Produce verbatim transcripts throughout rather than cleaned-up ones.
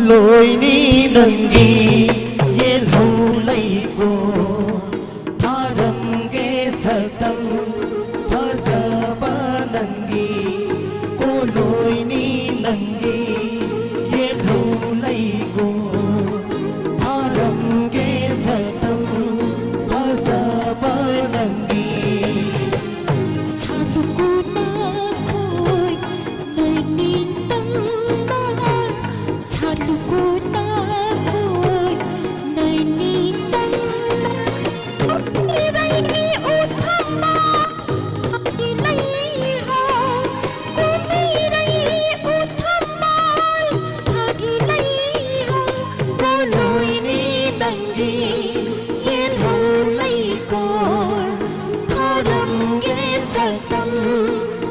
ꯂꯣꯏꯅꯤ ꯅꯪꯒꯤ ꯌꯦꯜꯍꯧ ꯂꯩꯀꯣ, ꯊꯥꯔꯝꯒꯦ ꯁꯛꯇꯝ ꯐꯖꯕ ꯅꯪꯒꯤ, ꯀꯣꯂꯣꯏꯅꯤ ꯅꯪꯒꯤ ꯌꯦꯜꯍꯧ ꯂꯩꯀꯣ, ꯊꯥꯔꯝꯒꯦ ꯁꯛꯇꯝ ꯐꯖꯕ ꯅꯪꯒꯤ꯫ ꯁꯥꯠꯂꯨꯀꯣ ꯅꯈꯣꯏ ꯅꯣꯏ ꯅꯤꯡꯇꯝꯅ, ꯁꯥꯠꯂꯨꯀꯣ ꯅꯈꯣꯏ ꯅꯣꯏ ꯅꯤꯡꯇꯝꯅ꯫ ꯏꯔꯩ ꯎꯊꯝꯕ ꯐꯥꯒꯤ ꯂꯩꯍꯥꯎ, ꯀꯨꯝꯏꯔꯩ ꯎꯊꯝꯕ ꯐꯥꯒꯤ ꯂꯩꯍꯥꯎ, ꯄꯣꯂꯣꯏꯅꯤ ꯅꯪꯒꯤ ꯌꯦꯜꯍꯧ ꯂꯩꯀꯣꯜ, ꯊꯥꯔꯝꯒꯦ ꯁꯛꯇꯝ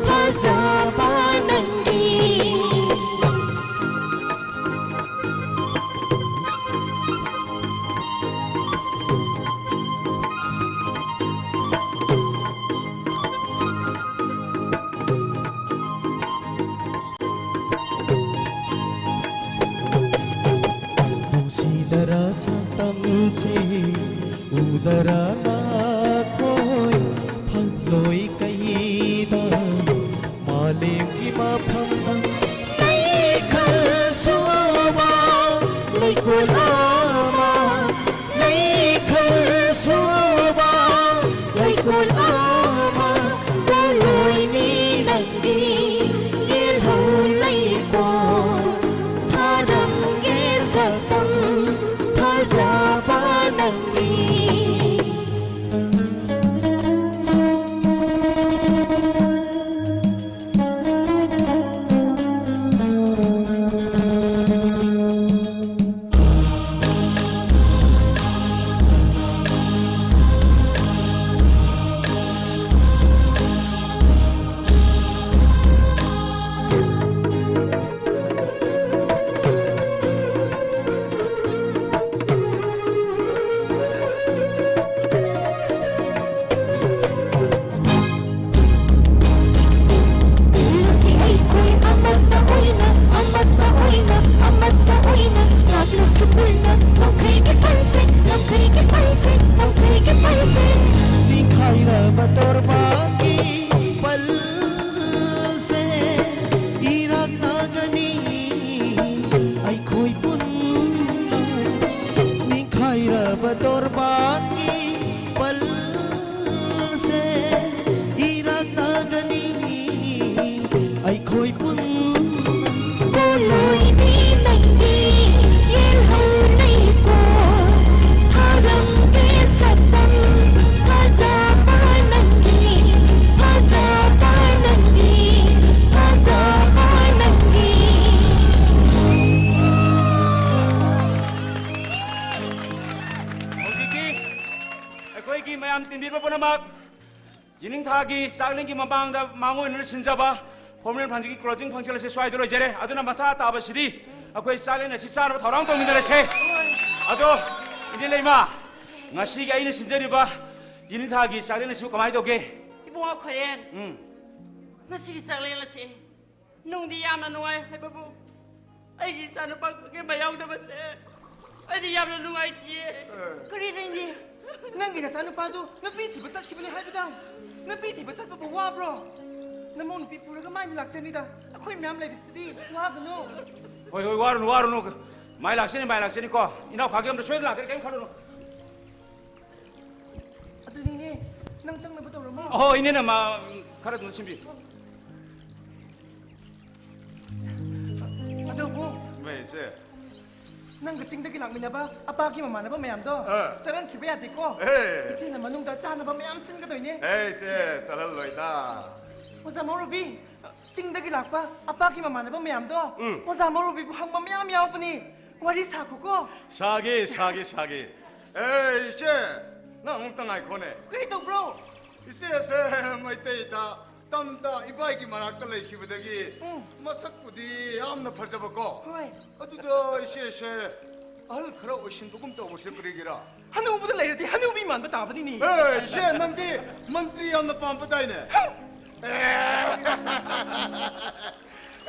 ꯐꯖꯕ ꯅꯪꯒꯤ꯫ ꯅꯨꯡꯁꯤꯗꯔ ꯁꯛꯇꯝꯁꯦ ꯎꯗꯔ ꯅꯈꯣꯏ ꯐꯪꯂꯣꯏ ꯀꯩꯗ꯫ ꯃꯥꯂꯦꯝꯒꯤ ꯃꯐꯝꯗ ꯂꯩꯈꯜ ꯁꯨꯕ ꯂꯩꯀꯣꯜ ꯑꯃ, ꯂꯩꯈꯜ ꯁꯨꯕ ꯂꯩꯀꯣꯜ ꯑꯃ, ꯄꯣꯂꯣꯏꯅꯤ ꯅꯪꯒꯤ ꯌꯦꯜꯍꯧ ꯂꯩꯀꯣꯜ, ꯊꯥꯔꯝꯒꯦ ꯁꯛꯇꯝ ꯐꯖꯕ ꯅꯪꯒꯤ꯫ ꯇꯣꯔꯕꯥꯟꯒꯤ ꯄꯜꯁꯦ ꯏꯔꯥꯛꯅꯒꯅꯤ ꯑꯩꯈꯣꯏ ꯄꯨꯟꯅ꯫ ꯅꯤꯡꯈꯥꯏꯔꯕ ꯇꯣꯔꯕꯥꯟꯒꯤ ꯄꯜꯁꯦ ꯏꯔꯥꯛꯅꯒꯅꯤ ꯑꯩꯈꯣꯏ ꯄꯨꯟꯅ꯫ ꯀꯣꯂꯣꯏꯕꯤ ꯅꯪꯒꯤ ꯌꯦꯜꯍꯧ ꯂꯩꯀꯣ, ꯊꯥꯔꯝꯒꯦ ꯁꯛꯇꯝ ꯐꯖꯕ ꯅꯪꯒꯤ, ꯐꯖꯕ ꯅꯪꯒꯤ, ꯐꯖꯕ ꯅꯪꯒꯤ꯫ ꯍꯧꯖꯤꯛꯇꯤ ꯑꯩꯈꯣꯏꯒꯤ ꯃꯌꯥꯝ ꯇꯤꯟꯕꯤꯕ ꯄꯨꯝꯅꯃꯛ ꯌꯦꯅꯤꯡꯊꯥꯒꯤ ꯆꯥꯛꯂꯦꯟꯒꯤ ꯃꯃꯥꯡꯗ ꯃꯥꯡꯑꯣꯏꯅꯅ ꯁꯤꯟꯖꯕ formal function ꯒꯤ closing function ꯑꯁꯤ ꯁ꯭ꯋꯥꯏꯗ ꯂꯣꯏꯖꯔꯦ꯫ ꯑꯗꯨꯅ ꯃꯊꯥ ꯇꯥꯕꯁꯤꯗꯤ ꯑꯩꯈꯣꯏ ꯆꯥꯛꯂꯦꯟ ꯑꯁꯤ ꯆꯥꯅꯕ ꯊꯧꯔꯥꯡ ꯇꯧꯃꯤꯟꯅꯔꯁꯦ꯫ ꯑꯗꯣ ꯏꯅꯦ ꯂꯩꯃ, ꯉꯁꯤꯒꯤ ꯑꯩꯅ ꯁꯤꯟꯖꯔꯤꯕ ꯌꯦꯅꯤꯡꯊꯥꯒꯤ ꯆꯥꯛꯂꯦꯟ ꯑꯁꯤꯕꯨ ꯀꯃꯥꯏꯅ ꯇꯧꯒꯦ? ꯏꯕꯨꯡꯉꯣ ꯈꯣꯏꯔꯦꯟ, ꯎꯝ꯫ ꯉꯁꯤꯒꯤ ꯆꯥꯛꯂꯦꯟ ꯑꯁꯤ ꯅꯨꯡꯗꯤ ꯌꯥꯝꯅ ꯅꯨꯡꯉꯥꯏ ꯍꯥꯏꯕꯕꯨ, ꯑꯩꯒꯤ ꯏꯆꯥꯅꯨꯄꯥ ꯈꯨꯒꯦꯝꯕ ꯌꯥꯎꯗꯕꯁꯦ ꯑꯩꯗꯤ ꯌꯥꯝꯅ ꯅꯨꯡꯉꯥꯏꯇꯤꯌꯦ꯫ ꯀꯔꯤꯅꯣ ꯏꯅꯦ? ꯅꯪꯒꯤ ꯅꯆꯥꯅꯨꯄꯥꯗꯨ ꯅꯨꯄꯤ ꯊꯤꯕ ꯆꯠꯈꯤꯕꯅꯤ ꯍꯥꯏꯕꯗ, ꯅꯨꯄꯤ ꯊꯤꯕ ꯆꯠꯄꯕꯨ ꯋꯥꯕ꯭ꯔꯣ? ꯅꯃꯧ ꯅꯨꯄꯤ ꯄꯨꯔꯒ ꯃꯥꯏꯅ ꯂꯥꯛꯆꯅꯤꯗ, ꯑꯩꯈꯣꯏ ꯃꯌꯥꯝ ꯂꯩꯕꯁꯤꯗꯤ꯫ ꯋꯥꯒꯅꯨ꯫ ꯍꯣꯏ, ꯍꯣꯏ, ꯋꯥꯔꯨꯅꯨ, ꯋꯥꯔꯨꯅꯨ꯫ ꯃꯥꯏ ꯂꯥꯛꯆꯅꯤ, ꯃꯥꯏ ꯂꯥꯛꯆꯅꯤꯀꯣ꯫ ꯏꯅꯥꯎ ꯈꯥꯒꯦꯝꯗ ꯁꯣꯏꯗꯅ ꯂꯥꯛꯀꯅꯤ, ꯀꯔꯤꯝ ꯈꯜꯂꯨꯅꯨ꯫ ꯑꯗꯨꯅꯤꯅꯦ, ꯅꯪ ꯆꯪꯅꯕ ꯇꯧꯔꯝꯃꯣ꯫ ꯑꯍꯣ, ꯏꯅꯦꯅ ꯃꯥ, ꯈꯔ ꯑꯗꯨꯝ ꯁꯤꯟꯕꯤꯌꯨ꯫ ꯑꯗꯨꯕꯨ ꯃꯩꯁꯦ꯫ ꯅꯪꯒ ꯆꯤꯡꯗꯒꯤ ꯂꯥꯛꯃꯤꯟꯅꯕ ꯑꯄꯥꯒꯤ ꯃꯃꯥꯟꯅꯕ ꯃꯌꯥꯝꯗꯣ ꯑꯥ꯫ ꯆꯠꯍꯟꯈꯤꯕ ꯌꯥꯗꯦꯀꯣ꯫ ꯑꯦ꯫ ꯏꯆꯦꯅ ꯃꯅꯨꯡꯗ ꯆꯥꯅꯕ ꯃꯌꯥꯝ ꯁꯤꯟꯒꯗꯣꯏꯅꯦ꯫ ꯑꯦ, ꯏꯆꯦ, ꯆꯠꯍꯜꯂꯣꯏꯗ꯫ ꯑꯣꯖꯥ ꯃꯧꯔꯨꯕꯤ, ꯆꯤꯡꯗꯒꯤ ꯂꯥꯛꯄ ꯑꯄꯥꯒꯤ ꯃꯃꯥꯟꯅꯕ ꯃꯌꯥꯝꯗꯣ ꯎꯝ꯫ ꯑꯣꯖꯥ ꯃꯧꯔꯨꯕꯤꯕꯨ ꯍꯪꯕ ꯃꯌꯥꯝ ꯌꯥꯎꯕꯅꯤ꯫ ꯋꯥꯔꯤ ꯁꯥꯈꯣꯀꯣ꯫ ꯁꯥꯒꯦ, ꯁꯥꯒꯦ, ꯁꯥꯒꯦ꯫ ꯑꯦ, ꯏꯆꯦ, ꯅꯪ ꯑꯃꯨꯛꯇ ꯉꯥꯏꯈꯣꯅꯦ꯫ ꯀꯔꯤ ꯇꯧꯕ꯭ꯔꯣ? ꯏꯆꯦꯁꯦ ꯃꯩꯇꯩꯗ ꯇꯝꯗ ꯏꯕꯥꯏꯒꯤ ꯃꯅꯥꯛꯇ ꯂꯩꯈꯤꯕꯗꯒꯤ ꯎꯝ꯫ ꯃꯁꯛꯄꯨꯗꯤ ꯌꯥꯝꯅ ꯐꯖꯕꯀꯣ꯫ ꯍꯣꯏ꯫ ꯑꯗꯨꯗ ꯏꯆꯦꯁꯦ ꯑꯍꯜ ꯈꯔ ꯑꯣꯏꯁꯤꯟꯕꯒꯨꯝ ꯇꯧꯕꯁꯦ ꯀꯔꯤꯒꯤꯔꯥ? ꯍꯅꯨꯕꯗ ꯂꯩꯔꯗꯤ ꯍꯅꯨꯕꯤ ꯃꯥꯟꯕ ꯇꯥꯕꯅꯤꯅꯦ꯫ ꯑꯦ, ꯏꯆꯦ, ꯅꯪꯗꯤ ꯃꯟꯇ꯭ꯔꯤ ꯌꯥꯝꯅ ꯄꯥꯝꯕꯗꯥꯏꯅꯦ? ꯑꯦ꯫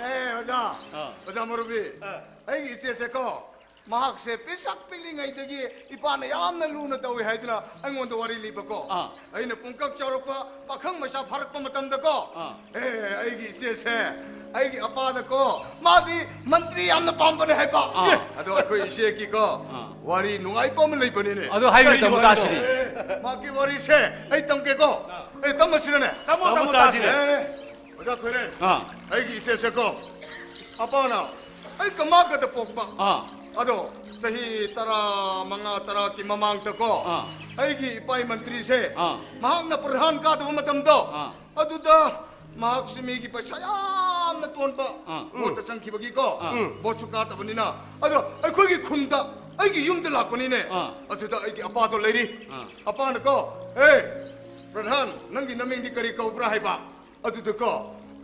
ꯑꯦ, ꯑꯣꯖꯥ꯫ ꯑꯥ꯫ ꯑꯣꯖꯥ ꯃꯧꯔꯨꯕꯤ꯫ ꯑꯥ꯫ ꯑꯩꯒꯤ ꯏꯆꯦꯁꯦꯀꯣ, ꯃꯍꯥꯛꯁꯦ ꯄꯤꯁꯛ ꯄꯤꯛꯂꯤꯉꯩꯗꯒꯤ ꯏꯄꯥꯅ ꯌꯥꯝꯅ ꯂꯨꯅ ꯇꯧꯏ ꯍꯥꯏꯗꯨꯅ ꯑꯩꯉꯣꯟꯗ ꯋꯥꯔꯤ ꯂꯤꯕꯀꯣ꯫ ꯑꯥ꯫ ꯑꯩꯅ ꯄꯨꯡꯀꯛ ꯆꯥꯎꯔꯛꯄ, ꯄꯥꯈꯪ ꯃꯆꯥ ꯐꯥꯔꯛꯄ ꯃꯇꯝꯗꯀꯣ, ꯑꯥ꯫ ꯑꯦ, ꯑꯩꯒꯤ ꯏꯆꯦꯁꯦ, ꯑꯩꯒꯤ ꯑꯄꯥꯗꯀꯣ, ꯃꯥꯗꯤ ꯃꯟꯇ꯭ꯔꯤ ꯌꯥꯝꯅ ꯄꯥꯝꯕꯅꯦ ꯍꯥꯏꯕ꯫ ꯑꯥ꯫ ꯑꯗꯣ ꯑꯩꯈꯣꯏ ꯏꯆꯦꯒꯤꯀꯣ, ꯑꯥ꯫ ꯋꯥꯔꯤ ꯅꯨꯡꯉꯥꯏꯕ ꯑꯃ ꯂꯩꯕꯅꯤꯅꯦ꯫ ꯑꯗꯨ ꯍꯥꯏꯌꯨ, ꯀꯔꯤ ꯇꯥꯃꯣ, ꯋꯥꯔꯤꯅꯣ? ꯇꯥꯁꯤꯅꯦ꯫ ꯑꯦ, ꯃꯍꯥꯛꯀꯤ ꯋꯥꯔꯤꯁꯦ ꯑꯩ ꯇꯝꯒꯦꯀꯣ꯫ ꯑꯥ꯫ ꯑꯦ, ꯇꯝꯃꯁꯤꯔꯅꯦ? ꯇꯥꯃꯣ, ꯇꯥꯃꯣ, ꯇꯥꯃꯣ, ꯇꯥꯁꯤꯅꯦ꯫ ꯇꯥꯁꯤꯅꯦ꯫ ꯑꯦ, ꯑꯣꯖꯥ ꯈꯣꯏꯔꯦꯟ, ꯑꯥ꯫ ꯑꯩꯒꯤ ꯏꯆꯦꯁꯦꯀꯣ, ꯑꯄꯥꯅ ꯑꯩ ꯀꯃꯥꯀꯗ ꯄꯣꯛꯄ꯫ ꯑꯥ꯫ ꯑꯗꯣ ꯆꯍꯤ ꯇꯔꯥ ꯃꯉꯥ, ꯇꯔꯥꯒꯤ ꯃꯃꯥꯡꯗꯀꯣ, ꯑꯥ꯫ ꯑꯩꯒꯤ ꯏꯄꯥ ꯃꯟꯇ꯭ꯔꯤꯁꯦ, ꯑꯥ꯫ ꯃꯍꯥꯛꯅ ꯄ꯭ꯔꯙꯥꯟ ꯀꯥꯗꯕ ꯃꯇꯝꯗꯣ, ꯑꯥ꯫ ꯑꯗꯨꯗ ꯃꯍꯥꯛꯁꯤ ꯃꯤꯒꯤ ꯄꯩꯁꯥ ꯌꯥꯝꯅ ꯇꯣꯟꯕ ꯑꯥ꯫ ꯚꯣꯠꯇ ꯆꯪꯈꯤꯕꯒꯤꯀꯣ, ꯑꯥ꯫ ꯎꯝ꯫ ꯚꯣꯠꯁꯨ ꯀꯥꯗꯕꯅꯤꯅ, ꯑꯗꯣ ꯑꯩꯈꯣꯏꯒꯤ ꯈꯨꯟꯗ ꯑꯩꯒꯤ ꯌꯨꯝꯗ ꯂꯥꯛꯄꯅꯤꯅꯦ꯫ ꯑꯥ꯫ ꯑꯗꯨꯗ ꯑꯩꯒꯤ ꯑꯄꯥꯗꯣ ꯂꯩꯔꯤ꯫ ꯑꯥ꯫ ꯑꯄꯥꯅꯀꯣ, "ꯑꯦ, ꯄ꯭ꯔꯙꯥꯟ, ꯅꯪꯒꯤ ꯅꯃꯤꯡꯗꯤ ꯀꯔꯤ ꯀꯧꯕ꯭ꯔꯥ?" ꯍꯥꯏꯕ꯫ ꯑꯗꯨꯗꯀꯣ,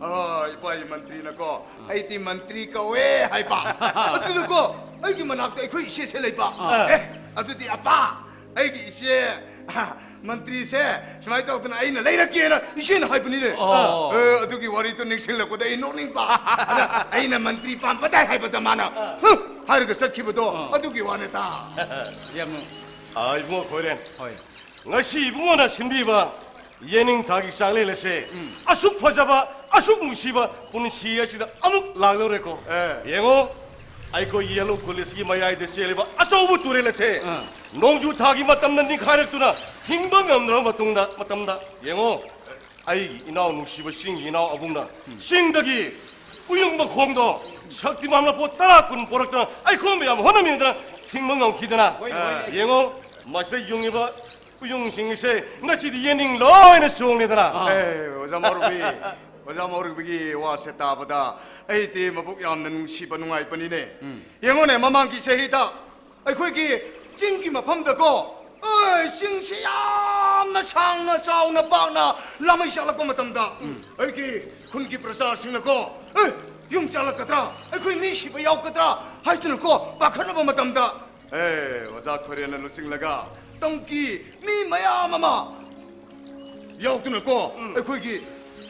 ꯑꯥ, ꯏꯄꯥ ꯃꯟꯇ꯭ꯔꯤꯅꯀꯣ, "ꯑꯩꯗꯤ ꯃꯟꯇ꯭ꯔꯤ ꯀꯧꯋꯦ" ꯍꯥꯏꯕ꯫ ꯑꯗꯨꯗꯀꯣ, ꯑꯩꯒꯤ ꯃꯅꯥꯛꯇ ꯑꯩꯈꯣꯏ ꯏꯆꯦꯁꯦ ꯂꯩꯕ꯫ ꯑꯥ꯫ "ꯑꯦ, ꯑꯗꯨꯗꯤ ꯑꯄꯥ, ꯑꯩꯒꯤ ꯏꯆꯦ, ꯑꯥ, ꯃꯟꯇ꯭ꯔꯤꯁꯦ ꯁꯨꯃꯥꯏꯅ ꯇꯧꯗꯅ ꯑꯩꯅ ꯂꯩꯔꯛꯀꯦꯅ ꯏꯆꯦꯅ ꯍꯥꯏꯕꯅꯤꯅꯦ"꯫ ꯑꯣ꯫ ꯑꯦ, ꯑꯗꯨꯒꯤ ꯋꯥꯔꯤꯗꯣ ꯅꯤꯡꯁꯤꯡꯂꯛꯄꯗ ꯑꯩ ꯅꯣꯛꯅꯤꯡꯕ꯫ ꯑꯗ ꯑꯩꯅ "ꯃꯟꯇ꯭ꯔꯤ ꯄꯥꯝꯕ ꯇꯥꯏ" ꯍꯥꯏꯕꯗ ꯃꯥꯅ, "ꯍꯨꯝ" ꯍꯥꯏꯔꯒ ꯆꯠꯈꯤꯕꯗꯣ, ꯑꯥ꯫ ꯑꯗꯨꯒꯤ ꯋꯥꯅꯤꯗ꯫ ꯌꯥꯝ ꯅꯨꯡ- ꯑꯥ, ꯏꯕꯨꯡꯉꯣ ꯈꯣꯏꯔꯦꯟ꯫ ꯍꯣꯏ꯫ ꯉꯁꯤ ꯏꯕꯨꯡꯉꯣꯅ ꯁꯤꯟꯕꯤꯕ ꯌꯦꯅꯤꯡꯊꯥꯒꯤ ꯆꯥꯛꯂꯦꯟ ꯑꯁꯦ ꯎꯝ꯫ ꯑꯁꯨꯛ ꯐꯖꯕ, ꯑꯁꯨꯛ ꯅꯨꯡꯁꯤꯕ ꯄꯨꯟꯁꯤ ꯑꯁꯤꯗ ꯑꯃꯨꯛ ꯂꯥꯛꯂꯧꯔꯦꯀꯣ꯫ ꯑꯦ꯫ ꯌꯦꯡꯉꯣ, ꯑꯩꯈꯣꯏ ꯌꯦꯜꯂꯣ ꯀꯣꯂꯦꯖꯀꯤ ꯃꯌꯥꯏꯗ ꯆꯦꯜꯂꯤꯕ ꯑꯆꯧꯕ ꯇꯨꯔꯦꯜ ꯑꯁꯦ ꯑꯥ꯫ ꯅꯣꯡꯖꯨ ꯊꯥꯒꯤ ꯃꯇꯝꯗ ꯅꯤꯡꯈꯥꯏꯔꯛꯇꯨꯅ ꯍꯤꯡꯕ ꯉꯝꯗ꯭ꯔꯕ ꯃꯇꯨꯡꯗ, ꯃꯇꯝꯗ ꯌꯦꯡꯉꯣ, ꯑꯩꯒꯤ ꯏꯅꯥꯎ ꯅꯨꯡꯁꯤꯕ ꯆꯤꯡꯒꯤ ꯏꯅꯥꯎ ꯑꯕꯨꯡꯅ ꯎꯝ꯫ ꯆꯤꯡꯗꯒꯤ ꯎꯌꯨꯡ ꯃꯈꯣꯡꯗꯣ ꯁꯛꯇꯤꯃꯥꯟ ꯃꯄꯣꯠ ꯇꯔꯥ ꯀꯨꯟ ꯄꯣꯔꯛꯇꯅ ꯑꯩꯈꯣꯏ ꯃꯌꯥꯝ ꯍꯣꯠꯅꯃꯤꯟꯅꯗꯅ ꯍꯤꯡꯕ ꯉꯝꯈꯤꯗꯅ, ꯍꯣꯏ, ꯍꯣꯏ꯫ ꯌꯦꯡꯉꯣ, ꯃꯁꯤꯗ ꯌꯨꯡꯉꯤꯕ ꯎꯌꯨꯡꯁꯤꯡ ꯑꯁꯦ ꯉꯁꯤꯗꯤ ꯌꯦꯅꯤꯡ ꯂꯣꯏꯅ ꯆꯣꯡꯂꯦꯗꯅ꯫ ꯑꯥ꯫ ꯑꯦ, ꯑꯣꯖꯥ ꯃꯧꯔꯨꯕꯤ, ꯑꯣꯖꯥ ꯃꯧꯔꯨꯕꯤꯒꯤ ꯋꯥꯁꯦ ꯇꯥꯕꯗ ꯑꯩꯗꯤ ꯃꯕꯨꯛ ꯌꯥꯝꯅ ꯅꯨꯡꯁꯤꯕ, ꯅꯨꯡꯉꯥꯏꯕꯅꯤꯅꯦ꯫ ꯎꯝ꯫ ꯌꯦꯡꯉꯣꯅꯦ, ꯃꯃꯥꯡꯒꯤ ꯆꯍꯤꯗ ꯑꯩꯈꯣꯏꯒꯤ ꯆꯤꯡꯒꯤ ꯃꯐꯝꯗꯀꯣ, ꯑꯦ, ꯆꯤꯡꯁꯤ ꯌꯥꯝꯅ ꯁꯥꯡꯅ, ꯆꯥꯎꯅ, ꯄꯥꯛꯅ ꯂꯥꯃꯩ ꯁꯥꯠꯂꯛꯄ ꯃꯇꯝꯗ, ꯎꯝ꯫ ꯑꯩꯒꯤ ꯈꯨꯟꯒꯤ ꯄ꯭ꯔꯖꯥꯁꯤꯡꯅꯀꯣ, "ꯑꯦ, ꯌꯨꯝ ꯆꯥꯜꯂꯛꯀꯗ꯭ꯔꯥ? ꯑꯩꯈꯣꯏ ꯃꯤ ꯁꯤꯕ ꯌꯥꯎꯒꯗ꯭ꯔꯥ?" ꯍꯥꯏꯗꯨꯅꯀꯣ ꯄꯥꯈꯠꯅꯕ ꯃꯇꯝꯗ, ꯑꯦ, ꯑꯣꯖꯥ ꯈꯣꯏꯔꯦꯟꯅ ꯂꯨꯆꯤꯡꯂꯒ ꯇꯝꯀꯤ ꯃꯤ ꯃꯌꯥꯝ ꯑꯃ ꯌꯥꯎꯗꯨꯅꯀꯣ, ꯎꯝ꯫ ꯑꯩꯈꯣꯏꯒꯤ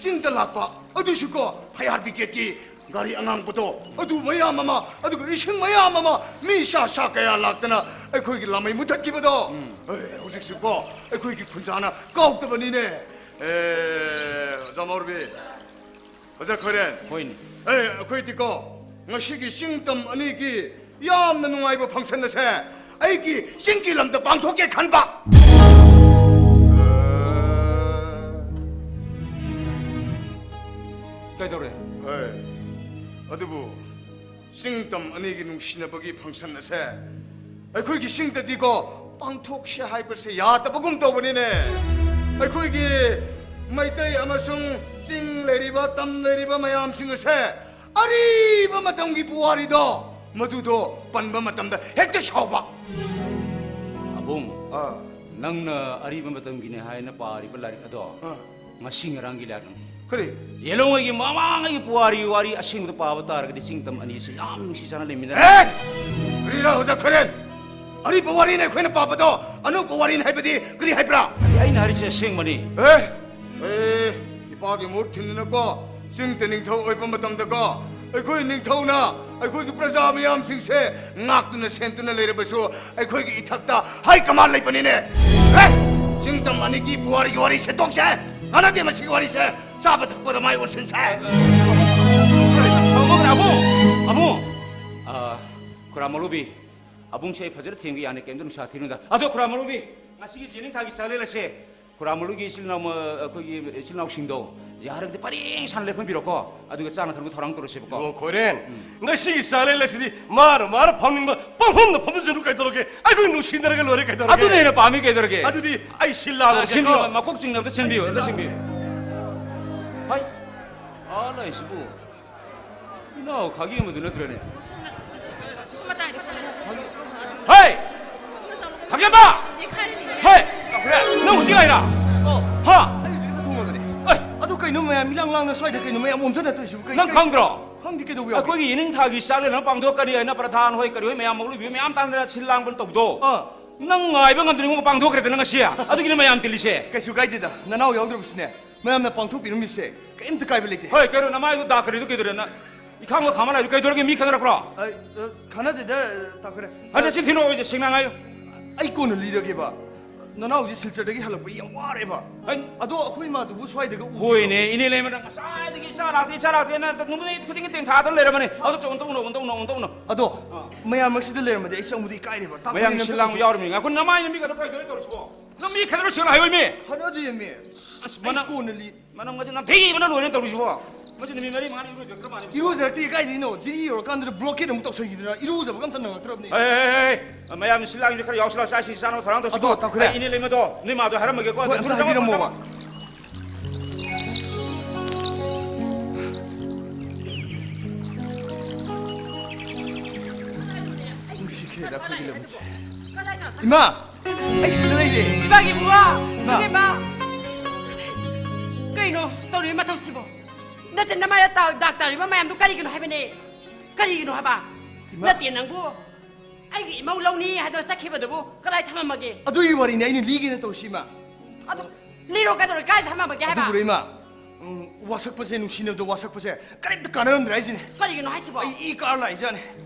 ꯆꯤꯡꯗ ꯂꯥꯛꯄ, ꯑꯗꯨꯁꯨꯀꯣ, fire brigadeꯀꯤ ꯒꯥꯔꯤ ꯑꯉꯥꯡꯕꯗꯣ, ꯑꯗꯨ ꯃꯌꯥꯝ ꯑꯃ, ꯑꯗꯨꯒ ꯏꯁꯤꯡ ꯃꯌꯥꯝ ꯑꯃ, ꯃꯤ ꯁꯥ ꯁꯥ ꯀꯌꯥ ꯂꯥꯛꯇꯅ ꯑꯩꯈꯣꯏꯒꯤ ꯂꯥꯃꯩ ꯃꯨꯊꯠꯈꯤꯕꯗꯣ, ꯑꯦ, ꯍꯧꯖꯤꯛꯁꯨꯀꯣ ꯑꯩꯈꯣꯏꯒꯤ ꯈꯨꯟꯖꯥꯅ ꯀꯥꯎꯗꯕꯅꯤꯅꯦ꯫ ꯑꯦ, ꯑꯣꯖꯥ ꯃꯧꯔꯨꯕꯤ, ꯑꯣꯖꯥ ꯈꯣꯏꯔꯦꯟ꯫ ꯍꯣꯏꯅꯦ꯫ ꯑꯦ, ꯑꯩꯈꯣꯏꯗꯤꯀꯣ ꯉꯁꯤꯒꯤ ꯆꯤꯡ ꯇꯝ ꯑꯅꯤꯒꯤ ꯌꯥꯝꯅ ꯅꯨꯡꯉꯥꯏꯕ function ꯑꯁꯦ ꯑꯩꯒꯤ ꯆꯤꯡꯒꯤ ꯂꯝꯗ ꯄꯥꯡꯊꯣꯛꯀꯦ ꯈꯟꯕ꯫ ꯀꯩꯗꯧꯔꯦ? ꯑꯦ, ꯑꯗꯨꯕꯨ ꯆꯤꯡ ꯇꯝ ꯑꯅꯤꯒꯤ ꯅꯨꯡꯁꯤꯅꯕꯒꯤ function ꯑꯁꯦ ꯑꯩꯈꯣꯏꯒꯤ ꯆꯤꯡꯗꯗꯤꯀꯣ ꯄꯥꯡꯊꯣꯛꯁꯦ ꯍꯥꯏꯕꯁꯦ ꯌꯥꯗꯕꯒꯨꯝ ꯇꯧꯕꯅꯤꯅꯦ꯫ ꯑꯩꯈꯣꯏꯒꯤ ꯃꯩꯇꯩ ꯑꯃꯁꯨꯡ ꯆꯤꯡ ꯂꯩꯔꯤꯕ, ꯇꯝ ꯂꯩꯔꯤꯕ ꯃꯌꯥꯝꯁꯤꯡ ꯑꯁꯦ ꯑꯔꯤꯕ ꯃꯇꯝꯒꯤ ꯄꯨꯋꯥꯔꯤꯗꯣ, ꯃꯗꯨꯗꯣ ꯄꯟꯕ ꯃꯇꯝꯗ ꯍꯦꯛꯇ ꯁꯥꯎꯕ꯫ ꯑꯕꯨꯡ, ꯑꯥ꯫ ꯅꯪꯅ ꯑꯔꯤꯕ ꯃꯇꯝꯒꯤꯅꯦ ꯍꯥꯏꯅ ꯄꯥꯔꯤꯕ ꯂꯥꯏꯔꯤꯛ ꯑꯗꯣ ꯑꯥ꯫ ꯉꯁꯤ ꯉꯔꯥꯡꯒꯤ ꯂꯥꯏꯔꯤꯛꯅꯤ꯫ ꯀꯔꯤ? ꯌꯦꯜꯍꯧꯉꯩꯒꯤ ꯃꯃꯥꯡꯉꯩꯒꯤ ꯄꯨꯋꯥꯔꯤꯒꯤ ꯋꯥꯔꯤ ꯑꯁꯦꯡꯕꯗ ꯄꯥꯕ ꯇꯥꯔꯒꯗꯤ ꯆꯤꯡ ꯇꯝ ꯑꯅꯤꯁꯦ ꯌꯥꯝ ꯅꯨꯡꯁꯤ ꯆꯥꯟꯅ ꯂꯩꯃꯤꯟꯅꯔꯦ꯫ ꯑꯦ! ꯀꯔꯤꯔ ꯑꯣꯖꯥ ꯈꯣꯏꯔꯦꯟ? ꯑꯔꯤꯕ ꯋꯥꯔꯤꯅꯦ ꯑꯩꯈꯣꯏꯅ ꯄꯥꯕꯗꯣ, ꯑꯅꯧꯕ ꯋꯥꯔꯤꯅꯦ ꯍꯥꯏꯕꯗꯤ ꯀꯔꯤ ꯍꯥꯏꯕ꯭ꯔꯥ? ꯑꯩꯅ ꯍꯥꯏꯔꯤꯁꯦ ꯑꯁꯦꯡꯕꯅꯤ꯫ ꯑꯦ! ꯑꯦ! ꯏꯄꯥꯒꯤ ꯃꯍꯨꯠ ꯊꯤꯟꯗꯨꯅꯀꯣ, ꯆꯤꯡꯗ ꯅꯤꯡꯊꯧ ꯑꯣꯏꯕ ꯃꯇꯝꯗꯀꯣ, ꯑꯩꯈꯣꯏ ꯅꯤꯡꯊꯧꯅ ꯑꯩꯈꯣꯏꯒꯤ ꯄ꯭ꯔꯖꯥ ꯃꯌꯥꯝꯁꯤꯡꯁꯦ ꯉꯥꯛꯇꯨꯅ ꯁꯦꯟꯇꯨꯅ ꯂꯩꯔꯕꯁꯨ, ꯑꯩꯈꯣꯏꯒꯤ ꯏꯊꯛꯇ high command ꯂꯩꯕꯅꯤꯅꯦ꯫ ꯑꯦ! ꯆꯤꯡ ꯇꯝ ꯑꯅꯤꯒꯤ ꯄꯨꯋꯥꯔꯤꯒꯤ ꯋꯥꯔꯤ ꯁꯦꯠꯇꯣꯛꯁꯦ꯫ ꯀꯥꯟꯅꯗꯦ ꯃꯁꯤꯒꯤ ꯋꯥꯔꯤꯁꯦ꯫ ꯆꯥꯕ ꯊꯛꯄꯗ ꯃꯥꯏ ꯑꯣꯟꯁꯤꯟꯁꯦ꯫ ꯁꯥꯎꯅꯕꯅꯦ, ꯑꯕꯨꯡ! ꯑꯕꯨꯡ! ꯑꯥ, ꯈꯨꯔꯥ ꯃꯧꯂꯨꯕꯤ, ꯑꯕꯨꯡꯁꯦ ꯑꯩ ꯐꯖꯅ ꯊꯦꯝꯒꯦ ꯌꯥꯅꯤ, ꯀꯩꯝꯇ ꯅꯨꯡꯁꯥ ꯊꯤꯔꯨꯅꯨꯗ꯫ ꯑꯗꯣ ꯈꯨꯔꯥ ꯃꯧꯂꯨꯕꯤ, ꯉꯁꯤꯒꯤ ꯌꯦꯅꯤꯡꯊꯥꯒꯤ ꯆꯥꯛꯂꯦꯟ ꯑꯁꯦ ꯈꯨꯔꯥ ꯃꯧꯂꯨꯕꯤ ꯏꯆꯤꯜ ꯏꯅꯥꯎ, ꯑꯩꯈꯣꯏꯒꯤ ꯏꯆꯤꯜ ꯏꯅꯥꯎꯁꯤꯡꯗꯣ ꯌꯥꯔꯒꯗꯤ ꯄꯔꯦꯡ ꯁꯥꯅ ꯂꯦꯞꯍꯟꯕꯤꯔꯣꯀꯣ, ꯑꯗꯨꯒ ꯆꯥꯅ ꯊꯛꯅꯕ ꯊꯧꯔꯥꯡ ꯇꯧꯔꯁꯦꯕꯀꯣ꯫ ꯏꯕꯨꯡꯉꯣ ꯈꯣꯏꯔꯦꯟ, ꯎꯝ꯫ ꯉꯁꯤꯒꯤ ꯆꯥꯛꯂꯦꯟ ꯑꯁꯤꯗꯤ ꯃꯥꯅ ꯃꯥꯅ ꯐꯝꯅꯤꯡꯕ ꯄꯪꯐꯝꯗ ꯐꯝꯖꯁꯅꯨ ꯀꯩꯗꯧꯔꯒꯦ? ꯑꯩꯈꯣꯏ ꯅꯨꯡꯁꯤꯅꯔꯒ ꯂꯣꯏꯔꯦ ꯀꯩꯗꯧꯔꯒꯦ? ꯑꯗꯨꯅ ꯍꯦꯟꯅ ꯄꯥꯝꯃꯤ ꯀꯩꯗꯧꯔꯒꯦ? ꯑꯗꯨꯗꯤ ꯑꯩ ꯁꯤꯜ ꯑꯥ, ꯂꯥꯡꯉꯒꯦꯀꯣ꯫ ꯁꯤꯟꯕꯤꯌꯨ, ꯃꯀꯣꯛ ꯆꯤꯡꯅꯕꯗ ꯁꯤꯟꯕꯤꯌꯨ, ꯑꯝꯇ ꯁꯤꯟꯕꯤꯌꯨ꯫ ꯍꯥꯏ, ꯑꯥ, ꯂꯩꯁꯤꯕꯨ꯫ ꯏꯅꯥꯎ ꯈꯥꯒꯦꯝꯕꯗꯨ ꯅꯠꯇ꯭ꯔꯅꯦ? ꯁꯣꯝ ꯃꯇꯥꯏꯗ, ꯁꯣꯝꯗ꯫ ꯍꯦ! ꯈꯥꯒꯦꯝꯕ! ꯍꯦ! ꯅꯪ ꯍꯧꯖꯤꯛ ꯂꯥꯛꯏꯔꯥ? ꯑꯣ꯫ ꯍꯥ? ꯑꯩ ꯍꯧꯖꯤꯛ ꯈꯛꯇ ꯊꯣꯡꯉꯕꯅꯦ꯫ ꯑꯦ! ꯑꯗꯨ ꯀꯩꯅꯣ ꯃꯌꯥꯝ ꯏꯂꯥꯡ ꯂꯥꯡꯅ ꯁ꯭ꯋꯥꯏꯗ ꯀꯩꯅꯣ ꯃꯌꯥꯝ ꯑꯣꯝꯁꯤꯟꯅ ꯇꯧꯔꯤꯁꯤꯕꯨ? ꯀꯩ, ꯅꯪ ꯀꯩ, ꯈꯪꯗ꯭ꯔꯣ? ꯈꯪꯗꯦ, ꯀꯩꯗꯧꯕ ꯌꯥꯎꯒꯦ? ꯑꯩꯈꯣꯏꯒꯤ ꯌꯦꯅꯤꯡꯊꯥꯒꯤ ꯆꯥꯛꯂꯦꯟ ꯑꯃ ꯄꯥꯡꯊꯣꯛꯀꯅꯤ ꯍꯥꯏꯅ ꯄ꯭ꯔꯙꯥꯟ ꯍꯣꯏ ꯀꯔꯤ ꯍꯣꯏ ꯃꯌꯥꯝ ꯃꯧꯂꯨꯕꯤ ꯃꯌꯥꯝ ꯇꯥꯟꯗꯅ ꯁꯤꯜ ꯂꯥꯡꯕ ꯇꯧꯕꯗꯣ꯫ ꯑꯥ꯫ ꯅꯪ ꯉꯥꯏꯕ ꯉꯝꯗꯅ ꯏꯕꯨꯡꯉꯣ ꯄꯥꯡꯊꯣꯛꯈ꯭ꯔꯦꯗꯅ ꯉꯁꯤ꯫ ꯑꯗꯨꯒꯤꯅꯦ ꯃꯌꯥꯝ ꯇꯤꯜꯂꯤꯁꯦ꯫ ꯀꯩꯁꯨ ꯀꯥꯏꯗꯦꯗ, ꯅꯅꯥꯎ ꯌꯥꯎꯗ꯭ꯔꯕꯁꯨꯅꯦ, ꯃꯌꯥꯝꯅ ꯄꯥꯡꯊꯣꯛꯄꯤꯔꯝꯃꯤꯁꯦ ꯀꯩꯝꯇ ꯀꯥꯏꯕ ꯂꯩꯇꯦ꯫ ꯍꯣꯏ, ꯀꯩꯅꯣ ꯅꯃꯥꯏꯗꯣ ꯗꯥꯛ ꯀꯔꯤꯗꯣ ꯀꯩꯗꯧꯔꯦ ꯅꯪ? ꯈꯥꯡꯕ ꯈꯥꯝꯃ ꯂꯩꯔꯗꯤ ꯀꯩꯗꯧꯔꯒꯦ? ꯃꯤ ꯈꯠꯅꯔꯛꯄ꯭ꯔꯣ? ꯑꯩ, ꯑ, ꯈꯠꯅꯗꯦꯗ, ꯇꯥ ꯈꯣꯏꯔꯦ꯫ ꯍꯟꯗꯛ ꯁꯤ ꯊꯤꯅ ꯑꯣꯏꯗꯦ, ꯁꯦꯡꯅ ꯉꯥꯏꯌꯨ꯫ ꯑꯩ ꯀꯣꯟꯅ ꯂꯤꯔꯒꯦꯕ꯫ ꯅꯅꯥꯎꯁꯦ ꯁꯤꯜꯆꯔꯗꯒꯤ ꯍꯜꯂꯛꯄꯒꯤ ꯌꯥꯝ ꯋꯥꯔꯦꯕ꯫ ꯍꯩ꯫ ꯑꯗꯣ ꯑꯩꯈꯣꯏ ꯏꯃꯥꯗꯨꯕꯨ ꯁ꯭ꯋꯥꯏꯗꯒ ꯎꯗꯦ꯫ ꯍꯣꯏꯅꯦ, ꯏꯅꯦ ꯂꯩꯃꯅ ꯉꯁꯥꯏꯗꯒꯤ "ꯏꯆꯥ ꯂꯥꯛꯇꯦ, ꯏꯆꯥ ꯂꯥꯛꯇꯦꯅ" ꯅꯨꯃꯤꯠ ꯈꯨꯗꯤꯡꯒꯤ ꯇꯦꯡꯊꯥꯗꯅ ꯂꯩꯔꯕꯅꯦ꯫ ꯑꯗꯣ ꯆꯣ, ꯑꯝꯇ ꯎꯅꯧ, ꯑꯝꯇ ꯎꯅꯧ, ꯑꯝꯇ ꯎꯅꯧ꯫ ꯑꯗꯣ, ꯑꯥ꯫ ꯃꯌꯥꯝ ꯃꯔꯛꯁꯤꯗ ꯂꯩꯔꯝꯃꯗꯤ ꯑꯩ ꯆꯪꯕꯗꯤ ꯏꯀꯥꯏꯔꯦꯕ꯫ ꯇꯥ ꯃꯌꯥꯝ ꯈꯣꯏꯔꯦ, ꯁꯤꯜ ꯂꯥꯡꯕ ꯌꯥꯎꯔꯤꯕꯅꯤ꯫ ꯉꯥꯏꯈꯣ, ꯅꯃꯥꯏ ꯅꯃꯤꯠꯀꯗꯣ ꯀꯩꯗꯧꯔꯦ ꯇꯧꯔꯤꯁꯤꯕꯣ? ꯅꯪ ꯃꯤ ꯈꯠꯅꯔ ꯁꯦꯡꯅ ꯍꯥꯏꯌꯣ, ꯏꯃꯦ꯫ ꯈꯠꯅꯗꯦ, ꯏꯃꯦ꯫ ꯑꯁ, ꯑꯩ ꯃꯅꯝ, ꯀꯣꯟꯅ ꯂꯤ- ꯃꯅꯝꯒꯁꯦ ꯅꯝꯊꯤꯕꯅ ꯂꯣꯏꯔꯦ ꯇꯧꯔꯤꯁꯤꯕꯣ꯫ ꯃꯁꯤ ꯅꯨꯃꯤꯠ ꯃꯔꯤ ꯃꯉꯥꯅꯤ ꯏꯔꯨꯖꯔꯛꯇ꯭ꯔ ꯃꯥꯜꯂꯦ꯫ ꯏꯔꯨꯖꯔꯛꯇꯦ ꯀꯥꯏꯗꯩꯅꯣ? ꯖꯤꯔꯤ ꯌꯧꯔꯀꯥꯟꯗ blockade ꯑꯃꯨꯛ ꯇꯧꯁꯟꯈꯤꯗꯅ ꯏꯔꯨꯖꯕꯒ ꯑꯝꯇ ꯅꯪꯉꯛꯇ꯭ꯔꯕꯅꯦ꯫ ꯑꯦ, ꯑꯦ, ꯑꯦ, ꯑꯦ, ꯃꯌꯥꯝ ꯁꯤꯜ ꯂꯥꯡꯁꯦ ꯈꯔ ꯌꯥꯎꯁꯤꯜꯂ ꯆꯥꯛ ꯏꯁꯤꯡ ꯆꯥꯅꯕ ꯊꯧꯔꯥꯡ ꯇꯧꯁꯤꯀꯣ꯫ ꯑꯗꯣ, ꯇꯥ ꯈꯣꯏꯔꯦ꯫ ꯑꯩ ꯏꯅꯦ ꯂꯩꯃꯗꯣ, ꯅꯣꯏ ꯃꯥꯗꯣ ꯍꯥꯏꯔꯝꯃꯒꯦꯀꯣ꯫ ꯍꯣꯏ, ꯑꯝꯇ ꯊꯨꯅ ꯍꯥꯏꯕꯤꯔꯝꯃꯣꯕ꯫ ꯅꯨꯡꯁꯤꯈ꯭ꯔꯦꯗ ꯑꯩꯈꯣꯏꯒꯤ ꯂꯝꯁꯦ꯫ ꯏꯃꯥ! ꯑꯩ ꯁꯤꯗ ꯂꯩꯔꯦ꯫ ꯏꯃꯥꯒꯤ ꯏꯕꯨꯡꯉꯣ! ꯏꯃꯥ! ꯏꯕꯦꯝꯃ! ꯀꯩꯅꯣ ꯇꯧꯔꯤꯕ ꯃꯊꯧꯁꯤꯕꯣ? ꯅꯠꯇꯦ, ꯅꯃꯥꯏꯗ ꯇꯥ-, ꯗꯥꯛ ꯇꯥꯔꯤꯕ ꯃꯌꯥꯝꯗꯨ ꯀꯔꯤꯒꯤꯅꯣ ꯍꯥꯏꯕꯅꯦ? ꯀꯔꯤꯒꯤꯅꯣ ꯍꯥꯏꯕ? ꯏꯃꯥ! ꯅꯠꯇꯦ, ꯅꯪꯕꯨ ꯑꯩꯒꯤ ꯏꯃꯧ ꯂꯧꯅꯤ ꯍꯥꯏꯗꯣ ꯆꯠꯈꯤꯕꯗꯨꯕꯨ ꯀꯗꯥꯏ ꯊꯝꯃꯝꯃꯒꯦ? ꯑꯗꯨꯒꯤ ꯋꯥꯔꯤꯅꯦ ꯑꯩꯅ ꯂꯤꯒꯦꯅ ꯇꯧꯔꯤꯁꯤ, ꯏꯃꯥ꯫ ꯑꯗꯨ ꯂꯤꯔꯣ, ꯀꯩꯗꯧꯔꯦ? ꯀꯥꯏ ꯊꯝꯃꯝꯃꯒꯦ ꯍꯥꯏꯕ? ꯑꯗꯨꯕꯨꯔꯣ, ꯏꯃꯥ? ꯎꯝ, ꯋꯥꯁꯛꯄꯁꯦ, ꯅꯨꯡꯁꯤꯅꯕꯗ ꯋꯥꯁꯛꯄꯁꯦ ꯀꯔꯤꯝꯇ ꯀꯥꯟꯅꯔꯝꯗ꯭ꯔꯦ ꯍꯥꯏꯁꯤꯅꯦ꯫ ꯀꯔꯤꯒꯤꯅꯣ ꯍꯥꯏꯁꯤꯕꯣ? ꯑꯩ ꯏ ꯀꯥꯔ ꯂꯥꯛꯏꯖꯥꯠꯅꯦ꯫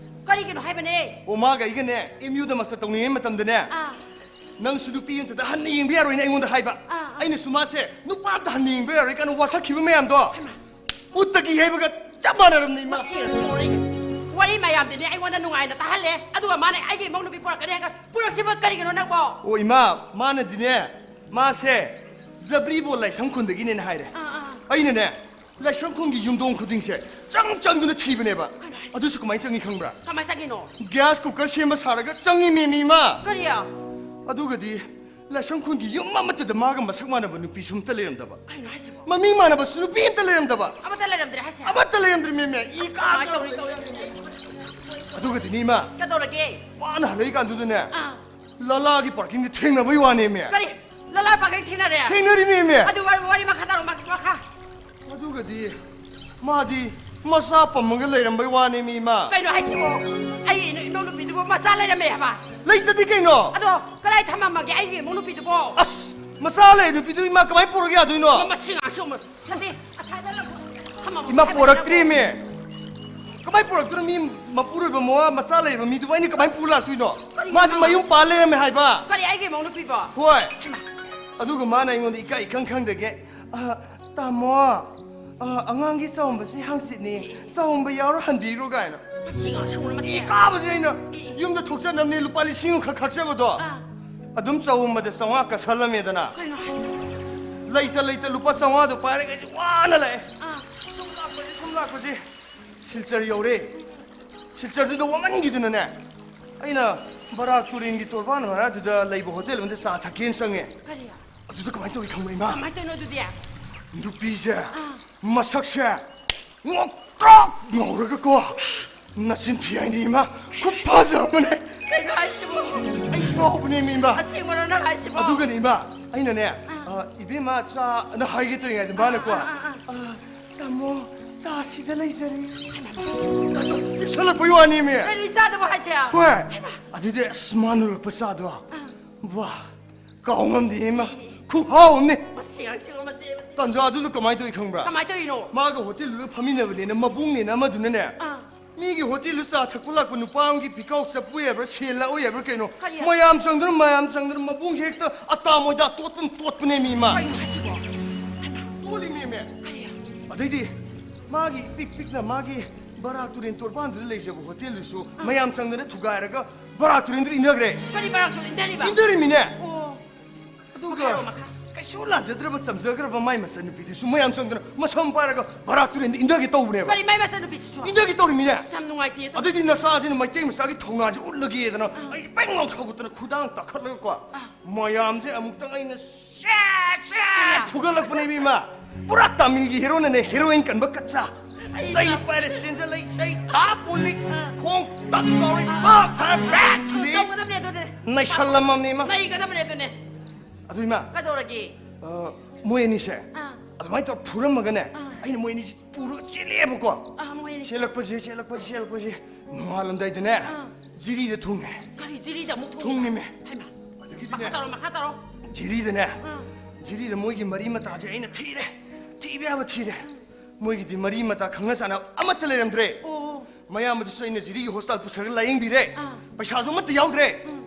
ꯀꯔꯤꯒꯤꯅꯣ ꯍꯥꯏꯕꯅꯦ? ꯑꯣ, ꯃꯥꯒ ꯑꯩꯒꯅꯦ ꯑꯦꯝ ꯌꯨꯗ ꯃꯥꯁꯇꯔ ꯇꯧꯅꯤꯡꯉꯩ ꯃꯇꯝꯗꯅꯦ, ꯑꯥ꯫ ꯅꯪꯁꯨ ꯅꯨꯄꯤ ꯑꯝꯇꯗ ꯍꯟꯅ ꯌꯦꯡꯕ ꯌꯥꯔꯣꯏꯅ ꯑꯩꯉꯣꯟꯗ ꯍꯥꯏꯕ꯫ ꯑꯥ, ꯑꯥ꯫ ꯑꯩꯅꯁꯨ ꯃꯥꯁꯦ ꯅꯨꯄꯥ ꯑꯝꯇ ꯍꯟꯅ ꯌꯦꯡꯕ ꯌꯥꯔꯣꯏ ꯀꯥꯏꯅ ꯋꯥꯁꯛꯈꯤꯕ ꯃꯌꯥꯝꯗꯣ, ꯍꯩꯃꯥ꯫ ꯎꯠꯇꯒꯤ ꯍꯩꯕꯒ ꯆꯞ ꯃꯥꯟꯅꯔꯕꯅꯤ, ꯏꯃꯥ꯫ ꯃꯁꯤ ꯋꯥꯔꯤ, ꯋꯥꯔꯤ ꯃꯌꯥꯝꯗꯤꯅꯦ ꯑꯩꯉꯣꯟꯗ ꯅꯨꯡꯉꯥꯏꯅ ꯇꯥꯍꯜꯂꯦ, ꯑꯗꯨꯒ ꯃꯥꯅ ꯑꯩꯒꯤ ꯏꯃꯧ ꯅꯨꯄꯤ ꯄꯨꯔꯛꯀꯅꯤ ꯍꯥꯏꯔꯒ ꯄꯨꯔꯛꯁꯤꯕ ꯀꯔꯤꯒꯤꯅꯣ ꯅꯪꯕꯣ? ꯑꯣ, ꯏꯃꯥ, ꯃꯥꯅꯗꯤꯅꯦ, ꯃꯥꯁꯦ ꯖꯕ꯭ꯔꯤꯕꯣ ꯂꯥꯏꯁ꯭ꯔꯝ ꯈꯨꯟꯗꯒꯤꯅꯦꯅ ꯍꯥꯏꯔꯦ꯫ ꯑꯥ, ꯑꯥ꯫ ꯑꯩꯅꯅꯦ, ꯂꯥꯏꯁ꯭ꯔꯝ ꯈꯨꯟꯒꯤ ꯌꯨꯝꯊꯣꯡ ꯈꯨꯗꯤꯡꯁꯦ ꯆꯪ ꯆꯪꯗꯨꯅ ꯊꯤꯕꯅꯦꯕ꯫ ꯀꯩꯅꯣ ꯍꯥꯏꯁꯦ? ꯑꯗꯨꯁꯨ ꯀꯃꯥꯏꯅ ꯆꯪꯉꯤ ꯈꯪꯕ꯭ꯔꯥ? ꯀꯃꯥꯏꯅ ꯆꯪꯉꯤꯅꯣ? ꯒ꯭ꯌꯥꯁ ꯀꯨꯀꯔ ꯁꯦꯝꯕ ꯁꯥꯔꯒ ꯆꯪꯉꯤꯃꯤ, ꯃꯤ ꯏꯃꯥ꯫ ꯀꯔꯤ? ꯑꯗꯨꯒꯗꯤ ꯂꯥꯏꯁ꯭ꯔꯝ ꯈꯨꯟꯒꯤ ꯌꯨꯝ ꯑꯃꯠꯇꯗ ꯃꯥꯒ ꯃꯁꯛ ꯃꯥꯟꯅꯕ ꯅꯨꯄꯤꯁꯨ ꯑꯝꯇ ꯂꯩꯔꯝꯗꯕ꯫ ꯀꯩꯅꯣ ꯍꯥꯏꯁꯤꯕꯣ? ꯃꯃꯤꯡ ꯃꯥꯟꯅꯕꯁꯨ ꯅꯨꯄꯤ ꯑꯝꯇ ꯂꯩꯔꯝꯗꯕ꯫ ꯑꯃꯠꯇ ꯂꯩꯔꯝꯗ꯭ꯔꯦ ꯍꯥꯏꯁꯦ? ꯑꯃꯠꯇ ꯂꯩꯔꯝꯗ꯭ꯔꯦ, ꯃꯦꯝꯃꯦ꯫ ꯏ ꯑꯁ, ꯀꯃꯥꯏꯅ ꯇꯧꯅꯤ ꯇꯧꯔꯤꯁꯦ? ꯑꯗꯨꯒꯗꯤꯅꯦ, ꯏꯃꯥ, ꯀꯩꯗꯧꯔꯒꯦ? ꯋꯥꯅ ꯍꯜꯂꯛꯏꯀꯥꯟꯗꯨꯗꯅꯦ, ꯑꯥ꯫ ꯂꯂꯥꯒꯤ ꯄꯥꯔꯀꯤꯡꯗ ꯊꯦꯡꯅꯕꯩ ꯋꯥꯅꯦꯃꯦ꯫ ꯀꯔꯤ? ꯂꯂꯥ ꯄꯥꯔꯀꯤꯡ ꯊꯦꯡꯅꯔꯦ? ꯊꯦꯡꯅꯔꯤꯃꯦꯃꯦ꯫ ꯑꯗꯨ ꯋꯥꯔꯤ, ꯋꯥꯔꯤ ꯃꯈꯥ ꯇꯥꯔꯣ, ꯃꯈꯥ, ꯃꯈꯥ꯫ ꯑꯗꯨꯒꯗꯤ ꯃꯥꯗꯤ ꯃꯆꯥ ꯄꯝꯃꯒ ꯂꯩꯔꯝꯕꯩ ꯋꯥꯅꯦꯃꯤ, ꯏꯃꯥ꯫ ꯀꯩꯅꯣ ꯍꯥꯏꯁꯤꯕꯣ? ꯑꯩ ꯏꯅꯧ-, ꯏꯅꯧ ꯅꯨꯄꯤꯗꯨꯕꯨ ꯃꯆꯥ ꯂꯩꯔꯝꯃꯦ ꯍꯥꯏꯕ? ꯂꯩꯇꯗꯤ ꯀꯩꯅꯣ? ꯑꯗꯣ ꯀꯗꯥꯏ ꯊꯝꯃꯝꯃꯒꯦ ꯑꯩꯒꯤ ꯏꯃꯧ ꯅꯨꯄꯤꯗꯨꯕꯣ? ꯑꯁ, ꯃꯆꯥ ꯂꯩ ꯅꯨꯄꯤꯗꯨ, ꯏꯃꯥ, ꯀꯃꯥꯏꯅ ꯄꯨꯔꯛ ꯌꯥꯗꯣꯏꯅꯣ? ꯃꯁꯤ ꯉꯥꯡꯁꯤ ꯑꯃ-, ꯅꯠꯇꯦ, ꯑꯁꯥꯏꯗ ꯂꯪ-, ꯊꯝꯃꯝꯃꯣ ꯏꯃꯥ, ꯍꯥꯏꯕꯅꯦ ꯄꯣꯔꯛꯇ꯭ꯔꯤꯃꯤ꯫ ꯅꯪꯕꯣ꯫ ꯀꯃꯥꯏꯅ ꯄꯨꯔꯛꯇꯣꯏꯅꯣ? ꯃꯤ ꯃꯄꯨꯔꯣꯏꯕ ꯃꯋꯥ ꯃꯆꯥ ꯂꯩꯕ ꯃꯤꯗꯨꯕꯨ ꯑꯩꯅ ꯀꯃꯥꯏꯅ ꯄꯨ ꯂꯥꯛꯇꯣꯏꯅꯣ? ꯀꯔꯤꯅꯣ ꯃꯥꯁꯦ ꯅꯪ ꯃꯌꯨꯝ ꯍꯥꯏꯁꯤꯕꯣ? ꯄꯥꯜ ꯂꯩꯔꯝꯃꯦ ꯍꯥꯏꯕ꯫ ꯀꯔꯤ, ꯑꯩꯒꯤ ꯃꯧ ꯅꯨꯄꯤꯕꯣ? ꯍꯣꯏ꯫ ꯑꯗꯨꯒ ꯃꯥꯅ ꯑꯩꯉꯣꯟꯗ ꯏꯀꯥꯏ ꯏꯈꯪ ꯈꯪꯗꯒꯦ, "ꯑ, ꯇꯥꯃꯣ, ꯑ, ꯑꯉꯥꯡꯒꯤ ꯆꯥꯎꯝꯕꯁꯤ ꯍꯥꯡꯆꯤꯠꯅꯤ, ꯆꯥꯎꯝꯕ ꯌꯥꯎꯔ ꯍꯟꯕꯤꯔꯣ" ꯀꯥꯏꯅ꯫ ꯃꯁꯤ ꯑꯉꯥꯡ ꯁꯤꯡꯕ ꯃꯁꯤ꯫ ꯏ ꯀꯥꯕꯁꯦ ꯑꯩꯅ ꯌꯨꯝꯗ ꯊꯣꯛꯆꯅꯕꯅꯦ ꯂꯨꯄꯥ ꯂꯤꯁꯤꯡ ꯑꯃꯈꯛ ꯈꯥꯛꯆꯕꯗꯣ꯫ ꯑꯥ꯫ ꯑꯗꯨꯝ ꯆꯥꯎꯝꯕꯗ ꯆꯥꯝꯃꯉꯥ ꯀꯠꯁꯜꯂꯝꯃꯦꯗꯅ꯫ ꯀꯩꯅꯣ ꯍꯥꯏꯁꯤꯕꯣ? ꯂꯩꯇ ꯂꯩꯇ ꯂꯨꯄꯥ ꯆꯥꯝꯃꯉꯥꯗꯣ ꯄꯥꯏꯔꯒ ꯑꯩꯁꯦ ꯋꯥꯅ ꯂꯥꯛꯑꯦ꯫ ꯑꯥ꯫ ꯁꯨꯝ ꯂꯥꯛꯄꯁꯦ, ꯁꯨꯝ ꯂꯥꯛꯄꯁꯦ꯫ ꯁꯤꯜꯆꯔ ꯌꯧꯔꯦ꯫ ꯁꯤꯜꯆꯔꯗꯨꯗ ꯋꯥꯃꯟꯈꯤꯗꯅꯅꯦ, ꯑꯩꯅ ꯕꯔꯥꯛ ꯇꯨꯔꯦꯟꯒꯤ ꯇꯣꯔꯕꯥꯟ ꯃꯌꯥꯗꯨꯗ ꯂꯩꯕ ꯍꯣꯇꯦꯜ ꯑꯃꯗ ꯆꯥ ꯊꯛꯀꯦꯅ ꯆꯪꯉꯦ꯫ ꯀꯔꯤ? ꯑꯗꯨꯗ ꯀꯃꯥꯏꯅ ꯇꯧꯏ ꯈꯪꯕ꯭ꯔꯥ, ꯏꯃꯥ? ꯀꯃꯥꯏꯅ ꯇꯧꯔꯤꯅꯣ ꯑꯗꯨꯗꯤ? ꯅꯨꯄꯤꯁꯦ, ꯑꯥ꯫ ꯃꯁꯛꯁꯦ ꯉꯧꯇ꯭ꯔꯣꯛ ꯉꯧꯔꯒꯀꯣ, ꯅꯆꯤꯟ ꯊꯤ ꯍꯥꯏꯅꯤ, ꯏꯃꯥ, ꯈꯨꯐꯖ ꯑꯃꯅꯦ꯫ ꯀꯩꯅꯣ ꯍꯥꯏꯁꯤꯕꯣ? ꯑꯩ ꯉꯥꯎꯕꯅꯦꯃꯤ, ꯏꯃꯥ꯫ ꯑꯁꯦꯡꯕꯔꯣ ꯅꯪ ꯍꯥꯏꯁꯤꯕꯣ? ꯑꯗꯨꯒꯅꯤ, ꯏꯃꯥ, ꯑꯩꯅꯅꯦ, ꯑꯥ꯫ ꯑ, "ꯏꯕꯦꯝꯃ, ꯆꯥ"ꯅ ꯍꯥꯏꯒꯦ ꯇꯧꯔꯤꯉꯩꯗ ꯃꯥꯅꯀꯣ, ꯑꯥ, ꯑꯥ, ꯑꯥ, ꯑꯥ꯫ "ꯑ, ꯇꯥꯃꯣ, ꯆꯥ ꯁꯤꯗ ꯂꯩꯖꯔꯦ"꯫ ꯑꯗꯣ ꯄꯤꯛꯁꯜꯂꯛꯄꯩ ꯋꯥꯅꯦꯃꯤ꯫ ꯀꯔꯤ ꯆꯥꯗꯕ ꯍꯥꯏꯁꯦ? ꯍꯣꯏ꯫ ꯍꯩꯃꯥ꯫ ꯑꯗꯨꯗꯤ ꯑꯁ ꯃꯥ ꯂꯣꯜꯂꯛꯄ ꯆꯥꯗꯣ꯫ ꯑꯥ꯫ ꯋꯥ, ꯀꯥꯎ ꯉꯝꯗꯦ, ꯏꯃꯥ꯫ ꯈꯨꯍꯥꯎ ꯑꯃꯅꯦ꯫ ꯃꯁꯤ ꯑꯉꯥꯡꯁꯤꯕꯨ, ꯃꯁꯤ, ꯃꯁꯤ꯫ ꯇꯥꯟꯖꯥꯗꯨꯗ ꯀꯃꯥꯏꯅ ꯇꯧꯏ ꯈꯪꯕ꯭ꯔꯥ? ꯀꯃꯥꯏꯅ ꯇꯧꯔꯤꯅꯣ? ꯃꯥꯒ ꯍꯣꯇꯦꯜꯗꯨꯗ ꯐꯝꯃꯤꯟꯅꯕꯅꯦꯅ ꯃꯕꯨꯡꯅꯦꯅ ꯑꯃꯗꯨꯅꯅꯦ, ꯑꯥ꯫ ꯃꯤꯒꯤ ꯍꯣꯇꯦꯜꯗꯨ ꯆꯥ ꯊꯛꯄ ꯂꯥꯛꯄ ꯅꯨꯄꯥ ꯑꯃꯒꯤ ꯄꯤꯀꯥꯎ ꯆꯞꯄꯨ ꯍꯥꯏꯕ꯭ꯔꯥ, ꯁꯦꯜ ꯂꯥꯛꯎ ꯍꯥꯏꯕ꯭ꯔꯥ ꯀꯩꯅꯣ? ꯀꯔꯤ? ꯃꯌꯥꯝ ꯆꯪꯗꯅ, ꯃꯌꯥꯝ ꯆꯪꯗꯅ ꯃꯕꯨꯡꯁꯦ ꯍꯦꯛꯇ ꯑꯇꯥ ꯃꯣꯏꯗꯥ ꯇꯣꯠꯄ, ꯇꯣꯠꯄꯅꯦꯃꯤ, ꯏꯃꯥ꯫ ꯀꯩꯅꯣ ꯍꯥꯏꯁꯤꯕꯣ? ꯍꯩꯃꯥ꯫ ꯇꯣꯠꯂꯤꯃꯦꯃꯦ꯫ ꯀꯔꯤ? ꯑꯗꯩꯗꯤ ꯃꯥꯒꯤ ꯏꯄꯤꯛ ꯄꯤꯛꯅ ꯃꯥꯒꯤ ꯕꯔꯥꯛ ꯇꯨꯔꯦꯟ ꯇꯣꯔꯕꯥꯟꯗꯨꯗ ꯂꯩꯖꯕ ꯍꯣꯇꯦꯜꯗꯨꯁꯨ ꯑꯥ꯫ ꯃꯌꯥꯝ ꯆꯪꯗꯅ ꯊꯨꯒꯥꯏꯔꯒ ꯕꯔꯥꯛ ꯇꯨꯔꯦꯟꯗꯨꯗ ꯏꯟꯊꯈ꯭ꯔꯦ꯫ ꯀꯔꯤ ꯕꯔꯥꯛ ꯇꯨꯔꯦꯟ ꯏꯟꯊꯔꯤꯕ? ꯏꯟꯊꯔꯤꯃꯤꯅꯦ꯫ ꯑꯣ꯫ ꯑꯗꯨꯒ ꯃꯈꯥꯔꯣ, ꯃꯈꯥ꯫ ꯀꯩꯁꯨ ꯂꯥꯟꯖꯗ꯭ꯔꯕ ꯆꯝꯖꯈ꯭ꯔꯕ ꯃꯥꯏ ꯃꯆꯟꯅꯨꯄꯤꯗꯨꯁꯨ ꯃꯌꯥꯝ ꯆꯪꯗꯅ ꯃꯁꯝ ꯄꯥꯏꯔꯒ ꯕꯔꯥꯛ ꯇꯨꯔꯦꯟꯗ ꯏꯟꯊꯒꯦ ꯇꯧꯕꯅꯦꯕ꯫ ꯀꯔꯤ ꯃꯥꯏ ꯃꯆꯟꯅꯨꯄꯤꯁꯤꯁꯨ? ꯏꯟꯊꯒꯦ ꯇꯧꯔꯤꯃꯤꯅꯦ꯫ ꯑꯁ, ꯌꯥꯝ ꯅꯨꯡꯉꯥꯏꯇꯦ ꯇꯧꯔꯤꯁꯦ꯫ ꯑꯗꯩꯗꯤ ꯅꯆꯥꯁꯤꯅ ꯃꯩꯇꯩ ꯃꯆꯥꯒꯤ ꯊꯧꯅꯥꯁꯦ ꯎꯠꯂꯒꯦꯗꯅ ꯑꯥ꯫ ꯑꯩ ꯄꯦꯡ ꯂꯥꯎ ꯁꯧꯒꯠꯇꯅ ꯈꯨꯗꯥꯡ ꯇꯥꯈꯠꯂꯒꯀꯣ ꯑꯥ꯫ ꯃꯌꯥꯝꯁꯦ ꯑꯃꯨꯛꯇꯪ ꯑꯩꯅ ꯁꯦꯠ ꯁꯦꯠ ꯀꯌꯥ? ꯐꯨꯒꯠꯂꯛꯄꯅꯦ ꯏꯕꯦꯝꯃ꯫ ꯄꯨꯔꯥ ꯇꯥꯃꯤꯜꯒꯤ ꯍꯦꯔꯣꯅꯅꯦ ꯍꯦꯔꯣꯏꯟ ꯀꯟꯕ ꯀꯠꯆꯥ꯫ ꯑꯩ ꯆꯩ ꯆꯥ- ꯄꯥꯏꯔꯦ ꯆꯦꯟꯖꯜꯂꯛꯏ ꯆꯩ ꯇꯥꯞ ꯃꯨꯜꯂꯤ ꯑꯥ꯫ ꯈꯣꯡ ꯇꯛ ꯇꯧꯔꯤ ꯑꯥ꯫ ꯄꯥꯛ ꯐꯔꯦ ꯕ꯭ꯔꯦꯛ ꯊꯨꯗꯦꯛ꯫ ꯇꯧꯒꯗꯕꯅꯦ ꯑꯗꯨꯅꯦ꯫ ꯅꯩꯁꯜꯂꯝꯃꯝꯅꯦ ꯏꯃꯥ꯫ ꯅꯩꯒꯗꯕꯅꯦ ꯑꯗꯨꯅꯦ꯫ ꯑꯗꯨ ꯏꯃꯥ꯫ ꯀꯩꯗꯧꯔꯒꯦ? ꯑ, ꯃꯣꯏ ꯑꯅꯤꯁꯦ ꯑꯥ꯫ ꯑꯗꯨꯃꯥꯏꯅ ꯇꯧꯔ ꯐꯨꯔꯝꯃꯒꯅꯦ ꯑꯥ꯫ ꯑꯩꯅ ꯃꯣꯏ ꯑꯅꯤꯁꯦ ꯄꯨꯔꯒ ꯆꯦꯜꯂꯛꯑꯦꯕꯀꯣ꯫ ꯑꯥ, ꯃꯣꯏ ꯑꯅꯤꯁꯦ꯫ ꯆꯦꯜꯂꯛꯄꯁꯦ ꯆꯦꯜꯂꯛꯄꯁꯦ ꯆꯦꯜꯂꯛꯄꯁꯦ ꯅꯣꯡꯉꯥꯜꯂꯝꯗꯥꯏꯗꯅꯦ ꯑꯥ꯫ ꯖꯤꯔꯤꯗ ꯊꯨꯡꯉꯦ꯫ ꯀꯔꯤ ꯖꯤꯔꯤꯗ ꯑꯃꯨꯛ ꯊꯨꯡꯉꯤꯕ? ꯊꯨꯡꯉꯤꯃꯦ꯫ ꯍꯩꯃꯥ꯫ ꯑꯗꯒꯤꯗꯤꯅꯦ ꯃꯈꯥ ꯇꯧꯔꯣ, ꯃꯈꯥ ꯇꯧꯔꯣ꯫ ꯖꯤꯔꯤꯗꯅꯦ ꯑꯥ꯫ ꯖꯤꯔꯤꯗ ꯃꯣꯏꯒꯤ ꯃꯔꯤ ꯃꯇꯥꯁꯦ ꯑꯩꯅ ꯊꯤꯔꯦ꯫ ꯊꯤꯕ ꯌꯥꯕ ꯊꯤꯔꯦ꯫ ꯃꯣꯏꯒꯤꯗꯤ ꯃꯔꯤ ꯃꯇꯥ ꯈꯪꯅ ꯆꯥꯟꯅꯕ ꯑꯃꯠꯇ ꯂꯩꯔꯝꯗ꯭ꯔꯦ꯫ ꯑꯣ꯫ ꯃꯌꯥꯝ ꯑꯗꯨꯁꯨ ꯑꯩꯅ ꯖꯤꯔꯤꯒꯤ ꯍꯣꯁꯄꯤꯇꯥꯜ ꯄꯨꯁꯜꯂꯒ ꯂꯥꯌꯦꯡꯕꯤꯔꯦ꯫ ꯑꯥ꯫ ꯄꯩꯁꯥꯁꯨ ꯑꯃꯠꯇ ꯌꯥꯎꯗ꯭ꯔꯦ꯫ ꯎꯝ꯫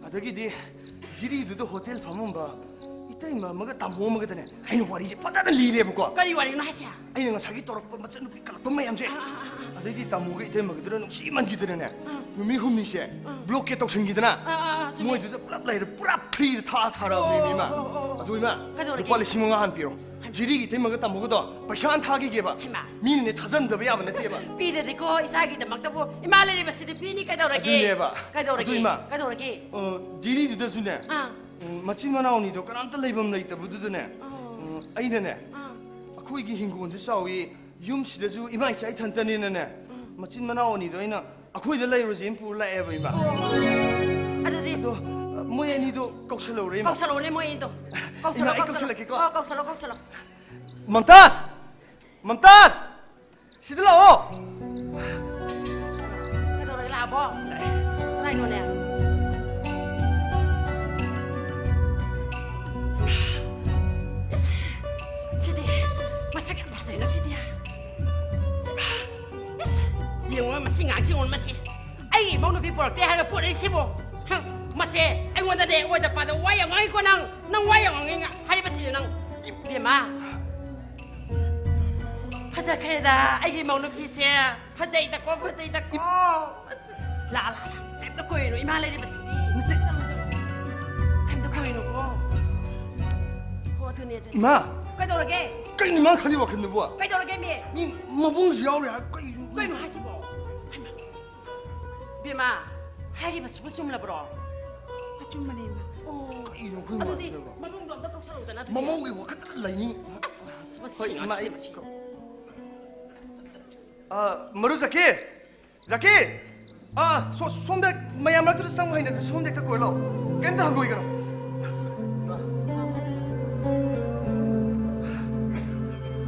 ꯑꯗꯒꯤꯗꯤ ꯖꯤꯔꯤꯗꯨꯗ ꯍꯣꯇꯦꯜ ꯐꯝꯃꯝꯕ ꯏꯇꯩꯃ ꯑꯃꯒ ꯇꯥꯃꯣ ꯑꯃꯒꯗꯅꯦ ꯑꯩꯅ ꯋꯥꯔꯤꯁꯦ ꯐꯖꯅ ꯂꯤꯔꯦꯕꯀꯣ꯫ ꯀꯔꯤ ꯋꯥꯔꯤꯅꯣ ꯍꯥꯏꯁꯦ? ꯑꯩꯅ ꯉꯁꯥꯏꯒꯤ ꯇꯧꯔꯛꯄ ꯃꯆꯟꯅꯨꯄꯤ ꯀꯜꯂꯛꯄ ꯃꯌꯥꯝꯁꯦ꯫ ꯑꯥ, ꯑꯥ, ꯑꯥ, ꯑꯥ꯫ ꯑꯗꯩꯗꯤ ꯇꯥꯃꯣꯒ ꯏꯇꯩꯃꯒꯗꯨꯅ ꯅꯨꯡꯁꯤꯃꯟꯈꯤꯗꯅꯅꯦ, ꯑꯥ꯫ ꯅꯨꯃꯤꯠ ꯍꯨꯝꯅꯤꯁꯦ ꯑꯥ꯫ ꯕ꯭ꯂꯣꯛꯀꯦꯠ ꯇꯧꯁꯟꯈꯤꯗꯅ, ꯑꯥ, ꯑꯥ, ꯑꯥ, ꯆꯨꯝꯃꯤ꯫ ꯃꯣꯏꯗꯨꯗ ꯄꯨꯂꯞ ꯂꯩꯔꯦ, ꯄꯨꯔꯥ ꯐ꯭ꯔꯤꯗ ꯊꯥ ꯊꯥꯔꯕꯅꯦ, ꯑꯣ, ꯏꯃꯥ꯫ ꯑꯣ, ꯑꯣ, ꯑꯣ꯫ ꯑꯗꯨ ꯏꯃꯥ, ꯀꯩꯗꯧꯔꯒꯦ? ꯂꯨꯄꯥ ꯂꯤꯁꯤꯡ ꯃꯉꯥ ꯍꯥꯟꯅ ꯄꯤꯔꯣ꯫ ꯍꯩꯃꯥ꯫ ꯖꯤꯔꯤꯒꯤ ꯏꯇꯩꯃꯒ ꯇꯥꯃꯣꯒꯗꯣ ꯄꯩꯁꯥ ꯍꯥꯟꯅ ꯊꯥꯈꯤꯒꯦꯕ꯫ ꯍꯩꯃꯥ꯫ ꯃꯤꯅꯅꯦ ꯊꯥꯖꯟꯗꯕ ꯌꯥꯕ ꯅꯠꯇꯦꯕ꯫ ꯄꯤꯗ꯭ꯔꯗꯤꯀꯣ, ꯏꯆꯥꯒꯤꯗꯃꯛꯇꯕꯨ ꯏꯃꯥ ꯂꯩꯔꯤꯕꯁꯤꯗꯤ ꯄꯤꯅꯤ, ꯀꯩꯗꯧꯔꯒꯦ? ꯑꯗꯨꯅꯦꯕ꯫ ꯀꯩꯗꯧꯔꯒꯦ? ꯑꯗꯨ ꯏꯃꯥ, ꯀꯩꯗꯧꯔꯒꯦ? ꯑ, ꯖꯤꯔꯤꯗꯨꯗꯁꯨꯅꯦ, ꯑꯥ꯫ ꯎꯝ, ꯃꯆꯤꯟ ꯃꯅꯥꯎ ꯑꯅꯤꯗꯣ ꯀꯅꯥꯝꯇ ꯂꯩꯐꯝ ꯂꯩꯇꯕꯗꯨꯗꯅꯦ, ꯑꯣ꯫ ꯎꯝ, ꯑꯩꯅꯅꯦ, ꯑꯥ꯫ ꯑꯩꯈꯣꯏꯒꯤ ꯍꯤꯡꯒꯣꯜꯁꯨ ꯆꯥꯎꯏ, ꯌꯨꯝꯁꯤꯗꯁꯨ ꯏꯃꯥ ꯏꯆꯥ ꯏꯊꯟꯇꯅꯤꯅꯅꯦ, ꯎꯝ꯫ ꯃꯆꯤꯟ ꯃꯅꯥꯎ ꯑꯅꯤꯗꯣ ꯑꯩꯅ ꯑꯩꯈꯣꯏꯗ ꯂꯩꯔꯨꯁꯦꯅ ꯄꯨꯔ ꯂꯥꯛꯑꯦꯕ, ꯏꯃꯥ꯫ ꯑꯣ꯫ ꯑꯗꯨꯗꯤ ꯑꯗꯣ, ꯑ, ꯃꯣꯏ ꯑꯅꯤꯗꯣ ꯀꯧꯁꯜꯂꯧꯔꯦ, ꯏꯃꯥ꯫ ꯀꯧꯁꯜꯂꯛꯑꯣꯅꯦ ꯃꯣꯏ ꯑꯅꯤꯗꯣ꯫ ꯏꯃꯥ, ꯀꯧꯁꯜꯂꯣ, ꯑꯩ ꯀꯧꯁꯜꯂꯣ꯫ ꯀꯧꯁꯜꯂꯛꯀꯦꯀꯣ꯫ ꯑꯣ, ꯀꯧꯁꯜꯂꯣ, ꯀꯧꯁꯜꯂꯣ꯫ ꯃꯝꯇꯥꯖ! ꯃꯝꯇꯥꯖ! ꯁꯤꯗ ꯂꯥꯛꯑꯣ꯫ ꯀꯩꯗꯧꯔꯒꯦ, ꯂꯥꯛꯑꯕꯣ? ꯂꯥꯛꯑꯦ꯫ ꯀꯅꯥꯏꯅꯣꯅꯦ? ꯏꯁ, ꯁꯤꯗꯤ ꯃꯁꯛ ꯌꯥꯝ ꯐꯖꯩꯅ ꯁꯤꯗꯤ꯫ ꯏꯁ, ꯌꯦꯡꯉꯣ ꯃꯁꯤ ꯉꯥꯡꯁꯤ, ꯌꯦꯡꯉꯣ ꯃꯁꯤ꯫ ꯑꯩ ꯏꯃꯧ ꯅꯨꯄꯤ ꯄꯨꯔꯛꯇꯦ ꯍꯥꯏꯔꯒ ꯄꯨꯔꯛꯏꯁꯤꯕꯣ? ꯍ, ꯃꯁꯦ ꯑꯩꯉꯣꯟꯗꯅꯦ, ꯑꯣꯏꯗ ꯄꯥꯗ ꯋꯥ ꯌꯥꯝ ꯉꯥꯡꯉꯤꯀꯣ ꯅꯪ꯫ ꯅꯪ ꯋꯥ ꯌꯥꯝ ꯉꯥꯡꯉꯤ ꯍꯥꯏꯔꯤꯕꯁꯤꯅꯦ ꯅꯪ꯫ ꯏꯕꯦꯝꯃ, ꯐꯖꯈ꯭ꯔꯦꯗ ꯑꯩꯒꯤ ꯏꯃꯧ ꯅꯨꯄꯤꯁꯦ꯫ ꯐꯖꯩꯗꯀꯣ, ꯐꯖꯩꯗꯀꯣ꯫ ꯑꯁ, ꯂꯥꯛ, ꯂꯥꯛ, ꯂꯥꯛ꯫ ꯀꯩꯝꯇ ꯀꯣꯏꯔꯨꯅꯨ, ꯏꯃꯥ ꯂꯩꯔꯤꯕꯁꯤꯗꯤ꯫ ꯅꯠꯇꯦ꯫ ꯆꯪꯉꯣ, ꯆꯪꯉꯣ, ꯆꯪꯉꯣ, ꯆꯪꯉꯣ꯫ ꯀꯩꯝꯇ ꯀꯣꯏꯔꯨꯅꯨꯀꯣ꯫ ꯍꯣ, ꯑꯗꯨꯅꯦ, ꯑꯗꯨꯅꯦ꯫ ꯏꯃꯥ! ꯀꯩꯗꯧꯔꯒꯦ? ꯀꯩꯅꯣ ꯏꯃꯥ ꯈꯜꯂꯤ ꯋꯥꯈꯜꯗꯨꯕꯣ? ꯀꯩꯗꯧꯔꯒꯦ, ꯃꯤ? ꯃꯤ ꯃꯕꯨꯡꯁꯨ ꯌꯥꯎꯔꯤ ꯍꯥꯏ, ꯀꯩꯅꯣ? ꯀꯩꯅꯣ ꯍꯥꯏꯁꯤꯕꯣ? ꯍꯩꯃꯥ! ꯕꯦꯝꯃ, ꯍꯥꯏꯔꯤꯕꯁꯤꯕꯨ ꯆꯨꯝꯂꯕ꯭ꯔꯣ? ꯑꯆꯨꯝꯕꯅꯤ, ꯏꯃꯥ꯫ ꯑꯣ꯫ ꯀꯩꯅꯣ ꯑꯩꯈꯣꯏ ꯑꯗꯨꯗꯤ ꯏꯃꯥꯁꯤꯅꯕꯣ? ꯃꯕꯨꯡꯗꯣ ꯑꯝꯇ ꯀꯧꯁꯜꯂꯛꯎꯗꯅ, ꯑꯗꯨꯗꯤ꯫ ꯃꯃꯧꯒꯤ ꯋꯥꯈꯜꯗ ꯂꯩꯅꯤꯡ-, ꯑꯁ, ꯃꯁꯤ ꯍꯣꯏ, ꯏꯃꯥ, ꯉꯥꯡꯁꯤꯗꯤ ꯑꯩ ꯃꯁꯤ꯫ ꯀꯧ-, ꯑ, ꯃꯔꯨꯞ ꯖꯀꯤ! ꯖꯀꯤ! ꯑ, ꯁꯣ-, ꯁꯣꯝꯗ ꯃꯌꯥꯝ ꯃꯔꯛꯇꯨꯗ ꯆꯪꯕ ꯍꯩꯅꯗ꯭ꯔꯦ, ꯁꯣꯝꯗ ꯍꯦꯛꯇ ꯀꯣꯏꯔꯣ ꯂꯥꯛꯑꯣ꯫ ꯀꯩꯝꯇ ꯍꯪꯒꯣꯏꯒꯅꯨ꯫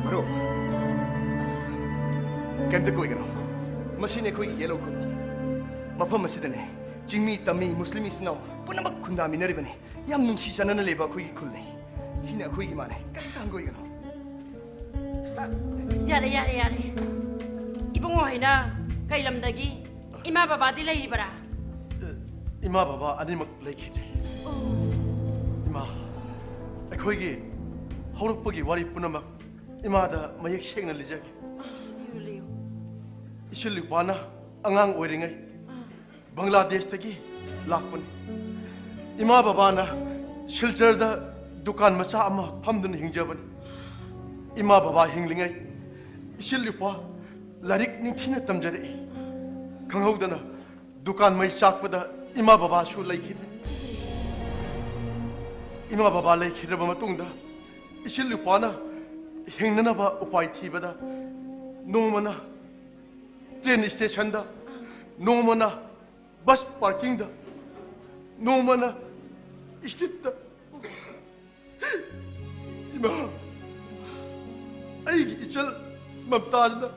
ꯃꯔꯨꯞ, ꯀꯩꯝꯇ ꯀꯣꯏꯒꯅꯨ꯫ ꯃꯁꯤꯅꯤ ꯑꯩꯈꯣꯏꯒꯤ ꯌꯦꯂꯣ ꯈꯨꯜ꯫ ꯃꯐꯝ ꯑꯁꯤꯗꯅꯦ ꯆꯤꯡꯃꯤ, ꯇꯝꯃꯤ, ꯃꯨꯁꯂꯤꯝ ꯏꯆꯤꯟ ꯏꯅꯥꯎ ꯄꯨꯝꯅꯃꯛ ꯈꯨꯟꯗꯥꯃꯤꯟꯅꯔꯤꯕꯅꯤ꯫ ꯌꯥꯝ ꯅꯨꯡꯁꯤ ꯆꯥꯟꯅꯅ ꯂꯩꯕ ꯑꯩꯈꯣꯏꯒꯤ ꯈꯨꯜꯅꯤ꯫ ꯁꯤꯅꯤ ꯑꯩꯈꯣꯏꯒꯤ ꯃꯥꯜꯂꯦ꯫ ꯀꯔꯤꯝꯇ ꯍꯪꯒꯣꯏꯒꯅꯨ꯫ ꯌꯥꯔꯦ, ꯌꯥꯔꯦ, ꯌꯥꯔꯦ꯫ ꯏꯕꯨꯡꯉꯣ ꯍꯣꯏꯅ ꯀꯩ ꯂꯝꯗꯒꯤ? ꯏꯃꯥ ꯕꯕꯥꯗꯤ ꯂꯩꯔꯤꯕꯔꯥ? ꯏꯃꯥ ꯕꯕꯥ ꯑꯅꯤꯃꯛ ꯂꯩꯈꯤꯗ꯭ꯔꯦ꯫ ꯏꯃꯥ, ꯑꯩꯈꯣꯏꯒꯤ ꯍꯧꯔꯛꯄꯒꯤ ꯋꯥꯔꯤ ꯄꯨꯝꯅꯃꯛ ꯏꯃꯥꯗ ꯃꯌꯦꯛ ꯁꯦꯡꯅ ꯂꯤꯖꯒꯦ꯫ ꯂꯤꯌꯨ, ꯂꯤꯌꯨ꯫ ꯏꯆꯤꯜ ꯏꯄ꯭ꯋꯥꯅ ꯑꯉꯥꯡ ꯑꯣꯏꯔꯤꯉꯩ ꯕꯪꯒ꯭ꯂꯥꯗꯦꯁꯇꯒꯤ ꯂꯥꯛꯄꯅꯤ꯫ ꯏꯃꯥ ꯕꯕꯥꯅ ꯁꯤꯜꯆꯔꯗ ꯗꯨꯀꯥꯟ ꯃꯆꯥ ꯑꯃ ꯐꯝꯗꯨꯅ ꯍꯤꯡꯖꯕꯅꯤ꯫ ꯏꯃꯥ ꯕꯕꯥ ꯍꯤꯡꯂꯤꯉꯩ ꯏꯆꯤꯜ ꯏꯄ꯭ꯋꯥ ꯂꯥꯏꯔꯤꯛ ꯅꯤꯡꯊꯤꯅ ꯇꯝꯖꯔꯛꯏ꯫ ꯈꯪꯍꯧꯗꯅ ꯗꯨꯀꯥꯟ ꯃꯩ ꯆꯥꯛꯄꯗ ꯏꯃꯥ ꯕꯕꯥꯁꯨ ꯂꯩꯈꯤꯗ꯭ꯔꯦ꯫ ꯏꯃꯥ ꯕꯕꯥ ꯂꯩꯈꯤꯗ꯭ꯔꯕ ꯃꯇꯨꯡꯗ ꯏꯆꯤꯜ ꯏꯄ꯭ꯋꯥꯅ ꯍꯤꯡꯅꯅꯕ ꯎꯄꯥꯏ ꯊꯤꯕꯗ ꯅꯣꯡꯃꯅ ꯇ꯭ꯔꯦꯟ ꯁ꯭ꯇꯦꯁꯟꯗ, ꯅꯣꯡꯃꯅ ꯕꯁ ꯄꯥꯔꯀꯤꯡꯗ, ꯅꯣꯡꯃꯅ ꯁ꯭ꯇ꯭ꯔꯤꯠꯇ꯫ ꯏꯃꯥ, ꯑꯩꯒꯤ ꯏꯆꯜ ꯃꯝꯇꯥꯖꯅ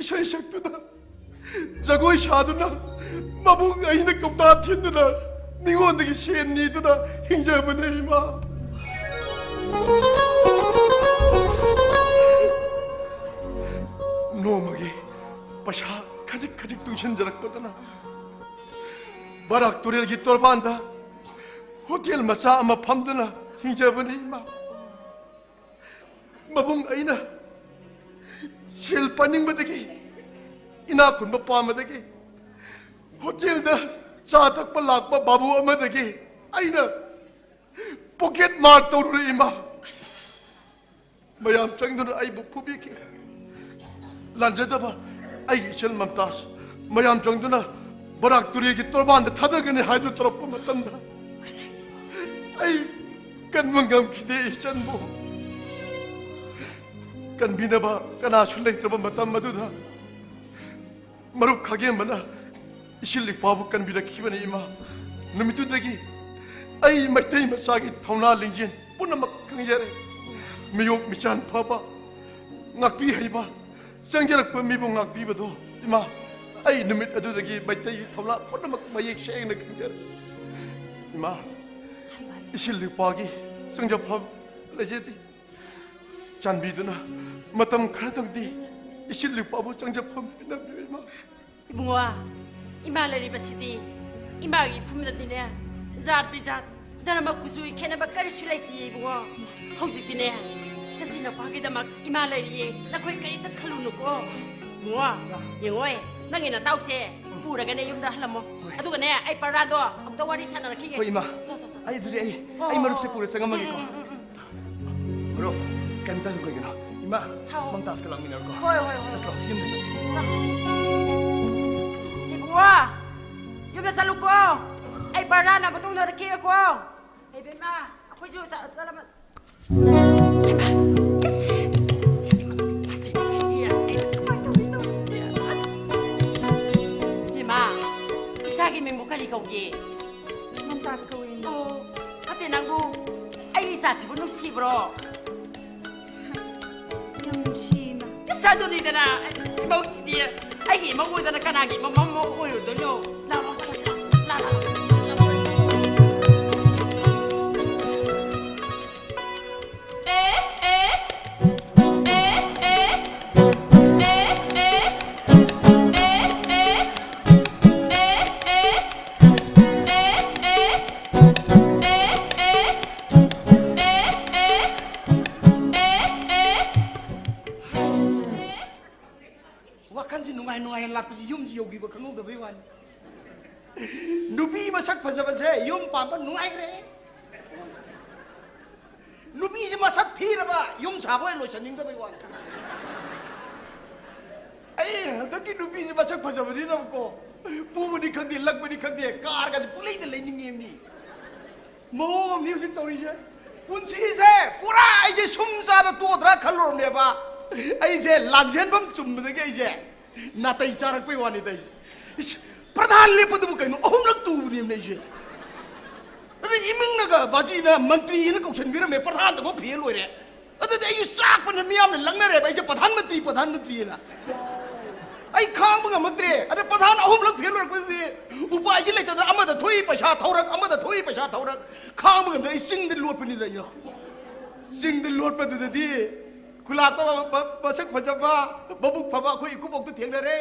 ꯏꯁꯩ ꯁꯛꯇꯨꯅ, ꯖꯒꯣꯏ ꯁꯥꯗꯨꯅ, ꯃꯕꯨꯡ ꯑꯩꯅ ꯀꯧꯇꯥ ꯊꯤꯟꯗꯨꯅ, ꯃꯤꯉꯣꯟꯗꯒꯤ ꯁꯦꯟ ꯅꯤꯗꯨꯅ ꯍꯤꯡꯖꯕꯅꯦ, ꯏꯃꯥ꯫ ꯅꯣꯡꯃꯒꯤ ꯄꯩꯁꯥ ꯈꯖꯤꯛ ꯈꯖꯤꯛ ꯇꯨꯡꯁꯤꯟꯖꯔꯛꯄꯗꯨꯅ ꯕꯔꯥꯛ ꯇꯨꯔꯦꯜꯒꯤ ꯇꯣꯔꯕꯥꯟꯗ ꯍꯣꯇꯦꯜ ꯃꯆꯥ ꯑꯃ ꯐꯝꯗꯨꯅ ꯍꯤꯡꯖꯕꯅꯤ, ꯏꯃꯥ꯫ ꯃꯕꯨꯡ ꯑꯩꯅ ꯁꯦꯜ ꯄꯥꯏꯅꯤꯡꯕꯗꯒꯤ, ꯏꯅꯥꯛ ꯈꯨꯟꯕ ꯄꯥꯝꯕꯗꯒꯤ, ꯍꯣꯇꯦꯜꯗ ꯆꯥ ꯊꯛꯄ ꯂꯥꯛꯄ ꯕꯥꯕꯨ ꯑꯃꯗꯒꯤ ꯑꯩꯅ ꯄꯣꯀꯦꯠ ꯃꯥꯔ ꯇꯧꯔꯨꯔꯦ, ꯏꯃꯥ꯫ ꯃꯌꯥꯝ ꯆꯪꯗꯨꯅ ꯑꯩꯕꯨ ꯐꯨꯕꯤꯈꯤ꯫ ꯂꯥꯟꯖꯗꯕ ꯑꯩꯒꯤ ꯏꯆꯜ ꯃꯝꯇꯥꯖ, ꯃꯌꯥꯝ ꯆꯪꯗꯨꯅ ꯕꯔꯥꯛ ꯇꯨꯔꯦꯜꯒꯤ ꯇꯣꯔꯕꯥꯟꯗ ꯊꯥꯗꯒꯅꯤ ꯍꯥꯏꯗꯨꯅ ꯇꯧꯔꯛꯄ ꯃꯇꯝꯗ, ꯑꯩ ꯀꯟꯕ ꯉꯝꯈꯤꯗꯦ ꯏꯆꯟꯕꯨ꯫ ꯀꯟꯕꯤꯅꯕ ꯀꯅꯥꯁꯨ ꯂꯩꯇ꯭ꯔꯕ ꯃꯇꯝ ꯑꯗꯨꯗ, ꯃꯔꯨꯞ ꯈꯥꯒꯦꯝꯕꯅ ꯏꯆꯤꯜ ꯏꯄ꯭ꯋꯥꯕꯨ ꯀꯟꯕꯤꯔꯛꯈꯤꯕꯅꯤ, ꯏꯃꯥ꯫ ꯅꯨꯃꯤꯠꯇꯨꯗꯒꯤ ꯑꯩ ꯃꯩꯇꯩ ꯃꯆꯥꯒꯤ ꯊꯧꯅꯥ ꯂꯤꯡꯖꯦꯜ ꯄꯨꯝꯅꯃꯛ ꯈꯪꯖꯔꯦ꯫ ꯃꯤꯌꯣꯛ ꯃꯤꯆꯥꯟ ꯐꯕ, ꯉꯥꯛꯄꯤ ꯍꯩꯕ, ꯆꯪꯖꯔꯛꯄ ꯃꯤꯕꯨ ꯉꯥꯛꯄꯤꯕꯗꯣ, ꯏꯃꯥ, ꯑꯩ ꯅꯨꯃꯤꯠ ꯑꯗꯨꯗꯒꯤ ꯃꯩꯇꯩꯒꯤ ꯊꯧꯅꯥ ꯄꯨꯝꯅꯃꯛ ꯃꯌꯦꯛ ꯁꯦꯡꯅ ꯈꯪꯖꯔꯦ꯫ ꯏꯃꯥ, ꯏꯆꯤꯜ ꯏꯄ꯭ꯋꯥꯒꯤ ꯆꯪꯖꯐꯝ ꯂꯩꯖꯗꯦ꯫ ꯆꯥꯟꯕꯤꯗꯨꯅ ꯃꯇꯝ ꯈꯔꯗꯪꯗꯤ ꯏꯁꯤꯠ ꯂꯨꯄꯥꯕꯨ ꯆꯪꯖꯐꯝ ꯄꯤꯅꯕꯤꯌꯨ, ꯏꯃꯥ꯫ ꯏꯕꯨꯡꯉꯣ, ꯏꯃꯥ ꯂꯩꯔꯤꯕꯁꯤꯗꯤ ꯏꯃꯥꯒꯤ ꯏꯐꯝꯗꯗꯤꯅꯦ, ꯖꯥꯠ ꯕꯤꯖꯥꯠ, ꯙꯔꯃ ꯀꯨꯆꯨꯒꯤ ꯈꯦꯠꯅꯕ ꯀꯔꯤꯁꯨ ꯂꯩꯇꯦ ꯏꯕꯨꯡꯉꯣ꯫ ꯍꯧꯖꯤꯛꯇꯤꯅꯦ, ꯅꯆꯤꯟꯅꯄꯥꯒꯤꯗꯃꯛ ꯏꯃꯥ ꯂꯩꯔꯤꯌꯦ, ꯅꯈꯣꯏ ꯀꯔꯤꯝꯇ ꯈꯜꯂꯨꯅꯨꯀꯣ꯫ ꯏꯕꯨꯡꯉꯣ, ꯌꯦꯡꯉꯣꯏ, ꯅꯪꯒꯤ ꯅꯇꯥꯎꯁꯦ ꯄꯨꯔꯒꯅꯦ ꯌꯨꯝꯗ ꯍꯜꯂꯝꯃꯣ꯫ ꯍꯣꯏ꯫ ꯑꯗꯨꯒꯅꯦ, ꯑꯩ ꯄꯔꯥꯗꯣ ꯑꯃꯨꯛꯇ ꯋꯥꯔꯤ ꯁꯥꯟꯅꯔꯛꯈꯤꯒꯦ꯫ ꯍꯣꯏ, ꯏꯃꯥ꯫ ꯆꯣ, ꯆꯣ, ꯆꯣ, ꯆꯣ꯫ ꯑꯩ ꯑꯗꯨꯗꯤ ꯑꯩ, ꯍꯣ, ꯑꯩ ꯍꯣ, ꯃꯔꯨꯞꯁꯦ ꯍꯣ꯫ ꯄꯨꯔ ꯆꯪꯉꯝꯃꯒꯦꯀꯣ꯫ ꯎꯝ, ꯎꯝ, ꯎꯝ, ꯎꯝ꯫ ꯕ꯭ꯔꯣ, ꯀꯩꯝꯇ ꯑꯗꯨꯝ ꯀꯩꯒꯤꯅꯣ? ꯏꯃꯥ, ꯍꯥꯎ꯫ ꯃꯝꯇꯥꯖꯀ ꯂꯥꯛꯃꯤꯟꯅꯔꯨꯀꯣ꯫ ꯍꯣꯏ, ꯍꯣꯏ, ꯍꯣꯏ꯫ ꯆꯠꯂꯣ, ꯌꯨꯝꯗ ꯆꯠꯁꯤ꯫ ꯆꯠꯂꯣ꯫ ꯏꯕꯨꯡꯉꯣ, ꯌꯨꯝꯗ ꯆꯠꯂꯨꯀꯣ꯫ ꯑꯩ ꯕꯔꯥꯅ ꯃꯇꯨꯡꯗ ꯀꯦꯀꯣ꯫ ꯏꯕꯦꯝꯃ, ꯑꯩꯈꯣꯏꯁꯨ ꯆꯠ-, ꯆꯠꯂꯝꯃ-, ꯍꯩꯃꯥ, ꯏꯁ, ꯁꯤꯗꯤ ꯃꯁꯛ ꯐꯖꯩ, ꯁꯤꯗꯤ꯫ ꯑꯩ ꯀꯃꯥꯏ ꯇꯧꯅꯤ ꯇꯧꯔꯤꯁꯤꯗꯤ? ꯑꯁ꯫ ꯏꯃꯥ, ꯏꯆꯥꯒꯤ ꯃꯤꯡꯕꯨ ꯀꯔꯤ ꯀꯧꯒꯦ? ꯃꯝꯇꯥꯖ ꯀꯧꯋꯦ꯫ ꯑꯣ, ꯅꯠꯇꯦ, ꯅꯪꯕꯨ ꯑꯩꯒꯤ ꯏꯆꯥꯁꯤꯕꯨ ꯅꯨꯡꯁꯤꯕ꯭ꯔꯣ? ꯌꯥꯝ ꯅꯨꯡꯁꯤꯌꯦ, ꯏꯃꯥ꯫ ꯏꯁ, ꯑꯗꯨꯅꯤꯗꯅ, ꯏꯃꯧꯁꯤꯗꯤ ꯑꯩꯒꯤ ꯏꯃꯧ ꯑꯣꯏꯗꯅ ꯀꯅꯥꯒꯤ ꯏꯃꯧ, ꯃꯃꯧ ꯑꯣꯏꯔꯨꯗꯣꯏꯅꯣ? ꯂꯥꯛꯑꯣ, ꯆꯠꯂꯁꯤ, ꯂꯥꯛꯑꯣ, ꯂꯥꯛꯑꯣ, ꯂꯥꯛꯑꯣ, ꯂꯥꯛꯑꯣ꯫ ꯋꯥꯈꯜꯁꯤ ꯅꯨꯡꯉꯥꯏ ꯅꯨꯡꯉꯥꯏꯅ ꯂꯥꯛꯄꯁꯤ ꯌꯨꯝꯁꯤ ꯌꯧꯈꯤꯕ ꯈꯪꯍꯧꯗꯕꯩ ꯋꯥꯅꯤ꯫ ꯅꯨꯄꯤ ꯃꯁꯛ ꯐꯖꯕꯁꯦ ꯌꯨꯝ ꯄꯥꯟꯕ ꯅꯨꯡꯉꯥꯏꯈ꯭ꯔꯦ꯫ ꯅꯨꯄꯤꯁꯤ ꯃꯁꯛ ꯊꯤꯔꯕ ꯌꯨꯝ ꯁꯥꯕ ꯑꯣꯏꯅ ꯂꯣꯏꯁꯟꯅꯤꯡꯗꯕꯩ ꯋꯥꯅꯤ꯫ ꯑꯩ ꯍꯟꯗꯛꯀꯤ ꯅꯨꯄꯤꯁꯤ ꯃꯁꯛ ꯐꯖꯕꯅꯤꯅꯕꯀꯣ, ꯄꯨꯕꯅꯤ ꯈꯪꯗꯦ, ꯂꯛꯄꯅꯤ ꯈꯪꯗꯦ, ꯀꯥꯔꯒꯁꯦ ꯄꯨꯂꯩꯗ ꯂꯩꯅꯤꯡꯉꯦꯕꯅꯤ꯫ ꯃꯑꯣꯡ ꯑꯃꯅꯤ ꯍꯧꯖꯤꯛ ꯇꯧꯔꯤꯁꯦ꯫ ꯄꯨꯟꯁꯤꯁꯦ ꯄꯨꯔꯥ ꯑꯩꯁꯦ ꯁꯨꯝ ꯆꯥꯗ ꯇꯣꯛꯑꯗ꯭ꯔꯥ ꯈꯜꯂꯨꯔꯕꯅꯦꯕ꯫ ꯑꯩꯁꯦ ꯂꯥꯟꯖꯦꯟꯐꯝ ꯆꯨꯝꯕꯗꯒꯤ ꯑꯩꯁꯦ ꯅꯥꯇꯩ ꯆꯥꯔꯛꯄꯩ ꯋꯥꯅꯤꯗ ꯑꯩꯁꯦ꯫ ꯏꯁ, ꯄ꯭ꯔꯙꯥꯟ ꯂꯦꯞꯄꯗꯨꯕꯨ ꯀꯩꯅꯣ, ꯑꯍꯨꯝꯂꯛ ꯇꯨꯕꯅꯦꯕꯅꯦ ꯑꯩꯁꯦ꯫ ꯑꯗꯨ ꯏꯃꯤꯡꯅꯒ ꯕꯥꯖꯤꯅ ꯃꯟꯇ꯭ꯔꯤꯅ ꯀꯧꯁꯟꯕꯤꯔꯝꯃꯦ, ꯄ꯭ꯔꯙꯥꯟꯗꯐꯥꯎ ꯐꯦꯜ ꯑꯣꯏꯔꯦ꯫ ꯑꯗꯨꯗꯤ ꯑꯩꯁꯨ ꯆꯥꯛꯄꯅ ꯃꯤꯌꯥꯝꯅ ꯂꯪꯅꯔꯦꯕ, ꯑꯩꯁꯦ ꯄ꯭ꯔꯙꯥꯟ ꯃꯟꯇ꯭ꯔꯤ, ꯄ꯭ꯔꯙꯥꯟ ꯃꯟꯇ꯭ꯔꯤꯅ꯫ ꯑꯩ ꯈꯥꯡꯕ ꯉꯝꯃꯛꯇ꯭ꯔꯦ꯫ ꯑꯗ ꯄ꯭ꯔꯙꯥꯟ ꯑꯍꯨꯝꯂꯛ ꯐꯦꯜ ꯑꯣꯏꯔꯛꯄꯗꯨꯗꯤ ꯎꯄꯥꯏꯁꯤ ꯂꯩꯇꯗꯅ ꯑꯃꯗ ꯊꯣꯛꯏ ꯄꯩꯁꯥ ꯊꯧꯔꯛ, ꯑꯃꯗ ꯊꯣꯛꯏ ꯄꯩꯁꯥ ꯊꯧꯔꯛ꯫ ꯈꯥꯡꯕ ꯉꯝꯗꯅ ꯑꯩ ꯆꯤꯡꯗ ꯂꯣꯠꯄꯅꯤꯗ ꯑꯩꯅ꯫ ꯆꯤꯡꯗ ꯂꯣꯠꯄꯗꯨꯗꯗꯤ ꯈꯨꯂꯥꯛꯄ, ꯃ-, ꯃ-, ꯃꯁꯛ ꯐꯖꯕ, ꯃꯕꯨꯛ ꯐꯕ ꯑꯩꯈꯣꯏ ꯏꯀꯨꯕꯣꯛꯇ ꯊꯦꯡꯅꯔꯦ꯫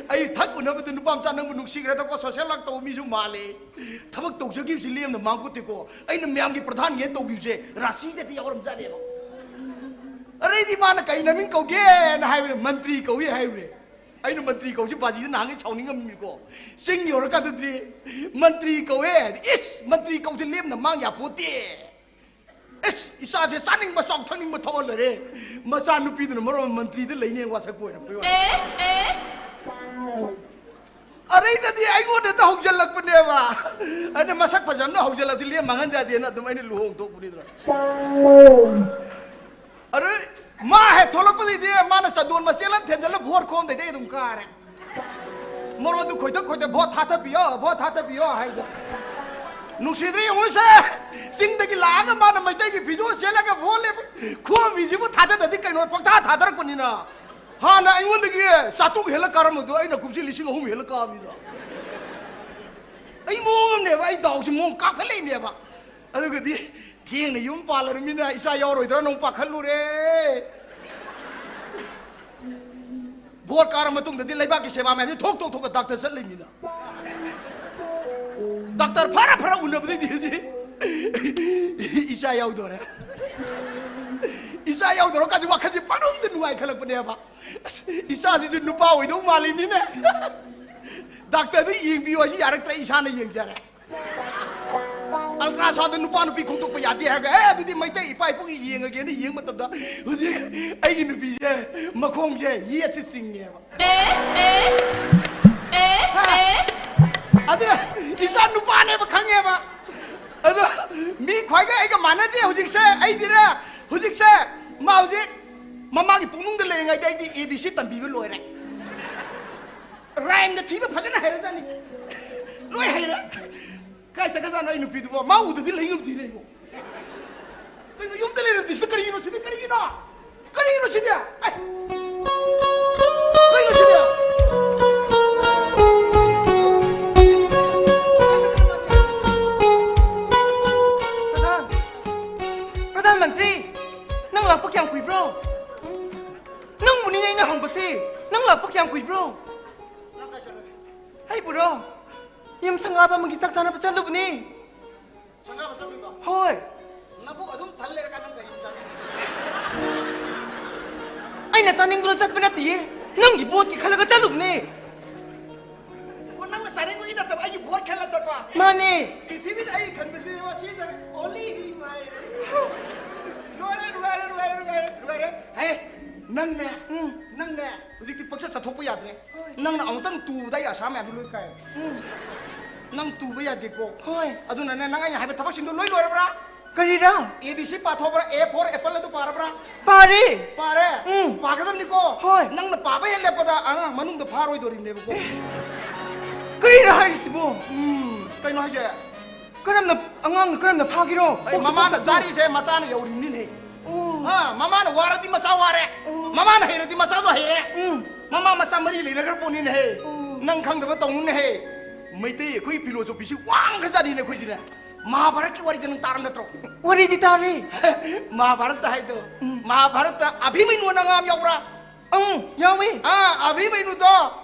ꯑꯩ ꯊꯛ ꯎꯅꯕꯗ ꯅꯨꯄꯥ ꯃꯆꯥ ꯅꯪꯕꯨ ꯅꯨꯡꯁꯤꯈ꯭ꯔꯦꯗꯀꯣ, social work ꯇꯧꯕ ꯃꯤꯁꯨ ꯃꯥꯜꯂꯦ꯫ ꯊꯕꯛ ꯇꯧꯖꯈꯤꯕꯁꯤ ꯂꯦꯝꯅ ꯃꯥꯡꯄꯣꯠꯇꯦꯀꯣ꯫ ꯑꯩꯅ ꯃꯌꯥꯝꯒꯤ ꯄ꯭ꯔꯙꯥꯟ ꯌꯦꯟ ꯇꯧꯈꯤꯕꯁꯦ ꯔꯥꯁꯤꯗꯗꯤ ꯌꯥꯎꯔꯝꯖꯥꯠꯅꯦꯕ꯫ ꯑꯗꯩꯗꯤ ꯃꯥꯅ "ꯀꯔꯤ ꯅꯃꯤꯡ ꯀꯧꯒꯦꯅ?" ꯍꯥꯏꯕꯗ "ꯃꯟꯇ꯭ꯔꯤ ꯀꯧꯏ" ꯍꯥꯏꯕꯅꯦ꯫ ꯑꯩꯅ "ꯃꯟꯇ꯭ꯔꯤ ꯀꯧꯁꯤ" ꯕꯥꯖꯤꯗ ꯅꯍꯥꯟꯒꯩ ꯁꯥꯎꯅꯤꯡꯉꯝꯃꯤꯀꯣ꯫ ꯆꯤꯡ ꯌꯧꯔꯀꯥꯟꯗꯗꯤ "ꯃꯟꯇ꯭ꯔꯤ ꯀꯧꯋꯦ" ꯍꯥꯏꯗꯤ, "ꯏꯁ, ꯃꯟꯇ꯭ꯔꯤ ꯀꯧꯁꯤ ꯂꯦꯝꯅ ꯃꯥꯡ ꯌꯥꯄꯣꯠꯇꯦ꯫ ꯏꯁ, ꯏꯁꯥꯁꯦ ꯆꯥꯅꯤꯡꯕ ꯆꯥꯎ, ꯊꯛꯅꯤꯡꯕ ꯊꯛꯑ ꯂꯩꯔꯦ꯫ ꯃꯆꯥꯅꯨꯄꯤꯗꯨꯅ ꯃꯔꯣꯟ ꯑꯃ ꯃꯟꯇ꯭ꯔꯤꯗ ꯂꯩꯅꯦ ꯋꯥꯁꯛꯄ ꯑꯣꯏꯔꯝꯕꯩ ꯋꯥꯅꯤ꯫ ꯑꯗꯩꯗꯗꯤ ꯑꯩꯉꯣꯟꯗ ꯍꯦꯛꯇ ꯍꯧꯖꯤꯜꯂꯛꯄꯅꯦꯕ꯫ ꯑꯩꯅ ꯃꯁꯛ ꯐꯖꯕꯅ ꯍꯧꯖꯤꯜꯂꯛꯇꯤ ꯂꯦꯝ ꯃꯥꯡꯍꯟ ꯌꯥꯗꯦꯅ ꯑꯗꯨꯝ ꯑꯩꯅ ꯂꯨꯍꯣꯡ ꯊꯣꯛꯄꯅꯤꯗꯅ꯫ ꯑꯗꯨ ꯃꯥ ꯍꯦꯛ ꯊꯣꯛꯂꯛꯄꯗꯩꯗꯤ ꯃꯥꯅ ꯆꯟꯗꯣꯟ ꯃꯆꯦꯠ ꯑꯃ ꯊꯦꯟꯖꯜꯂ ꯚꯣꯠ ꯈꯣꯝꯗꯩꯗꯤ ꯑꯩ ꯑꯗꯨꯝ ꯀꯥꯔꯦ꯫ ꯃꯔꯣꯟꯗꯨ ꯈꯣꯏꯊꯛ ꯈꯣꯏꯊꯛ "ꯚꯣꯠ ꯊꯥꯊꯕꯤꯌꯣ, ꯚꯣꯠ ꯊꯥꯊꯕꯤꯌꯣ" ꯍꯥꯏꯗꯣ꯫ ꯅꯨꯡꯁꯤꯗ꯭ꯔꯦ ꯌꯦꯡꯉꯨꯁꯦ, ꯆꯤꯡꯗꯒꯤ ꯂꯥꯛꯑꯒ ꯃꯥꯅ ꯃꯩꯇꯩꯒꯤ ꯐꯤꯖꯣꯜ ꯁꯦꯠꯂꯒ ꯚꯣꯠ ꯂꯦꯞꯄ ꯈꯣꯝꯃꯤꯁꯤꯕꯨ ꯊꯥꯗꯗꯗꯤ ꯀꯩꯅꯣ, ꯄꯪꯊꯥ ꯊꯥꯗꯔꯛꯄꯅꯤꯅ꯫ ꯍꯥꯟꯅ ꯑꯩꯉꯣꯟꯗꯒꯤ ꯆꯥꯇ꯭ꯔꯨꯛ ꯍꯦꯜꯂ ꯀꯥꯔꯝꯕꯗꯣ ꯑꯩꯅ ꯀꯨꯝꯁꯤ ꯂꯤꯁꯤꯡ ꯑꯍꯨꯝ ꯍꯦꯜꯂ ꯀꯥꯕꯅꯤꯅ꯫ ꯑꯩ ꯃꯑꯣꯡ ꯑꯃꯅꯦꯕ, ꯑꯩ ꯗꯥꯎꯁꯤ ꯃꯑꯣꯡ ꯀꯥꯈꯠꯂꯛꯏꯅꯦꯕ꯫ ꯑꯗꯨꯒꯗꯤ ꯊꯦꯡꯅ ꯌꯨꯝ ꯄꯥꯜꯂꯔꯃꯤꯅ ꯏꯆꯥ ꯌꯥꯎꯔꯣꯏꯗ꯭ꯔꯥ ꯑꯃꯨꯛ ꯄꯥꯈꯠꯂꯨꯔꯦ꯫ ꯚꯣꯠ ꯀꯥꯔ ꯃꯇꯨꯡꯗꯗꯤ ꯂꯩꯕꯥꯛꯀꯤ ꯁꯦꯕꯥ ꯃꯌꯥꯝꯁꯦ ꯊꯣꯛ ꯊꯣꯛ ꯊꯣꯛꯑ ꯗꯥꯛꯇꯔ ꯆꯠꯂꯤꯃꯤꯅ꯫ ꯗꯥꯛꯇꯔ ꯐꯔ ꯐꯔ ꯎꯅꯕꯗꯩꯗꯤ ꯍꯧꯖꯤꯛ ꯏꯆꯥ ꯌꯥꯎꯗꯣꯔꯦ꯫ ꯏꯆꯥ ꯌꯥꯎꯗꯣꯔꯀꯥꯟꯗꯤ ꯋꯥꯈꯜꯁꯦ ꯄꯪꯅꯨꯡꯗ ꯅꯨꯡꯉꯥꯏꯈꯠꯂꯛꯄꯅꯦꯕ꯫ "ꯑꯁ, ꯏꯆꯥꯁꯤꯁꯨ ꯅꯨꯄꯥ ꯑꯣꯏꯗꯧ ꯃꯥꯜꯂꯤꯅꯤꯅꯦ꯫ ꯗꯥꯛꯇꯔꯗ ꯌꯦꯡꯕꯤꯌꯨ ꯍꯥꯏꯁꯨ ꯌꯥꯔꯛꯇ꯭ꯔꯦ, ꯏꯁꯥꯅ ꯌꯦꯡꯖꯔꯦ꯫ ꯑꯜꯇ꯭ꯔꯥꯁꯥꯎꯟꯗ ꯅꯨꯄꯥ ꯅꯨꯄꯤ ꯈꯣꯡꯗꯣꯛꯄ ꯌꯥꯗꯦ" ꯍꯥꯏꯔꯒ, "ꯑꯦ, ꯑꯗꯨꯗꯤ ꯃꯩꯇꯩ ꯏꯄꯥ ꯏꯄꯨꯒꯤ ꯌꯦꯡꯉꯒꯦꯅ" ꯌꯦꯡꯕ ꯃꯇꯝꯗ ꯍꯧꯖꯤꯛ ꯑꯩꯒꯤ ꯅꯨꯄꯤꯁꯦ ꯃꯈꯣꯡꯁꯦ ꯌꯦꯠꯁꯦ ꯆꯤꯡꯉꯦꯕ꯫ ꯑꯗꯨꯅ ꯏꯆꯥ ꯅꯨꯄꯥꯅꯦꯕ ꯈꯪꯉꯦꯕ꯫ ꯑꯗꯣ ꯃꯤ ꯈ꯭ꯋꯥꯏꯒ ꯑꯩꯒ ꯃꯥꯟꯅꯗꯦ ꯍꯧꯖꯤꯛꯁꯦ꯫ ꯑꯩꯗꯤꯅꯦ, ꯍꯧꯖꯤꯛꯁꯦ, ꯃꯥ ꯍꯧꯖꯤꯛ ꯃꯃꯥꯒꯤ ꯄꯨꯛꯅꯨꯡꯗ ꯂꯩꯔꯤꯉꯩꯗ ꯑꯩꯗꯤ A B C ꯇꯝꯕꯤꯕ ꯂꯣꯏꯔꯦ꯫ ꯔꯥꯏꯝꯗ ꯊꯤꯕ ꯐꯖꯅ ꯍꯩꯔꯖꯥꯠꯅꯤ꯫ ꯂꯣꯏ ꯍꯩꯔꯦ꯫ ꯀꯥꯏ ꯆꯠꯈ꯭ꯔꯖꯥꯠꯅꯣ ꯑꯩ ꯅꯨꯄꯤꯗꯨꯕꯣ? ꯃꯥ ꯎꯗꯗꯤ ꯂꯩ ꯉꯝꯗꯦꯅꯦ ꯑꯩꯕꯨ꯫ ꯀꯩꯅꯣ ꯌꯨꯝꯗ ꯂꯩꯔꯝꯗ꯭ꯔꯤꯁꯤꯅ ꯀꯔꯤꯒꯤꯅꯣ ꯁꯤꯗꯤ? ꯀꯔꯤꯒꯤꯅꯣ? ꯀꯔꯤꯒꯤꯅꯣ ꯁꯤꯗꯤ? ꯑꯩ, ꯀꯩꯅꯣ ꯁꯤꯗꯤ? ꯄ꯭ꯔꯙꯥꯟ, ꯄ꯭ꯔꯙꯥꯟ ꯃꯟꯇ꯭ꯔꯤ, ꯅꯪ ꯂꯥꯛꯄ ꯀꯌꯥꯝ ꯀꯨꯏꯕ꯭ꯔꯣ? ꯅꯪꯕꯨꯅꯤꯅꯦ ꯑꯩꯅ ꯍꯪꯕꯁꯦ꯫ ꯅꯪ ꯂꯥꯛꯄ ꯀꯌꯥꯝ ꯀꯨꯏꯕ꯭ꯔꯣ? ꯑꯩꯕꯨꯔꯣ? ꯌꯨꯝ ꯁꯪꯒꯥꯕ ꯑꯃꯒꯤ ꯆꯥꯛ ꯆꯥꯅꯕ ꯆꯠꯂꯨꯕꯅꯦ꯫ ꯁꯪꯒꯥꯕ ꯆꯠꯂꯨꯏꯕ? ꯍꯣꯏ꯫ ꯅꯕꯨꯛ ꯑꯗꯨꯝ ꯊꯜ ꯂꯩꯔꯀꯥꯟꯗ ꯅꯪ ꯀꯔꯤ ꯆꯥꯅꯤꯡꯉꯤ? ꯑꯩꯅ ꯆꯥꯅꯤꯡꯗꯨꯅ ꯆꯠꯄ ꯅꯠꯇꯤꯌꯦ꯫ ꯅꯪꯒꯤ ꯕꯣꯠꯀꯤ ꯈꯜꯂꯒ ꯆꯠꯂꯨꯕꯅꯦ꯫ ꯑꯣ, ꯅꯪꯅ ꯆꯥꯅꯤꯡꯕꯒꯤ ꯅꯠꯇꯕ, ꯑꯩꯒꯤ ꯕꯣꯠ ꯈꯜꯂ ꯆꯠꯄ? ꯃꯥꯅꯦ꯫ ꯄ꯭ꯔꯤꯊꯤꯕꯤꯗ ꯑꯩ ꯈꯟꯕꯁꯤ ꯃꯁꯤꯗ only he ꯉꯥꯏꯔꯦ꯫ ꯂꯣꯏꯔꯦ, ꯂꯣꯏꯔꯦ, ꯂꯣꯏꯔꯦ, ꯂꯣꯏꯔꯦ, ꯂꯣꯏꯔꯦ꯫ ꯍꯦ, ꯅꯪꯅꯦ, ꯎꯝ꯫ ꯅꯪꯅꯦ, ꯍꯧꯖꯤꯛꯇꯤ ꯄꯪꯆꯠ ꯆꯠꯊꯣꯛꯄ ꯌꯥꯗ꯭ꯔꯦ꯫ ꯍꯣꯏ꯫ ꯅꯪꯅ ꯑꯃꯨꯛꯇꯪ ꯇꯨꯕꯗ ꯑꯩ ꯑꯁꯥ ꯃꯌꯥꯝꯁꯤ ꯂꯣꯏ ꯀꯥꯏꯔꯦ꯫ ꯎꯝ꯫ ꯅꯪ ꯇꯨꯕ ꯌꯥꯗꯦꯀꯣ꯫ ꯍꯣꯏ꯫ ꯑꯗꯨꯅꯅꯦ, ꯅꯪ ꯑꯩꯅ ꯍꯥꯏꯕ ꯊꯕꯛꯁꯤꯡꯗꯣ ꯂꯣꯏ ꯂꯣꯏꯔꯕ꯭ꯔꯥ? ꯀꯔꯤꯔꯥ? A B C ꯄꯥꯊꯣꯛꯄ꯭ꯔꯥ? A for apple ꯑꯗꯨ ꯄꯥꯔꯕ꯭ꯔꯥ? ꯄꯥꯔꯦ꯫ ꯄꯥꯔꯦ? ꯎꯝ꯫ ꯄꯥꯒꯗꯕꯅꯤꯀꯣ꯫ ꯍꯣꯏ꯫ ꯅꯪꯅ ꯄꯥꯕ ꯍꯦꯛ ꯂꯦꯞꯄꯗ ꯑꯉꯥꯡ ꯃꯅꯨꯡꯗ ꯐꯥꯔꯣꯏꯗꯣꯔꯤꯕꯅꯦꯕꯀꯣ꯫ ꯀꯔꯤꯔꯥ ꯍꯥꯏꯔꯤꯁꯤꯕꯣ? ꯎꯝ, ꯀꯩꯅꯣ ꯍꯥꯏꯁꯦ? ꯀꯔꯝꯅ, ꯑꯉꯥꯡꯅ ꯀꯔꯝꯅ ꯐꯥꯒꯦꯔꯣ? ꯑꯩ ꯃꯃꯥꯅ ꯆꯥꯔꯤꯁꯦ ꯃꯆꯥꯅ ꯌꯧꯔꯤꯕꯅꯤꯅꯦꯍꯦ꯫ ꯑꯣ꯫ ꯑꯥ, ꯃꯃꯥꯅ ꯋꯥꯔꯗꯤ ꯃꯆꯥ ꯋꯥꯔꯦ꯫ ꯑꯣ꯫ ꯃꯃꯥꯅ ꯍꯩꯔꯗꯤ ꯃꯆꯥꯁꯨ ꯍꯩꯔꯦ꯫ ꯎꯝ꯫ ꯃꯃꯥ ꯃꯆꯥ ꯃꯔꯤ ꯂꯩꯅꯈ꯭ꯔ ꯄꯣꯠꯅꯤꯅꯦꯍꯦ꯫ ꯑꯣ꯫ ꯅꯪ ꯈꯪꯗꯕ ꯇꯧꯅꯨꯅꯦꯍꯦ꯫ ꯃꯩꯇꯩ ꯑꯩꯈꯣꯏ ꯐꯤꯂꯣꯁꯣꯐꯤꯁꯤ ꯋꯥꯡꯈ꯭ꯔꯖꯥꯠꯅꯤꯅꯦ ꯑꯩꯈꯣꯏꯗꯤꯅꯦ꯫ ꯃꯍꯥꯚꯥꯔꯠꯀꯤ ꯋꯥꯔꯤꯗ ꯅꯪ ꯇꯥꯔꯝ ꯅꯠꯇ꯭ꯔꯣ? ꯋꯥꯔꯤꯗꯤ ꯇꯥꯔꯦ꯫ ꯃꯍꯥꯚꯥꯔꯠꯇ ꯍꯥꯏꯗꯣ꯫ ꯎꯝ꯫ ꯃꯍꯥꯚꯥꯔꯠꯇ ꯑꯚꯤꯃꯩꯅꯨ ꯑꯅ ꯑꯉꯥꯡ ꯑꯃ ꯌꯥꯎꯕ꯭ꯔꯥ? ꯎꯝ, ꯌꯥꯎꯏ꯫ ꯑꯥ, ꯑꯚꯤꯃꯩꯅꯨꯗꯣ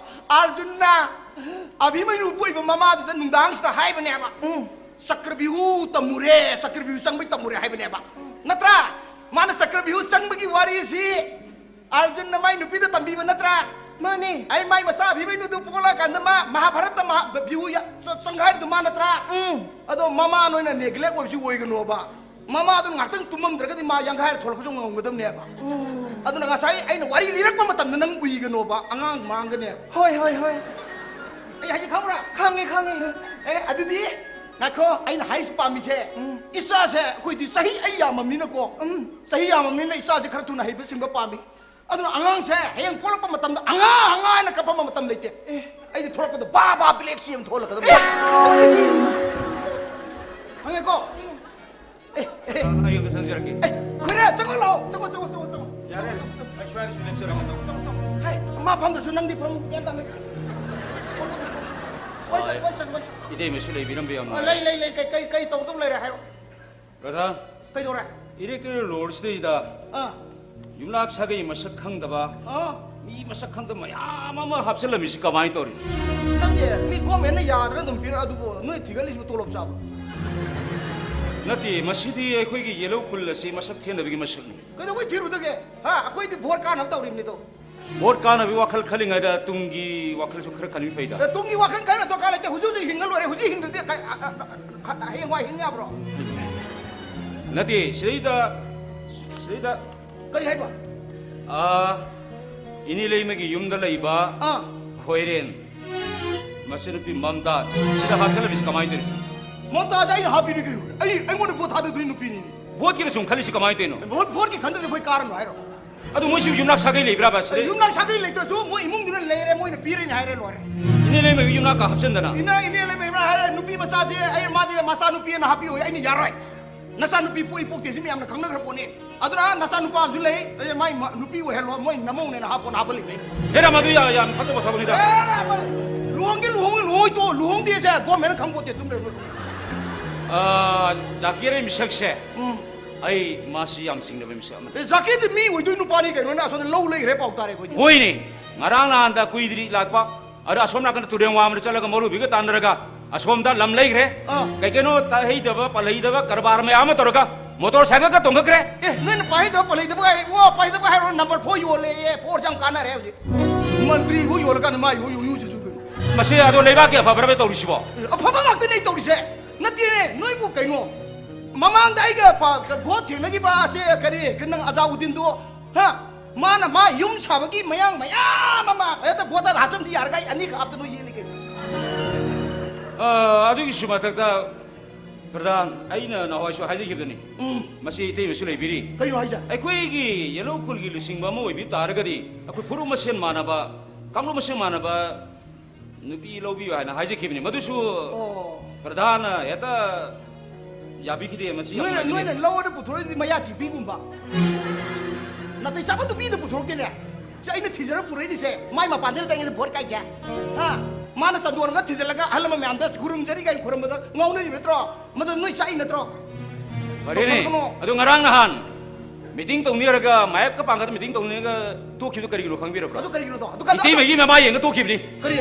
ꯑꯥꯔꯖꯨꯟꯅ ꯑꯚꯤꯃꯩꯅꯨ ꯄꯣꯛꯏꯕ ꯃꯃꯥꯗꯨꯗ ꯅꯨꯡꯗꯥꯡꯁꯤꯗ ꯍꯥꯏꯕꯅꯦꯕ꯫ ꯎꯝ꯫ ꯆꯀ꯭ꯔꯕ꯭ꯌꯨꯍ ꯇꯝꯃꯨꯔꯦ, ꯆꯀ꯭ꯔꯕ꯭ꯌꯨꯍ ꯆꯪꯕꯩ ꯇꯝꯃꯨꯔꯦ ꯍꯥꯏꯕꯅꯦꯕ꯫ ꯅꯠꯇ꯭ꯔꯥ? ꯃꯥꯅ ꯆꯀ꯭ꯔꯕ꯭ꯌꯨꯍ ꯆꯪꯕꯒꯤ ꯋꯥꯔꯤꯁꯤ ꯑꯥꯔꯖꯨꯟꯅ ꯃꯥꯏ ꯅꯨꯄꯤꯗ ꯇꯝꯕꯤꯕ ꯅꯠꯇ꯭ꯔꯥ? ꯃꯥꯅꯤ꯫ ꯑꯩ ꯃꯥꯏ ꯃꯆꯥ ꯑꯚꯤꯃꯩꯅꯨꯗꯨ ꯄꯣꯛꯂꯛꯑꯀꯥꯟꯗ ꯃꯥ ꯃꯍꯥꯚꯥꯔꯠꯇ ꯃꯍꯥ-, ꯕ꯭ꯌꯨꯍ ꯌ-, ꯆ-, ꯆꯪꯒꯥꯏꯔꯤꯗꯨ ꯃꯥ ꯅꯠꯇ꯭ꯔꯥ? ꯎꯝ꯫ ꯑꯗꯣ ꯃꯃꯥ ꯅꯣꯏꯅ neglect ꯑꯣꯏꯕꯁꯤ ꯑꯣꯏꯒꯅꯣꯕ꯫ ꯃꯃꯥꯗꯨꯅ ꯉꯥꯛꯇꯪ ꯇꯨꯝꯃꯝꯗ꯭ꯔꯒꯗꯤ ꯃꯥ ꯌꯥꯡꯈꯥꯏꯔ ꯊꯣꯛꯂꯛꯄꯁꯨ ꯉꯝꯒꯗꯕꯅꯦꯕ꯫ ꯎꯝ꯫ ꯑꯗꯨꯅ ꯉꯁꯥꯏ ꯑꯩꯅ ꯋꯥꯔꯤ ꯂꯤꯔꯛꯄ ꯃꯇꯝꯗ ꯅꯪ ꯎꯏꯒꯅꯣꯕ, ꯑꯉꯥꯡ ꯃꯥꯡꯒꯅꯦꯕ꯫ ꯍꯣꯏ, ꯍꯣꯏ, ꯍꯣꯏ꯫ ꯑꯩ ꯍꯥꯏꯁꯦ ꯈꯪꯕ꯭ꯔꯥ? ꯈꯪꯉꯦ, ꯈꯪꯉꯦ꯫ ꯑꯦ, ꯑꯗꯨꯗꯤ ꯉꯥꯏꯈꯣ, ꯑꯩꯅ ꯍꯥꯏꯔꯤꯁꯤ ꯄꯥꯝꯃꯤꯁꯦ, ꯎꯝ꯫ ꯏꯆꯥꯁꯦ ꯑꯩꯈꯣꯏꯗꯤ ꯆꯍꯤ ꯑꯩ ꯌꯥꯝꯃꯕꯅꯤꯅꯀꯣ, ꯎꯝ꯫ ꯆꯍꯤ ꯌꯥꯝꯃꯕꯅꯤꯅ ꯏꯆꯥꯁꯦ ꯈꯔ ꯊꯨꯅ ꯍꯩꯕ ꯁꯤꯡꯕ ꯄꯥꯝꯃꯤ꯫ ꯑꯗꯨꯅ ꯑꯉꯥꯡꯁꯦ ꯍꯌꯦꯡ ꯄꯣꯛꯂꯛꯄ ꯃꯇꯝꯗ ꯑꯉꯥꯡ, ꯑꯉꯥꯡ ꯍꯥꯏꯅ ꯀꯞꯄꯝꯕ ꯃꯇꯝ ꯂꯩꯇꯦ꯫ ꯑꯦ꯫ ꯑꯩꯗꯤ ꯊꯣꯛꯂꯛꯄꯗ ꯕꯥ ꯕꯥ ꯕ꯭ꯂꯦꯛ ꯁꯤ ꯑꯃ ꯊꯣꯛꯍꯜꯂꯛꯀꯗꯕꯅꯤ꯫ ꯑꯦ, ꯑꯁꯤꯗꯤ꯫ ꯈꯪꯉꯦꯀꯣ? ꯑꯦ, ꯑꯦ꯫ ꯑꯩ ꯑꯝꯇ ꯆꯪꯖꯔꯛꯀꯦ꯫ ꯑꯦ, ꯈꯣꯏꯔꯥ, ꯆꯪꯉꯣ ꯂꯥꯛꯑꯣ꯫ ꯆꯪꯉꯣ, ꯆꯪꯉꯣ, ꯆꯪꯉꯣ, ꯆꯪꯉꯣ꯫ ꯌꯥꯔꯦ꯫ ꯆꯪꯉꯣ, ꯆꯪꯉꯣ, ꯆꯪꯉꯣ꯫ ꯑꯩ ꯁ꯭ꯋꯥꯏꯗ ꯁꯨꯝ ꯂꯦꯞꯆꯔꯒꯦ꯫ ꯆꯪꯉꯣ, ꯆꯪꯉꯣ, ꯆꯪꯉꯣ, ꯆꯪꯉꯣ꯫ ꯍꯥꯏ, ꯃꯥ ꯐꯝꯗ꯭ꯔꯁꯨ ꯅꯪꯗꯤ ꯐꯝꯃꯨ꯫ ꯒ꯭ꯌꯥꯟ ꯇꯥꯅ꯫ ꯋꯥꯏ ꯁꯪ, ꯍꯣꯏ꯫ ꯋꯥꯏ ꯁꯪ, ꯋꯥꯏ ꯁꯪ꯫ ꯏꯇꯩꯃꯁꯨ ꯂꯩꯕꯤꯔꯝꯕ ꯌꯥꯝ ꯑꯣ, ꯅꯨꯡꯉꯥꯏ꯫ ꯂꯩ, ꯂꯩ, ꯂꯩ꯫ ꯀꯩ, ꯀꯩ, ꯀꯩ ꯇꯧꯗꯧ ꯂꯩꯔꯦ ꯍꯥꯏꯔꯣ꯫ ꯔꯥꯙꯥ꯫ ꯀꯩꯗꯧꯔꯦ? Electoral roll ꯁꯤꯗꯩꯗ ꯑꯥ ꯌꯨꯝꯅꯥꯛ ꯁꯥꯒꯩ ꯃꯁꯛ ꯈꯪꯗꯕ, ꯑꯥ ꯃꯤ ꯃꯁꯛ ꯈꯪꯗꯕ ꯃꯌꯥꯝ ꯑꯃ ꯍꯥꯞꯆꯤꯜꯂꯝꯃꯤꯁꯤ ꯀꯃꯥꯏꯅ ꯇꯧꯔꯤꯅꯣ? ꯅꯠꯇꯦ, ꯃꯤ ꯒꯣꯔꯃꯦꯟꯅ ꯌꯥꯗꯅ ꯑꯗꯨꯝ ꯄꯤꯔꯛ ꯑꯗꯨꯕꯨ ꯅꯣꯏ ꯊꯤꯒꯠꯂꯤꯁꯤꯕꯨ ꯇꯣꯂꯣꯞ ꯆꯥꯕ? ꯅꯠꯇꯦ, ꯃꯁꯤꯗꯤ ꯑꯩꯈꯣꯏꯒꯤ ꯌꯦꯜꯍꯧ ꯈꯨꯜ ꯑꯁꯤ ꯃꯁꯛ ꯊꯦꯟꯅꯕꯒꯤ ꯃꯁꯛꯅꯤ꯫ ꯀꯩꯗꯧꯕꯩ ꯊꯤꯔꯨꯗꯒꯦ? ꯍꯥ, ꯑꯩꯈꯣꯏꯗꯤ ꯚꯣꯠ ꯀꯥꯅꯕ ꯇꯧꯔꯤꯕꯅꯤꯗꯣ꯫ ꯚꯣꯠ ꯀꯥꯅꯕꯒꯤ ꯋꯥꯈꯜ ꯈꯜꯂꯤꯉꯩꯗ ꯇꯨꯡꯒꯤ ꯋꯥꯈꯜꯁꯨ ꯈꯔ ꯈꯟꯕꯤ ꯐꯩꯗ꯫ ꯑꯦ, ꯇꯨꯡꯒꯤ ꯋꯥꯈꯜ ꯈꯟꯅ ꯗꯔꯀꯥꯔ ꯂꯩꯇꯦ꯫ ꯍꯧꯖꯤꯛ ꯍꯧꯖꯤꯛ ꯍꯤꯡꯉ ꯂꯣꯏꯔꯦ꯫ ꯍꯧꯖꯤꯛ ꯍꯤꯡꯗ꯭ꯔꯗꯤ ꯀꯩ- ꯑ- ꯑ- ꯑ- ꯍꯌꯦꯡꯋꯥꯏ ꯍꯤꯡ ꯌꯥꯕ꯭ꯔꯣ? ꯅꯠꯇꯦ, ꯁꯤꯗꯩꯗ, ꯁꯤꯗꯩꯗ ꯀꯔꯤ ꯍꯥꯏꯕ? ꯑꯥ, ꯏꯅꯦ ꯂꯩꯃꯒꯤ ꯌꯨꯝꯗ ꯂꯩꯕ ꯑꯥ ꯈꯣꯏꯔꯦꯟ ꯃꯆꯟꯅꯨꯄꯤ ꯃꯝꯇꯥꯖ ꯁꯤꯗ ꯍꯥꯞꯆꯜꯂꯝꯃꯤꯁꯤ ꯀꯃꯥꯏꯅ ꯇꯧꯔꯤꯅꯣ? ꯃꯝꯇꯥꯖ ꯑꯩꯅ ꯍꯥꯞꯄꯤꯅꯤ ꯀꯩꯅꯣ꯫ ꯑꯩ ꯑꯩꯉꯣꯟꯗ ꯚꯣꯠ ꯊꯥꯗꯗꯣꯏ ꯅꯨꯄꯤꯅꯤꯅꯦ꯫ ꯚꯣꯠꯀꯤꯅ ꯁꯨꯝ ꯈꯜꯂꯤꯁꯤ ꯀꯃꯥꯏꯅ ꯇꯧꯔꯤꯅꯣ? ꯚꯣꯠ ꯚꯣꯠꯀꯤ ꯈꯟꯗ꯭ꯔꯗꯤ ꯑꯩꯈꯣꯏ ꯀꯥꯔꯅꯨ ꯍꯥꯏꯔꯣ? ꯑꯗꯨ ꯃꯣꯏꯁꯨ ꯌꯨꯝꯅꯥꯛ ꯁꯥꯒꯩ ꯂꯩꯕ꯭ꯔꯥꯕ ꯁꯤꯗ? ꯌꯨꯝꯅꯥꯛ ꯁꯥꯒꯩ ꯂꯩꯇ꯭ꯔꯁꯨ ꯃꯣꯏ ꯏꯃꯨꯡꯗꯨꯅ ꯂꯩꯔꯦ, ꯃꯣꯏꯅ ꯄꯤꯔꯦꯅ ꯍꯥꯏꯔꯦ, ꯂꯣꯏꯔꯦ꯫ ꯏꯅꯦ ꯂꯩꯃꯒꯤ ꯌꯨꯝꯅꯥꯛꯀ ꯍꯥꯞꯆꯟꯗꯅ? ꯏꯅꯦ ꯏꯅꯦ ꯂꯩꯃ ꯏꯃꯥ ꯍꯥꯏꯔꯦ, ꯅꯨꯄꯤ ꯃꯆꯥꯁꯦ ꯑꯩ ꯃꯥꯗꯤ ꯃꯆꯥ ꯅꯨꯄꯤꯅ ꯍꯥꯞꯄꯤꯌꯣ, ꯑꯩꯅ ꯌꯥꯔꯣꯏ꯫ ꯅꯆꯥ ꯅꯨꯄꯤ ꯄꯣꯛꯏ ꯄꯣꯛꯇꯦ ꯁꯤ ꯃꯌꯥꯝꯅ ꯈꯪꯅꯈ꯭ꯔ ꯄꯣꯠꯅꯤ꯫ ꯑꯗꯨꯅ ꯅꯆꯥ ꯅꯨꯄꯥ ꯑꯃꯁꯨ ꯂꯩ, ꯑꯗꯩ ꯃꯥꯏ ꯃ- ꯅꯨꯄꯤ ꯑꯣꯏꯍꯜꯂꯣ, ꯃꯣꯏ ꯅꯃꯧꯅꯦꯅ ꯍꯥꯞꯄꯣꯅ ꯍꯥꯞꯄ ꯂꯩꯕꯅꯦ꯫ ꯍꯦꯔꯥ, ꯃꯗꯨ ꯌꯥ- ꯌꯥꯝ ꯐꯠꯇꯕ ꯊꯕꯛꯅꯤꯗ꯫ ꯑꯦ, ꯂꯨꯍꯣꯡꯒꯦ ꯂꯨꯍꯣꯡ ꯂꯨꯍꯣꯡꯇꯣ ꯂꯨꯍꯣꯡꯗꯦꯁꯦ ꯒꯣꯔꯃꯦꯟꯅ ꯈꯪꯄꯣꯠꯇꯦ ꯑꯗꯨꯝ ꯂꯩꯕ꯫ ꯑꯥ, ꯖꯥꯀꯤꯔ ꯃꯤꯁꯛꯁꯦ ꯎꯝ꯫ ꯑꯩ ꯃꯥꯁꯤ ꯌꯥꯝ ꯆꯤꯡꯅꯕ ꯃꯤꯁꯛ ꯑꯃꯅꯤ꯫ ꯑꯦ, ꯖꯥꯀꯤꯔꯗꯤ ꯃꯤ ꯑꯣꯏꯗꯣꯏ ꯅꯨꯄꯥꯅꯤ ꯀꯩꯅꯣꯅꯦ, ꯑꯁꯣꯝꯗ ꯂꯧ ꯂꯩꯈ꯭ꯔꯦ ꯄꯥꯎ ꯇꯥꯔꯦ ꯑꯩꯈꯣꯏꯗꯤ꯫ ꯍꯣꯏꯅꯦ, ꯉꯔꯥꯡ ꯅꯍꯥꯟꯗ ꯀꯨꯏꯗ꯭ꯔꯤ ꯂꯥꯛꯄ꯫ ꯑꯗ ꯑꯁꯣꯝ ꯅꯥꯀꯟꯗ ꯇꯨꯔꯦꯟ ꯋꯥꯡꯃꯗ ꯆꯠꯂꯒ ꯃꯧꯔꯨꯕꯤꯒ ꯇꯥꯟꯅꯔꯒ ꯑꯁꯣꯝꯗ ꯂꯝ ꯂꯩꯈ꯭ꯔꯦ꯫ ꯑꯥ꯫ ꯀꯩ ꯀꯩꯅꯣ ꯇꯥ- ꯍꯩꯗꯕ ꯄꯜꯍꯩꯗꯕ ꯀꯔꯕꯥꯔ ꯃꯌꯥꯝ ꯑꯃ ꯇꯧꯔꯒ ꯃꯣꯇꯣꯔ ꯁꯥꯏꯀꯜꯒ ꯇꯣꯡꯈꯠꯈ꯭ꯔꯦ꯫ ꯑꯦ, ꯅꯣꯏꯅ ꯄꯥꯏꯗꯕ ꯄꯜꯍꯩꯗꯕ ꯍꯥꯏ ꯏꯕꯨꯡꯉꯣ, ꯄꯥꯏꯗꯕ ꯍꯥꯏꯔꯣ, ꯅꯝꯕꯔ ꯐꯣꯔ ꯌꯣꯜꯂꯦꯌꯦ, ꯐꯣꯔꯁꯦ ꯌꯥꯝ ꯀꯥꯟꯅꯔꯦ ꯍꯧꯖꯤꯛ꯫ ꯃꯟꯇ꯭ꯔꯤꯕꯨ ꯌꯣꯜꯂꯀꯥꯟꯗ ꯃꯥ ꯌꯣ- ꯌꯣ- ꯌꯣ- ꯌꯣ- ꯌꯣ- ꯌꯣ- ꯃꯁꯤ ꯑꯗꯣ ꯂꯩꯕꯥꯛꯀꯤ ꯑꯐꯕ꯭ꯔꯕ ꯇꯧꯔꯤꯁꯤꯕꯣ? ꯑꯐꯕ ꯉꯥꯛꯇꯅꯦ ꯇꯧꯔꯤꯁꯦ꯫ ꯅꯠꯇꯦꯅꯦ, ꯅꯣꯏꯕꯨ ꯀꯩꯅꯣ, ꯃꯃꯥꯡꯗ ꯑꯩꯒ ꯄ- ꯀ- ꯚꯣꯠ ꯊꯦꯡꯅꯈꯤꯕ ꯑꯁꯦ ꯀꯔꯤ, ꯀ- ꯅꯪ ꯑꯖꯥꯎꯗꯤꯟꯗꯣ, ꯍꯥ? ꯃꯥꯅ ꯃꯥ ꯌꯨꯝ ꯁꯥꯕꯒꯤ ꯃꯌꯥꯡ ꯃꯌꯥꯝ ꯑꯃ ꯍꯦꯛꯇ ꯚꯣꯇꯔ ꯍꯥꯞꯆꯟꯕꯗꯤ ꯌꯥꯔꯒ ꯑꯩ ꯑꯅꯤꯈꯛ ꯍꯥꯞꯇ ꯅꯣꯏ ꯌꯦꯜꯂꯤ ꯀꯩꯅꯣ꯫ ꯑ, ꯑꯗꯨꯒꯤꯁꯨ ꯃꯊꯛꯇ ꯄ꯭ꯔꯙꯥꯟ, ꯑꯩꯅ ꯅꯍꯥꯟꯋꯥꯏꯁꯨ ꯍꯥꯏꯖꯈꯤꯕꯗꯨꯅꯤ꯫ ꯎꯝ꯫ ꯃꯁꯤ ꯏꯇꯩꯃꯁꯨ ꯂꯩꯕꯤꯔꯤ꯫ ꯀꯩꯅꯣ ꯍꯥꯏꯁꯦ? ꯑꯩꯈꯣꯏꯒꯤ ꯌꯦꯜꯍꯧ ꯈꯨꯜꯒꯤ ꯂꯨꯆꯤꯡꯕ ꯑꯃ ꯑꯣꯏꯕꯤ ꯇꯥꯔꯒꯗꯤ ꯑꯩꯈꯣꯏ ꯐꯨꯔꯨꯞ ꯃꯁꯦꯟ ꯃꯥꯟꯅꯕ, ꯀꯥꯡꯂꯨꯞ ꯃꯁꯦꯟ ꯃꯥꯟꯅꯕ ꯅꯨꯄꯤ ꯂꯧꯕꯤꯌꯨ ꯍꯥꯏꯅ ꯍꯥꯏꯖꯈꯤꯕꯅꯤ꯫ ꯃꯗꯨꯁꯨ ꯑꯣ꯫ ꯄ꯭ꯔꯙꯥꯟꯅ ꯍꯦꯛꯇ ꯌꯥꯕꯤꯈꯤꯗꯦ꯫ ꯃꯁꯤ ꯌꯥꯝ ꯅꯣꯏꯅ ꯅꯨꯡꯉꯥꯏꯖꯗꯦ꯫ ꯅꯣꯏꯅ ꯂꯧꯔꯗꯤ ꯄꯨꯊꯣꯔꯛꯏꯗꯤ ꯃꯌꯥ ꯇꯤꯄꯤꯒꯨꯝꯕ꯫ ꯅꯥꯇꯩ ꯆꯥꯕ ꯅꯨꯄꯤꯗ ꯄꯨꯊꯣꯔꯛꯇꯦꯅꯦ꯫ ꯁꯤ ꯑꯩꯅ ꯊꯤꯖꯔ ꯄꯨꯔꯛꯏꯅꯤꯁꯦ꯫ ꯃꯥꯏ ꯃꯄꯥꯟꯗ ꯂꯩꯇ꯭ꯔꯤꯉꯩꯗ ꯚꯣꯠ ꯀꯥꯏꯁꯦ꯫ ꯍꯥ? ꯃꯥꯅ ꯆꯟꯗꯣꯟꯒ ꯊꯤꯖꯤꯜꯂꯒ ꯑꯍꯜ ꯂꯃꯟ ꯃꯌꯥꯝꯗ ꯈꯨꯔꯨꯝꯖꯔꯤ ꯀꯥꯏꯅ ꯈꯨꯔꯨꯝꯕꯗ ꯉꯥꯎꯅꯔꯤꯕ ꯅꯠꯇ꯭ꯔꯣ? ꯃꯗꯨ ꯅꯣꯏ ꯆꯥꯛꯏ ꯅꯠꯇ꯭ꯔꯣ? ꯐꯔꯦꯅꯦ꯫ ꯇꯧꯁꯜꯂꯛꯀꯅꯣ꯫ ꯑꯗꯣ ꯉꯔꯥꯡ ꯅꯍꯥꯟ meeting ꯇꯧꯅꯤꯔꯒ ꯃꯥꯌꯦꯞꯀ ꯄꯥꯡꯒꯠꯇ meeting ꯇꯧꯅꯤꯔꯒ ꯇꯣꯛꯈꯤꯕꯗꯣ ꯀꯔꯤꯒꯤꯅꯣ ꯈꯪꯕꯤꯔꯕ꯭ꯔꯥ? ꯑꯗꯨ ꯀꯔꯤꯒꯤꯅꯣꯗꯣ? ꯑꯗꯨ ꯀꯩꯅꯣ, ꯏꯇꯩꯃꯒꯤ ꯃꯃꯥ ꯌꯦꯡꯉ ꯇꯣꯛꯈꯤꯕꯅꯤ꯫ ꯀꯔꯤ?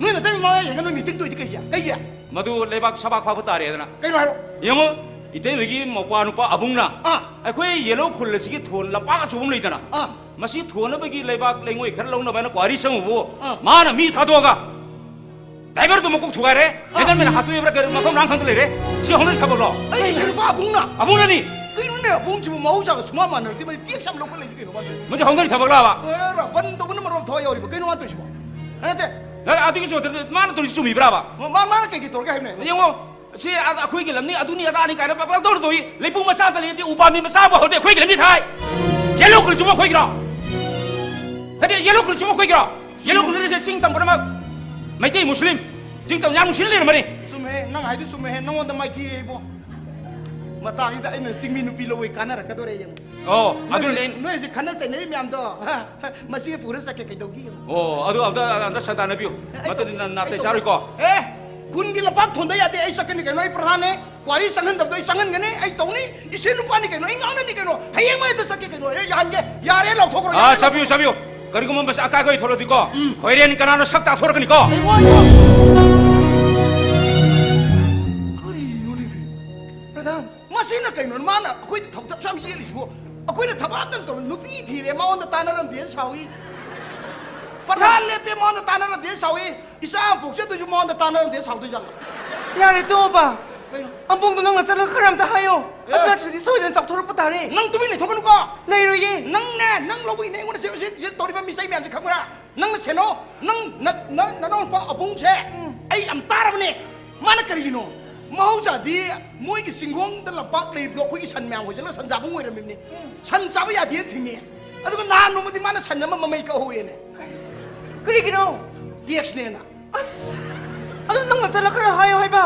ꯅꯣꯏ ꯅꯇꯩꯃ ꯃꯃꯥ ꯌꯦꯡꯉ ꯅꯣꯏ meeting ꯇꯧꯔꯤꯗꯤ ꯀꯩꯒꯤ? ꯀꯩꯒꯤ? ꯃꯗꯨ ꯂꯩꯕꯥꯛ ꯁꯕꯥꯛ ꯐꯥꯕ ꯇꯥꯔꯦꯗꯅ꯫ ꯀꯩꯅꯣ ꯍꯥꯏꯔꯣ? ꯌꯦꯡꯉꯣ, ꯏꯇꯩꯃꯒꯤ ꯃꯧꯄ꯭ꯋꯥ ꯅꯨꯄꯥ ꯑꯕꯨꯡꯅ ꯑꯥ꯫ ꯑꯩꯈꯣꯏ ꯌꯦꯜꯂꯧ ꯈꯨꯜ ꯑꯁꯤꯒꯤ ꯊꯣꯟ ꯂꯝꯄꯥꯛ ꯑꯆꯧꯕ ꯑꯃ ꯂꯩꯗꯅ, ꯑꯥ꯫ ꯃꯁꯤ ꯊꯣꯟꯅꯕꯒꯤ ꯂꯩꯕꯥꯛ ꯂꯩꯉꯣꯏ ꯈꯔ ꯂꯧꯅꯕ ꯍꯥꯏꯅ quarry ꯆꯪꯉꯨꯕꯨ, ꯑꯥ꯫ ꯃꯥꯅ ꯃꯤ ꯊꯥꯗꯣꯛꯑꯒ driverꯗꯨ ꯃꯀꯣꯛ ꯊꯨꯒꯥꯏꯔꯦ꯫ ꯑꯥ꯫ Handleman ꯍꯥꯠꯇꯣꯛꯑꯦꯕ꯭ꯔꯥ ꯀꯩꯅꯣ, ꯃꯐꯝ ꯃꯔꯥꯡ ꯈꯪꯗ ꯂꯩꯔꯦ꯫ ꯁꯤ ꯍꯧꯅꯔꯤ ꯊꯕꯛꯂꯣ? ꯑꯩ ꯏꯆꯦ ꯅꯨꯄꯥ ꯑꯕꯨꯡꯅ꯫ ꯑꯕꯨꯡꯅꯅꯤ꯫ ꯀꯩꯅꯣꯅꯦ, ꯑꯕꯨꯡꯁꯤꯕꯨ ꯃꯍꯧꯁꯥꯒ ꯁꯨꯃꯥꯟ ꯃꯥꯟꯅꯔꯛꯇꯦ, ꯃꯁꯤ ꯇꯦꯛꯁ ꯌꯥꯝ ꯂꯧꯈꯠꯂꯛꯏꯁꯦ ꯀꯩꯅꯣ ꯃꯥꯁꯦ? ꯃꯁꯤ ꯍꯧꯅꯔꯤ ꯊꯕꯛꯂꯕ? ꯑꯦ, ꯔꯕꯟ ꯇꯧꯕꯅ ꯃꯔꯣꯝ ꯊꯋꯥꯏ ꯌꯥꯎꯔꯤꯕ꯫ ꯀꯩꯅꯣ ꯃꯥꯅ ꯇꯧꯔꯤꯁꯤꯕꯣ? ꯅꯠꯇꯦ꯫ ꯅꯪ ꯑꯗꯨꯒꯤꯁꯨ ꯅꯠꯇꯦ, ꯃꯥꯅ ꯇꯧꯔꯤꯁꯤ ꯆꯨꯝꯃꯤꯕ꯭ꯔꯥꯕ? ꯃꯥ, ꯃꯥ, ꯃꯥꯅ ꯀꯩꯀꯩ ꯇꯧꯔꯒꯦ ꯍꯥꯏꯕꯅꯦ? ꯌꯦꯡꯉꯣ, ꯁꯤ ꯑꯥ, ꯑꯩꯈꯣꯏꯒꯤ ꯂꯝꯅꯤ, ꯑꯗꯨꯅꯤ, ꯑꯗꯥꯅꯤ ꯀꯥꯏꯅ ꯄꯪꯇꯧꯗ ꯇꯧꯏ꯫ ꯂꯩꯄꯨ ꯃꯆꯥ ꯑꯝꯇ ꯂꯩꯇꯦ, ꯎ ꯄꯥꯝꯕꯤ ꯃꯆꯥ ꯑꯃ ꯍꯧꯗꯦ, ꯑꯩꯈꯣꯏꯒꯤ ꯂꯝꯕꯤ ꯊꯥꯏ꯫ ꯌꯦꯜꯂꯧ ꯈꯨꯜ ꯆꯨꯕ ꯑꯩꯈꯣꯏꯒꯤꯔꯣ? ꯅꯠꯇꯦ, ꯌꯦꯜꯂꯧ ꯈꯨꯜ ꯆꯨꯕ ꯑꯩꯈꯣꯏꯒꯤꯔꯣ? ꯌꯦꯜꯂꯧ ꯈꯨꯜ ꯂꯩꯔꯤꯁꯦ ꯆꯤꯡ ꯇꯝ ꯄꯨꯝꯅꯃꯛ ꯃꯩꯇꯩ, ꯃꯨꯁꯂꯤꯝ, ꯆꯤꯡ ꯇꯝ ꯌꯥꯝ ꯅꯨꯡꯁꯤꯅ ꯂꯩꯔꯝꯕꯅꯤ꯫ ꯆꯨꯝꯃꯦ, ꯅꯪ ꯍꯥꯏꯗꯨ ꯆꯨꯝꯃꯦꯍꯦ, ꯅꯪꯉꯣꯟꯗ ꯃꯥꯏꯊꯤꯔꯦ ꯏꯕꯣ꯫ ꯃꯇꯥꯡꯁꯤꯗ ꯑꯩꯅ ꯆꯤꯡꯃꯤ ꯅꯨꯄꯤ ꯂꯧꯕꯩ ꯀꯥꯟꯅꯔꯛꯀꯗꯣꯔꯦ ꯌꯦꯡꯉꯣ꯫ ꯑꯣ, ꯅꯣꯏ ꯑꯗꯨꯅꯦ ꯍꯧꯖꯤꯛ, ꯑꯩꯅ ꯅꯣꯏ ꯍꯧꯖꯤꯛ ꯈꯠꯅ ꯆꯩꯅꯔꯤ ꯃꯌꯥꯝꯗꯣ, ꯃꯁꯤ ꯄꯨꯔ ꯆꯠꯀꯦ ꯀꯩꯗꯧꯒꯦ ꯌꯦꯡꯉꯣ꯫ ꯑꯣ, ꯑꯗꯨ ꯑꯝꯇ, ꯑꯝꯇ ꯁꯪꯗꯥꯟꯅꯕꯤꯌꯨ꯫ ꯑꯩ ꯃꯗꯨꯗꯤ ꯇꯧꯒꯦ, ꯅ-, ꯅꯥꯇꯩ ꯑꯩ ꯆꯥꯔꯣꯏꯀꯣ꯫ ꯇꯧꯒꯦ꯫ ꯑꯦ, ꯈꯨꯟꯒꯤ ꯂꯝꯄꯥꯛ ꯊꯣꯟꯗ ꯌꯥꯗꯦ, ꯑꯩ ꯆꯠꯀꯅꯤ ꯀꯩꯅꯣ, ꯑꯩ ꯄ꯭ꯔꯙꯥꯟꯅꯦ꯫ ꯋꯥꯔꯤ ꯆꯪꯍꯟꯗꯕꯗꯣ ꯑꯩ ꯆꯪꯍꯟꯒꯅꯤ, ꯑꯩ ꯇꯧꯅꯤ꯫ ꯏꯆꯦ ꯅꯨꯄꯥꯅꯤ ꯀꯩꯅꯣ, ꯑꯩ ꯉꯥꯡꯅꯅꯤ ꯀꯩꯅꯣ, ꯍꯌꯦꯡꯃꯛ ꯍꯦꯛꯇ ꯆꯠꯀꯦ ꯀꯩꯅꯣ, ꯑꯩ ꯌꯥꯍꯟꯒꯦ꯫ ꯌꯥꯔꯦ, ꯂꯥꯎꯊꯣꯛꯈ꯭ꯔꯣ, ꯑꯥ, ꯌꯥꯔꯦ, ꯆꯥꯕꯤꯌꯨ, ꯂꯥꯎꯊꯣꯛꯈ꯭ꯔꯣ꯫ ꯆꯥꯕꯤꯌꯨ꯫ ꯀꯔꯤꯒꯨꯝꯕ ꯃꯁꯤ ꯑꯀꯥꯏ ꯑꯀꯣꯏ ꯊꯣꯛꯂꯗꯤꯀꯣ, ꯎꯝ꯫ ꯈꯣꯏꯔꯦꯟ ꯀꯅꯥꯅꯣ ꯁꯛ ꯇꯥꯊꯣꯔꯛꯀꯅꯤꯀꯣ꯫ ꯑꯩ ꯋꯥ-, ꯀꯔꯤꯅꯣꯅꯦ ꯀꯩꯅꯣ? ꯄ꯭ꯔꯙꯥꯟ, ꯃꯁꯤꯅ ꯀꯩꯅꯣ? ꯃꯥꯅ ꯑꯩꯈꯣꯏꯗ ꯊꯕꯛ ꯑꯁꯨꯛ ꯌꯥꯝ ꯌꯦꯠꯂꯤꯁꯤꯕꯨ? ꯑꯩꯈꯣꯏꯅ ꯊꯕꯛ ꯑꯝꯇꯪ ꯇꯧꯔ, ꯅꯨꯄꯤ ꯊꯤꯔꯦ, ꯃꯉꯣꯟꯗ ꯇꯥꯟꯅꯔꯝꯗꯦꯅ ꯁꯥꯎꯏ꯫ ꯄ꯭ꯔꯙꯥꯟ ꯂꯦꯞꯄꯦ, ꯃꯉꯣꯟꯗ ꯇꯥꯟꯅꯔꯝꯗꯦꯅ ꯁꯥꯎꯏ꯫ ꯏꯆꯥ ꯑꯃ ꯄꯣꯛꯆꯗꯣꯏꯁꯨ ꯃꯉꯣꯟꯗ ꯇꯥꯟꯅꯔꯝꯗꯦꯅ ꯁꯥꯎꯗꯣꯏ ꯖꯥꯠꯂꯣ? ꯌꯥꯔꯦ, ꯇꯣꯛꯑꯣꯕ꯫ ꯀꯩꯅꯣ? ꯑꯕꯣꯛꯗꯣ ꯅꯪꯅ ꯆꯠꯂꯒ ꯈꯔ ꯑꯝꯇ ꯍꯥꯏꯌꯣ꯫ ꯑꯦ꯫ ꯑꯗꯨ ꯅꯠꯇ꯭ꯔꯗꯤ ꯁꯣꯏꯗꯅ ꯆꯥꯎꯊꯣꯔꯛꯄ ꯇꯥꯔꯦ꯫ ꯅꯪ ꯇꯨꯃꯤꯟ ꯂꯩꯊꯣꯛꯀꯅꯨꯀꯣ꯫ ꯂꯩꯔꯣꯏꯌꯦ꯫ ꯅꯪꯅꯦ, ꯅꯪ ꯂꯧꯕꯒꯤꯅꯦ ꯑꯩꯉꯣꯟꯗ ꯁꯤ, ꯁꯤ, ꯁꯤ ꯇꯧꯔꯤꯕ ꯃꯤꯁꯩ ꯃꯌꯥꯝꯁꯦ ꯈꯪꯕ꯭ꯔꯥ? ꯅꯪꯅ ꯁꯦꯟꯅꯧ꯫ ꯅꯪ, ꯅ-, ꯅ-, ꯅꯅꯥꯎꯅꯨꯄꯥ ꯑꯕꯨꯡꯁꯦ ꯎꯝ꯫ ꯑꯩ ꯌꯥꯝ ꯇꯥꯔꯕꯅꯦ꯫ ꯃꯥꯅ ꯀꯔꯤꯒꯤꯅꯣ? ꯃꯍꯧꯁꯥꯗꯤ ꯃꯣꯏꯒꯤ ꯆꯤꯡꯈꯣꯡꯗ ꯂꯝꯄꯥꯛ ꯂꯩꯕꯗꯣ ꯑꯩꯈꯣꯏꯒꯤ ꯁꯟ ꯃꯌꯥꯝ ꯍꯣꯏꯖꯤꯜꯂꯒ ꯁꯟ ꯆꯥꯐꯝ ꯑꯣꯏꯔꯝꯃꯤꯕꯅꯤ꯫ ꯎꯝ꯫ ꯁꯟ ꯆꯥꯕ ꯌꯥꯗꯦꯅ ꯊꯤꯡꯉꯤ꯫ ꯑꯗꯨꯒ ꯅꯍꯥꯟ ꯅꯣꯡꯃꯗꯤ ꯃꯥꯅ ꯁꯟ ꯑꯃ ꯃꯃꯩ ꯀꯛꯍꯧꯋꯦꯅꯦ꯫ ꯀꯔꯤꯒꯤꯅꯣ? ꯇꯦꯛꯁꯅꯦꯅ꯫ ꯑꯁ! ꯑꯗꯨ ꯅꯪꯅ ꯆꯠꯂ ꯈꯔ ꯍꯥꯏꯌꯣ ꯍꯥꯏꯕ꯫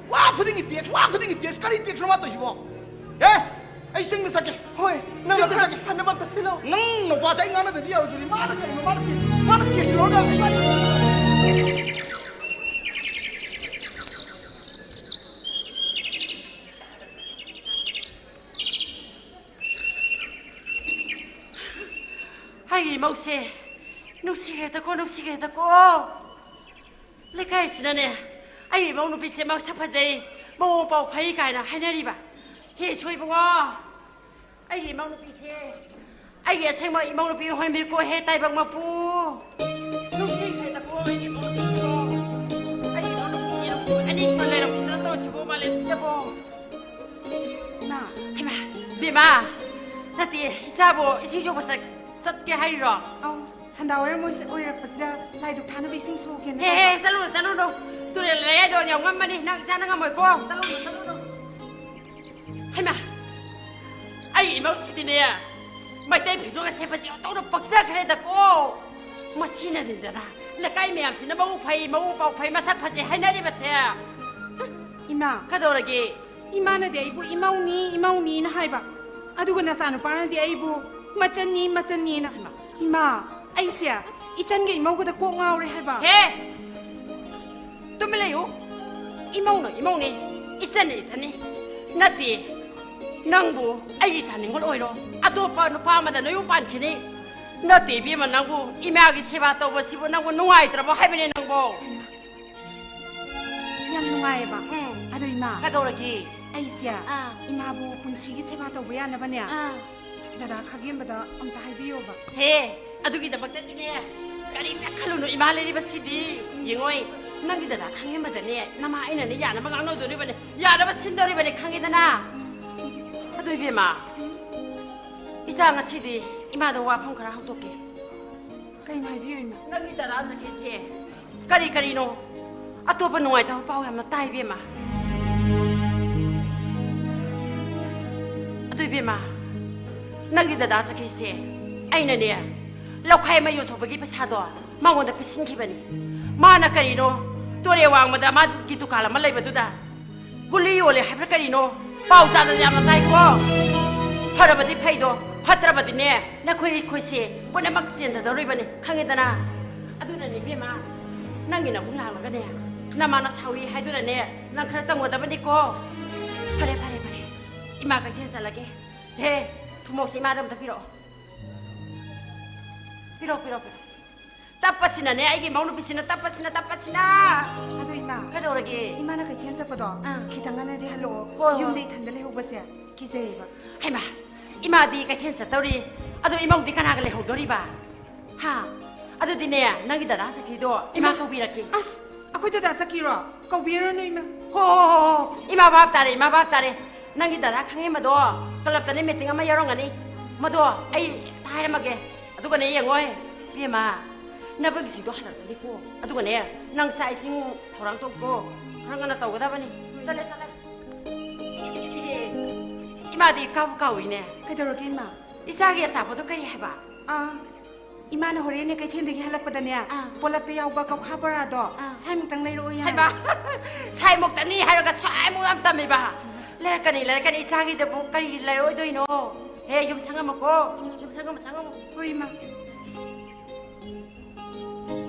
ꯋꯥ ꯈꯨꯗꯤꯡꯒꯤ ꯇꯦꯛꯁ, ꯋꯥ ꯈꯨꯗꯤꯡꯒꯤ ꯇꯦꯛꯁ꯫ ꯀꯔꯤ ꯇꯦꯛꯁꯅꯣ ꯃꯥ ꯇꯧꯏꯁꯤꯕꯣ? ꯑꯦ, ꯑꯩ ꯆꯤꯡꯗ ꯆꯠꯀꯦ꯫ ꯍꯣꯏ, ꯅꯪꯅ ꯆꯤꯡꯗ ꯈꯔ ꯆꯠꯀꯦ꯫ ꯐꯅꯕ ꯑꯝꯇ ꯁꯤꯜꯂꯣ꯫ ꯅꯪ ꯅꯨꯄꯥꯁꯦ ꯑꯩ ꯉꯥꯡꯅꯗꯗꯤ ꯌꯥꯔꯣꯏꯗꯣꯔꯤ꯫ ꯃꯥꯅ ꯀꯔꯤꯅꯣ? ꯃꯥꯅ ꯇꯦꯛ-, ꯃꯥꯅ ꯇꯦꯛꯁ ꯂꯧꯔꯒ ꯑꯩ ꯑꯩꯒꯤ ꯏꯃꯧꯁꯦ ꯅꯨꯡꯁꯤꯈ꯭ꯔꯦꯗꯀꯣ, ꯅꯨꯡꯁꯤꯈ꯭ꯔꯦꯗꯀꯣ꯫ ꯂꯩꯀꯥꯏꯁꯤꯅꯅꯦ, ꯑꯩꯒꯤ ꯏꯃꯧ ꯅꯨꯄꯤꯁꯦ ꯃꯁꯛ ꯐꯖꯩ, ꯃꯑꯣꯡ ꯃꯄꯥꯎ ꯐꯩ ꯀꯥꯏꯅ ꯍꯥꯏꯅꯔꯤꯕ꯫ ꯍꯦ ꯏꯁꯣꯏ ꯏꯕꯨꯡꯉꯣ, ꯑꯩꯒꯤ ꯏꯃꯧ ꯅꯨꯄꯤꯁꯦ ꯑꯩꯒꯤ ꯑꯁꯦꯡꯕ ꯏꯃꯧ ꯅꯨꯄꯤ ꯑꯣꯏꯍꯟꯕꯤꯀꯣ ꯍꯦ ꯇꯥꯏꯕꯪ ꯃꯄꯨ꯫ ꯅꯨꯡꯁꯤꯈ꯭ꯔꯦꯗꯀꯣ ꯑꯩꯒꯤ ꯏꯃꯧ ꯅꯨꯄꯤꯁꯤꯀꯣ꯫ ꯑꯩꯒꯤ ꯏꯃꯧ ꯅꯨꯄꯤꯁꯦ ꯅꯨꯡꯁꯤꯕ ꯑꯅꯤ ꯁꯨꯅ ꯂꯩꯔꯝꯈꯤꯗꯅ ꯇꯧꯔꯤꯁꯤꯕꯣ ꯃꯥꯂꯦꯝꯁꯤꯗꯕꯣ꯫ ꯏꯃꯥ꯫ ꯍꯩꯃꯥ, ꯕꯦꯝꯃ, ꯅꯠꯇꯦ, ꯏꯆꯥꯕꯨ ꯏꯁꯤꯡ ꯁꯣꯛꯄ ꯆꯠ-, ꯆꯠꯀꯦ ꯍꯥꯏꯔꯤꯔꯣ? ꯑꯧ, ꯁꯟꯗꯥ ꯋꯥꯏꯔꯝ ꯑꯣꯏꯁ-, ꯑꯣꯏꯔꯛꯄꯁꯤꯗ ꯂꯥꯏ ꯙꯨꯛ ꯊꯥꯅꯕ ꯏꯁꯤꯡ ꯁꯣꯛꯀꯦꯅ ꯍꯦ, ꯍꯦ, ꯇꯧꯕ꯫ ꯆꯠꯂꯨꯅꯨ, ꯆꯠꯂꯨꯅꯨ꯫ ꯇꯨꯔꯦꯜ ꯂꯩꯔꯥꯏꯗꯣ ꯌꯥꯝ ꯉꯝꯕꯅꯤ, ꯅꯪ ꯏꯆꯥꯅ ꯉꯝꯃꯣꯏꯀꯣ꯫ ꯆꯠꯂꯨꯅꯨ, ꯆꯠꯂꯨꯅꯨ꯫ ꯍꯩꯃꯥ, ꯑꯩ ꯏꯃꯧꯁꯤꯗꯤꯅꯦ, ꯃꯩꯇꯩ ꯐꯤꯖꯣꯜꯒ ꯁꯦꯠꯄꯁꯦ ꯑꯣꯟꯊꯣꯛꯅ ꯄꯛꯆꯈ꯭ꯔꯦꯗꯀꯣ꯫ ꯃꯁꯤꯅꯅꯤꯗꯅ ꯂꯩꯀꯥꯏ ꯃꯌꯥꯝꯁꯤꯅ ꯃꯕꯨꯛ ꯐꯩ, ꯃꯕꯨꯛ ꯃꯄꯥꯎ ꯐꯩ, ꯃꯁꯛ ꯐꯖꯩ ꯍꯥꯏꯅꯔꯤꯕꯁꯦ꯫ ꯏꯃꯥ꯫ ꯀꯩꯗꯧꯔꯒꯦ? ꯏꯃꯥꯅꯗꯤ ꯑꯩꯕꯨ ꯏꯃꯧꯅꯤ, ꯏꯃꯧꯅꯤꯅ ꯍꯥꯏꯕ, ꯑꯗꯨꯒ ꯅꯆꯥꯅꯨꯄꯥꯅꯗꯤ ꯑꯩꯕꯨ ꯃꯆꯟꯅꯤ, ꯃꯆꯟꯅꯤꯅ꯫ ꯍꯩꯃꯥ꯫ ꯏꯃꯥ, ꯑꯩꯁꯦ ꯏꯆꯟꯒ ꯏꯃꯧꯒꯗ ꯀꯣꯛ ꯉꯥꯎꯔꯦ ꯍꯥꯏꯕ꯫ ꯍꯦ! ꯇꯨꯃꯤꯟ ꯂꯩꯌꯨ꯫ ꯏꯃꯧꯅ ꯏꯃꯧꯅꯤ, ꯏꯆꯟꯅ ꯏꯆꯟꯅꯤ꯫ ꯅꯠꯇꯦ, ꯅꯪꯕꯨ ꯑꯩꯒꯤ ꯏꯆꯥ ꯅꯤꯡꯉꯣꯜ ꯑꯣꯏꯔꯣ, ꯑꯇꯣꯞꯄ ꯅꯨꯄꯥ ꯑꯃꯗ ꯅꯌꯨꯝ ꯄꯥꯟꯈꯤꯅꯤ꯫ ꯅꯠꯇꯦ ꯏꯕꯦꯝꯃ, ꯅꯪꯕꯨ ꯏꯃꯥꯒꯤ ꯁꯦꯕꯥ ꯇꯧꯕꯁꯤꯕꯨ ꯅꯪꯕꯨ ꯅꯨꯡꯉꯥꯏꯇ꯭ꯔꯕꯣ ꯍꯥꯏꯕꯅꯦ ꯅꯪꯕꯣ? ꯌꯥꯝ ꯅꯨꯡꯉꯥꯏꯌꯦꯕ꯫ ꯎꯝ꯫ ꯑꯗꯣ ꯏꯃꯥ, ꯀꯩꯗꯧꯔꯒꯦ? ꯑꯩꯁꯦ ꯑꯥ꯫ ꯏꯃꯥꯕꯨ ꯄꯨꯟꯁꯤꯒꯤ ꯁꯦꯕꯥ ꯇꯧꯕ ꯌꯥꯅꯕꯅꯦ, ꯑꯥ꯫ ꯗꯗꯥ ꯈꯥꯒꯦꯝꯕꯗ ꯑꯝꯇ ꯍꯥꯏꯕꯤꯌꯣꯕ꯫ ꯍꯦ, ꯑꯗꯨꯒꯤꯗꯃꯛꯇꯗꯤꯅꯦ ꯀꯔꯤꯝꯇ ꯈꯜꯂꯨꯅꯨ, ꯏꯃꯥ ꯂꯩꯔꯤꯕꯁꯤꯗꯤ꯫ ꯌꯦꯡꯉꯣꯏ, ꯅꯪꯒꯤ ꯗꯗꯥ ꯈꯥꯒꯦꯝꯕꯗꯅꯦ ꯅꯃꯥ ꯑꯩꯅꯅꯦ ꯌꯥꯅꯕ ꯉꯥꯡꯅꯗꯣꯔꯤꯕꯅꯦ, ꯌꯥꯅꯕ ꯁꯤꯟꯗꯣꯔꯤꯕꯅꯦ, ꯈꯪꯉꯦꯗꯅ? ꯑꯗꯨ ꯏꯕꯦꯝꯃ, ꯏꯆꯥ ꯉꯁꯤꯗꯤ ꯏꯃꯥꯗ ꯋꯥꯐꯝ ꯈꯔ ꯍꯧꯗꯣꯛꯀꯦ꯫ ꯀꯩꯅꯣ ꯍꯥꯏꯕꯤꯌꯨ, ꯏꯃꯥ? ꯅꯪꯒꯤ ꯗꯗꯥ ꯖꯀꯤꯁꯦ ꯀꯔꯤ ꯀꯔꯤꯅꯣ ꯑꯇꯣꯞꯄ ꯅꯨꯡꯉꯥꯏꯇꯕ ꯄꯥꯎ ꯌꯥꯝꯅ ꯇꯥꯏ, ꯏꯕꯦꯝꯃ꯫ ꯑꯗꯨ, ꯏꯕꯦꯝꯃ, ꯅꯪꯒꯤ ꯗꯗꯥ ꯖꯀꯤꯁꯦ ꯑꯩꯅꯅꯦ ꯂꯧꯈꯥꯏ ꯑꯃ ꯌꯣꯟꯊꯣꯛꯄꯒꯤ ꯄꯩꯁꯥꯗꯣ ꯃꯉꯣꯟꯗ ꯄꯤꯁꯤꯟꯈꯤꯕꯅꯤ꯫ ꯃꯥꯅ ꯀꯔꯤꯅꯣ ꯇꯨꯔꯦꯜ ꯋꯥꯡꯃꯗ ꯃꯥꯒꯤ ꯗꯨꯀꯥꯟ ꯑꯃ ꯂꯩꯕꯗꯨꯗ ꯒꯨꯂꯤ ꯌꯣꯜꯂꯦ ꯍꯥꯏꯕ꯭ꯔꯥ ꯀꯔꯤꯅꯣ? ꯄꯥꯎ ꯇꯥꯗꯅ ꯌꯥꯝꯅ ꯇꯥꯏꯀꯣ꯫ ꯐꯔꯕꯗꯤ ꯐꯩꯗꯣ, ꯐꯠꯇ꯭ꯔꯕꯗꯤꯅꯦ, ꯅꯈꯣꯏ ꯑꯩꯈꯣꯏꯁꯦ ꯄꯨꯝꯅꯃꯛ ꯆꯦꯟꯊꯗꯧꯔꯤꯕꯅꯤ, ꯈꯪꯉꯦꯗꯅ? ꯑꯗꯨꯅꯅꯦ ꯏꯕꯦꯝꯃ, ꯅꯪꯒꯤ ꯅꯕꯨꯡ ꯂꯥꯛꯂꯒꯅꯦ, ꯅꯃꯥꯅ ꯁꯥꯎꯏ ꯍꯥꯏꯗꯨꯅꯅꯦ, ꯅꯪ ꯈꯔ ꯇꯝꯒꯗꯕꯅꯤꯀꯣ꯫ ꯐꯔꯦ, ꯐꯔꯦ, ꯐꯔꯦ꯫ ꯏꯃꯥ ꯀꯩꯊꯦꯜ ꯆꯠꯂꯒꯦ꯫ ꯍꯦ, ꯊꯨꯝꯃꯣꯛꯁꯦ ꯏꯃꯥꯗ ꯑꯝꯇ ꯄꯤꯔꯛꯑꯣ꯫ ꯄꯤꯔꯣ, ꯄꯤꯔꯣ, ꯄꯤꯔꯣ꯫ ꯇꯞꯄꯁꯤꯅꯅꯦ, ꯑꯩꯒꯤ ꯏꯃꯧ ꯅꯨꯄꯤꯁꯤꯅ ꯇꯞꯄꯁꯤꯅ, ꯇꯞꯄꯁꯤꯅ꯫ ꯑꯗꯣ ꯏꯃꯥ, ꯀꯩꯗꯧꯔꯒꯦ? ꯏꯃꯥꯅ ꯀꯩꯊꯦꯜ ꯆꯠꯄꯗꯣ ꯑꯥ꯫ ꯈꯤꯇꯪ ꯉꯟꯅꯗꯤ ꯍꯜꯂꯛꯑꯣ꯫ ꯍꯣꯏ, ꯍꯣꯏ꯫ ꯌꯨꯝꯗ ꯏꯊꯟꯗ ꯂꯩꯍꯧꯕꯁꯦ ꯀꯤꯖꯩꯌꯦꯕ꯫ ꯍꯩꯃꯥ, ꯏꯃꯥꯗꯤ ꯀꯩꯊꯦꯜ ꯆꯠꯇꯧꯔꯤ꯫ ꯑꯗꯣ ꯏꯃꯧꯗꯤ ꯀꯅꯥꯒ ꯂꯩꯍꯧꯗꯣꯔꯤꯕ? ꯍꯥ? ꯑꯗꯨꯗꯤꯅꯦ, ꯅꯪꯒꯤ ꯗꯗꯥ ꯁꯈꯤꯗꯣ ꯏꯃꯥ ꯏꯃꯥ꯫ ꯀꯧꯕꯤꯔꯛꯀꯦ꯫ ꯑꯁ, ꯑꯩꯈꯣꯏ ꯗꯗꯥ ꯁꯈꯤꯔꯣ? ꯀꯧꯕꯤꯔꯨꯔꯅꯨ, ꯏꯃꯥ꯫ ꯍꯣ, ꯍꯣ, ꯍꯣ, ꯍꯣ꯫ ꯏꯃꯥ ꯚꯥꯞ ꯇꯥꯔꯦ, ꯏꯃꯥ ꯚꯥꯞ ꯇꯥꯔꯦ꯫ ꯅꯪꯒꯤ ꯗꯗꯥ ꯈꯪꯍꯦꯟꯕꯗꯣ ꯀ꯭ꯂꯕꯇꯅꯦ ꯃꯤꯇꯤꯡ ꯑꯃ ꯌꯥꯎꯔꯝꯒꯅꯤ꯫ ꯃꯗꯣ ꯑꯩ ꯍꯥꯏꯔꯝꯃꯒꯦ꯫ ꯑꯗꯨꯒꯅꯦ ꯌꯦꯡꯉꯣꯏ, ꯏꯕꯦꯝꯃ, ꯅꯕꯒꯤꯁꯤꯗꯣ ꯍꯜꯂꯛꯀꯅꯤꯀꯣ꯫ ꯑꯗꯨꯒꯅꯦ, ꯅꯪ ꯆꯥꯛ ꯏꯁꯤꯡ ꯊꯧꯔꯥꯡ ꯇꯧꯀꯣ꯫ ꯈꯔ ꯉꯟꯅ ꯇꯧꯒꯗꯕꯅꯤ꯫ ꯆꯠꯂꯦ, ꯆꯠꯂꯦ꯫ ꯏꯃꯥꯗꯤ ꯀꯥꯎꯕꯨ ꯀꯥꯎꯏꯅꯦ꯫ ꯀꯩꯗꯧꯔꯒꯦ, ꯏꯃꯥ? ꯏꯆꯥꯒꯤ ꯑꯆꯥꯄꯣꯠꯇꯣ ꯀꯔꯤ ꯍꯥꯏꯕ? ꯑꯥ, ꯏꯃꯥꯅ ꯍꯣꯔꯦꯟꯅꯦ ꯀꯩꯊꯦꯜꯗꯒꯤ ꯍꯜꯂꯛꯄꯗꯅꯦ, ꯑꯥ꯫ ꯄꯣꯂꯞꯇ ꯌꯥꯎꯕ ꯀꯧꯈꯥ ꯕꯣꯔꯥꯗꯣ ꯑꯥ꯫ ꯁ꯭ꯋꯥꯏꯃꯨꯛꯇꯪ ꯂꯩꯔꯛꯑꯣ ꯌꯥꯏ꯫ ꯍꯩꯃꯥ! ꯁ꯭ꯋꯥꯏꯃꯨꯛꯇꯅꯤ ꯍꯥꯏꯔꯒ ꯁ꯭ꯋꯥꯏꯃꯨꯛ ꯌꯥꯝ ꯇꯝꯃꯤꯕ꯫ ꯂꯩꯔꯛꯀꯅꯤ, ꯂꯩꯔꯛꯀꯅꯤ, ꯏꯆꯥꯒꯤꯗꯕꯨ ꯀꯔꯤ ꯂꯩꯔꯛꯑꯣꯏꯗꯣꯏꯅꯣ? ꯍꯦ, ꯌꯨꯝ ꯁꯪꯉꯝꯃꯨꯀꯣ꯫ ꯌꯨꯝ ꯁꯪꯉꯝꯃꯨ, ꯁꯪꯉꯝꯃꯨ꯫ ꯍꯣꯏ, ꯏꯃꯥ꯫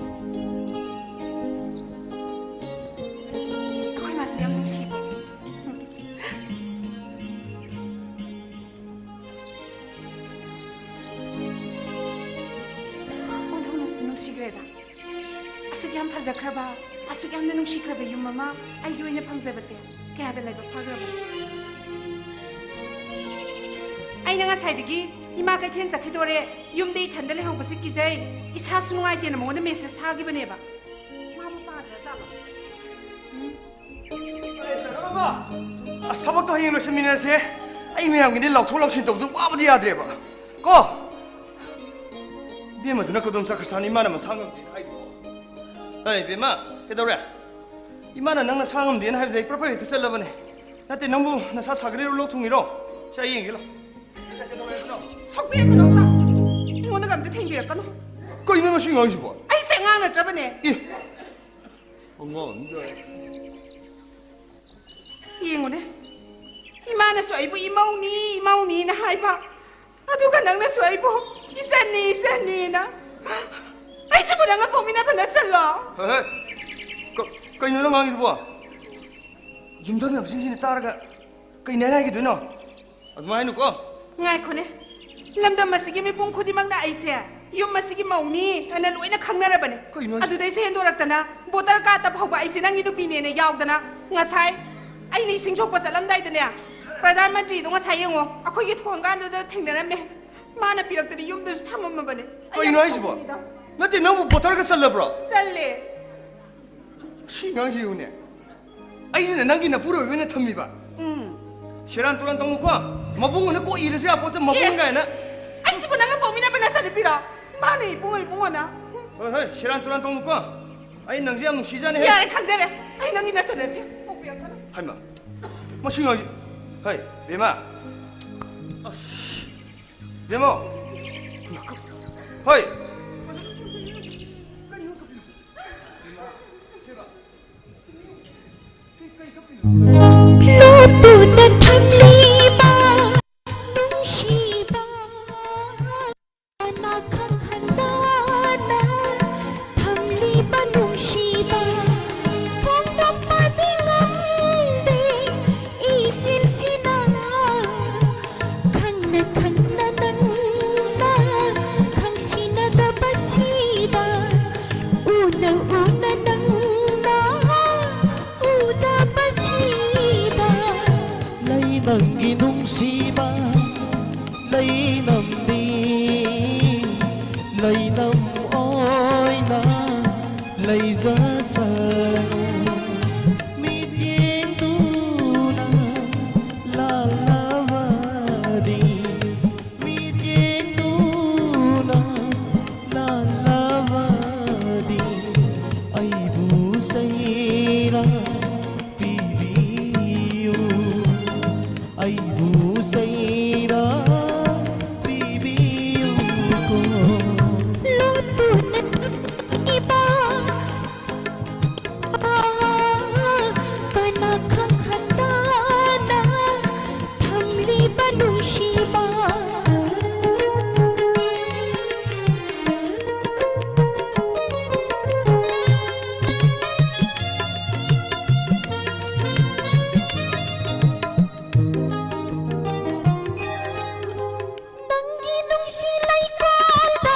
ꯑꯩꯈꯣꯏ ꯃꯥꯁꯦ ꯌꯥꯝ ꯅꯨꯡꯁꯤꯕ꯫ ꯑꯣꯟꯊꯣꯛꯅꯁꯨ ꯅꯨꯡꯁꯤꯈ꯭ꯔꯦꯗ꯫ ꯑꯁꯨꯛ ꯌꯥꯝ ꯐꯖꯈ꯭ꯔꯕ, ꯑꯁꯨꯛ ꯌꯥꯝꯅ ꯅꯨꯡꯁꯤꯈ꯭ꯔꯕ ꯌꯨꯝ ꯑꯃ ꯑꯩꯒꯤ ꯑꯣꯏꯅ ꯐꯪꯖꯕꯁꯦ ꯀꯌꯥꯗ ꯂꯥꯏꯕꯛ ꯐꯈ꯭ꯔꯕ꯫ ꯑꯩꯅ ꯉꯁꯥꯏꯗꯒꯤ ꯏꯃꯥ ꯀꯩꯊꯦꯜ ꯆꯠꯈꯤꯗꯣꯔꯦ, ꯌꯨꯝꯗ ꯏꯊꯟꯗ ꯂꯩꯍꯧꯕꯁꯦ ꯀꯤꯖꯩ, ꯏꯁꯥꯁꯨ ꯅꯨꯡꯉꯥꯏꯇꯦꯅ ꯃꯉꯣꯟꯗ ꯃꯦꯁꯦꯖ ꯊꯥꯈꯤꯕꯅꯦꯕ꯫ ꯃꯥꯕꯨ ꯄꯥꯗ꯭ꯔꯖꯥꯠꯂꯣ? ꯎꯝ? ꯑꯁ, ꯊꯕꯛꯇꯣ ꯍꯌꯦꯡ ꯂꯣꯏꯁꯤꯟꯃꯤꯟꯅꯔꯁꯦ꯫ ꯑꯩ ꯃꯌꯥꯝꯒꯤꯗꯤ ꯂꯧꯊꯣꯛ ꯂꯧꯁꯤꯟ ꯇꯧꯕꯗꯨ ꯋꯥꯕꯗꯤ ꯌꯥꯗ꯭ꯔꯦꯕ꯫ ꯀꯣ? ꯏꯕꯦꯝꯃꯗꯨꯅ ꯀꯗꯣꯝ ꯆꯠꯈ꯭ꯔꯁꯥꯅꯤ, ꯏꯃꯥꯅ ꯃꯁꯥ ꯉꯝꯗꯦꯅ ꯍꯥꯏꯗꯨꯕꯣ? ꯑꯦ, ꯏꯕꯦꯝꯃ, ꯀꯩꯗꯧꯔꯦ? ꯏꯃꯥꯅ ꯅꯪ ꯅꯁꯥ ꯉꯝꯗꯦꯅ ꯍꯥꯏꯕꯗ ꯑꯩ ꯄ꯭ꯔꯞ ꯄ꯭ꯔꯞ ꯍꯦꯛꯇ ꯆꯠꯂꯕꯅꯦ꯫ ꯅꯠꯇꯦ, ꯅꯪꯕꯨ ꯅꯁꯥ ꯁꯥꯒꯠꯂꯤꯔꯣ, ꯂꯣꯛ ꯊꯨꯡꯉꯤꯔꯣ? ꯁꯦ, ꯑꯩ ꯌꯦꯡꯒꯦ ꯂꯥꯎ꯫ ꯁꯣꯛꯄꯤꯔꯛꯀꯅꯣ, ꯏꯃꯥ꯫ ꯑꯩꯉꯣꯟꯗꯒ ꯑꯝꯇ ꯊꯦꯡꯕꯤꯔꯛꯀꯅꯣ꯫ ꯀꯩꯅꯣ ꯃꯁꯤ ꯑꯉꯥꯡꯁꯤꯕꯣ? ꯑꯩꯁꯦ ꯑꯉꯥꯡ ꯅꯠꯇ꯭ꯔꯕꯅꯦ꯫ ꯑꯦ, ꯑꯉꯥꯡꯅꯤ ꯀꯥꯏ꯫ ꯌꯦꯡꯉꯨꯅꯦ, ꯏꯃꯥꯅꯁꯨ ꯑꯩꯕꯨ ꯏꯃꯧꯅꯤ, ꯏꯃꯧꯅꯤꯅ ꯍꯥꯏꯕ, ꯑꯗꯨꯒ ꯅꯪꯅꯁꯨ ꯑꯩꯕꯨ ꯏꯆꯟꯅꯤ, ꯏꯆꯟꯅꯤꯅ꯫ ꯑꯩꯁꯤꯕꯨ ꯅꯪꯒ ꯄꯣꯛꯃꯤꯟꯅꯕ ꯅꯆꯜꯂꯣ? ꯍꯦ, ꯍꯦ꯫ ꯀ-, ꯀꯩꯅꯣ ꯅꯪ ꯉꯥꯡꯉꯤꯗꯨꯕꯣ? ꯌꯨꯝꯊꯪꯅꯕꯁꯤꯡꯁꯤꯅ ꯇꯥꯔꯒ ꯀꯩꯅꯦ ꯍꯥꯏꯈꯤꯗꯣꯏꯅꯣ? ꯑꯗꯨꯃꯥꯏꯅꯀꯣ꯫ ꯉꯥꯏꯈꯣꯅꯦ, ꯂꯝꯗꯝ ꯑꯁꯤꯒꯤ ꯃꯤꯄꯨꯝ ꯈꯨꯗꯤꯡꯃꯛꯅ ꯑꯩꯁꯦ ꯌꯨꯝ ꯑꯁꯤꯒꯤ ꯃꯧꯅꯤ ꯍꯥꯏꯅ ꯂꯣꯏꯅ ꯈꯪꯅꯔꯕꯅꯦ꯫ ꯀꯩꯅꯣ ꯍꯥꯏꯁꯤꯕꯣ? ꯑꯗꯨꯗꯩꯁꯨ ꯍꯦꯟꯗꯣꯔꯛꯇꯅ ꯚꯣꯇꯔ ꯀꯥꯔꯗꯇ ꯐꯥꯎꯕ ꯑꯩꯁꯦ ꯅꯪꯒꯤ ꯅꯨꯄꯤꯅꯦꯅ ꯌꯥꯎꯗꯅ, ꯉꯁꯥꯏ ꯑꯩꯅ ꯏꯁꯤꯡ ꯁꯣꯛꯄ ꯆꯠꯂꯝꯗꯥꯏꯗꯅꯦ, ꯄ꯭ꯔꯙꯥꯟ ꯃꯟꯇ꯭ꯔꯤꯗꯣ ꯉꯁꯥꯏ ꯌꯦꯡꯉꯣ, ꯑꯩꯈꯣꯏꯒꯤ ꯊꯣꯡꯒꯥꯟꯗꯨꯗ ꯊꯦꯡꯅꯔꯝꯃꯦ꯫ ꯃꯥꯅ ꯄꯤꯔꯛꯇꯗꯤ ꯌꯨꯝꯗꯁꯨ ꯊꯝꯃꯝꯃꯕꯅꯦ꯫ ꯑꯩ ꯀꯩꯅꯣ ꯌꯥꯝ ꯍꯥꯏꯁꯤꯕꯣ? ꯁꯥꯎꯅꯤꯡꯉꯤꯗ꯫ ꯅꯠꯇꯦ, ꯅꯪꯕꯨ ꯚꯣꯇꯔꯒ ꯆꯜꯂꯕ꯭ꯔꯣ? ꯆꯜꯂꯦ꯫ ꯁꯤ ꯑꯉꯥꯡꯁꯤ ꯌꯦꯡꯉꯨꯅꯦ꯫ ꯑꯩꯁꯤꯅ ꯅꯪꯒꯤ ꯅꯄꯨꯔꯣꯏꯕ ꯑꯣꯏꯅ ꯊꯝꯃꯤꯕ꯫ ꯎꯝ꯫ ꯁꯦꯔꯥꯟ ꯇꯨꯔꯥꯟ ꯇꯧꯅꯨꯀꯣ꯫ ꯃꯕꯨꯡ ꯑꯣꯏꯅ ꯀꯣꯛ ꯏꯔꯁꯨ ꯌꯥꯄꯣꯠꯇꯦ, ꯃꯕꯨꯡ ꯑꯦ, ꯀꯥꯏꯅ꯫ ꯑꯩꯁꯤꯕꯨ ꯅꯪꯒ ꯄꯣꯛꯃꯤꯟꯅꯕ ꯅꯆꯟꯅꯨꯄꯤꯔꯣ? ꯃꯥꯅꯦ ꯏꯕꯨꯡꯉꯣ, ꯏꯕꯨꯡꯉꯣꯅ꯫ ꯍꯣꯏ, ꯍꯣꯏ, ꯁꯦꯔꯥꯟ ꯇꯨꯔꯥꯟ ꯇꯧꯅꯨꯀꯣ꯫ ꯑꯩ ꯅꯪꯁꯦ ꯌꯥꯝ ꯅꯨꯡꯁꯤꯖꯥꯅꯤ ꯍꯦ꯫ ꯌꯥꯔꯦ, ꯈꯪꯖꯔꯦ꯫ ꯑꯩ ꯅꯪꯒꯤ ꯅꯆꯟꯅꯨꯄꯤ ꯄꯣꯛꯄꯤꯔꯛꯀꯅꯨ꯫ ꯍꯩꯃꯥ, ꯃꯁꯤ ꯉꯥꯏ-, ꯍꯩ, ꯕꯦꯝꯃ꯫ ꯑꯁ, ꯕꯦꯝꯃ꯫ ꯍꯣꯏ꯫ ꯂꯣꯠꯇꯨꯅ ꯊꯝꯂꯤꯕ ꯅꯨꯡꯁꯤꯕ, ꯀꯅꯥ ꯈꯪꯍꯟꯗꯅ ꯊꯝꯂꯤꯕ ꯅꯨꯡꯁꯤꯕ, ꯐꯣꯡꯗꯣꯛꯄꯗꯤ ꯉꯝꯗꯦ ꯏꯁꯤꯟꯁꯤꯅ꯫ ꯈꯪꯅ ꯈꯪꯅ ꯅꯪꯅ ꯈꯪꯁꯤꯟꯅꯗꯕꯁꯤꯗ, ꯎꯅ ꯎꯅ ꯅꯪꯅ ꯎꯗꯕꯁꯤꯗ꯫ ꯂꯩ ꯅꯪꯒꯤ ꯅꯨꯡꯁꯤꯕ ꯂꯩꯅꯝꯗꯤ, ꯂꯩꯅꯝ ꯑꯣꯏꯅ ꯂꯩꯖꯁꯅꯨ꯫ ꯃꯤꯠꯌꯦꯡꯗꯨꯅ ꯂꯥꯜꯂꯕꯗꯤ, ꯃꯤꯠꯌꯦꯡꯗꯨꯅ ꯂꯥꯜꯂꯕꯗꯤ, ꯑꯩꯕꯨ ꯆꯩꯔꯥ ꯄꯤꯕꯤꯌꯨ, ꯑꯩꯕꯨ ꯆꯩꯔꯥ ꯄꯤꯕꯤꯌꯨꯀꯣ꯫ ꯂꯣꯠꯇꯨꯅ ꯏꯕ ꯀꯅꯥ ꯈꯪꯍꯟꯗꯅ ꯊꯝꯂꯤꯕ ꯅꯨꯡꯁꯤꯕ꯫ ꯅꯪꯒꯤ ꯅꯨꯡꯁꯤ ꯂꯩꯀꯣꯜꯗ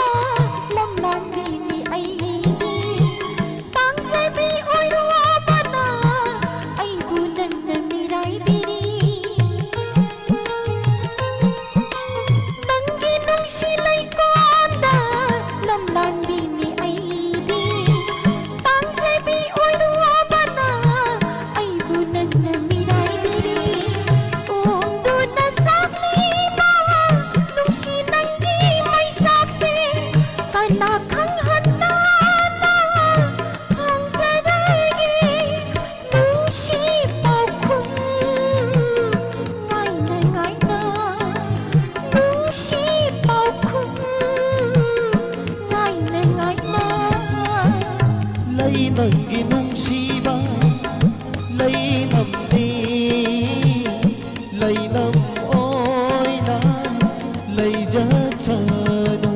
ꯅꯪꯒꯤ ꯅꯨꯡꯁꯤꯕ ꯂꯩꯅꯝꯅꯤ, ꯂꯩꯅꯝ ꯑꯣꯏꯅ ꯂꯩꯖꯁꯅꯨ꯫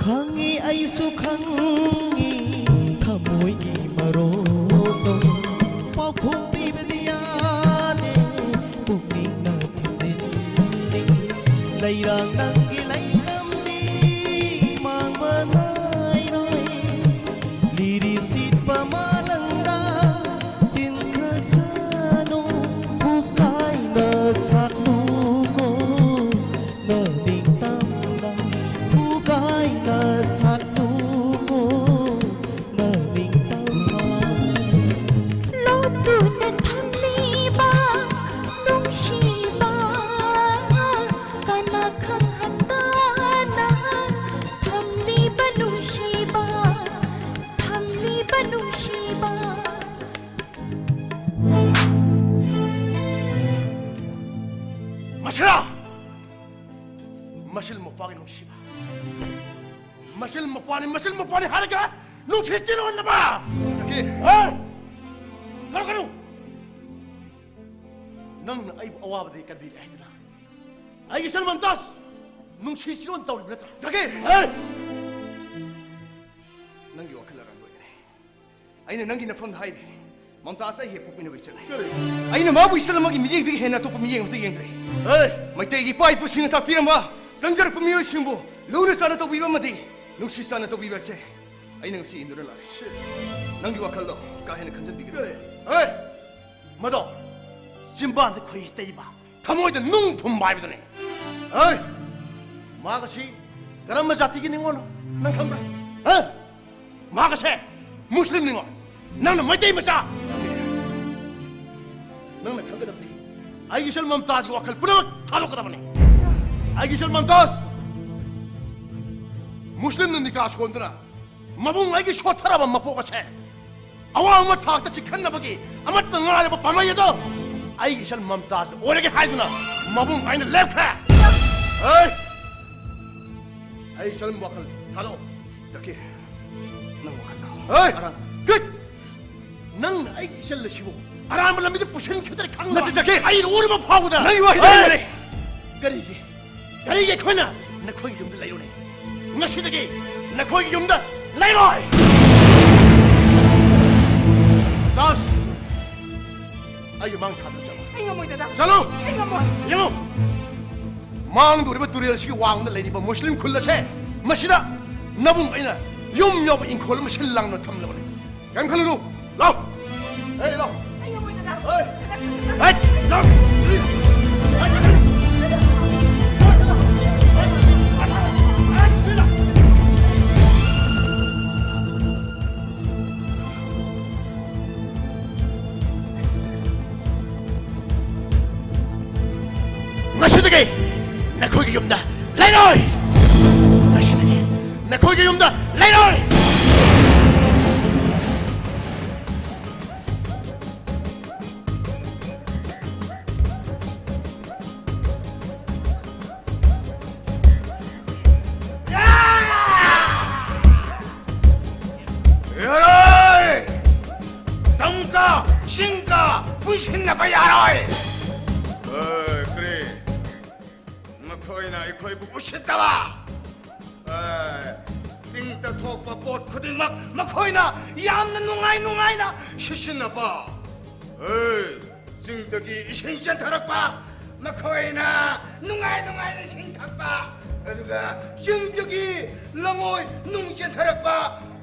ꯈꯪꯉꯤ, ꯑꯩꯁꯨ ꯈꯪꯉꯤ, ꯊꯃꯣꯏꯒꯤ ꯃꯔꯣꯜꯗꯣ ꯄꯥꯎꯈꯨꯝ ꯄꯤꯕꯗꯤ ꯌꯥꯗꯦ, ꯄꯨꯛꯅꯤꯡꯅ ꯊꯤꯟꯖꯤꯟꯅꯤꯡꯉꯤ꯫ ꯂꯩꯔꯥꯡ ꯅꯪꯒꯤ ꯂꯩꯅꯝꯗꯤ ꯃꯥꯡꯕ ꯅꯥꯏꯔꯣꯏ꯫ ꯂꯤꯔꯤ ꯁꯤꯠꯄ ꯃꯥꯂꯪꯗ ꯇꯤꯟꯈ꯭ꯔꯁꯅꯨ, ꯈꯨꯀꯥꯏꯅ ꯁꯥꯠꯂꯨꯀꯣ꯫ ꯅꯅꯤꯡꯇꯝꯅ ꯈꯨꯒꯥꯏꯅ ꯁꯥꯠꯂꯨꯀꯣ, ꯅꯅꯤꯡꯇꯝꯅ꯫ ꯂꯣꯠꯇꯨꯅ ꯊꯝꯂꯤꯕ ꯅꯨꯡꯁꯤꯕ, ꯀꯅꯥ ꯈꯪꯍꯟꯗꯅ ꯊꯝꯂꯤꯕ ꯅꯨꯡꯁꯤꯕ, ꯊꯝꯂꯤꯕ ꯅꯨꯡꯁꯤꯕ꯫ ꯃꯁꯤꯔꯥ! ꯃꯁꯤꯜ ꯃꯧꯄ꯭ꯋꯥꯒꯤ ꯅꯨꯡꯁꯤꯕ꯫ ꯃꯁꯤꯜ ꯃꯧꯄ꯭ꯋꯥꯅꯤ, ꯃꯁꯤꯜ ꯃꯧꯄ꯭ꯋꯥꯅꯤ ꯍꯥꯏꯔꯒ ꯅꯨꯡꯁꯤ ꯆꯤꯔꯣꯟꯅꯕ! ꯖꯀꯤꯔ! ꯍꯦ! ꯂꯧꯒꯅꯨ! ꯅꯪꯅ ꯑꯩꯕꯨ ꯑꯋꯥꯕꯗꯒꯤ ꯀꯟꯕꯤꯔꯦ ꯍꯥꯏꯗꯨꯅ ꯑꯩꯒꯤ ꯏꯆꯜ ꯃꯝꯇꯥꯖ ꯅꯨꯡꯁꯤ ꯆꯤꯔꯣꯟ ꯇꯧꯔꯤꯕ ꯅꯠꯇ꯭ꯔꯥ? ꯖꯀꯤꯔ! ꯍꯦ! ꯅꯪꯒꯤ ꯋꯥꯈꯜ ꯑꯔꯥꯟꯕ ꯑꯣꯏꯈ꯭ꯔꯦ꯫ ꯑꯩꯅ ꯅꯪꯒꯤ ꯅꯐꯝꯗ ꯍꯥꯏꯔꯦ, ꯃꯝꯇꯥꯖ ꯑꯩ ꯍꯦꯛ ꯄꯣꯛꯃꯤꯟꯅꯕ ꯏꯆꯜꯅꯤ꯫ ꯀꯔꯤ? ꯑꯩꯅ ꯃꯥꯕꯨ ꯏꯆꯜ ꯑꯃꯒꯤ ꯃꯤꯠꯌꯦꯡꯗꯒꯤ ꯍꯦꯟꯅ ꯑꯇꯣꯞꯄ ꯃꯤꯠꯌꯦꯡ ꯑꯃꯠꯇ ꯌꯦꯡꯗ꯭ꯔꯦ꯫ ꯍꯦ! ꯃꯩꯇꯩꯒꯤ ꯏꯄꯥ ꯏꯄꯨꯁꯤꯡꯅ ꯇꯥꯛꯄꯤꯔꯝꯕ ꯆꯪꯖꯔꯛꯄ ꯃꯤꯑꯣꯏꯁꯤꯡꯕꯨ ꯂꯨꯅ ꯆꯥꯟꯅ ꯇꯧꯕꯤꯕ ꯑꯃꯗꯤ ꯅꯨꯡꯁꯤ ꯆꯥꯟꯅ ꯇꯧꯕꯤꯕ ꯑꯁꯦ ꯑꯩꯅ ꯉꯁꯤ ꯏꯟꯗꯨꯅ ꯂꯥꯛꯂꯦ꯫ ꯁꯤ! ꯅꯪꯒꯤ ꯋꯥꯈꯜꯗꯣ ꯀꯥ ꯍꯦꯟꯅ ꯈꯟꯖꯟꯕꯤꯒꯅꯨ꯫ ꯀꯔꯤ? ꯍꯦ! ꯃꯗꯣ ꯆꯤꯝꯕꯥꯟꯗ ꯈꯣꯏꯍꯤ ꯇꯩꯕ, ꯊꯃꯣꯏꯗ ꯅꯨꯡ ꯐꯨꯝꯕ ꯍꯥꯏꯕꯗꯨꯅꯤ꯫ ꯍꯩ! ꯃꯥꯒꯁꯤ ꯀꯔꯝꯕ ꯖꯥꯇꯤꯒꯤ ꯅꯤꯉꯣꯜꯅꯣ ꯅꯪ ꯈꯪꯕ꯭ꯔꯥ? ꯍꯥ? ꯃꯥꯒꯁꯦ ꯃꯨꯁꯂꯤꯝ ꯅꯤꯉꯣꯜ꯫ ꯅꯪꯅ ꯃꯩꯇꯩ ꯃꯆꯥ! ꯅꯪꯅ ꯈꯪꯒꯗꯕꯗꯤ ꯑꯩꯒꯤ ꯏꯆꯜ ꯃꯝꯇꯥꯖꯒꯤ ꯋꯥꯈꯜ ꯄꯨꯝꯅꯃꯛ ꯊꯥꯗꯣꯛꯀꯗꯕꯅꯤ꯫ ꯑꯩꯒꯤ ꯏꯆꯜ ꯃꯝꯇꯥꯖ ꯃꯨꯁꯂꯤꯝꯅ ꯅꯤꯀꯥ ꯁꯣꯟꯗꯨꯅ ꯃꯕꯨꯡ ꯑꯩꯒꯤ ꯁꯣꯠꯊꯔꯕ ꯃꯄꯣꯛ ꯑꯁꯦ ꯑꯋꯥꯡꯕ ꯊꯥꯛꯇ ꯆꯤꯡꯈꯠꯅꯕꯒꯤ ꯑꯃꯠꯇ ꯉꯥꯏꯔꯕ ꯄꯥꯝꯕꯩ ꯑꯗꯣ ꯑꯩꯒꯤ ꯏꯆꯜ ꯃꯝꯇꯥꯖꯅ ꯑꯣꯏꯔꯒꯦ ꯍꯥꯏꯗꯨꯅ ꯃꯕꯨꯡ ꯑꯩꯅ ꯂꯦꯞꯈ꯭ꯔꯦ꯫ ꯑꯩ, ꯑꯩ ꯏꯆꯜ ꯋꯥꯈꯜ ꯊꯥꯗꯣꯛꯑꯣ꯫ ꯖꯀꯤꯔ, ꯅꯪ ꯋꯥꯈꯜ ꯊꯥꯗꯣꯛꯑꯣ꯫ ꯑꯩ, ꯑꯔꯥ- ꯀꯠ! ꯅꯪꯅ ꯑꯩꯒꯤ ꯏꯆꯜ ꯑꯁꯤꯕꯨ ꯑꯔꯥꯟꯕ ꯂꯝꯕꯤꯗ ꯄꯨꯁꯤꯟꯈꯤꯗ꯭ꯔꯦ ꯈꯪꯕ ꯅꯠꯇꯦ, ꯖꯀꯤꯔ! ꯑꯩꯅ ꯎꯔꯕ ꯐꯥꯎꯕꯗ ꯅꯪꯒꯤ ꯋꯥꯍꯩꯗꯣ ꯑꯩ ꯂꯩꯔꯦ꯫ ꯀꯔꯤꯒꯤ? ꯀꯔꯤꯒꯤ ꯑꯩꯈꯣꯏꯅ ꯅꯈꯣꯏꯒꯤ ꯌꯨꯝꯗ ꯂꯩꯔꯨꯅꯤ? ꯉꯁꯤꯗꯒꯤ ꯅꯈꯣꯏꯒꯤ ꯌꯨꯝꯗ ꯂꯩꯔꯣꯏ! ꯗꯥꯁ, ꯑꯩꯒꯤ ꯃꯥꯡ ꯊꯥꯗꯨꯅ ꯆꯠꯂꯣ꯫ ꯑꯩ ꯉꯝꯃꯣꯏ, ꯗꯗꯥ꯫ ꯆꯠꯂꯣ! ꯑꯩ ꯉꯝꯃꯣꯏ꯫ ꯌꯦꯡꯉꯨ, ꯃꯥꯡꯗꯧꯔꯤꯕ ꯇꯨꯔꯦꯜ ꯑꯁꯤꯒꯤ ꯋꯥꯡꯃꯗ ꯂꯩꯔꯤꯕ ꯃꯨꯁꯂꯤꯝ ꯈꯨꯜ ꯑꯁꯦ, ꯃꯁꯤꯗ ꯅꯕꯨꯡ ꯑꯩꯅ ꯌꯨꯝ ꯌꯥꯎꯕ ꯏꯪꯈꯣꯜ ꯑꯃ ꯁꯤꯜ ꯂꯥꯡꯗꯨꯅ ꯊꯝꯂꯕꯅꯤ꯫ ꯀꯩꯝ ꯈꯜꯂꯨꯅꯨ꯫ ꯂꯥꯎ꯫ ꯑꯦ, ꯂꯥꯎ꯫ ꯑꯩ ꯉꯝꯃꯣꯏ, ꯗꯗꯥ꯫ ꯑꯦ꯫ ꯗꯗꯥ, ꯀꯟꯅ ꯍꯦ, ꯂꯥꯎ꯫ ꯉꯁꯤꯗꯒꯤ ꯅꯈꯣꯏꯒꯤ ꯌꯨꯝꯗ ꯂꯩꯔꯣꯏ! ꯉꯁꯤꯗꯒꯤ ꯅꯈꯣꯏꯒꯤ ꯌꯨꯝꯗ ꯂꯩꯔꯣꯏ! ꯌꯥꯔꯣꯏ! ꯇꯝꯀ, ꯆꯤꯡꯀ ꯄꯨꯟꯁꯤꯟꯅꯕ ꯌꯥꯔꯣꯏ! ꯑꯦ, ꯀꯔꯤ? ꯃꯈꯣꯏꯅ ꯑꯩꯈꯣꯏꯕꯨ ꯎꯁꯤꯠꯇꯕ! ꯑꯦ, ꯆꯤꯡꯗ ꯊꯣꯛꯄ ꯄꯣꯠ ꯈꯨꯗꯤꯡꯃꯛ ꯃꯈꯣꯏꯅ ꯌꯥꯝꯅ ꯅꯨꯡꯉꯥꯏ ꯅꯨꯡꯉꯥꯏꯅ ꯁꯤꯖꯤꯟꯅꯕ! ꯑꯦ, ꯆꯤꯡꯗꯒꯤ ꯏꯁꯤꯡ ꯆꯦꯟꯊꯔꯛꯄ, ꯃꯈꯣꯏꯅ ꯅꯨꯡꯉꯥꯏ ꯅꯨꯡꯉꯥꯏꯅ ꯏꯁꯤꯡ ꯊꯛꯄ, ꯑꯗꯨꯒ ꯆꯤꯡꯗꯒꯤ ꯂꯉꯣꯏ ꯅꯨꯡ ꯆꯦꯟꯊꯔꯛꯄ,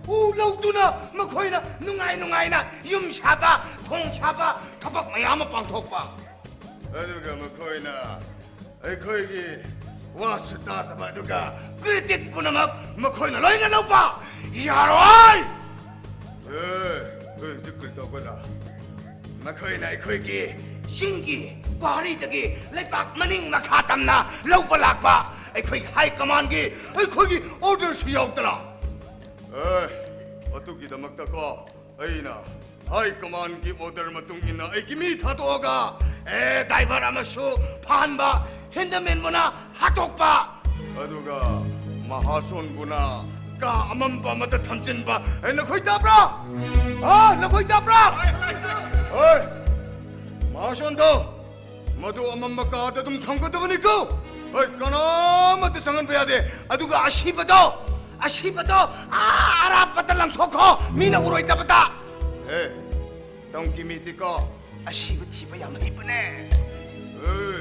ꯎ ꯂꯧꯗꯨꯅ ꯃꯈꯣꯏꯅ ꯅꯨꯡꯉꯥꯏ ꯅꯨꯡꯉꯥꯏꯅ ꯌꯨꯝ ꯁꯥꯕ, ꯊꯣꯡ ꯁꯥꯕ, ꯊꯕꯛ ꯃꯌꯥꯝ ꯑꯃ ꯄꯥꯡꯊꯣꯛꯄ꯫ ꯑꯗꯨꯒ ꯃꯈꯣꯏꯅ ꯑꯩꯈꯣꯏꯒꯤ ꯋꯥꯁꯨ ꯇꯥꯗꯕ, ꯑꯗꯨꯒ credit ꯄꯨꯝꯅꯃꯛ ꯃꯈꯣꯏꯅ ꯂꯣꯏꯅ ꯂꯧꯕ꯫ ꯌꯥꯔꯣꯏ! ꯑꯦ, ꯍꯧꯖꯤꯛ ꯀꯔꯤ ꯇꯧꯒꯗ꯭ꯔꯥ? ꯅꯈꯣꯏꯅ ꯑꯩꯈꯣꯏꯒꯤ ꯆꯤꯡꯒꯤ ꯄꯥꯔꯤꯗꯒꯤ ꯂꯩꯕꯥꯛ ꯃꯅꯤꯡ ꯃꯈꯥ ꯇꯝꯅ ꯂꯧꯕ ꯂꯥꯛꯄ ꯑꯩꯈꯣꯏꯒꯤ ꯍꯥꯏ ꯀꯃꯥꯟꯒꯤ ꯑꯩꯈꯣꯏꯒꯤ ꯑꯣꯔꯗꯔꯁꯨ ꯌꯥꯎꯗꯅ꯫ ꯑꯦ, ꯑꯗꯨꯒꯤꯗꯃꯛꯇꯀꯣ ꯑꯩꯅ ꯍꯥꯏ ꯀꯃꯥꯟꯒꯤ ꯑꯣꯔꯗꯔ ꯃꯇꯨꯡ ꯏꯟꯅ ꯑꯩꯒꯤ ꯃꯤ ꯊꯥꯗꯣꯛꯑꯒ, ꯑꯦ, ꯗ꯭ꯔꯥꯏꯚꯔ ꯑꯃꯁꯨ ꯐꯥꯍꯟꯕ, ꯍꯤꯟꯗꯃꯦꯟꯕꯨꯅ ꯍꯥꯠꯇꯣꯛꯄ, ꯑꯗꯨꯒ ꯃꯍꯥꯁꯣꯟꯕꯨꯅ ꯀꯥ ꯑꯃꯝꯕ ꯑꯃꯗ ꯊꯝꯖꯤꯟꯕ꯫ ꯑꯦ, ꯅꯈꯣꯏ ꯇꯥꯕ꯭ꯔꯥ? ꯑ, ꯅꯈꯣꯏ ꯇꯥꯕ꯭ꯔꯥ? ꯍꯣꯏ, ꯃꯍꯥꯁꯣꯟꯗꯣ ꯃꯗꯨ ꯑꯃꯝꯕ ꯀꯥꯗ ꯑꯗꯨꯝ ꯊꯝꯒꯗꯕꯅꯤꯀꯣ꯫ ꯍꯣꯏ, ꯀꯅꯥꯃꯠꯇ ꯆꯪꯍꯟꯕ ꯌꯥꯗꯦ꯫ ꯑꯗꯨꯒ ꯑꯁꯤꯕꯗꯣ, ꯑꯁꯤꯕꯗꯣ ꯑꯥ ꯑꯔꯥꯞꯄꯗ ꯂꯪꯊꯣꯛꯈꯣ, ꯃꯤꯅ ꯎꯔꯣꯏꯗꯕꯗ꯫ ꯑꯦ, ꯇꯝꯀꯤ ꯃꯤꯗꯤꯀꯣ ꯑꯁꯤꯕ ꯊꯤꯕ ꯌꯥꯝ ꯍꯩꯕꯅꯦ꯫ ꯑꯦ,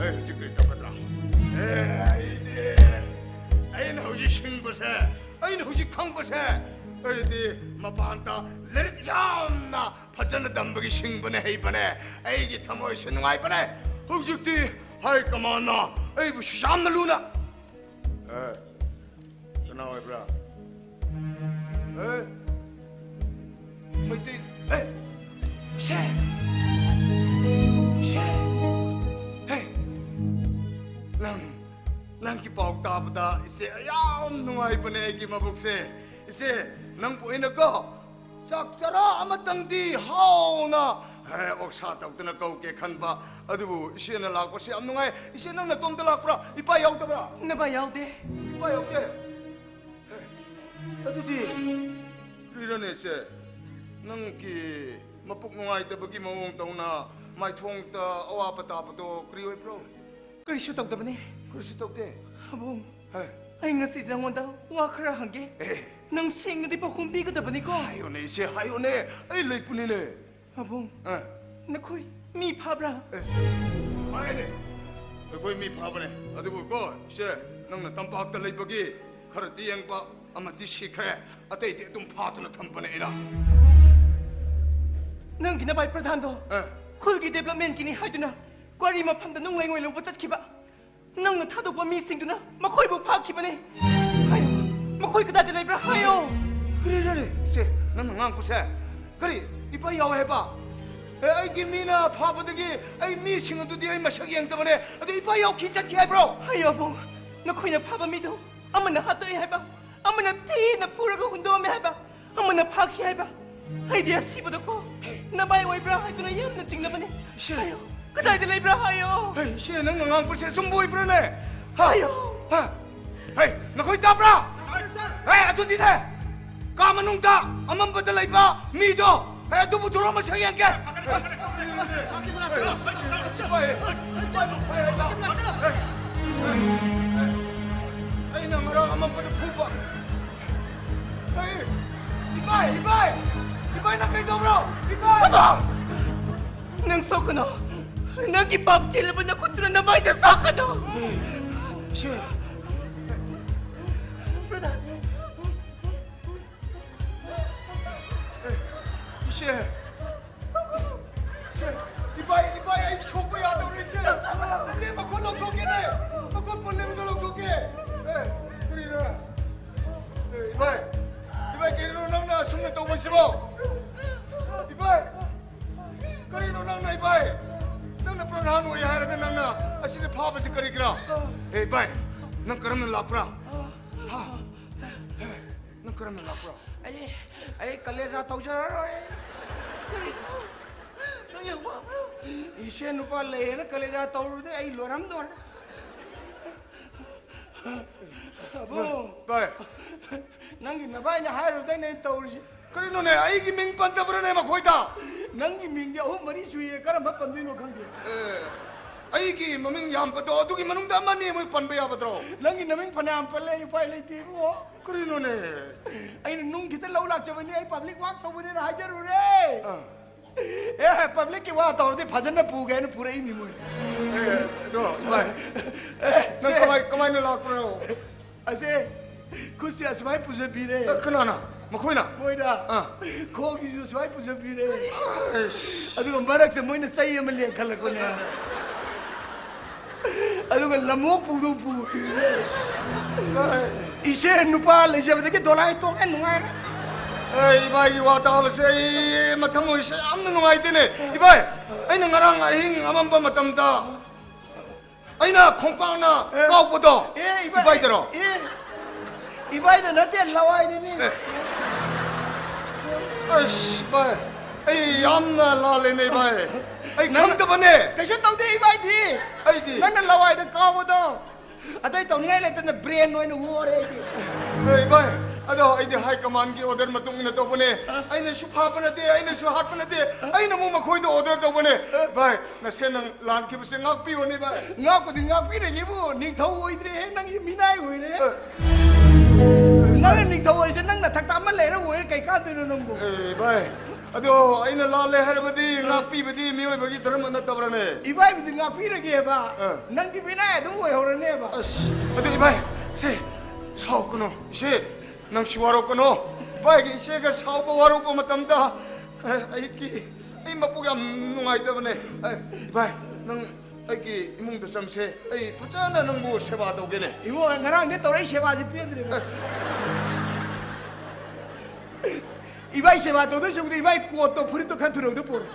ꯑꯩ ꯍꯧꯖꯤꯛ ꯀꯔꯤ ꯇꯧꯒꯗ꯭ꯔꯥ? ꯑꯦ, ꯑꯩꯗꯤ, ꯑꯩꯅ ꯍꯧꯖꯤꯛ ꯁꯤꯡꯕꯁꯦ, ꯑꯩꯅ ꯍꯧꯖꯤꯛ ꯈꯪꯕꯁꯦ, ꯑꯩꯗꯤ ꯃꯄꯥꯟꯗ ꯂꯥꯏꯔꯤꯛ ꯌꯥꯝꯅ ꯐꯖꯅ ꯇꯝꯕꯒꯤ ꯁꯤꯡꯕꯅꯦ, ꯍꯩꯕꯅꯦ꯫ ꯑꯩꯒꯤ ꯊꯃꯣꯏꯁꯦ ꯅꯨꯡꯉꯥꯏꯕꯅꯦ꯫ ꯍꯧꯖꯤꯛꯇꯤ ꯍꯥꯏ ꯀꯃꯥꯟꯅ ꯑꯩꯕꯨꯁꯨ ꯌꯥꯝꯅ ꯂꯨꯅ꯫ ꯑꯦ, ꯀꯅꯥ ꯑꯣꯏꯕ꯭ꯔꯥ? ꯑꯦ, ꯃꯩꯇꯩ, ꯑꯦ, ꯁꯦ! ꯁꯦ! ꯍꯦ! ꯅꯪ, ꯅꯪꯒꯤ ꯄꯥꯎ ꯇꯥꯕꯗ ꯏꯆꯦ ꯌꯥꯝ ꯅꯨꯡꯉꯥꯏꯕꯅꯦ ꯑꯩꯒꯤ ꯃꯕꯨꯛꯁꯦ꯫ ꯏꯆꯦ, ꯅꯪꯕꯨ ꯑꯩꯅꯀꯣ ꯆꯥꯛ ꯆꯔꯥ ꯑꯃꯇꯪꯗꯤ ꯍꯥꯎꯅ, ꯍꯦ, ꯑꯣꯛꯁꯥ ꯇꯧꯗꯅ ꯀꯧꯒꯦ ꯈꯟꯕ꯫ ꯑꯗꯨꯕꯨ ꯏꯆꯦꯅ ꯂꯥꯛꯄꯁꯦ ꯌꯥꯝ ꯅꯨꯡꯉꯥꯏ꯫ ꯏꯆꯦ, ꯅꯪ ꯅꯇꯣꯝꯇ ꯂꯥꯛꯄ꯭ꯔꯥ? ꯏꯄꯥ ꯌꯥꯎꯗꯕ꯭ꯔꯥ? ꯅꯄꯥ ꯌꯥꯎꯗꯦ꯫ ꯏꯄꯥ ꯌꯥꯎꯗꯦ? ꯍꯦ, ꯑꯗꯨꯗꯤ ꯀꯔꯤꯔꯅꯦ ꯏꯆꯦ? ꯅꯪꯒꯤ ꯃꯄꯨꯛ ꯅꯨꯡꯉꯥꯏꯇꯕꯒꯤ ꯃꯑꯣꯡ ꯇꯧꯅ ꯃꯥꯏꯊꯣꯡꯗ ꯑꯋꯥꯕ ꯇꯥꯕꯗꯣ ꯀꯔꯤ ꯑꯣꯏꯕ꯭ꯔꯣ? ꯀꯔꯤꯁꯨ ꯇꯧꯗꯕꯅꯦ꯫ ꯀꯔꯤꯁꯨ ꯇꯧꯗꯦ? ꯑꯕꯨꯡ, ꯍꯦ꯫ ꯑꯩ ꯉꯁꯤꯗꯤ ꯅꯪꯉꯣꯟꯗ ꯋꯥ ꯈꯔ ꯍꯪꯒꯦ꯫ ꯑꯦ꯫ ꯅꯪ ꯁꯦꯡꯅꯗꯤ ꯄꯥꯎꯈꯨꯝ ꯄꯤꯒꯗꯕꯅꯤꯀꯣ꯫ ꯍꯥꯏꯌꯣꯅꯦ ꯏꯆꯦ, ꯍꯥꯏꯌꯣꯅꯦ꯫ ꯑꯩ ꯂꯩꯄꯨꯅꯤꯅꯦ꯫ ꯑꯕꯨꯡ, ꯑꯦ꯫ ꯅꯈꯣꯏ ꯃꯤ ꯐꯥꯕ꯭ꯔꯥ? ꯑꯦ, ꯃꯥꯅꯦ꯫ ꯑꯩꯈꯣꯏ ꯃꯤ ꯐꯥꯕꯅꯦ꯫ ꯑꯗꯨꯕꯨ ꯀꯣ, ꯏꯆꯦ, ꯅꯪꯅ ꯇꯝꯄꯥꯛꯇ ꯂꯩꯕꯒꯤ ꯈꯔꯗꯤ ꯌꯦꯡꯕ ꯑꯃꯗꯤ ꯁꯤꯈ꯭ꯔꯦ꯫ ꯑꯇꯩꯗꯤ ꯑꯗꯨꯝ ꯐꯥꯗꯨꯅ ꯊꯝꯕꯅꯦ ꯑꯩꯅ꯫ ꯅꯪꯒꯤ ꯅꯕꯥꯏ ꯄ꯭ꯔꯙꯥꯟꯗꯣ ꯑꯦ꯫ ꯈꯨꯜꯒꯤ ꯗꯦꯕꯂꯞꯃꯦꯟꯒꯤꯅꯤ ꯍꯥꯏꯗꯨꯅ ꯀ꯭ꯋꯥꯔꯤ ꯃꯐꯝꯗ ꯅꯨꯡ ꯂꯩꯉꯣꯏ ꯂꯧꯕ ꯆꯠꯈꯤꯕ꯫ ꯅꯪꯅ ꯊꯥꯗꯣꯛꯄ ꯃꯤꯁꯤꯡꯗꯨꯅ ꯃꯈꯣꯏꯕꯨ ꯐꯥꯈꯤꯕꯅꯤ꯫ ꯍꯥꯏꯌꯨ, ꯃꯈꯣꯏ ꯀꯗꯥꯏꯗ ꯂꯩꯕ꯭ꯔꯥ ꯍꯥꯏꯌꯣ꯫ ꯀꯔꯤꯔꯅꯦ ꯁꯦ, ꯅꯪꯅ ꯉꯥꯡꯕꯁꯦ? ꯀꯔꯤ? ꯏꯄꯥ ꯌꯥꯎꯋꯦ ꯍꯥꯏꯕ? ꯑꯦ, ꯑꯩꯒꯤ ꯃꯤꯅ ꯐꯥꯕꯗꯒꯤ ꯑꯩ ꯃꯤꯁꯤꯡ ꯑꯗꯨꯗꯤ ꯑꯩ ꯃꯁꯛ ꯌꯦꯡꯗꯕꯅꯦ꯫ ꯑꯗꯨ ꯏꯄꯥ ꯌꯥꯎꯈꯤ ꯆꯠꯈꯤ ꯍꯥꯏꯕ꯭ꯔꯣ? ꯍꯥꯏꯌꯣ ꯑꯕꯨꯡ, ꯅꯈꯣꯏꯅ ꯐꯥꯕ ꯃꯤꯗꯣ ꯑꯃꯅ ꯍꯥꯠꯇꯣꯛꯑꯦ ꯍꯥꯏꯕ, ꯑꯃꯅ ꯊꯤꯅ ꯐꯨꯔꯒ ꯍꯨꯟꯗꯣꯛꯑꯝꯃꯦ ꯍꯥꯏꯕ, ꯑꯃꯅ ꯐꯥꯈꯤ ꯍꯥꯏꯕ꯫ ꯑꯩꯗꯤ ꯑꯁꯤꯕꯗꯀꯣ ꯅꯚꯥꯏ ꯑꯣꯏꯕ꯭ꯔꯥ ꯍꯥꯏꯗꯨꯅ ꯌꯥꯝꯅ ꯆꯤꯡꯅꯕꯅꯦ꯫ ꯏꯆꯦ꯫ ꯍꯥꯏꯌꯣ, ꯀꯗꯥꯏꯗ ꯂꯩꯕ꯭ꯔꯥ ꯍꯥꯏꯌꯣ꯫ ꯍꯦ, ꯏꯆꯦ, ꯅꯪꯅ ꯉꯥꯡꯕꯁꯦ ꯑꯆꯨꯝꯕ ꯑꯣꯏꯕ꯭ꯔꯥꯅꯦ? ꯍꯥ? ꯍꯥꯏꯌꯣ꯫ ꯍꯥ? ꯍꯦ, ꯅꯈꯣꯏ ꯇꯥꯕ꯭ꯔꯥ? ꯍꯦ, ꯑꯗꯨꯗꯤꯅꯦ, ꯀꯥ ꯃꯅꯨꯡꯗ ꯑꯃꯝꯕꯗ ꯂꯩꯕ ꯃꯤꯗꯣ, ꯍꯦ, ꯑꯗꯨꯕꯨ ꯊꯣꯔꯛꯑꯣ, ꯃꯁꯛ ꯌꯦꯡꯒꯦ꯫ ꯍꯦ, ꯍꯦ, ꯍꯦ, ꯍꯦ, ꯑꯩꯅ ꯉꯔꯥꯡ ꯑꯃꯝꯕꯗ ꯐꯨꯕ꯫ ꯍꯦ, ꯏꯕꯥꯏ, ꯏꯕꯥꯏ! ꯏꯕꯥꯏ, ꯅꯪ ꯀꯩꯗꯧꯕ꯭ꯔꯣ? ꯏꯕꯥꯏ! ꯅꯪ ꯁꯣꯛꯀꯅꯨ꯫ ꯅꯪꯒꯤ ꯄꯥꯞ ꯆꯦꯜꯂꯕ ꯅꯈꯨꯠꯇꯨꯅ ꯅꯃꯥꯏꯗ ꯁꯣꯛꯀꯅꯨ꯫ ꯏꯆꯦ꯫ Brother꯫ ꯏꯆꯦ꯫ ꯏꯆꯦ꯫ ꯏꯕꯥꯏ, ꯏꯕꯥꯏ, ꯑꯩ ꯁꯣꯛꯄ ꯌꯥꯗꯧꯔꯦ, ꯏꯆꯦ꯫ ꯅꯠꯇꯦ, ꯃꯈꯨꯠ ꯂꯧꯊꯣꯛꯀꯦꯅꯦ꯫ ꯃꯈꯨꯠ ꯄꯨꯜꯂꯤꯕꯗꯣ ꯂꯧꯊꯣꯛꯀꯦ꯫ ꯑꯦ, ꯀꯔꯤꯔ? ꯑꯦ, ꯏꯕꯥꯏ꯫ ꯏꯕꯥꯏ, ꯀꯔꯤꯅꯣ ꯅꯪꯅ ꯑꯁꯨꯝꯅ ꯇꯧꯕꯁꯤꯕꯣ? ꯏꯕꯥꯏ! ꯀꯔꯤꯅꯣ ꯅꯪꯅ, ꯏꯕꯥꯏ? ꯅꯪꯅ ꯄ꯭ꯔꯙꯥꯟ ꯑꯣꯏ ꯍꯥꯏꯔꯒ ꯅꯪꯅ ꯑꯁꯤꯗ ꯐꯥꯕꯁꯤ ꯀꯔꯤꯒꯤꯔꯥ? ꯑꯦ, ꯏꯕꯥꯏ, ꯅꯪ ꯀꯔꯝꯅ ꯂꯥꯛꯄ꯭ꯔꯥ? ꯍꯥ? ꯅꯪ ꯀꯔꯝꯅ ꯂꯥꯛꯄ꯭ꯔꯥ? ꯑꯩ, ꯑꯩ ꯀꯂꯦꯖꯥ ꯇꯧꯖꯔꯔꯣꯏ꯫ ꯀꯔꯤꯅꯣ? ꯅꯪ ꯌꯥꯝ ꯋꯥꯕ꯭ꯔꯣ? ꯏꯆꯦ ꯅꯨꯄꯥ ꯂꯩꯌꯦꯅ ꯀꯂꯦꯖꯥ ꯇꯧꯔꯨꯕꯗꯩ ꯑꯩ ꯂꯣꯏꯔꯝꯗꯣꯔꯦ꯫ ꯑꯕꯨꯡ, ꯚꯥꯏ꯫ ꯅꯪꯒꯤ ꯅꯚꯥꯏꯅ ꯍꯥꯏꯔꯨꯕꯗꯩꯅꯦ ꯑꯩꯅ ꯇꯧꯔꯤꯁꯦ꯫ ꯀꯔꯤꯅꯣꯅꯦ, ꯑꯩꯒꯤ ꯃꯤꯡ ꯄꯟꯗꯕ꯭ꯔꯥꯅꯦ ꯃꯈꯣꯏꯗ? ꯅꯪꯒꯤ ꯃꯤꯡꯗꯤ ꯑꯍꯨꯝ ꯃꯔꯤ ꯁꯨꯏꯌꯦ, ꯀꯔꯝꯕ ꯄꯟꯗꯣꯏꯅꯣ ꯈꯪꯗꯦ꯫ ꯑꯦ, ꯑꯩꯒꯤ ꯃꯃꯤꯡ ꯌꯥꯝꯕꯗꯣ, ꯑꯗꯨꯒꯤ ꯃꯅꯨꯡꯗ ꯑꯃꯅꯤ ꯃꯣꯏ ꯄꯟꯕ ꯌꯥꯕꯗ꯭ꯔꯣ? ꯅꯪꯒꯤ ꯅꯃꯤꯡ ꯐꯅꯌꯥꯝ ꯄꯜꯂꯦ, ꯑꯩ ꯎꯄꯥꯏ ꯂꯩꯇꯦ ꯏꯕꯨꯡꯉꯣ꯫ ꯀꯔꯤꯅꯣꯅꯦ? ꯑꯩꯅ ꯅꯨꯡ ꯈꯤꯇ ꯂꯧ ꯂꯥꯛꯆꯕꯅꯤ, ꯑꯩ public work ꯇꯧꯕꯅꯦꯅ ꯍꯥꯏꯖꯔꯨꯔꯦ꯫ ꯑꯥ꯫ ꯑꯦ, publicꯀꯤ ꯋꯥ ꯇꯧꯔꯗꯤ ꯐꯖꯅ ꯄꯨꯒꯦ ꯍꯥꯏꯅ ꯄꯨꯔꯛꯏꯃꯤ ꯃꯣꯏ꯫ ꯑꯦ, ꯑꯗꯣ, ꯚꯥꯏ, ꯑꯦ, ꯅꯪ ꯁꯦ꯫ ꯀꯃꯥꯏ-, ꯀꯃꯥꯏꯅ ꯂꯥꯛꯄꯅꯣ? ꯑꯁꯦ, ꯈꯨꯠꯁꯦ ꯑꯁꯨꯃꯥꯏ ꯄꯨꯖꯕꯤꯔꯦ꯫ ꯑꯦ, ꯀꯅꯥꯅ? ꯃꯈꯣꯏꯅ? ꯃꯣꯏꯅ꯫ ꯑꯥ꯫ ꯈꯣꯡꯁꯤꯁꯨ ꯑꯁꯨꯃꯥꯏ ꯄꯨꯖꯕꯤꯔꯦ꯫ ꯑꯩꯁ꯫ ꯑꯗꯨꯒ ꯃꯔꯛꯁꯦ ꯃꯣꯏꯅ ꯆꯩ ꯑꯃ ꯂꯦꯡꯈꯠꯂꯛꯄꯅꯦ꯫ ꯑꯗꯨꯒ ꯂꯝꯑꯣꯛ ꯄꯨꯗꯧ ꯄꯨ꯫ ꯚꯥꯏ꯫ ꯏꯆꯦ ꯅꯨꯄꯥ ꯂꯩꯖꯕꯗꯒꯤ ꯗꯣꯂꯥꯏ ꯇꯣꯡꯉꯦ, ꯅꯨꯡꯉꯥꯏꯔꯦ꯫ ꯑꯦ, ꯏꯕꯥꯏꯒꯤ ꯋꯥ ꯇꯥꯕꯁꯦ ꯑꯩ ꯃꯊꯃꯣꯏꯁꯦ ꯌꯥꯝꯅ ꯅꯨꯡꯉꯥꯏꯇꯦꯅꯦ꯫ ꯏꯕꯥꯏ, ꯑꯩꯅ ꯉꯔꯥꯡ ꯑꯍꯤꯡ ꯑꯃꯝꯕ ꯃꯇꯝꯗ ꯑꯩꯅ ꯈꯣꯡꯄꯥꯛꯅ ꯑꯦ꯫ ꯀꯥꯎꯕꯗꯣ ꯑꯦ, ꯏꯕꯥꯏ-, ꯏꯕꯥꯏꯗꯔꯣ? ꯑꯦ, ꯏꯕꯥꯏꯗ ꯅꯠꯇꯦ, ꯂꯋꯥꯏꯗꯅꯤ꯫ ꯑꯦ꯫ ꯑꯁ, ꯏꯕꯥꯏ, ꯑꯩ ꯌꯥꯝꯅ ꯂꯥꯜꯂꯦꯅꯦ, ꯏꯕꯥꯏ꯫ ꯑꯩ ꯅꯪ ꯈꯪꯗꯕꯅꯦ꯫ ꯀꯩꯁꯨ ꯇꯧꯗꯦ, ꯏꯕꯥꯏꯗꯤ꯫ ꯑꯩꯗꯤ ꯅꯪꯅ ꯂꯋꯥꯏꯗ ꯀꯥꯎꯕꯗꯣ꯫ ꯑꯇꯩ ꯇꯧꯅꯤꯡꯉꯥꯏ ꯂꯩꯇꯅ brain ꯑꯣꯏꯅ ꯍꯣꯔꯦ ꯑꯩꯗꯤ꯫ ꯑꯦ, ꯏꯕꯥꯏ, ꯑꯗꯣ ꯑꯩꯗꯤ high commandꯒꯤ order ꯃꯇꯨꯡ ꯏꯟꯅ ꯇꯧꯕꯅꯦ꯫ ꯑ꯫ ꯑꯩꯅꯁꯨ ꯐꯥꯕ ꯅꯠꯇꯦ, ꯑꯩꯅꯁꯨ ꯍꯥꯠꯄ ꯅꯠꯇꯦ, ꯑ꯫ ꯑꯩꯅ ꯑꯃꯨꯛ ꯃꯈꯣꯏꯗ order ꯇꯧꯕꯅꯦ꯫ ꯑ꯫ ꯏꯕꯥꯏ, ꯅꯁꯦ ꯅꯪ ꯂꯥꯟꯈꯤꯕꯁꯦ ꯉꯥꯛꯄꯤꯌꯣꯅꯦ, ꯏꯕꯥꯏ꯫ ꯉꯥꯛꯄꯨꯗꯤ ꯉꯥꯛꯄꯤꯔꯒꯦꯕꯨ, ꯅꯤꯡꯊꯧ ꯑꯣꯏꯗ꯭ꯔꯦꯍꯦ, ꯅꯪꯒꯤ ꯃꯤꯅꯥꯏ ꯑꯣꯏꯔꯦ꯫ ꯑ꯫ ꯅꯪꯅ ꯅꯤꯡꯊꯧ ꯑꯣꯏꯔꯤꯁꯦ ꯅꯪ ꯅꯊꯛꯇ ꯑꯃ ꯂꯩꯔ ꯑꯣꯏꯔꯦ, ꯀꯩ ꯀꯥꯟꯗꯣꯏꯅꯣ ꯅꯪꯕꯨ? ꯑꯦ, ꯏꯕꯥꯏ, ꯑꯗꯣ ꯑꯩꯅ ꯂꯥꯜꯂꯦ ꯍꯥꯏꯔꯕꯗꯤ ꯉꯥꯛꯄꯤꯕꯗꯤ ꯃꯤꯑꯣꯏꯕꯒꯤ ꯙꯔꯃ ꯅꯠꯇꯕ꯭ꯔꯅꯦ? ꯏꯕꯥꯏꯕꯨꯗꯤ ꯉꯥꯛꯄꯤꯔꯒꯦꯕ꯫ ꯑꯥ꯫ ꯅꯪꯗꯤ ꯃꯤꯅꯥꯏ ꯑꯗꯨꯝ ꯑꯣꯏꯍꯧꯔꯅꯦꯕ꯫ ꯑꯁ, ꯑꯗꯨ ꯏꯕꯥꯏ, ꯁꯦ, ꯁꯥꯎꯀꯅꯣ, ꯏꯆꯦ, ꯅꯪꯁꯨ ꯋꯥꯔꯧꯀꯅꯣ꯫ ꯏꯕꯥꯏꯒꯤ ꯏꯆꯦꯒ ꯁꯥꯎꯕ ꯋꯥꯔꯧꯕ ꯃꯇꯝꯗ, ꯑ, ꯑꯩꯒꯤ, ꯑꯩ ꯃꯄꯨꯛ ꯌꯥꯝ ꯅꯨꯡꯉꯥꯏꯇꯕꯅꯦ꯫ ꯑ, ꯏꯕꯥꯏ, ꯅꯪ ꯑꯩꯒꯤ ꯏꯃꯨꯡꯗ ꯆꯪꯁꯦ, ꯑꯩ ꯐꯖꯅ ꯅꯪꯕꯨ ꯁꯦꯕꯥ ꯇꯧꯒꯦꯅꯦ꯫ ꯏꯕꯨꯡꯉꯣ, ꯉꯔꯥꯡꯗꯤ ꯇꯧꯔꯛꯏ ꯁꯦꯕꯥꯁꯤ ꯄꯦꯟꯗ꯭ꯔꯦꯕ꯫ ꯑ꯫ ꯏꯕꯥꯏ ꯁꯦꯕꯥ ꯇꯧꯗꯣꯏ ꯁꯔꯨꯛꯇꯤ ꯏꯕꯥꯏ ꯀꯣꯠꯇꯣ, ꯐꯨꯔꯤꯠꯇꯣ ꯈꯔ ꯊꯨꯅꯧꯗ ꯄꯨꯔꯣ꯫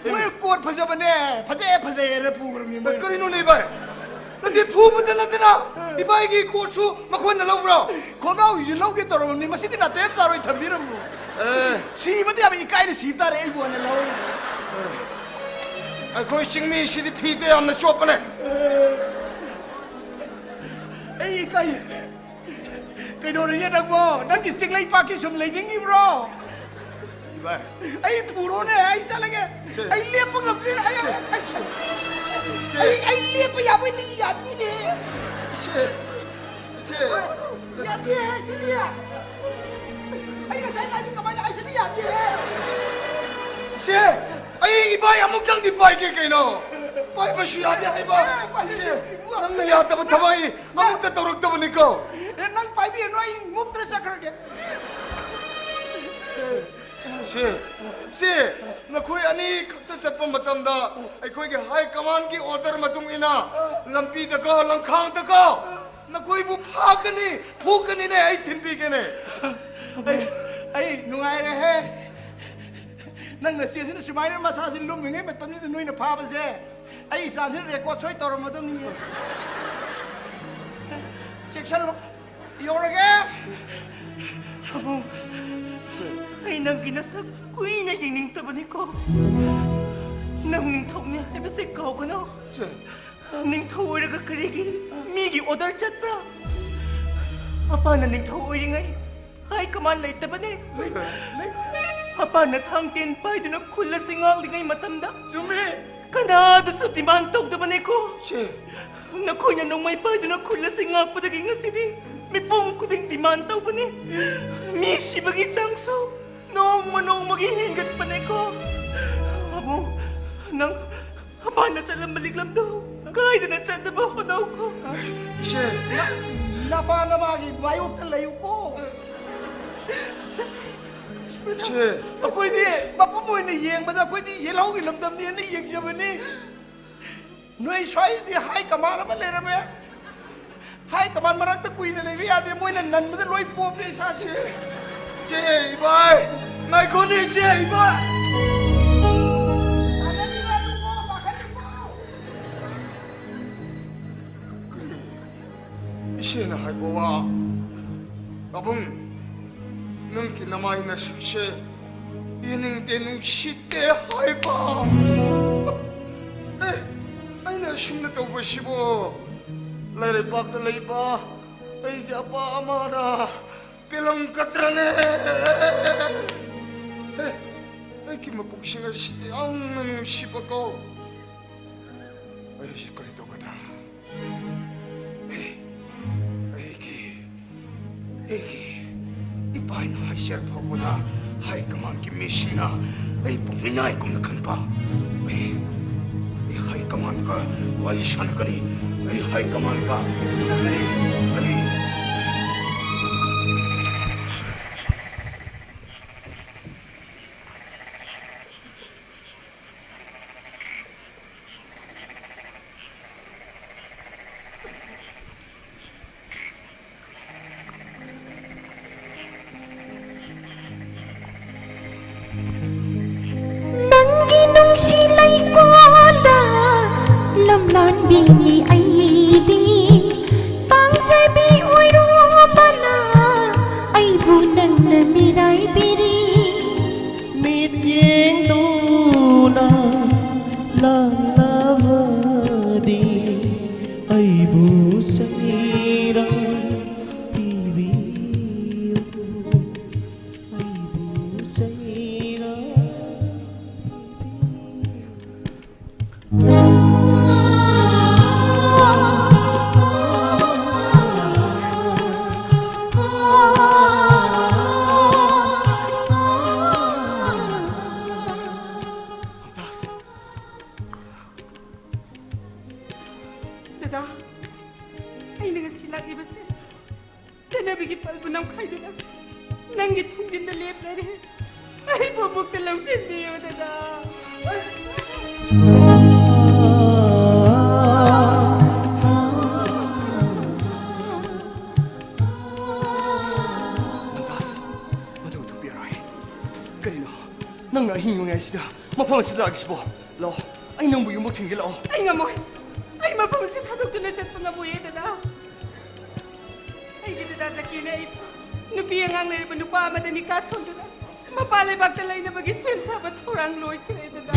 ꯃꯣꯏ ꯀꯣꯠ ꯐꯖꯕꯅꯦ, ꯐꯖꯩ ꯐꯖꯩ ꯍꯥꯏꯅ ꯄꯨꯈ꯭ꯔꯕꯅꯤ ꯃꯣꯏ꯫ ꯀꯔꯤꯅꯣꯅꯦ ꯏꯕꯥꯏ? ꯅꯠꯇꯦ, ꯐꯨꯕꯗ ꯅꯠꯇꯅ ꯏꯕꯥꯏꯒꯤ ꯀꯣꯠꯁꯨ ꯃꯈꯣꯏꯅ ꯂꯧꯕ꯭ꯔꯣ? ꯈꯣꯡꯒ꯭ꯔꯥꯎꯁꯤꯁꯨ ꯂꯧꯒꯦ ꯇꯧꯔꯕꯅꯤ, ꯃꯁꯤꯗꯤ ꯅꯥꯇꯩ ꯆꯥꯔꯣꯏ, ꯊꯝꯕꯤꯔꯝꯃꯣ꯫ ꯑꯦ꯫ ꯁꯤꯕꯗꯤ ꯌꯥꯕ, ꯏꯀꯥꯏꯅ ꯁꯤꯕ ꯇꯥꯔꯦ ꯑꯩꯕꯨ ꯍꯥꯟꯅ ꯂꯧꯔꯒ꯫ ꯑꯩꯈꯣꯏ ꯆꯤꯡꯃꯤꯁꯤꯗꯤ ꯐꯤꯗ ꯌꯥꯝꯅ ꯆꯣꯠꯄꯅꯦ꯫ ꯑꯩ ꯏꯀꯥꯏ꯫ ꯀꯩꯗꯧꯔꯤꯒꯦ ꯅꯪꯕꯣ? ꯅꯪꯒꯤ ꯆꯤꯡꯂꯩꯄꯥꯛꯀꯤ ꯁꯨꯝ ꯂꯩꯅꯤꯡꯉꯤꯕ꯭ꯔꯣ? ꯏꯕꯥꯏ꯫ ꯑꯩ ꯄꯨꯔꯣꯅꯦ, ꯑꯩ ꯆꯠꯂꯒꯦ꯫ ꯁꯦ꯫ ꯑꯩ ꯂꯦꯞꯄ ꯉꯝꯗ꯭ꯔꯦ꯫ ꯑꯩ, ꯁꯦ꯫ ꯑꯩ, ꯁꯦ꯫ ꯑꯩ, ꯑꯩ ꯂꯦꯞꯄ ꯌꯥꯕꯣꯏ ꯅꯤꯡꯉꯤ ꯌꯥꯗꯦꯅꯦ꯫ ꯁꯦ꯫ ꯁꯦ꯫ ꯌꯥꯗꯦ ꯁꯤꯗꯤ꯫ ꯑꯩ ꯉꯁꯥꯏ ꯂꯥꯛꯏꯗꯤ ꯀꯃꯥꯏꯅ, ꯑꯩ ꯁꯤꯗꯤ ꯌꯥꯗꯦꯍꯦ꯫ ꯁꯦ꯫ ꯑꯩ ꯏꯕꯥꯏ ꯑꯃꯨꯛꯇꯪꯗꯤ ꯄꯥꯏꯒꯦ ꯀꯩꯅꯣ? ꯄꯥꯏꯕꯁꯨ ꯌꯥꯗꯦ ꯍꯥꯏꯕ꯫ ꯑꯦ, ꯄꯥꯏꯕꯁꯨ ꯁꯦ, ꯌꯥꯗꯦ꯫ ꯅꯪꯅ ꯌꯥꯗꯕ ꯊꯕꯛ ꯑꯩ ꯑꯃꯨꯛꯇ ꯇꯧꯔꯛꯇꯕꯅꯤꯀꯣ꯫ ꯑꯦ, ꯅꯪ ꯄꯥꯏꯕꯤꯔꯅꯨ, ꯑꯩ ꯃꯨꯛꯇ꯭ꯔ ꯆꯠꯈ꯭ꯔꯒꯦ꯫ ꯁꯦ, ꯁꯦ, ꯅꯈꯣꯏ ꯑꯅꯤ ꯈꯛꯇ ꯆꯠꯄ ꯃꯇꯝꯗ ꯑꯩꯈꯣꯏꯒꯤ high commandꯀꯤ order ꯃꯇꯨꯡ ꯏꯟꯅ ꯂꯝꯕꯤꯗꯀꯣ, ꯂꯝꯈꯥꯡꯗꯀꯣ, ꯅꯈꯣꯏꯕꯨ ꯐꯥꯒꯅꯤ, ꯐꯨꯒꯅꯤꯅꯦ, ꯑꯩ ꯊꯤꯟꯕꯤꯒꯦꯅꯦ꯫ ꯑꯩ ꯑꯩ ꯅꯨꯡꯉꯥꯏꯔꯦꯍꯦ꯫ ꯅꯪ ꯅꯆꯦꯁꯤꯅ ꯁꯨꯃꯥꯏꯅ ꯃꯁꯥꯁꯤ ꯂꯨꯝꯃꯤꯉꯩ ꯃꯇꯝꯁꯤꯗ ꯅꯣꯏꯅ ꯐꯥꯕꯁꯦ, ꯑꯩ ꯏꯆꯥꯁꯤꯅ ꯔꯦꯀꯣꯔꯠ ꯁꯣꯏ ꯇꯧꯔꯝꯃꯗꯕꯅꯤꯅꯦ꯫ ꯆꯦꯛꯁꯜꯂꯨ꯫ ꯌꯧꯔꯒꯦ꯫ ꯑꯕꯨꯡ, ꯑꯩ ꯅꯪꯒꯤ ꯅꯁꯛ ꯀꯨꯏꯅ ꯌꯦꯡꯅꯤꯡꯗꯕꯅꯤꯀꯣ꯫ ꯅꯪ ꯅꯤꯡꯊꯧꯅꯤ ꯍꯥꯏꯕꯁꯦ ꯀꯥꯎꯒꯅꯨ꯫ ꯅꯤꯡꯊꯧ ꯑꯣꯏꯔꯒ ꯀꯔꯤꯒꯤ ꯃꯤꯒꯤ ꯑꯣꯔꯗꯔ ꯆꯠꯄ꯭ꯔꯥ? ꯑꯄꯥꯅ ꯅꯤꯡꯊꯧ ꯑꯣꯏꯔꯤꯉꯩ ꯍꯥꯏ ꯀꯃꯥꯟ ꯂꯩꯇꯕꯅꯦ꯫ ꯂꯩꯇꯦ, ꯂꯩꯇꯦ꯫ ꯑꯄꯥꯅ ꯊꯥꯡ ꯇꯦꯟ ꯄꯥꯏꯗꯨꯅ ꯈꯨꯜ ꯑꯁꯤ ꯉꯥꯛꯂꯤꯉꯩ ꯃꯇꯝꯗ ꯆꯨꯝꯃꯤ꯫ ꯀꯅꯥꯗꯁꯨ ꯗꯤꯃꯥꯟ ꯇꯧꯗꯕꯅꯦꯀꯣ꯫ ꯆꯦ꯫ ꯅꯈꯣꯏꯅ ꯅꯣꯡꯃꯩ ꯄꯥꯏꯗꯨꯅ ꯈꯨꯜ ꯑꯁꯤ ꯉꯥꯛꯄꯗꯒꯤ ꯉꯁꯤꯗꯤ ꯃꯤꯄꯨꯝ ꯈꯨꯗꯤꯡ ꯗꯤꯃꯥꯟ ꯇꯧꯕꯅꯦ꯫ ꯃꯤ ꯁꯤꯕꯒꯤ ꯆꯥꯡꯁꯨ ꯅꯣꯡꯃ ꯅꯣꯡꯃꯒꯤ ꯍꯦꯟꯒꯠꯄꯅꯦꯀꯣ꯫ ꯑꯕꯨꯡ, ꯅꯪ ꯑꯄꯥꯅ ꯆꯠꯂꯝꯕ ꯂꯤꯛꯂꯝꯗꯣ ꯀꯥꯏꯗꯅ ꯆꯠꯅꯕ ꯍꯣꯠꯅꯧꯀꯣ꯫ ꯏꯆꯦ꯫ ꯅ-, ꯅꯄꯥ ꯅꯃꯥꯒꯤ ꯃꯥꯌꯣꯛꯇ ꯂꯩꯌꯨꯀꯣ꯫ ꯏꯆꯦ꯫ ꯑꯩꯈꯣꯏꯗꯤ ꯃꯐꯝ ꯑꯣꯏꯅ ꯌꯦꯡꯕꯗ ꯑꯩꯈꯣꯏꯗꯤ ꯌꯦꯜꯍꯧꯒꯤ ꯂꯝꯗꯝꯅꯦꯅ ꯌꯦꯡꯖꯕꯅꯤ꯫ ꯅꯣꯏ ꯁ꯭ꯋꯥꯏꯗꯤ ꯍꯥꯏ ꯀꯃꯥꯟ ꯑꯃ ꯂꯩꯔꯝꯃꯦ꯫ ꯍꯥꯏ ꯀꯃꯥꯟ ꯃꯔꯛꯇ ꯀꯨꯏꯅ ꯂꯩꯕ ꯌꯥꯗꯦ, ꯃꯣꯏꯅ ꯅꯟꯕꯗ ꯂꯣꯏ ꯄꯣꯞꯄꯦ ꯏꯁꯥꯁꯦ꯫ ꯏꯆꯦ, ꯏꯕꯥꯏ, ꯉꯥꯏꯈꯣꯅꯦ ꯏꯆꯦ, ꯏꯕꯥꯏ꯫ ꯏꯆꯦꯅ ꯍꯥꯏꯕ ꯋꯥ, ꯑꯕꯨꯡ, ꯅꯪꯒꯤ ꯅꯃꯥꯏ ꯅꯁꯛꯁꯦ ꯌꯦꯡꯅꯤꯡꯗꯦ, ꯅꯨꯡꯁꯤꯠ ꯇꯦ ꯍꯥꯏꯕ꯫ ꯑꯦ, ꯑꯩꯅ ꯑꯁꯨꯝꯅ ꯇꯧꯕꯁꯤꯕꯨ ꯂꯩꯔꯩꯕꯥꯛꯇ ꯂꯩꯕ ꯑꯩꯒꯤ ꯑꯄꯥ ꯑꯃꯅ ꯄꯦꯜꯂꯝꯒꯗ꯭ꯔꯅꯦ? ꯑꯦ, ꯑꯩꯒꯤ ꯃꯕꯨꯛꯁꯤꯡ ꯑꯁꯤꯗꯤ ꯌꯥꯝꯅ ꯅꯨꯡꯁꯤꯕꯀꯣ꯫ ꯑꯩ ꯍꯧꯖꯤꯛ ꯀꯔꯤ ꯇꯧꯒꯗ꯭ꯔꯥ? ꯑꯩ, ꯑꯩꯒꯤ, ꯑꯩꯒꯤ ꯏꯄꯥꯅ ꯍꯥꯏꯖꯔ ꯐꯥꯎꯕꯗ ꯍꯥꯏ ꯀꯃꯥꯟꯒꯤ ꯃꯤꯁꯤꯡꯅ ꯑꯩꯕꯨ ꯃꯤꯅꯥꯏꯒꯨꯝꯅ ꯈꯟꯕ꯫ ꯑꯩ, ꯑꯩ ꯍꯥꯏ ꯀꯃꯥꯟꯒ ꯋꯥꯔꯤ ꯁꯥꯟꯅꯒꯅꯤ꯫ ꯑꯩ ꯍꯥꯏ ꯀꯃꯥꯟꯒ ꯎꯅꯒꯅꯤ꯫ ꯑꯩ ꯂꯥꯟꯕꯤꯅꯤ ꯑꯩꯗꯤ ꯄꯥꯡꯖꯕꯤ ꯑꯣꯏꯔꯨꯕꯅ ꯑꯩꯕꯨ ꯅꯪꯅ ꯃꯤꯔꯥꯏꯕꯤꯔꯤ꯫ ꯃꯤꯠꯌꯦꯡꯗꯨꯅ ꯂꯥꯜꯂꯕꯗꯤ ꯑꯩꯕꯨ ꯆꯩꯔꯥ ꯄꯤꯕꯤꯌꯨ꯫ ꯑꯩꯕꯨ ꯆꯩꯔꯥ ꯄꯤꯕꯤꯌꯨ꯫ ꯗꯗꯥ, ꯑꯩꯅ ꯉꯁꯤ ꯂꯥꯛꯂꯤꯕꯁꯦ ꯆꯠꯅꯕꯤꯒꯤ ꯄꯜꯕꯨ ꯅꯝꯈꯥꯏꯗꯨꯅ ꯅꯪꯒꯤ ꯊꯣꯡꯖꯤꯟꯗ ꯂꯦꯞꯂꯔꯦ꯫ ꯑꯩꯕꯨ ꯑꯃꯨꯛꯇ ꯂꯧꯁꯤꯟꯕꯤꯌꯨ, ꯗꯗꯥ꯫ ꯃꯝꯇꯥꯖ, ꯃꯗꯨ ꯊꯣꯛꯄꯤꯔꯣꯏ꯫ ꯀꯔꯤꯅꯣ ꯅꯪꯅ ꯑꯍꯤꯡ ꯅꯣꯡꯌꯥꯏꯁꯤꯗ ꯃꯐꯝ ꯑꯁꯤꯗ ꯂꯥꯛꯂꯤꯁꯤꯕꯣ? ꯂꯥꯛꯑꯣ, ꯑꯩ ꯅꯪꯕꯨ ꯌꯨꯝꯕꯨꯛ ꯊꯤꯟꯒꯦ, ꯂꯥꯛꯑꯣ꯫ ꯑꯩ ꯉꯝꯃꯣꯏ꯫ ꯑꯩ ꯃꯐꯝ ꯑꯁꯤ ꯊꯥꯗꯣꯛꯇꯨꯅ ꯆꯠꯄ ꯉꯝꯃꯣꯏꯌꯦ, ꯗꯗꯥ꯫ ꯑꯩꯒꯤ ꯗꯗꯥ ꯖꯀꯤꯔꯅ ꯑꯩꯕꯨ ꯅꯨꯄꯤ ꯑꯉꯥꯡ ꯂꯩꯔꯕ ꯅꯨꯄꯥ ꯑꯃꯗ ꯅꯤꯀꯥ ꯁꯣꯟꯗꯨꯅ ꯃꯄꯥꯟ ꯂꯩꯕꯥꯛꯇ ꯂꯩꯅꯕꯒꯤ ꯁꯦꯝ ꯁꯥꯕ ꯊꯧꯔꯥꯡ ꯂꯣꯏꯈ꯭ꯔꯦ, ꯗꯗꯥ꯫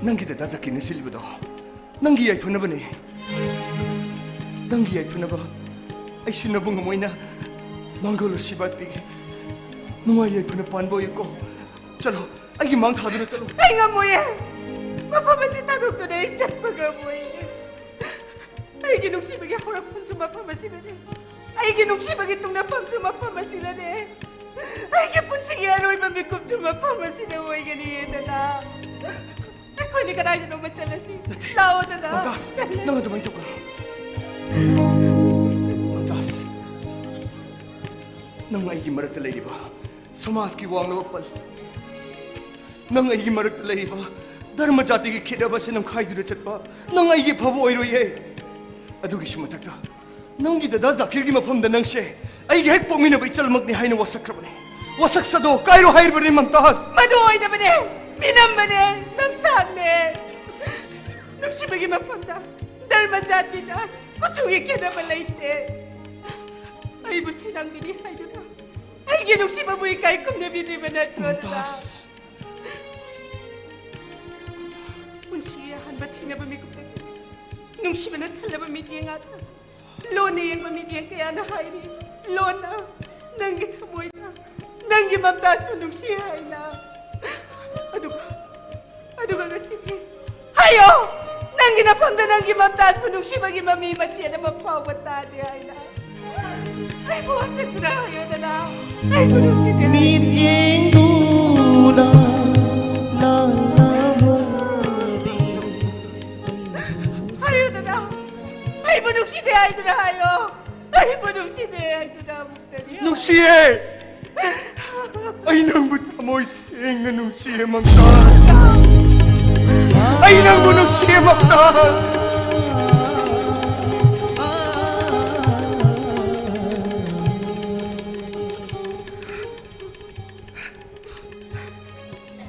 ꯅꯪꯒꯤ ꯗꯗꯥ ꯖꯀꯤꯔꯅ ꯁꯤꯜꯂꯤꯕꯗꯣ ꯅꯪꯒꯤ ꯌꯥꯏꯐꯅꯕꯅꯦ꯫ ꯅꯪꯒꯤ ꯌꯥꯏꯐꯅꯕ ꯑꯩ ꯁꯤꯟꯅꯕ ꯉꯝꯃꯣꯏꯅ ꯃꯪꯒꯣꯜ ꯑꯁꯤꯔꯕꯥꯗ ꯄꯤꯒꯦ꯫ ꯅꯨꯡꯉꯥꯏ ꯌꯥꯏꯐꯅ ꯄꯥꯟꯕ ꯑꯣꯏꯌꯨꯀꯣ꯫ ꯆꯠꯂꯣ, ꯑꯩꯒꯤ ꯃꯥꯡ ꯊꯥꯗꯨꯅ ꯆꯠꯂꯣ꯫ ꯑꯩ ꯉꯝꯃꯣꯏꯌꯦ꯫ ꯃꯐꯝ ꯑꯁꯤ ꯊꯥꯗꯣꯛꯇꯨꯅ ꯑꯩ ꯆꯠꯄ ꯉꯝꯃꯣꯏꯌꯦ꯫ ꯑꯩꯒꯤ ꯅꯨꯡꯁꯤꯕꯒꯤ ꯍꯧꯔꯛꯐꯝꯁꯨ ꯃꯐꯝ ꯑꯁꯤꯗꯅꯤ꯫ ꯑꯩꯒꯤ ꯅꯨꯡꯁꯤꯕꯒꯤ ꯇꯨꯡꯅꯐꯝꯁꯨ ꯃꯐꯝ ꯑꯁꯤꯗꯅꯤ꯫ ꯑꯩꯒꯤ ꯄꯨꯟꯁꯤꯒꯤ ꯑꯔꯣꯏꯕ ꯃꯤꯀꯨꯞꯁꯨ ꯃꯐꯝ ꯑꯁꯤꯗ ꯑꯣꯏꯒꯅꯤꯌꯦ, ꯗꯗꯥ꯫ ꯑꯩꯈꯣꯏꯅꯤ ꯀꯗꯥꯏꯗꯅꯣꯃ ꯆꯠꯂꯁꯤ꯫ ꯅꯠꯇꯦ꯫ ꯂꯥꯛꯑꯣ, ꯗꯗꯥ꯫ ꯃꯝꯇꯥꯖ, ꯆꯠꯂꯁꯤ꯫ ꯅꯪ ꯑꯗꯨꯃꯥꯏꯅ ꯇꯧꯒꯅꯨ꯫ ꯃꯝꯇꯥꯖ, ꯅꯪ ꯑꯩꯒꯤ ꯃꯔꯛꯇ ꯂꯩꯔꯤꯕ ꯁꯃꯥꯖꯀꯤ ꯋꯥꯡꯂꯕ ꯄꯜ, ꯅꯪ ꯑꯩꯒꯤ ꯃꯔꯛꯇ ꯂꯩꯔꯤꯕ ꯙꯔꯃ ꯖꯥꯇꯤꯒꯤ ꯈꯦꯠꯅꯕ ꯑꯁꯤ ꯅꯝꯈꯥꯏꯗꯨꯅ ꯆꯠꯄ, ꯅꯪ ꯑꯩꯒꯤ ꯐꯕ ꯑꯣꯏꯔꯣꯏꯌꯦ꯫ ꯑꯗꯨꯒꯤꯁꯨ ꯃꯊꯛꯇ, ꯅꯪꯒꯤ ꯗꯗꯥ ꯖꯥꯀꯤꯔꯒꯤ ꯃꯐꯝꯗ ꯅꯪꯁꯦ ꯑꯩꯒꯤ ꯍꯦꯛ ꯄꯣꯛꯃꯤꯟꯅꯕ ꯏꯆꯜꯃꯛꯅꯤ ꯍꯥꯏꯅ ꯋꯥꯁꯛꯈ꯭ꯔꯕꯅꯦ꯫ ꯋꯥꯁꯛ ꯁꯥꯗꯣ ꯀꯥꯏꯔꯣ ꯍꯥꯏꯔꯤꯕꯅꯤ, ꯃꯝꯇꯥꯖ꯫ ꯃꯗꯨ ꯑꯣꯏꯗꯕꯅꯦ꯫ ꯃꯤꯅꯝꯕꯅꯦ, ꯅꯪ ꯊꯥꯛꯅꯦ꯫ ꯅꯨꯡꯁꯤꯕꯒꯤ ꯃꯐꯝꯗ ꯙꯔꯃ, ꯖꯥꯇꯤ, ꯖꯥꯠ, ꯀꯨꯆꯨꯒꯤ ꯈꯦꯠꯅꯕ ꯂꯩꯇꯦ꯫ ꯑꯩꯕꯨ ꯁꯩꯗꯥꯡꯕꯤꯅꯤ ꯍꯥꯏꯗꯨꯅ ꯑꯩꯒꯤ ꯅꯨꯡꯁꯤꯕꯕꯨ ꯏꯀꯥꯏ ꯈꯨꯝꯅꯕꯤꯗ꯭ꯔꯤꯕ ꯅꯠꯇ꯭ꯔꯣ, ꯗꯗꯥ? ꯃꯨꯝꯇꯥꯖ꯫ ꯄꯨꯟꯁꯤꯒꯤ ꯑꯍꯥꯟꯕ ꯊꯦꯡꯅꯕ ꯃꯤꯀꯨꯞꯇꯒꯤ ꯅꯨꯡꯁꯤꯕꯅ ꯊꯜꯂꯕ ꯃꯤꯠꯌꯦꯡ ꯉꯥꯛꯇ ꯂꯣꯟꯅ ꯌꯦꯡꯕ ꯃꯤꯠꯌꯦꯡ ꯀꯌꯥꯅ ꯍꯥꯏꯔꯤ, ꯂꯣꯟꯅ ꯅꯪꯒꯤ ꯊꯃꯣꯏꯗ ꯅꯪꯒꯤ ꯃꯝꯇꯥꯖꯄꯨ ꯅꯨꯡꯁꯤ ꯍꯥꯏꯅ꯫ ꯑꯗꯨꯒ, ꯑꯗꯨꯒ ꯉꯁꯤꯗꯤ ꯍꯥꯏꯌꯣ, ꯅꯪꯒꯤ ꯅꯐꯝꯗ ꯅꯪꯒꯤ ꯃꯝꯇꯥꯖꯄꯨ ꯅꯨꯡꯁꯤꯕꯒꯤ ꯃꯃꯤ ꯃꯆꯦꯠ ꯑꯃ ꯐꯥꯎꯕ ꯇꯥꯗꯦ ꯍꯥꯏꯅ꯫ ꯑꯩꯕꯨ ꯍꯟꯗꯛꯇꯨꯗ ꯍꯥꯏꯌꯣꯗꯅ, ꯑꯩꯕꯨ ꯅꯨꯡꯁꯤꯗꯦ ꯍꯥꯏꯅ꯫ ꯃꯤꯠꯌꯦꯡꯗꯨꯅ ꯂꯥꯜꯂꯕꯗꯤ ꯍꯥꯏꯌꯨꯗꯅ, ꯑꯩꯕꯨ ꯅꯨꯡꯁꯤꯗꯦ ꯍꯥꯏꯗꯨꯅ ꯍꯥꯏꯌꯣ꯫ ꯑꯩꯕꯨ ꯅꯨꯡꯁꯤꯗꯦ ꯍꯥꯏꯗꯨꯅ ꯑꯃꯨꯛꯇꯗꯤ ꯍꯥꯏꯌꯨ꯫ ꯅꯨꯡꯁꯤꯌꯦ꯫ ꯑꯩ ꯅꯪꯕꯨ ꯊꯃꯣꯏ ꯁꯦꯡꯅ ꯅꯨꯡꯁꯤꯌꯦ, ꯃꯝꯇꯥꯖ꯫ ꯑꯩ ꯅꯪꯕꯨ ꯅꯨꯡꯁꯤꯌꯦ, ꯃꯝꯇꯥꯖ꯫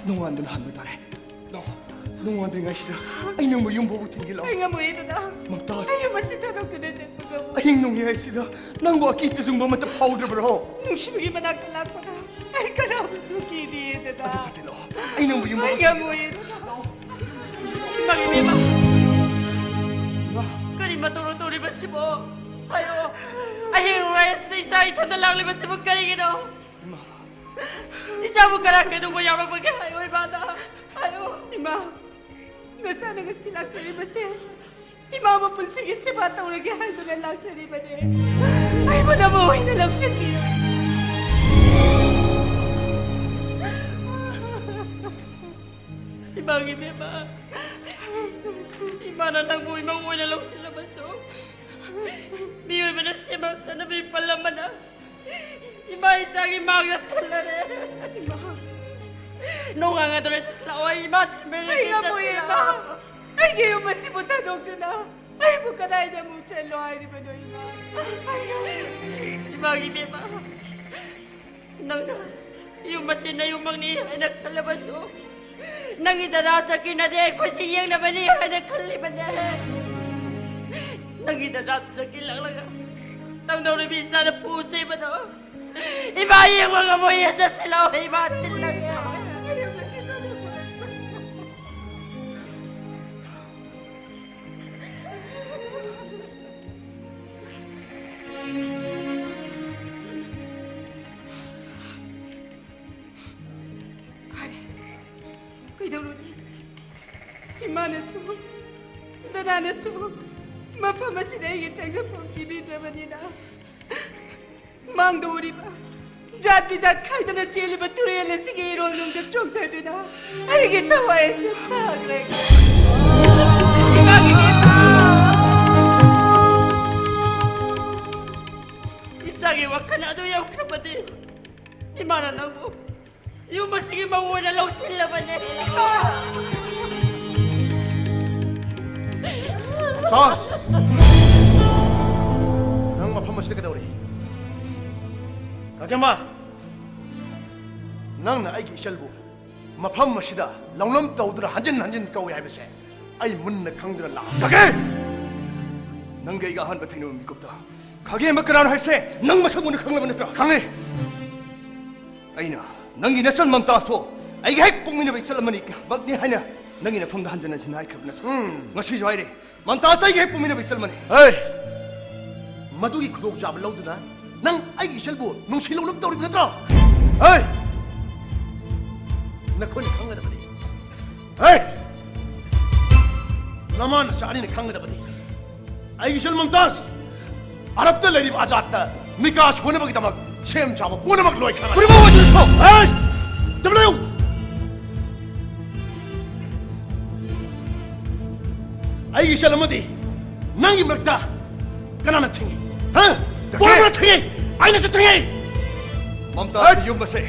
ꯅꯣꯡꯉꯥꯟꯗꯨꯅ ꯍꯟꯕ ꯇꯥꯔꯦ꯫ ꯂꯥꯛꯑꯣ, ꯅꯣꯡꯉꯥꯟꯗ꯭ꯔꯤꯉꯩꯁꯤꯗ ꯑꯩ ꯅꯪꯕꯨ ꯌꯨꯝ ꯐꯥꯎꯕ ꯊꯤꯟꯒꯦ, ꯂꯥꯛꯑꯣ꯫ ꯑꯩ ꯉꯝꯃꯣꯏꯌꯦ, ꯗꯗꯥ꯫ ꯃꯝꯇꯥꯖ꯫ ꯑꯩ ꯌꯨꯝ ꯑꯁꯤ ꯊꯥꯗꯣꯛꯇꯨꯅ ꯆꯠꯄ ꯉꯝꯃꯣꯏ꯫ ꯑꯍꯤꯡ ꯅꯣꯡꯌꯥꯏꯁꯤꯗ ꯅꯪꯕꯨ ꯑꯀꯤ ꯇꯨꯖꯨꯡꯕ ꯑꯃꯠꯇ ꯐꯥꯎꯗ꯭ꯔꯕ꯭ꯔꯣ? ꯅꯨꯡꯁꯤꯕꯒꯤ ꯃꯅꯥꯛꯇ ꯂꯥꯛꯄꯗ ꯑꯩ ꯀꯅꯥꯕꯨꯁꯨ ꯀꯤꯗꯤꯌꯦ, ꯗꯗꯥ꯫ ꯑꯗꯨ ꯐꯠꯇꯦ, ꯂꯥꯛꯑꯣ꯫ ꯑꯩ ꯅꯪꯕꯨ ꯌꯨꯝ ꯑꯩ ꯐꯥꯎꯕ ꯉꯝꯃꯣꯏꯌꯦ, ꯗꯗꯥ꯫ ꯂꯥꯛꯑꯣ꯫ ꯏꯃꯥꯒꯤ ꯏꯕꯦꯝꯃ꯫ ꯏꯃꯥ꯫ ꯀꯔꯤ ꯃꯇꯧꯅꯣ ꯇꯧꯔꯤꯕꯁꯤꯕꯣ? ꯍꯥꯏꯌꯣ꯫ ꯑꯍꯤꯡ ꯅꯣꯡꯌꯥꯏꯁꯤꯗ ꯏꯆꯥ ꯏꯊꯟꯗ ꯂꯥꯛꯂꯤꯕꯁꯤꯕꯨ ꯀꯔꯤꯒꯤꯅꯣ? ꯏꯃꯥ꯫ ꯏꯆꯥꯕꯨ ꯀꯅꯥ ꯀꯩꯗꯧꯕ ꯌꯥꯎꯔꯝꯕꯒꯦ ꯍꯥꯏꯌꯣ ꯏꯃꯥꯗ꯫ ꯍꯥꯏꯌꯣ꯫ ꯏꯃꯥ, ꯅꯆꯥꯅ ꯉꯁꯤ ꯂꯥꯛꯆꯔꯤꯕꯁꯦ ꯏꯃꯥꯕꯨ ꯄꯨꯟꯁꯤꯒꯤ ꯁꯦꯕꯥ ꯇꯧꯔꯒꯦ ꯍꯥꯏꯗꯨꯅ ꯂꯥꯛꯆꯔꯤꯕꯅꯦ꯫ ꯑꯩꯕꯨ ꯅꯃꯧ ꯑꯣꯏꯅ ꯂꯧꯁꯤꯟꯕꯤꯌꯨ꯫ ꯏꯃꯥꯒꯤ ꯏꯕꯦꯝꯃ, ꯏꯃꯥꯅ ꯅꯪꯕꯨ ꯏꯃꯧ ꯑꯣꯏꯅ ꯂꯧꯁꯤꯜꯂꯕꯁꯨ, ꯃꯤꯑꯣꯏꯕꯅ ꯁꯦꯝꯕ ꯆꯠꯅꯕꯤ ꯄꯜꯂꯝꯕꯅ ꯏꯃꯥ ꯏꯆꯥꯒꯤ ꯃꯥꯡꯗ ꯊꯜꯂꯔꯦ꯫ ꯏꯃꯥ꯫ ꯅꯣꯡꯉꯥꯟꯒꯗꯧꯔꯦ, ꯆꯠꯁꯤꯜꯂꯛꯑꯣ, ꯑꯩ ꯏꯃꯥ ꯊꯤꯟꯕꯤꯔꯒꯦ, ꯑꯩ ꯉꯝꯃꯣꯏ, ꯏꯃꯥ꯫ ꯆꯠꯁꯤꯜꯂꯛꯑꯣ꯫ ꯑꯩꯒꯤ ꯌꯨꯝ ꯑꯁꯤꯕꯨ ꯊꯥꯗꯣꯛꯇꯨꯅ ꯑꯩꯕꯨ ꯀꯗꯥꯏꯗ ꯑꯃꯨꯛ ꯆꯠꯂꯣ ꯍꯥꯏꯔꯤꯕꯅꯣ, ꯏꯃꯥ? ꯑꯩ ꯉꯝꯃꯣꯏ꯫ ꯏꯃꯥꯒꯤ ꯏꯕꯦꯝꯃ, ꯅꯪꯅ ꯌꯨꯝ ꯑꯁꯤ ꯅꯌꯨꯝꯃꯛꯅꯤ ꯍꯥꯏꯅ ꯈꯜꯂꯕꯁꯨ, ꯅꯪꯒꯤ ꯗꯗꯥ ꯖꯀꯤꯔꯅꯗꯤ ꯑꯩꯈꯣꯏꯁꯤ ꯌꯦꯡꯅꯕꯅꯤ ꯍꯥꯏꯅ ꯈꯜꯂꯤꯕꯅꯦ꯫ ꯅꯪꯒꯤ ꯗꯗꯥ ꯖꯀꯤꯔ ꯂꯥꯛꯂꯒ ꯇꯝꯗꯧꯔꯤꯕꯤ ꯏꯆꯥꯅ ꯄꯨ ꯆꯩꯕꯗꯣ ꯏꯃꯥ ꯌꯦꯡꯕ ꯉꯝꯃꯣꯏꯌꯦ꯫ ꯆꯠꯁꯤꯜꯂꯛꯑꯣ, ꯏꯃꯥ ꯊꯤꯜꯂꯒꯦ꯫ ꯐꯔꯦ, ꯀꯩꯗꯧꯔꯨꯅꯤ? ꯏꯃꯥꯅꯁꯨ, ꯗꯗꯥꯅꯁꯨ ꯃꯐꯝ ꯑꯁꯤꯗ ꯑꯩꯒꯤ ꯆꯪꯖꯐꯝ ꯄꯤꯕꯤꯗ꯭ꯔꯕꯅꯤꯅ, ꯃꯥꯡꯗ ꯎꯔꯤꯕ ꯖꯥꯠ ꯕꯤꯖꯥꯠ ꯈꯥꯏꯗꯅ ꯆꯦꯜꯂꯤꯕ ꯇꯨꯔꯦꯜ ꯑꯁꯤꯒꯤ ꯏꯔꯣꯜꯅꯨꯡꯗ ꯆꯣꯡꯊꯗꯨꯅ ꯑꯩꯒꯤ ꯊꯋꯥꯏ ꯑꯁꯤ ꯇꯥꯈ꯭ꯔꯦ꯫ ꯏꯃꯥꯒꯤ ꯏꯃꯥ! ꯏꯆꯥꯒꯤ ꯋꯥꯈꯜ ꯑꯗꯨ ꯌꯧꯈ꯭ꯔꯕꯗꯤ ꯏꯃꯥꯅ ꯅꯪꯕꯨ ꯌꯨꯝ ꯑꯁꯤꯒꯤ ꯃꯧ ꯑꯣꯏꯅ ꯂꯧꯁꯤꯜꯂꯕꯅꯦ꯫ ꯇꯥꯁ! ꯅꯪ ꯃꯐꯝ ꯑꯁꯤꯗ ꯀꯩꯗꯧꯔꯤ? ꯀꯥꯀꯦꯃ! ꯅꯪꯅ ꯑꯩꯒꯤ ꯏꯆꯜꯕꯨ ꯃꯐꯝ ꯑꯁꯤꯗ ꯂꯧꯅꯝ ꯇꯧꯗꯨꯅ ꯍꯟꯖꯤꯟ ꯍꯟꯖꯤꯟ ꯀꯧꯏ ꯍꯥꯏꯕꯁꯦ ꯑꯩ ꯃꯨꯟꯅ ꯈꯪꯗꯨꯅ ꯂꯥꯛ-, ꯖꯀꯤꯔ! ꯅꯪꯒ ꯑꯩꯒ ꯑꯍꯥꯟꯕ ꯊꯦꯡꯅꯕ ꯃꯤꯀꯨꯞꯇ ꯈꯥꯒꯦꯝꯕ ꯀꯅꯥꯅꯣ ꯍꯥꯏꯕꯁꯦ ꯅꯪ ꯃꯁꯛ ꯃꯨꯟꯅ ꯈꯪꯂꯕ ꯅꯠꯇ꯭ꯔꯥ? ꯈꯪꯉꯤ꯫ ꯑꯩꯅ ꯅꯪꯒꯤ ꯅꯆꯟ ꯃꯝꯇꯥꯖꯇꯣ ꯑꯩꯒ ꯍꯦꯛ ꯄꯣꯛꯃꯤꯟꯅꯕ ꯏꯆꯜ ꯑꯃꯅꯤ ꯃꯛꯅꯤ ꯍꯥꯏꯅ ꯅꯪꯒꯤ ꯅꯐꯝꯗ ꯍꯟꯖꯤꯟ ꯍꯟꯖꯤꯟ ꯍꯥꯏꯈ꯭ꯔꯕ ꯅꯠꯇ꯭ꯔꯣ? ꯎꯝ꯫ ꯉꯁꯤꯁꯨ ꯍꯥꯏꯔꯤ, ꯃꯝꯇꯥꯖ ꯑꯩꯒ ꯍꯦꯛ ꯄꯣꯛꯃꯤꯟꯅꯕ ꯏꯆꯜ ꯑꯃꯅꯤ꯫ ꯍꯦ! ꯃꯗꯨꯒꯤ ꯈꯨꯗꯣꯡꯆꯥꯕ ꯂꯧꯗꯨꯅ ꯅꯪ ꯑꯩꯒꯤ ꯏꯆꯜꯕꯨ ꯅꯨꯡꯁꯤ ꯂꯧꯅꯝ ꯇꯧꯔꯤꯕ ꯅꯠꯇ꯭ꯔꯣ? ꯍꯦ! ꯅꯈꯣꯏꯅ ꯈꯪꯒꯗꯕꯅꯤ꯫ ꯍꯦ! ꯅꯃꯥ ꯅꯆꯥ ꯑꯅꯤꯅ ꯈꯪꯒꯗꯕꯅꯤ꯫ ꯑꯩꯒꯤ ꯏꯆꯜ ꯃꯝꯇꯥꯖ, ꯑꯔꯕꯇ ꯂꯩꯔꯤꯕ ꯑꯖꯥꯗꯇ ꯅꯤꯀꯥ ꯁꯣꯟꯅꯕꯒꯤꯗꯃꯛ ꯁꯦꯝ ꯁꯥꯕ ꯄꯨꯝꯅꯃꯛ ꯂꯣꯏꯈ꯭ꯔꯕꯅꯤ꯫ ꯄꯨꯝꯅꯃꯛ ꯂꯣꯏꯈ꯭ꯔꯕꯣ? ꯍꯦ! ꯇꯨꯃꯤꯟ ꯂꯩꯌꯨ! ꯑꯩꯒꯤ ꯏꯆꯜ ꯑꯃꯗꯤ ꯅꯪꯒꯤ ꯃꯔꯛꯇ ꯀꯅꯥꯅ ꯊꯤꯡꯉꯤ? ꯍꯥ? ꯖꯀꯤꯔ! ꯄꯨꯝꯅꯃꯛꯅ ꯊꯤꯡꯉꯤ! ꯑꯩꯅꯁꯨ ꯊꯤꯡꯉꯤ! ꯃꯝꯇꯥꯖꯀꯤ ꯍꯠ! ꯌꯨꯝ ꯑꯁꯦ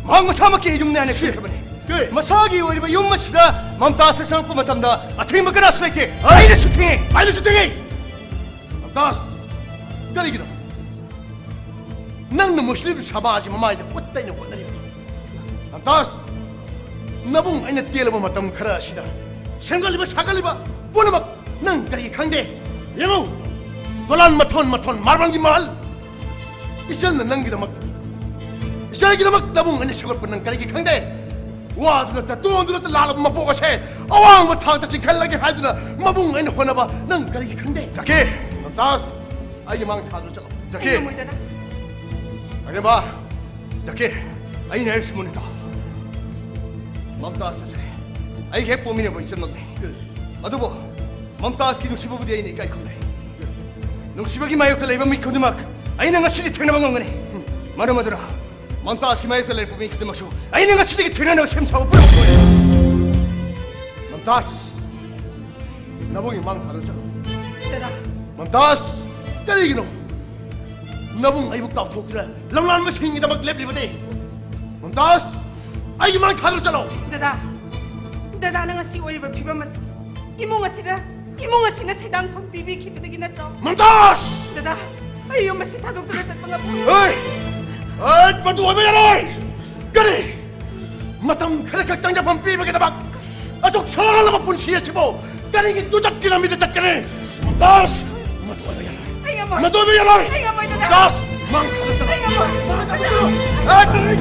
ꯃꯍꯥꯛ ꯃꯁꯥꯃꯛꯀꯤ ꯌꯨꯝꯅꯤ ꯍꯥꯏꯅ ꯁꯤ! ꯈꯟꯈ꯭ꯔꯕꯅꯤ꯫ ꯀꯩ? ꯃꯁꯥꯒꯤ ꯑꯣꯏꯔꯤꯕ ꯌꯨꯝ ꯑꯁꯤꯗ ꯃꯝꯇꯥꯖꯅ ꯆꯪꯂꯛꯄ ꯃꯇꯝꯗ ꯑꯊꯤꯡꯕ ꯀꯅꯥꯁꯨ ꯂꯩꯇꯦ꯫ ꯍꯠ! ꯑꯩꯅꯁꯨ ꯊꯤꯡꯉꯤ! ꯑꯩꯅꯁꯨ ꯊꯤꯡꯉꯤ! ꯃꯝꯇꯥꯖ, ꯀꯔꯤꯒꯤꯅꯣ ꯅꯪꯅ ꯃꯨꯁꯂꯤꯝ ꯁꯃꯥꯖꯒꯤ ꯃꯃꯥꯏꯗ ꯎꯠ ꯇꯩꯅ ꯍꯣꯠꯅꯔꯤꯕꯗꯤ? ꯃꯝꯇꯥꯖ, ꯅꯕꯨꯡ ꯑꯩꯅ ꯇꯦꯜꯂꯕ ꯃꯇꯝ ꯈꯔ ꯑꯁꯤꯗ ꯁꯦꯝꯒꯠꯂꯤꯕ ꯁꯥꯒꯠꯂꯤꯕ ꯄꯨꯝꯅꯃꯛ ꯅꯪ ꯀꯔꯤꯒꯤ ꯈꯪꯗꯦ? ꯌꯦꯡꯉꯨ, ꯗꯣꯂꯥꯟ ꯃꯊꯣꯟ ꯃꯊꯣꯟ, ꯃꯥꯔꯕꯜꯒꯤ ꯃꯍꯜ꯫ ꯏꯆꯜꯅ ꯅꯪꯒꯤꯗꯃꯛ, ꯏꯆꯜꯒꯤꯗꯃꯛ ꯅꯕꯨꯡ ꯑꯩꯅ ꯁꯦꯝꯒꯠꯄ ꯅꯪ ꯀꯔꯤꯒꯤ ꯈꯪꯗꯦ? ꯋꯥꯗꯨꯅ ꯇꯣꯟꯗꯨꯅ ꯂꯥꯛꯂꯕ ꯃꯄꯣꯛ ꯑꯁꯦ ꯑꯋꯥꯡꯕ ꯊꯥꯛꯇ ꯆꯤꯡꯈꯠꯂꯒꯦ ꯍꯥꯏꯗꯨꯅ ꯃꯕꯨꯡ ꯑꯩꯅ ꯍꯣꯠꯅꯕ ꯅꯪ ꯀꯔꯤꯒꯤ ꯈꯪꯗꯦ? ꯖꯥꯀꯤꯔ! ꯃꯝꯇꯥꯖ, ꯑꯩꯒꯤ ꯃꯥꯡ ꯊꯥꯗꯨꯅ ꯆꯠꯂꯣ꯫ ꯖꯥꯀꯤꯔ! ꯑꯩ ꯉꯝꯃꯣꯏꯗꯅ꯫ ꯑꯔꯦꯝꯕ! ꯖꯥꯀꯤꯔ, ꯑꯩꯅ ꯍꯥꯏꯔꯤꯁꯤ ꯃꯨꯟꯅ ꯇꯥꯎ꯫ ꯃꯝꯇꯥꯖ ꯑꯁꯦ ꯑꯩꯒꯤ ꯍꯦꯛ ꯄꯣꯛꯃꯤꯟꯅꯕ ꯏꯆꯟꯃꯛꯅꯤ꯫ ꯑꯗꯨꯕꯨ ꯃꯝꯇꯥꯖꯀꯤ ꯅꯨꯡꯁꯤꯕꯕꯨꯗꯤ ꯑꯩꯅ ꯏꯀꯥꯏ ꯈꯨꯝꯅꯩ꯫ ꯅꯨꯡꯁꯤꯕꯒꯤ ꯃꯥꯌꯣꯛꯇ ꯂꯩꯕ ꯃꯤ ꯈꯨꯗꯤꯡꯃꯛ ꯑꯩꯅ ꯉꯁꯤꯗꯤ ꯊꯦꯡꯅꯕ ꯉꯝꯒꯅꯤ꯫ ꯃꯔꯝ ꯑꯗꯨꯅ ꯃꯝꯇꯥꯖꯀꯤ ꯃꯥꯌꯣꯛꯇ ꯂꯩꯔꯛꯄ ꯃꯤ ꯈꯨꯗꯤꯡꯃꯛꯁꯨ ꯑꯩꯅ ꯉꯁꯤꯗꯒꯤ ꯊꯦꯡꯅꯅꯕ ꯁꯦꯝ ꯁꯥꯕ ꯄꯨꯔꯛꯄ ꯑꯣꯏꯔꯦ꯫ ꯃꯝꯇꯥꯖ, ꯅꯕꯨꯡꯒꯤ ꯃꯥꯡ ꯊꯥꯗꯨꯅ ꯆꯠꯂꯣ꯫ ꯗꯗꯥ꯫ ꯃꯝꯇꯥꯖ, ꯀꯔꯤꯒꯤꯅꯣ? ꯅꯕꯨꯡ ꯑꯩꯕꯨ ꯀꯥꯎꯊꯣꯛꯇꯨꯅ ꯂꯝꯂꯥꯟꯕꯁꯤꯡꯒꯤꯗꯃꯛ ꯂꯦꯞꯂꯤꯕꯗꯤ? ꯃꯝꯇꯥꯖ, ꯑꯩꯒꯤ ꯃꯥꯡ ꯊꯥꯗꯨꯅ ꯆꯠꯂꯣ꯫ ꯗꯗꯥ, ꯗꯗꯥꯅ ꯉꯁꯤ ꯑꯣꯏꯔꯤꯕ ꯐꯤꯕꯝ ꯑꯁꯤ ꯏꯃꯨꯡ ꯑꯁꯤꯗ, ꯏꯃꯨꯡ ꯑꯁꯤꯅ ꯁꯦꯟꯗꯥꯡꯐꯝ ꯄꯤꯕꯤꯈꯤꯕꯗꯒꯤ ꯅꯠꯇ꯭ꯔꯣ? ꯃꯝꯇꯥꯖ! ꯗꯗꯥ, ꯑꯩ ꯌꯨꯝ ꯑꯁꯤ ꯊꯥꯗꯣꯛꯇꯨꯅ ꯆꯠꯄ ꯉꯝꯃꯣꯏ꯫ ꯍꯦ! ꯍꯦ, ꯃꯗꯨ ꯑꯣꯏꯕ ꯌꯥꯔꯣꯏ! ꯀꯔꯤ? ꯃꯇꯝ ꯈꯔꯈꯛ ꯆꯪꯖꯐꯝ ꯄꯤꯕꯒꯤꯗꯃꯛ ꯑꯁꯨꯛ ꯁꯥꯡꯂꯕ ꯄꯨꯟꯁꯤ ꯑꯁꯤꯕꯨ ꯀꯔꯤꯒꯤ ꯇꯨꯆꯠꯀꯤ ꯂꯝꯕꯤꯗ ꯆꯠꯀꯅꯤ? ꯃꯝꯇꯥꯖ! ꯃꯗꯨ ꯑꯣꯏꯕ ꯌꯥꯔꯣꯏ! ꯑꯩ ꯉꯝꯃꯣꯏ꯫ ꯃꯗꯨ ꯑꯣꯏꯕ ꯌꯥꯔꯣꯏ! ꯑꯩ ꯉꯝꯃꯣꯏ, ꯗꯗꯥ! ꯃꯝꯇꯥꯖ! ꯃꯥꯡ ꯊꯥꯗꯨꯅ ꯆꯠꯂꯣ! ꯑꯩ ꯉꯝꯃꯣꯏ! ꯃꯥꯡ ꯊꯥꯗꯨꯅ ꯆꯠꯂꯣ! ꯑꯦ, ꯀꯔꯤ?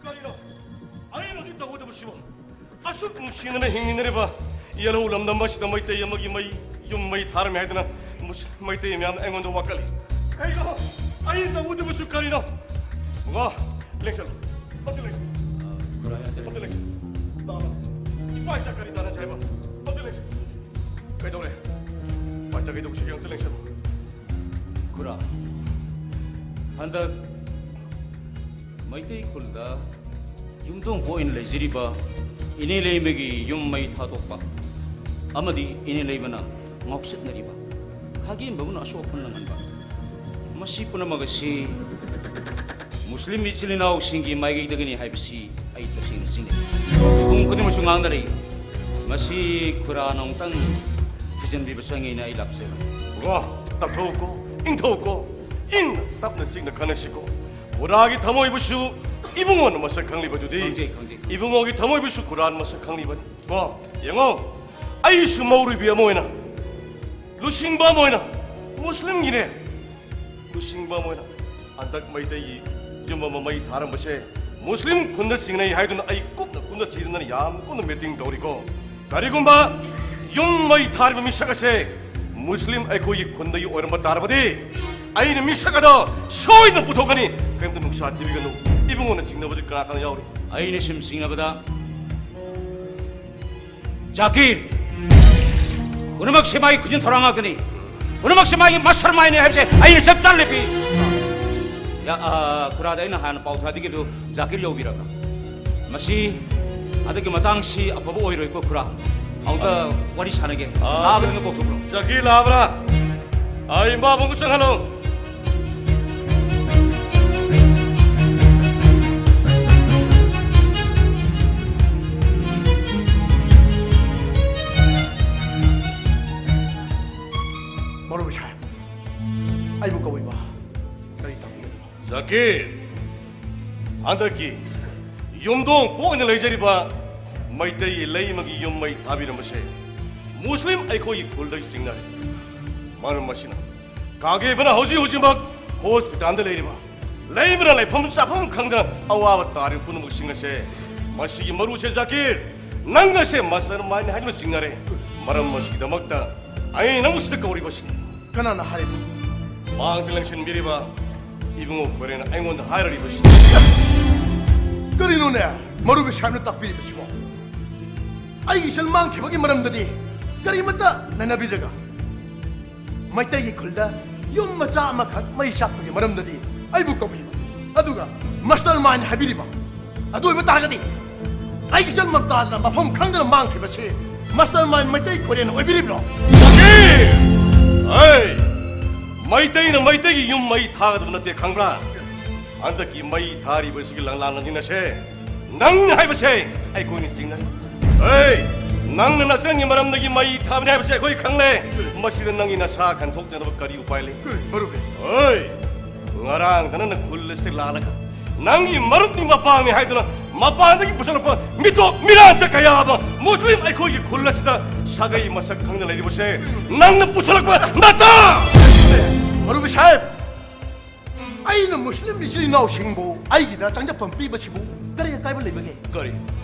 ꯀꯔꯤꯅꯣ? ꯑꯩꯅ ꯍꯧꯖꯤꯛ ꯇꯧꯒꯗꯕꯁꯤꯕꯨ? ꯑꯁꯨꯛ ꯅꯨꯡꯁꯤꯅꯅ ꯍꯤꯡꯃꯤꯟꯅꯔꯤꯕ ꯌꯦꯜꯍꯧ ꯂꯝꯗꯝ ꯑꯁꯤꯗ ꯃꯩꯇꯩ ꯑꯃꯒꯤ ꯃꯩ, ꯌꯨꯝ ꯃꯩ ꯊꯥꯔꯝꯃꯦ ꯍꯥꯏꯗꯨꯅ ꯃꯨꯁ-, ꯃꯩꯇꯩ ꯃꯌꯥꯝꯅ ꯑꯩꯉꯣꯟꯗ ꯋꯥꯀꯠꯂꯤ꯫ ꯀꯔꯤꯅꯣ? ꯑꯩꯅ ꯇꯧꯒꯗꯕꯁꯨ ꯀꯔꯤꯅꯣ? ꯕꯕꯥ, ꯂꯦꯡꯁꯜꯂꯨ꯫ ꯑꯝꯇ ꯂꯦꯡꯁꯜꯂꯨ꯫ ꯑꯝꯇ ꯂꯦꯡꯁꯜꯂꯨ꯫ ꯂꯥꯛꯑꯣ, ꯂꯥꯛꯑꯣ꯫ ꯏꯄꯥ ꯏꯆꯥ ꯀꯔꯤ ꯇꯥꯟꯅꯁꯦ ꯍꯥꯏꯕ? ꯑꯝꯇ ꯂꯦꯡꯁꯜꯂꯨ꯫ ꯀꯩꯗꯧꯔꯦ? ꯆꯠꯈꯤꯗꯧꯕꯁꯤ ꯌꯥꯝ ꯆꯠꯂꯦ ꯁꯥꯔ꯫ ꯈꯨꯔꯥ, ꯍꯟꯗꯛ ꯃꯩꯇꯩ ꯈꯨꯜꯗ ꯌꯨꯝꯊꯣꯡ ꯄꯣꯛ ꯑꯣꯏꯅ ꯂꯩꯖꯔꯤꯕ ꯏꯅꯦ ꯂꯩꯃꯒꯤ ꯌꯨꯝ ꯃꯩ ꯊꯥꯗꯣꯛꯄ ꯑꯃꯗꯤ ꯏꯅꯦ ꯂꯩꯃꯅ ꯉꯥꯎꯆꯠꯅꯔꯤꯕ ꯈꯥꯒꯦꯝꯕꯕꯨꯅ ꯑꯁꯣꯛ ꯑꯄꯟ ꯅꯪꯍꯟꯕ, ꯃꯁꯤ ꯄꯨꯝꯅꯃꯛ ꯑꯁꯤ ꯃꯨꯁꯂꯤꯝ ꯏꯆꯤꯜ ꯏꯅꯥꯎꯁꯤꯡꯒꯤ ꯃꯥꯏꯀꯩꯗꯒꯤꯅꯤ ꯍꯥꯏꯕꯁꯤ ꯑꯩ ꯇꯁꯦꯡꯅ ꯆꯤꯡꯅꯩ꯫ ꯃꯤꯄꯨꯝ ꯈꯨꯗꯤꯡꯃꯛꯁꯨ ꯉꯥꯡꯅꯔꯛꯏ꯫ ꯃꯁꯤ ꯈꯨꯔꯥꯅ ꯑꯃꯨꯛꯇꯪ ꯊꯤꯖꯤꯟꯕꯤꯕ ꯆꯪꯉꯦꯅ ꯑꯩ ꯂꯥꯛꯆꯕꯅꯤ꯫ ꯀꯣ, ꯇꯞꯊꯧꯀꯣ, ꯏꯪꯊꯧꯀꯣ, ꯏꯪꯅ ꯇꯞꯅ ꯆꯤꯛꯅ ꯈꯟꯅꯁꯤꯀꯣ꯫ ꯈꯨꯔꯥꯒꯤ ꯊꯃꯣꯏꯕꯨꯁꯨ ꯏꯕꯨꯡꯉꯣꯅ ꯃꯁꯛ ꯈꯪꯂꯤꯕꯗꯨꯗꯤ, ꯈꯪꯖꯩ, ꯈꯪꯖꯩ, ꯈꯪꯖꯩ꯫ ꯏꯕꯨꯡꯉꯣꯒꯤ ꯊꯃꯣꯏꯕꯨꯁꯨ ꯈꯨꯔꯥꯅ ꯃꯁꯛ ꯈꯪꯂꯤꯕꯅꯤ꯫ ꯀꯣ, ꯌꯦꯡꯉꯣ, ꯑꯩꯁꯨ ꯃꯧꯔꯨꯕꯤ ꯑꯃ ꯑꯣꯏꯅ, ꯂꯨꯆꯤꯡꯕ ꯑꯃ ꯑꯣꯏꯅ, ꯃꯨꯁꯂꯤꯝꯒꯤꯅꯦ ꯂꯨꯆꯤꯡꯕ ꯑꯃ ꯑꯣꯏꯅ, ꯍꯟꯗꯛ ꯃꯩꯇꯩꯒꯤ ꯌꯨꯝ ꯑꯃ ꯃꯩ ꯊꯥꯔꯝꯕꯁꯦ ꯃꯨꯁꯂꯤꯝ ꯈꯨꯟꯗ ꯆꯤꯡꯅꯩ ꯍꯥꯏꯗꯨꯅ ꯑꯩ ꯀꯨꯞꯅ ꯀꯨꯞꯅ ꯊꯤꯗꯨꯅ ꯌꯥꯝ ꯀꯨꯞꯅ ꯃꯤꯇꯤꯡ ꯇꯧꯔꯤꯀꯣ꯫ ꯀꯔꯤꯒꯨꯝꯕ ꯌꯨꯝ ꯃꯩ ꯊꯥꯔꯤꯕ ꯃꯤꯁꯛ ꯑꯁꯦ ꯃꯨꯁꯂꯤꯝ ꯑꯩꯈꯣꯏꯒꯤ ꯈꯨꯟꯗꯒꯤ ꯑꯣꯏꯔꯝꯕ ꯇꯥꯔꯕꯗꯤ ꯑꯩꯅ ꯃꯤꯁꯛ ꯑꯗꯣ ꯁꯣꯏꯗꯅ ꯄꯨꯊꯣꯛꯀꯅꯤ꯫ ꯀꯔꯤꯝꯇ ꯅꯨꯡꯁꯥ ꯊꯤꯕꯤꯒꯅꯨ꯫ ꯏꯕꯨꯡꯉꯣꯅ ꯆꯤꯡꯅꯕꯗꯤ ꯀꯅꯥ ꯀꯅꯥ ꯌꯥꯎꯔꯤ? ꯑꯩꯅ ꯁꯨꯝ ꯆꯤꯡꯅꯕꯗ ꯖꯥꯀꯤꯔ, ꯄꯨꯝꯅꯃꯛꯁꯦ ꯃꯥꯒꯤ ꯈꯨꯖꯤꯟ ꯊꯧꯔꯥꯡ ꯉꯥꯛꯇꯅꯤ꯫ ꯄꯨꯝꯅꯃꯛꯁꯦ ꯃꯥꯒꯤ ꯃꯥꯁꯇꯔ ꯃꯥꯏꯟꯅꯤ ꯍꯥꯏꯕꯁꯦ ꯑꯩꯅ ꯆꯞ ꯆꯥꯅ ꯂꯦꯞꯄꯤ꯫ ꯌꯥ, ꯑ, ꯈꯨꯔꯥꯗ ꯑꯩꯅ ꯍꯥꯟꯅ ꯄꯥꯎ ꯊꯥꯖꯈꯤꯕꯗꯨ ꯖꯥꯀꯤꯔ ꯌꯧꯕꯤꯔꯕ꯭ꯔꯥ? ꯃꯁꯤ ꯍꯟꯗꯛꯀꯤ ꯃꯇꯥꯡꯁꯤ ꯑꯐꯕ ꯑꯣꯏꯔꯣꯏꯀꯣ ꯈꯨꯔꯥ꯫ ꯑꯃꯨꯛꯇ ꯋꯥꯔꯤ ꯁꯥꯟꯅꯒꯦ꯫ ꯑ, ꯂꯥꯛꯑꯒ ꯑꯗꯨꯝ ꯀꯧꯊꯣꯛꯈ꯭ꯔꯣ꯫ ꯖꯥꯀꯤꯔ ꯂꯥꯛꯑꯕ꯭ꯔꯥ? ꯑ, ꯏꯃꯥꯕꯨꯡ ꯆꯪꯍꯜꯂꯣ꯫ ꯃꯧꯔꯨꯕꯤ ꯁꯥꯍꯦꯕ, ꯑꯩꯕꯨ ꯀꯧꯏꯕ ꯀꯔꯤ ꯇꯥꯛꯄꯤꯒꯗꯕ? ꯖꯥꯀꯤꯔ, ꯍꯟꯗꯛꯀꯤ ꯌꯨꯝꯊꯣꯡ ꯄꯣꯛꯅ ꯂꯩꯖꯔꯤꯕ ꯃꯩꯇꯩ ꯂꯩꯃꯒꯤ ꯌꯨꯝ ꯃꯩ ꯊꯥꯕꯤꯔꯝꯕꯁꯦ ꯃꯨꯁꯂꯤꯝ ꯑꯩꯈꯣꯏꯒꯤ ꯈꯨꯜꯗꯒꯤ ꯆꯤꯡꯅꯔꯦ꯫ ꯃꯔꯝ ꯑꯁꯤꯅ ꯀꯥꯒꯦꯕꯅ ꯍꯧꯖꯤꯛ ꯍꯧꯖꯤꯛꯃꯛ ꯍꯣꯁꯄꯤꯇꯥꯜꯗ ꯂꯩꯔꯤꯕ, ꯂꯩꯕꯅ ꯂꯩꯐꯝ ꯆꯥꯐꯝ ꯈꯪꯗꯅ ꯑꯋꯥꯕ ꯇꯥꯔꯤꯕ ꯄꯨꯝꯅꯃꯛꯁꯤꯡ ꯑꯁꯦ, ꯃꯁꯤꯒꯤ ꯃꯔꯨꯁꯦ ꯖꯥꯀꯤꯔ, ꯅꯪ ꯑꯁꯦ ꯃꯥꯁꯇꯔ ꯃꯥꯏꯟ ꯍꯥꯏꯗꯨꯅ ꯆꯤꯡꯅꯔꯦ꯫ ꯃꯔꯝ ꯑꯁꯤꯒꯤꯗꯃꯛꯇ ꯑꯩ ꯅꯪꯕꯨ ꯁꯤꯗ ꯀꯧꯔꯤꯕꯁꯤꯅꯤ꯫ ꯀꯅꯥꯅ ꯍꯥꯏꯔꯤꯕ? ꯃꯥꯡꯗ ꯂꯦꯡꯁꯤꯟꯕꯤꯔꯤꯕ ꯏꯕꯨꯡꯉꯣ ꯈꯣꯏꯔꯦꯟꯅ ꯑꯩꯉꯣꯟꯗ ꯍꯥꯏꯔꯤꯕꯁꯤꯅꯤ꯫ ꯀꯔꯤꯅꯣꯅꯦ ꯃꯧꯔꯨꯕꯤ ꯁꯥꯍꯦꯕꯅ ꯇꯥꯛꯄꯤꯔꯤꯕꯁꯤꯕꯣ? ꯑꯩꯒꯤ ꯏꯆꯟ ꯃꯥꯡꯈꯤꯕꯒꯤ ꯃꯔꯝꯗꯗꯤ ꯀꯔꯤꯃꯠꯇ ꯅꯩꯅꯕꯤꯗ꯭ꯔꯒ, ꯃꯩꯇꯩꯒꯤ ꯈꯨꯜꯗ ꯌꯨꯝ ꯃꯆꯥ ꯑꯃꯈꯛ ꯃꯩ ꯆꯥꯛꯄꯒꯤ ꯃꯔꯝꯗꯗꯤ ꯑꯩꯕꯨ ꯀꯧꯕꯤꯕ, ꯑꯗꯨꯒ ꯃꯁꯇꯔ ꯃꯥꯏꯟ ꯍꯥꯏꯕꯤꯔꯤꯕ ꯑꯗꯨ ꯑꯣꯏꯕ ꯇꯥꯔꯒꯗꯤ ꯑꯩꯒꯤ ꯏꯆꯟ ꯃꯝꯇꯥꯖꯅ ꯃꯐꯝ ꯈꯪꯗꯅ ꯃꯥꯡꯈ꯭ꯔꯤꯕꯁꯤ ꯃꯁꯇꯔ ꯃꯥꯏꯟ ꯃꯩꯇꯩ ꯈꯣꯏꯔꯦꯟ ꯑꯣꯏꯕꯤꯔꯤꯕ꯭ꯔꯣ? ꯖꯀꯤꯔ! ꯑꯩ ꯃꯩꯇꯩꯅ ꯃꯩꯇꯩꯒꯤ ꯌꯨꯝ ꯃꯩ ꯊꯥꯒꯗꯕ ꯅꯠꯇꯦ, ꯈꯪꯕ꯭ꯔꯥ? ꯍꯟꯗꯛꯀꯤ ꯃꯩ ꯊꯥꯔꯤꯕꯁꯤꯒꯤ ꯂꯪꯂꯥ ꯂꯪꯖꯤꯟ ꯑꯁꯦ ꯅꯪ ꯍꯥꯏꯕꯁꯦ ꯑꯩꯈꯣꯏꯅ ꯆꯤꯡꯅꯔꯤ꯫ ꯑꯩ ꯅꯪꯅ ꯅꯆꯟꯒꯤ ꯃꯔꯝꯗꯒꯤ ꯃꯩ ꯊꯥꯕꯅꯤ ꯍꯥꯏꯕꯁꯦ ꯑꯩꯈꯣꯏ ꯈꯪꯂꯦ꯫ ꯃꯁꯤꯗ ꯅꯪꯒꯤ ꯅꯁꯥ ꯈꯟꯊꯣꯛꯆꯅꯕ ꯀꯔꯤ ꯎꯄꯥꯏ ꯂꯩ? ꯃꯔꯨꯞ, ꯑꯩ ꯉꯔꯥꯡꯗ ꯅꯪꯅ ꯈꯨꯜ ꯑꯁꯤ ꯂꯥꯜꯂꯒ ꯅꯪꯒꯤ ꯃꯔꯨꯞꯅꯤ ꯃꯄꯥꯡꯅꯤ ꯍꯥꯏꯗꯨꯅ ꯃꯄꯥꯟꯗꯒꯤ ꯄꯨꯁꯜꯂꯛꯄ ꯃꯤꯇꯣꯞ ꯃꯤꯔꯥꯟꯆ ꯀꯌꯥ ꯑꯃ ꯃꯨꯁꯂꯤꯝ ꯑꯩꯈꯣꯏꯒꯤ ꯈꯨꯜ ꯑꯁꯤꯗ ꯁꯥꯒꯩ ꯃꯁꯛ ꯈꯪꯗ ꯂꯩꯔꯤꯕꯁꯦ ꯅꯪꯅ ꯄꯨꯁꯜꯂꯛꯄ ꯅꯠꯇ꯭ꯔꯥ? ꯃꯔꯨꯞ ꯁꯥꯍꯦꯕ, ꯑꯩꯅ ꯃꯨꯁꯂꯤꯝ ꯏꯆꯤꯜ ꯏꯅꯥꯎꯁꯤꯡꯕꯨ ꯑꯩꯒꯤꯗ ꯆꯪꯖꯐꯝ ꯄꯤꯕꯁꯤꯕꯨ ꯀꯔꯤ ꯑꯀꯥꯏꯕ ꯂꯩꯕꯒꯦ? ꯀꯔꯤ?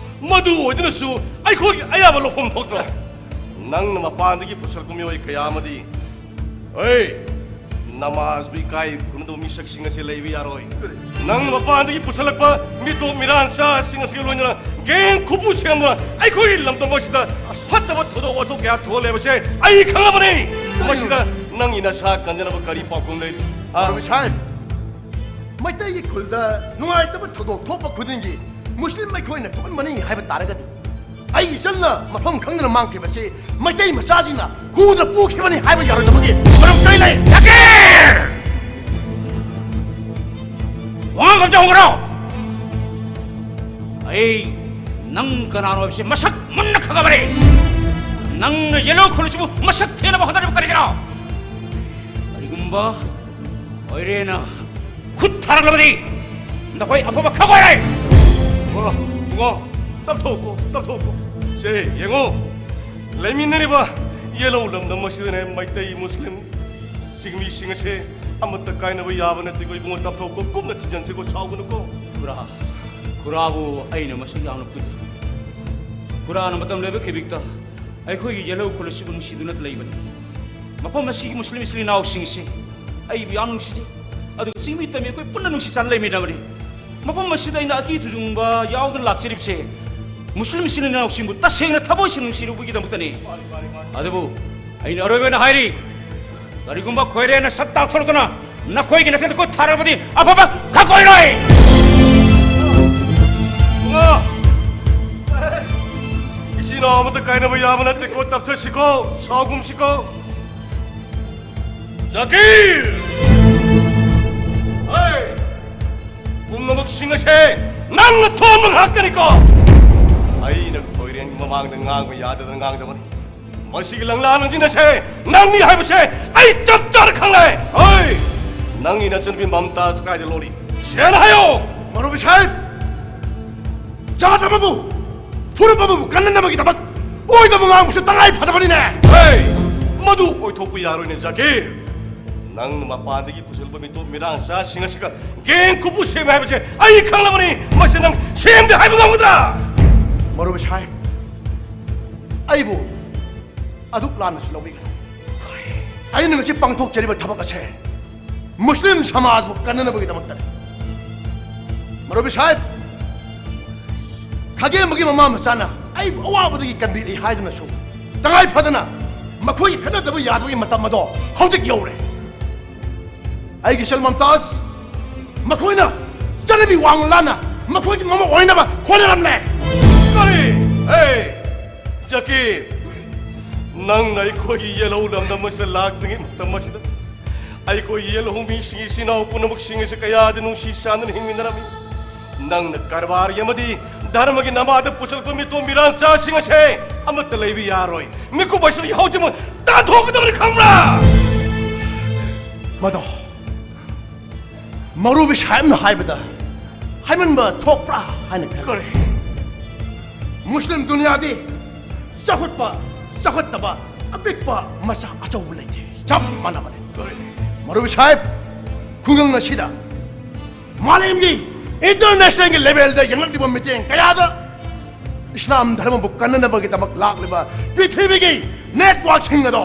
ꯃꯗꯨ ꯑꯣꯏꯗꯨꯅꯁꯨ ꯑꯩꯈꯣꯏꯒꯤ ꯑꯌꯥꯕ ꯂꯧꯐꯝ ꯊꯣꯛꯇ꯭ꯔꯣ? ꯅꯪꯅ ꯃꯄꯥꯟꯗꯒꯤ ꯄꯨꯁꯜꯂꯛꯄ ꯃꯤꯑꯣꯏ ꯀꯌꯥ ꯑꯃꯗꯤ, ꯑꯩ ꯅꯃꯥꯖꯕꯨ ꯏꯀꯥꯏ ꯈꯨꯝꯅꯗꯕ ꯃꯤꯁꯛꯁꯤꯡ ꯑꯁꯤ ꯂꯩꯕ ꯌꯥꯔꯣꯏ꯫ ꯅꯪꯅ ꯃꯄꯥꯟꯗꯒꯤ ꯄꯨꯁꯜꯂꯛꯄ ꯃꯤꯇꯣꯞ ꯃꯤꯔꯥꯟꯆꯥꯁꯤꯡ ꯑꯁꯤꯒ ꯂꯣꯏꯅꯅ ꯒꯦꯡ ꯈꯨꯕꯨ ꯁꯦꯝꯗꯨꯅ ꯑꯩꯈꯣꯏꯒꯤ ꯂꯝꯗꯝ ꯑꯁꯤꯗ ꯐꯠꯇꯕ ꯊꯧꯗꯣꯛ ꯋꯥꯊꯣꯛ ꯀꯌꯥ ꯊꯣꯛꯍꯜꯂꯦ ꯍꯥꯏꯕꯁꯦ ꯑꯩ ꯈꯪꯂꯕꯅꯤ꯫ ꯃꯁꯤꯗ ꯅꯪꯒꯤ ꯅꯁꯥ ꯀꯟꯖꯅꯕ ꯀꯔꯤ ꯄꯥꯎꯈꯨꯝ ꯂꯩ? ꯍꯥ? ꯃꯔꯨꯞ ꯁꯥꯍꯦꯕ, ꯃꯩꯇꯩꯒꯤ ꯈꯨꯜꯗ ꯅꯨꯡꯉꯥꯏꯇꯕ ꯊꯧꯗꯣꯛ ꯊꯣꯛꯄ ꯈꯨꯗꯤꯡꯒꯤ ꯃꯨꯁꯂꯤꯝ ꯑꯩꯈꯣꯏꯅ ꯊꯣꯛꯍꯟꯕꯅꯤ ꯍꯥꯏꯕ ꯇꯥꯔꯒꯗꯤ, ꯑꯩꯒꯤ ꯏꯆꯜꯅ ꯃꯐꯝ ꯈꯪꯗꯅ ꯃꯥꯡꯈꯤꯕꯁꯤ ꯃꯩꯇꯩ ꯃꯆꯥꯁꯤꯡꯅ ꯍꯨꯗꯨꯅ ꯄꯨꯈꯤꯕꯅꯤ ꯍꯥꯏꯕ ꯌꯥꯔꯣꯏꯗꯕꯒꯤ ꯃꯔꯝ ꯀꯔꯤ ꯂꯩ? ꯖꯀꯤꯔ! ꯋꯥꯉꯥꯡ ꯑꯝꯇ ꯍꯣꯡꯉꯨꯔꯣ꯫ ꯑꯩ ꯅꯪ ꯀꯅꯥꯅꯣ ꯍꯥꯏꯕꯁꯤ ꯃꯁꯛ ꯃꯨꯟꯅ ꯈꯪꯉꯕꯅꯤ꯫ ꯅꯪꯅ ꯌꯦꯜꯍꯧ ꯈꯨꯜ ꯑꯁꯤꯕꯨ ꯃꯁꯛ ꯊꯦꯡꯅꯕ ꯍꯣꯠꯅꯔꯤꯕ ꯀꯔꯤꯒꯤꯅꯣ? ꯀꯔꯤꯒꯨꯝꯕ ꯈꯣꯏꯔꯦꯟꯅ ꯈꯨꯠ ꯊꯥꯔꯛꯂꯕꯗꯤ ꯅꯈꯣꯏ ꯑꯐꯕ ꯈꯪꯉꯣꯏ꯫ ꯏꯕꯨꯡꯉꯣ, ꯏꯕꯨꯡꯉꯣ, ꯇꯞꯊꯣꯛꯀꯣ, ꯇꯞꯊꯣꯛꯀꯣ꯫ ꯁꯦ, ꯌꯦꯡꯉꯣ, ꯂꯩꯃꯤꯟꯅꯔꯤꯕ ꯌꯦꯜꯍꯧ ꯂꯝꯗꯝ ꯑꯁꯤꯗꯅꯦ ꯃꯩꯇꯩ, ꯃꯨꯁꯂꯤꯝ, ꯆꯤꯡꯃꯤꯁꯤꯡ ꯑꯁꯦ ꯑꯃꯠꯇ ꯀꯥꯏꯅꯕ ꯌꯥꯕ ꯅꯠꯇꯦꯀꯣ ꯏꯕꯨꯡꯉꯣ, ꯇꯞꯊꯣꯛꯀꯣ, ꯀꯨꯞꯅ ꯊꯤꯖꯤꯟꯁꯤꯀꯣ, ꯁꯥꯎꯒꯅꯨꯀꯣ꯫ ꯈꯨꯔꯥ, ꯈꯨꯔꯥꯕꯨ ꯑꯩꯅ ꯃꯁꯤ ꯌꯥꯝꯅ ꯄꯨꯖꯩ꯫ ꯈꯨꯔꯥꯅ ꯃꯇꯝ ꯂꯩꯕ ꯈꯤꯕꯤꯛꯇ ꯑꯩꯈꯣꯏꯒꯤ ꯌꯦꯜꯍꯧ ꯈꯨꯜ ꯑꯁꯤꯕꯨ ꯅꯨꯡꯁꯤꯗꯨꯅ ꯂꯩꯕꯅꯤ꯫ ꯃꯐꯝ ꯑꯁꯤꯒꯤ ꯃꯨꯁꯂꯤꯝ ꯏꯆꯤꯜ ꯏꯅꯥꯎꯁꯤꯡꯁꯦ ꯑꯩꯕꯨ ꯌꯥꯝ ꯅꯨꯡꯁꯤꯖꯩ꯫ ꯑꯗꯨꯒ ꯆꯤꯡꯃꯤ ꯇꯝꯃꯤ ꯑꯩꯈꯣꯏ ꯄꯨꯟꯅ ꯅꯨꯡꯁꯤ ꯆꯥꯟꯅ ꯂꯩꯃꯤꯟꯅꯕꯅꯤ꯫ ꯃꯐꯝ ꯑꯁꯤꯗ ꯑꯩꯅ ꯑꯀꯤ ꯊꯨꯖꯨꯡꯕ ꯌꯥꯎꯗꯅ ꯂꯥꯛꯆꯔꯤꯕꯁꯦ ꯃꯨꯁꯂꯤꯝ ꯏꯆꯤꯜ ꯏꯅꯥꯎꯁꯤꯡꯕꯨ ꯇꯁꯦꯡꯅ ꯊꯃꯣꯏ ꯁꯦꯡꯅ ꯅꯨꯡꯁꯤꯔꯨꯕꯒꯤꯗꯃꯛꯇꯅꯤ꯫ ꯑꯗꯨꯕꯨ ꯑꯩꯅ ꯑꯔꯣꯏꯕ ꯑꯣꯏꯅ ꯍꯥꯏꯔꯤ, ꯀꯔꯤꯒꯨꯝꯕ ꯈꯣꯏꯔꯦꯟꯅ ꯁꯛ ꯇꯥꯛꯊꯣꯔꯛꯇꯨꯅ ꯅꯈꯣꯏꯒꯤ ꯅꯊꯛꯇ ꯈꯨꯠ ꯊꯥꯔꯕꯗꯤ ꯑꯐꯕ ꯈꯛ ꯑꯣꯏꯔꯣꯏ꯫ ꯏꯕꯨꯡꯉꯣ! ꯏꯆꯤꯟ ꯏꯅꯥꯎ ꯑꯃꯠꯇ ꯀꯥꯏꯅꯕ ꯌꯥꯕ ꯅꯠꯇꯦꯀꯣ, ꯇꯞꯊꯁꯤꯀꯣ, ꯁꯥꯎꯒꯨꯝꯁꯤꯀꯣ꯫ ꯖꯀꯤꯔ! ꯍꯩ! ꯄꯨꯝꯅꯃꯛꯁꯤꯡ ꯑꯁꯦ ꯅꯪꯅ ꯊꯣꯟꯕ ꯉꯥꯛꯇꯅꯤꯀꯣ꯫ ꯑꯩꯅ ꯈꯣꯏꯔꯦꯟꯒꯤ ꯃꯃꯥꯡꯗ ꯉꯥꯡꯕ ꯌꯥꯗꯗꯅ ꯉꯥꯡꯗꯕꯅꯤ꯫ ꯃꯁꯤꯒꯤ ꯂꯪꯂꯥ ꯂꯪꯖꯤꯟ ꯑꯁꯦ ꯅꯪꯅꯤ ꯍꯥꯏꯕꯁꯦ ꯑꯩ ꯆꯞ ꯆꯥꯅ ꯈꯪꯂꯦ꯫ ꯍꯣꯏ! ꯅꯪꯒꯤ ꯅꯆꯟꯅꯨꯄꯤ ꯃꯝꯇꯥꯖ ꯀꯥꯏꯗ ꯂꯣꯠꯂꯤ? ꯁꯦꯡꯅ ꯍꯥꯏꯌꯣ! ꯃꯧꯂꯨꯕꯤ ꯁꯥꯍꯦꯕ, ꯖꯥꯠ ꯑꯃꯕꯨ, ꯐꯨꯔꯨꯞ ꯑꯃꯕꯨ ꯀꯟꯅꯅꯕꯒꯤꯗꯃꯛ ꯑꯣꯏꯗꯕ ꯉꯥꯡꯕꯁꯨ ꯇꯉꯥꯏ ꯐꯗꯕꯅꯤꯅꯦ꯫ ꯍꯦ! ꯃꯗꯨ ꯑꯣꯏꯊꯣꯛꯄ ꯌꯥꯔꯣꯏꯅꯦ, ꯖꯀꯤꯔ꯫ ꯅꯪꯅ ꯃꯄꯥꯟꯗꯒꯤ ꯄꯨꯁꯤꯜꯂꯛꯄ ꯃꯤꯇꯣꯞ ꯃꯤꯔꯥꯡꯆꯥꯁꯤꯡ ꯑꯁꯤꯒ ꯒꯦꯡ ꯈꯨꯄꯨ ꯁꯦꯝꯃꯦ ꯍꯥꯏꯕꯁꯦ ꯑꯩ ꯈꯪꯂꯕꯅꯤ꯫ ꯃꯁꯤ ꯅꯪ ꯁꯦꯝꯗꯦ ꯍꯥꯏꯕ ꯉꯝꯒꯗ꯭ꯔꯥ? ꯃꯧꯂꯨꯕꯤ ꯁꯥꯍꯦꯕ, ꯑꯩꯕꯨ ꯑꯗꯨꯛ ꯂꯥꯟꯅꯁꯨ ꯂꯧꯕꯤꯒꯅꯨ꯫ ꯑꯩꯅ ꯉꯁꯤ ꯄꯥꯡꯊꯣꯛꯆꯔꯤꯕ ꯊꯕꯛ ꯑꯁꯦ ꯃꯨꯁꯂꯤꯝ ꯁꯃꯥꯖꯕꯨ ꯀꯟꯅꯅꯕꯒꯤꯗꯃꯛꯇꯅꯤ꯫ ꯃꯧꯂꯨꯕꯤ ꯁꯥꯍꯦꯕ, ꯈꯥꯒꯦꯝꯕꯒꯤ ꯃꯃꯥ ꯃꯆꯥꯅ ꯑꯩꯕꯨ ꯑꯋꯥꯕꯗꯒꯤ ꯀꯟꯕꯤꯔꯛꯏ ꯍꯥꯏꯗꯨꯅꯁꯨ, ꯇꯉꯥꯏ ꯐꯗꯅ ꯃꯈꯣꯏꯒꯤ ꯈꯠꯅꯗꯕ ꯌꯥꯗꯕꯒꯤ ꯃꯇꯝ ꯑꯗꯣ ꯍꯧꯖꯤꯛ ꯌꯧꯔꯦ꯫ ꯑꯩꯒꯤ ꯏꯆꯜ ꯃꯝꯇꯥꯖ, ꯃꯈꯣꯏꯅ ꯆꯠꯅꯕꯤ ꯋꯥꯡ ꯂꯥꯟꯅ ꯃꯈꯣꯏꯒꯤ ꯃꯃꯧ ꯑꯣꯏꯅꯕ ꯍꯣꯠꯅꯔꯝꯂꯦ꯫ ꯀꯔꯤ? ꯍꯦ! ꯖꯀꯤꯔ, ꯅꯪꯅ ꯑꯩꯈꯣꯏꯒꯤ ꯌꯦꯜꯍꯧ ꯂꯝꯗꯝ ꯑꯁꯤꯗ ꯂꯥꯛꯇ꯭ꯔꯤꯉꯩ ꯃꯇꯝ ꯑꯁꯤꯗ ꯑꯩꯈꯣꯏ ꯌꯦꯜꯍꯧ ꯃꯤꯁꯤꯡ, ꯏꯆꯤꯟ ꯏꯅꯥꯎ ꯄꯨꯝꯅꯃꯛꯁꯤꯡ ꯑꯁꯤ ꯀꯌꯥꯗ ꯅꯨꯡꯁꯤ ꯆꯥꯟꯅꯅ ꯍꯤꯡꯃꯤꯟꯅꯔꯝꯃꯤ꯫ ꯅꯪꯅ ꯀꯔꯕꯥꯔꯒꯤ ꯑꯃꯗꯤ ꯙꯔꯃꯒꯤ ꯅꯃꯥꯗ ꯄꯨꯁꯤꯜꯂꯛꯄ ꯃꯤꯇꯣꯞ ꯃꯤꯔꯥꯡꯆꯥꯁꯤꯡ ꯑꯁꯦ ꯑꯃꯠꯇ ꯂꯩꯕ ꯌꯥꯔꯣꯏ꯫ ꯃꯤꯀꯨꯞ ꯑꯁꯤꯗꯒꯤ ꯍꯧꯖꯤꯛꯃꯛ ꯇꯥꯟꯊꯣꯛꯀꯗꯕꯅꯤ, ꯈꯪꯕ꯭ꯔꯥ? ꯃꯗꯣ ꯃꯧꯂꯨꯕꯤ ꯁꯥꯍꯦꯕꯅ ꯍꯥꯏꯕꯗ ꯍꯥꯏꯃꯟꯕ ꯊꯣꯛꯄ꯭ꯔꯥ ꯍꯥꯏꯅ ꯈꯜꯂꯤ꯫ ꯀꯔꯤ? ꯃꯨꯁꯂꯤꯝ ꯗꯨꯅꯤꯌꯥꯗꯤ ꯆꯥꯎꯈꯠꯄ, ꯆꯥꯎꯈꯠꯇꯕ, ꯑꯄꯤꯛꯄ, ꯃꯆꯥ, ꯑꯆꯧꯕ ꯂꯩꯇꯦ, ꯆꯞ ꯃꯥꯟꯅꯕꯅꯤ꯫ ꯀꯔꯤ? ꯃꯧꯂꯨꯕꯤ ꯁꯥꯍꯦꯕ, ꯈꯨꯡꯒꯪ ꯑꯁꯤꯗ ꯃꯥꯂꯦꯝꯒꯤ, ꯏꯟꯇꯔꯅꯦꯁꯅꯦꯜꯒꯤ ꯂꯦꯚꯦꯜꯗ ꯌꯦꯡꯂꯛꯂꯤꯕ ꯃꯤꯠꯌꯦꯡ ꯀꯌꯥꯗ ꯏꯁꯂꯥꯝ ꯙꯔꯃꯕꯨ ꯀꯟꯅꯅꯕꯒꯤꯗꯃꯛ ꯂꯥꯛꯂꯤꯕ ꯄ꯭ꯔꯤꯊꯤꯕꯤꯒꯤ ꯅꯦꯠꯋꯥꯔꯛꯁꯤꯡ ꯑꯗꯣ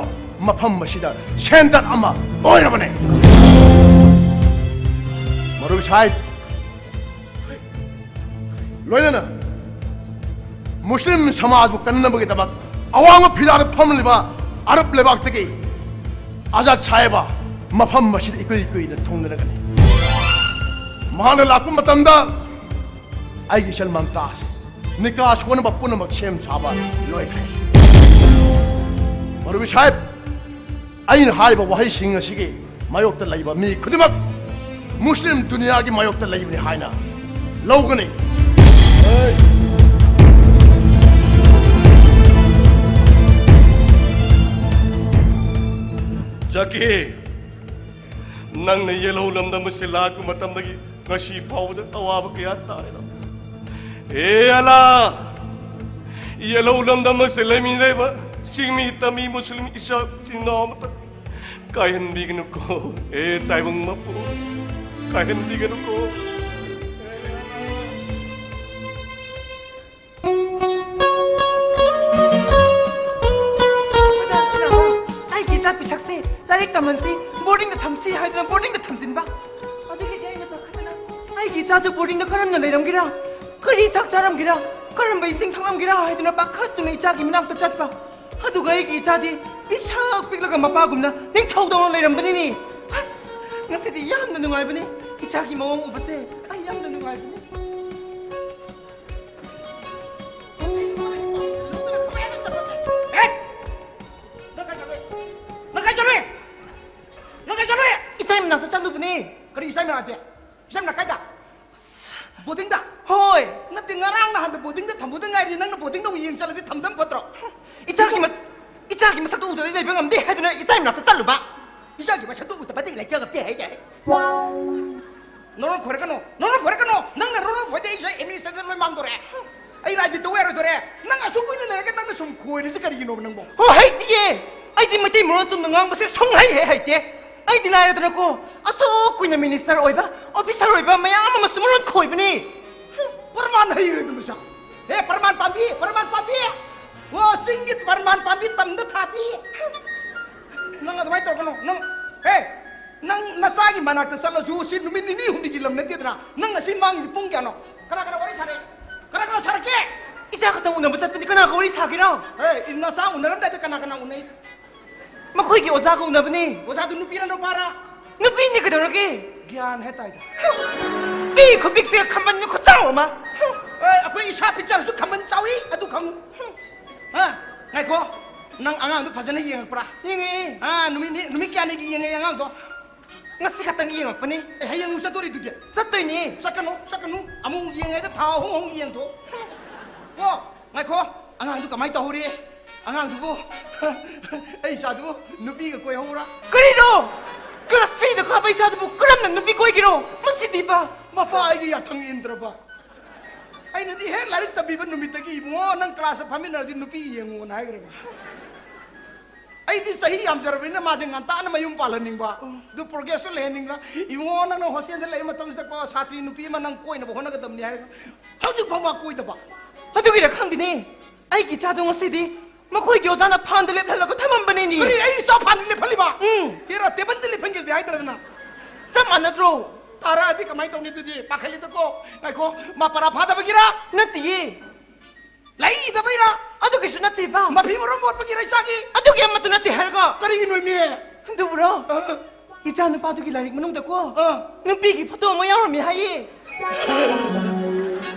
ꯃꯐꯝ ꯑꯁꯤꯗ ꯁꯦꯟꯇꯔ ꯑꯃ ꯑꯣꯏꯔꯕꯅꯦ꯫ ꯃꯧꯂꯨꯕꯤ ꯁꯥꯍꯦꯕ, ꯂꯣꯏꯅꯅ ꯃꯨꯁꯂꯤꯝ ꯁꯃꯥꯖꯕꯨ ꯀꯟꯅꯅꯕꯒꯤꯗꯃꯛ ꯑꯋꯥꯡꯕ ꯐꯤꯖꯥꯗ ꯐꯝꯂꯤꯕ ꯑꯔꯕ ꯂꯩꯕꯥꯛꯇꯒꯤ ꯑꯖꯥꯗ ꯁꯥꯍꯦꯕ ꯃꯐꯝ ꯑꯁꯤꯗ ꯏꯀꯨꯏ ꯀꯨꯏꯅ ꯊꯨꯡꯂꯔꯒꯅꯤ꯫ ꯃꯍꯥꯛꯅ ꯂꯥꯛꯄ ꯃꯇꯝꯗ ꯑꯩꯒꯤ ꯏꯆꯜ ꯃꯝꯇꯥꯖ ꯅꯤꯀꯥ ꯁꯣꯟꯅꯕ ꯄꯨꯝꯅꯃꯛ ꯁꯦꯝ ꯁꯥꯕ ꯂꯣꯏꯈ꯭ꯔꯦ꯫ ꯃꯧꯂꯚꯤ ꯁꯥꯍꯦꯕ, ꯑꯩꯅ ꯍꯥꯏꯔꯤꯕ ꯋꯥꯍꯩꯁꯤꯡ ꯑꯁꯤꯒꯤ ꯃꯥꯌꯣꯛꯇ ꯂꯩꯕ ꯃꯤ ꯈꯨꯗꯤꯡꯃꯛ ꯃꯨꯁꯂꯤꯝ ꯗꯨꯅꯤꯌꯥꯒꯤ ꯃꯥꯌꯣꯛꯇ ꯂꯩꯕꯅꯤ ꯍꯥꯏꯅ ꯂꯧꯒꯅꯤ꯫ ꯖꯥꯀꯤ, ꯅꯪꯅ ꯌꯦꯜꯍꯧ ꯂꯝꯗꯝ ꯑꯁꯤ ꯂꯥꯛꯄ ꯃꯇꯝꯗꯒꯤ ꯉꯁꯤ ꯐꯥꯎꯕꯗ ꯑꯋꯥꯕ ꯀꯌꯥ ꯇꯥꯔꯦ꯫ ꯑꯦ ꯑꯂꯥ, ꯌꯦꯜꯍꯧ ꯂꯝꯗꯝ ꯑꯁꯤ ꯂꯩꯃꯤꯟꯅꯔꯤꯕ ꯆꯤꯡꯃꯤ, ꯇꯝꯃꯤ, ꯃꯨꯁꯂꯤꯝ ꯏꯆꯥ ꯏꯆꯤꯟ ꯏꯅꯥꯎ ꯑꯃꯠꯇ ꯀꯥꯏꯍꯟꯕꯤꯒꯅꯨꯀꯣ꯫ ꯑꯦ ꯇꯥꯏꯕꯪ ꯃꯄꯨ, ꯀꯥꯏꯍꯟꯕꯤꯒꯅꯨꯀꯣ꯫ ꯑꯩꯒꯤ ꯏꯆꯥ ꯄꯤꯁꯛꯁꯦ ꯂꯥꯏꯔꯤꯛ ꯇꯝꯍꯟꯁꯤ, ꯕꯣꯔꯗꯤꯡꯗ ꯊꯝꯁꯤ ꯍꯥꯏꯗꯨꯅ ꯕꯣꯔꯗꯤꯡꯗ ꯊꯝꯖꯤꯟꯕ꯫ ꯑꯗꯨꯒꯤꯗꯤ ꯑꯩꯅ ꯄꯥꯈꯠꯇꯅ ꯑꯩꯒꯤ ꯏꯆꯥꯗꯨ ꯕꯣꯔꯗꯤꯡꯗ ꯀꯔꯝꯅ ꯂꯩꯔꯝꯒꯦꯔꯥ, ꯀꯔꯤ ꯆꯥꯛ ꯆꯥꯔꯝꯒꯦꯔꯥ, ꯀꯔꯝꯕ ꯏꯁꯤꯡ ꯊꯛꯂꯝꯒꯦꯔꯥ ꯍꯥꯏꯗꯨꯅ ꯄꯥꯈꯠꯇꯨꯅ ꯏꯆꯥꯒꯤ ꯃꯅꯥꯛꯇ ꯆꯠꯄ꯫ ꯑꯗꯨꯒ ꯑꯩꯒꯤ ꯏꯆꯥꯗꯤ ꯄꯤꯁꯛ ꯄꯤꯛꯂꯒ ꯃꯄꯥꯒꯨꯝꯅ ꯅꯤꯡꯊꯧꯗꯧꯅ ꯂꯩꯔꯝꯕꯅꯤꯅꯦ꯫ ꯑꯁ, ꯉꯁꯤꯗꯤ ꯌꯥꯝꯅ ꯅꯨꯡꯉꯥꯏꯕꯅꯤ ꯏꯆꯥꯒꯤ ꯃꯑꯣꯡ ꯎꯕꯁꯦ꯫ ꯑꯩ ꯌꯥꯝꯅ ꯅꯨꯡꯉꯥꯏꯕꯅꯤ꯫ ꯅꯪ ꯀꯥꯏ ꯆꯠꯂꯨꯏ? ꯅꯪ ꯀꯥꯏ ꯆꯠꯂꯨꯏ? ꯅꯪ ꯀꯥꯏ ꯆꯠꯂꯨꯏ? ꯏꯆꯥꯏ ꯃꯅꯥꯛꯇ ꯆꯠꯂꯨꯕꯅꯦ꯫ ꯀꯔꯤ ꯏꯆꯥꯏ ꯃꯅꯥꯛꯇ? ꯏꯆꯥꯏ ꯃꯅꯥꯛ ꯀꯥꯏꯗ? ꯕꯣꯔꯗꯤꯡꯗ? ꯍꯣꯏ꯫ ꯅꯠꯇꯦ, ꯉꯔꯥꯡ ꯅꯍꯥꯟꯗ ꯕꯣꯔꯗꯤꯡꯗ ꯊꯝꯕꯗ ꯉꯥꯏꯔꯤ, ꯅꯪꯅ ꯕꯣꯔꯗꯤꯡꯗ ꯑꯃꯨꯛ ꯌꯦꯡ ꯆꯠꯂꯗꯤ ꯊꯝꯗꯕ ꯐꯠꯇ꯭ꯔꯣ? ꯏꯆꯥꯒꯤ ꯃꯁ-, ꯏꯆꯥꯒꯤ ꯃꯁꯛꯇꯣ ꯎꯗ꯭ꯔꯗꯤ ꯂꯩꯕ ꯉꯝꯗꯦ ꯍꯥꯏꯗꯨꯅ ꯏꯆꯥꯏ ꯃꯅꯥꯛꯇ ꯆꯠꯂꯨꯕ꯫ ꯏꯆꯥꯒꯤ ꯃꯁꯛꯇꯣ ꯎꯗꯕꯗꯤ ꯂꯩꯖꯕꯗꯤ ꯍꯥꯏ ꯌꯥꯏ꯫ ꯅꯔꯣꯟ ꯈꯣꯏꯔꯛꯀꯅꯣ, ꯅꯔꯣꯟ ꯈꯣꯏꯔꯛꯀꯅꯣ꯫ ꯅꯪꯅ ꯅꯔꯣꯟ ꯈꯣꯏꯗꯤ ꯑꯩꯁꯦ ꯑꯦꯗꯃꯤꯅꯤꯁꯇ꯭ꯔꯦꯁꯟ ꯂꯣꯏ ꯃꯥꯡꯗꯣꯔꯦ꯫ ꯑꯩ ꯔꯥꯖꯅꯤꯇꯤ ꯇꯧ ꯌꯥꯔꯣꯏꯗꯣꯔꯦ꯫ ꯅꯪ ꯑꯁꯨꯛ ꯀꯨꯏꯅ ꯂꯩꯔꯒ ꯅꯪꯅ ꯁꯨꯝ ꯈꯣꯏꯔꯤꯁꯤ ꯀꯔꯤꯒꯤꯅꯣꯕ ꯅꯪꯕꯣ? ꯍꯣ, ꯍꯩꯇꯤꯌꯦ꯫ ꯑꯩꯗꯤ ꯃꯩꯇꯩ ꯃꯔꯣꯟ ꯆꯨꯝꯅ ꯉꯥꯡꯕꯁꯦ ꯁꯨꯡꯍꯩ ꯍꯦꯛ ꯍꯩꯇꯦ꯫ ꯑꯩꯗꯤ ꯂꯥꯏꯔꯗꯅꯀꯣ, ꯑꯁꯨꯛ ꯀꯨꯏꯅ ꯃꯤꯅꯤꯁꯇꯔ ꯑꯣꯏꯕ, ꯑꯣꯐꯤꯁꯔ ꯑꯣꯏꯕ ꯃꯌꯥꯝ ꯑꯃꯁꯨ ꯃꯔꯣꯟ ꯈꯣꯏꯕꯅꯤ꯫ ꯄ꯭ꯔꯃꯥꯟ ꯍꯩꯔꯦꯗ ꯃꯁꯥ꯫ ꯍꯦ, ꯄ꯭ꯔꯃꯥꯟ ꯄꯥꯝꯕꯤ, ꯄ꯭ꯔꯃꯥꯟ ꯄꯥꯝꯕꯤ꯫ ꯑꯣ, ꯆꯤꯡꯒꯤ ꯄ꯭ꯔꯃꯥꯟ ꯄꯥꯝꯕꯤ ꯇꯝꯗ ꯊꯥꯕꯤ꯫ ꯅꯪ ꯑꯗꯨꯃꯥꯏꯅ ꯇꯧꯔꯛꯀꯅꯨ꯫ ꯅꯪ, ꯍꯦ, ꯅꯪ ꯅꯆꯥꯒꯤ ꯃꯅꯥꯛꯇ ꯆꯠꯂꯁꯨ ꯁꯤ ꯅꯨꯃꯤꯠ ꯅꯤꯅꯤ ꯍꯨꯝꯅꯤꯒꯤ ꯂꯝ ꯅꯠꯇꯦꯗꯅ꯫ ꯅꯪ ꯉꯁꯤ ꯃꯥꯡꯉꯤꯁꯤ ꯄꯨꯡ ꯀꯌꯥꯅꯣ? ꯀꯅꯥ ꯀꯅꯥ ꯋꯥꯔꯤ ꯁꯥꯔꯦ? ꯀꯅꯥ ꯀꯅꯥ ꯁꯥꯔꯛꯀꯦ? ꯏꯆꯥ ꯈꯛꯇꯪ ꯎꯅꯕ ꯆꯠꯄꯅꯤ, ꯀꯅꯥꯒ ꯋꯥꯔꯤ ꯁꯥꯒꯦꯔꯣ? ꯍꯦ, ꯅꯆꯥ ꯎꯅꯔꯝꯗꯥꯏꯗ ꯀꯅꯥ ꯀꯅꯥ ꯎꯅꯩ? ꯃꯈꯣꯏꯒꯤ ꯑꯣꯖꯥ ꯀꯧꯅꯕꯅꯤ꯫ ꯑꯣꯖꯥꯗꯨ ꯅꯨꯄꯤꯔ ꯅꯨꯄꯥꯔ? ꯅꯨꯄꯤꯅꯤ ꯀꯩꯗꯧꯔꯒꯦ? ꯒ꯭ꯌꯥꯟ ꯍꯦꯛ ꯇꯥꯏꯗ꯫ ꯄꯤ ꯈꯨꯄꯤꯛꯁꯦ ꯈꯝꯕꯟ ꯈꯨꯆꯥꯎ ꯑꯃ꯫ ꯑꯦ, ꯑꯩꯈꯣꯏ ꯏꯁꯥ ꯄꯤꯛꯆꯔꯁꯨ ꯈꯝꯕꯟ ꯆꯥꯎꯏ, ꯑꯗꯨ ꯈꯪꯉꯨ꯫ ꯍꯥ? ꯉꯥꯏꯈꯣ, ꯅꯪ ꯑꯉꯥꯡꯗꯨ ꯐꯖꯅ ꯌꯦꯡꯉꯛꯄ꯭ꯔꯥ? ꯌꯦꯡꯉꯛꯑꯦ꯫ ꯑꯥ, ꯅꯨꯃꯤꯠ ꯅꯤ-, ꯅꯨꯃꯤꯠ ꯀꯌꯥꯅꯤꯒꯤ ꯌꯦꯡꯉꯛꯑꯦ ꯑꯉꯥꯡꯗꯣ? ꯉꯁꯤ ꯈꯛꯇꯪ ꯌꯦꯡꯉꯛꯄꯅꯤ꯫ ꯑꯦ, ꯍꯌꯦꯡ ꯑꯃꯨꯛ ꯆꯠꯇꯣꯔꯤꯗꯨꯗꯤ? ꯆꯠꯇꯣꯏꯅꯤ꯫ ꯆꯠꯀꯅꯨ, ꯆꯠꯀꯅꯨ꯫ ꯑꯃꯨꯛ ꯌꯦꯡꯉꯩꯗ ꯊꯥ ꯑꯍꯨꯝ ꯑꯍꯨꯝ ꯌꯦꯡꯊꯣꯛ꯫ ꯀꯣ, ꯉꯥꯏꯈꯣ, ꯑꯉꯥꯡꯗꯨ ꯀꯃꯥꯏꯅ ꯇꯧꯍꯧꯔꯤ? ꯑꯉꯥꯡꯗꯨꯕꯨ, ꯑꯩ ꯏꯆꯥꯗꯨꯕꯨ ꯅꯨꯄꯤꯒ ꯀꯣꯏꯍꯧꯕ꯭ꯔꯥ? ꯀꯔꯤꯅꯣ? ꯀ꯭ꯂꯥꯁ ꯊ꯭ꯔꯤꯗ ꯀꯥꯕ ꯏꯆꯥꯗꯨꯕꯨ ꯀꯔꯝꯅ ꯅꯨꯄꯤ ꯀꯣꯏꯒꯦꯔꯣ? ꯃꯁꯤꯗꯤꯕ! ꯃꯄꯥ ꯑꯩꯒꯤ ꯌꯥꯊꯪ ꯏꯟꯗ꯭ꯔꯕ? ꯑꯩꯅꯗꯤ ꯍꯦꯛ ꯂꯥꯏꯔꯤꯛ ꯇꯝꯕꯤꯕ ꯅꯨꯃꯤꯠꯇꯒꯤ, "ꯏꯕꯨꯡꯉꯣ, ꯅꯪ ꯀ꯭ꯂꯥꯁꯇ ꯐꯝꯃꯤꯟꯅꯔꯗꯤ ꯅꯨꯄꯤ ꯌꯦꯡꯉꯣꯅ" ꯍꯥꯏꯈ꯭ꯔꯕ꯫ ꯑꯩꯗꯤ ꯆꯍꯤ ꯌꯥꯝꯖꯔꯕꯅꯤꯅ ꯃꯥꯁꯦ ꯉꯟꯇꯥꯅ ꯃꯌꯨꯝ ꯄꯥꯜꯍꯟꯅꯤꯡꯕ꯫ ꯎꯝ꯫ ꯑꯗꯨ ꯄ꯭ꯔꯣꯒ꯭ꯔꯦꯁꯁꯨ ꯂꯩꯍꯟꯅꯤꯡꯗ꯭ꯔꯥ꯫ "ꯏꯕꯨꯡꯉꯣ, ꯅꯪꯅ ꯍꯣꯁꯇꯦꯜꯗ ꯂꯩꯕ ꯃꯇꯝꯁꯤꯗꯀꯣ, ꯁꯥꯇ꯭ꯔꯤ ꯅꯨꯄꯤ ꯑꯃ ꯅꯪ ꯀꯣꯏꯅꯕ ꯍꯣꯠꯅꯒꯗꯕꯅꯤ" ꯍꯥꯏꯔꯒ ꯍꯧꯖꯤꯛ ꯐꯥꯎ ꯃꯥ ꯀꯣꯏꯗꯕ꯫ ꯑꯗꯨꯒꯤꯔ ꯈꯪꯗꯦꯅꯦ, ꯑꯩꯒꯤ ꯏꯆꯥꯗꯣ ꯉꯁꯤꯗꯤ ꯃꯈꯣꯏꯒꯤ ꯑꯣꯖꯥꯅ ꯐꯥꯟꯗ ꯂꯦꯞꯍꯜꯂꯒ ꯊꯝꯃꯝꯕꯅꯤꯅꯦ꯫ ꯀꯔꯤ, ꯑꯩ ꯏꯆꯥ ꯐꯥꯟꯗ ꯂꯦꯞꯍꯜꯂꯤꯕ? ꯎꯝ꯫ ꯍꯦꯔꯥ, ꯇꯦꯕꯜꯗ ꯂꯦꯞꯍꯟꯒꯦꯗꯤ ꯍꯥꯏꯗ꯭ꯔꯗꯅ꯫ ꯆꯞ ꯃꯥꯟꯅꯗ꯭ꯔꯣ? ꯇꯥꯔꯛꯑꯗꯤ ꯀꯃꯥꯏꯅ ꯇꯧꯅꯤ ꯑꯗꯨꯗꯤ? ꯄꯥꯈꯠꯂꯤꯗꯀꯣ꯫ ꯉꯥꯏꯈꯣ, ꯃꯥ ꯄꯔꯥ ꯐꯥꯗꯕꯒꯤꯔ? ꯅꯠꯇꯤꯌꯦ꯫ ꯂꯩꯗꯕꯩꯔ? ꯑꯗꯨꯒꯤꯁꯨ ꯅꯠꯇꯦꯕ꯫ ꯃꯐꯤ ꯃꯔꯣꯟ ꯃꯣꯠꯄꯒꯤꯔ ꯏꯆꯥꯒꯤ? ꯑꯗꯨꯒꯤ ꯑꯃꯠꯇ ꯅꯠꯇꯦ ꯍꯥꯏꯔꯒ꯫ ꯀꯔꯤꯒꯤꯅꯣ ꯏꯃꯦ? ꯑꯗꯨꯕꯨꯔꯣ? ꯑ꯫ ꯏꯆꯥ ꯅꯨꯄꯥꯗꯨꯒꯤ ꯂꯥꯏꯔꯤꯛ ꯃꯅꯨꯡꯗꯀꯣ, ꯑ꯫ ꯅꯨꯄꯤꯒꯤ ꯐꯣꯇꯣ ꯑꯃ ꯌꯥꯎꯔꯝꯃꯤ ꯍꯥꯏꯌꯦ꯫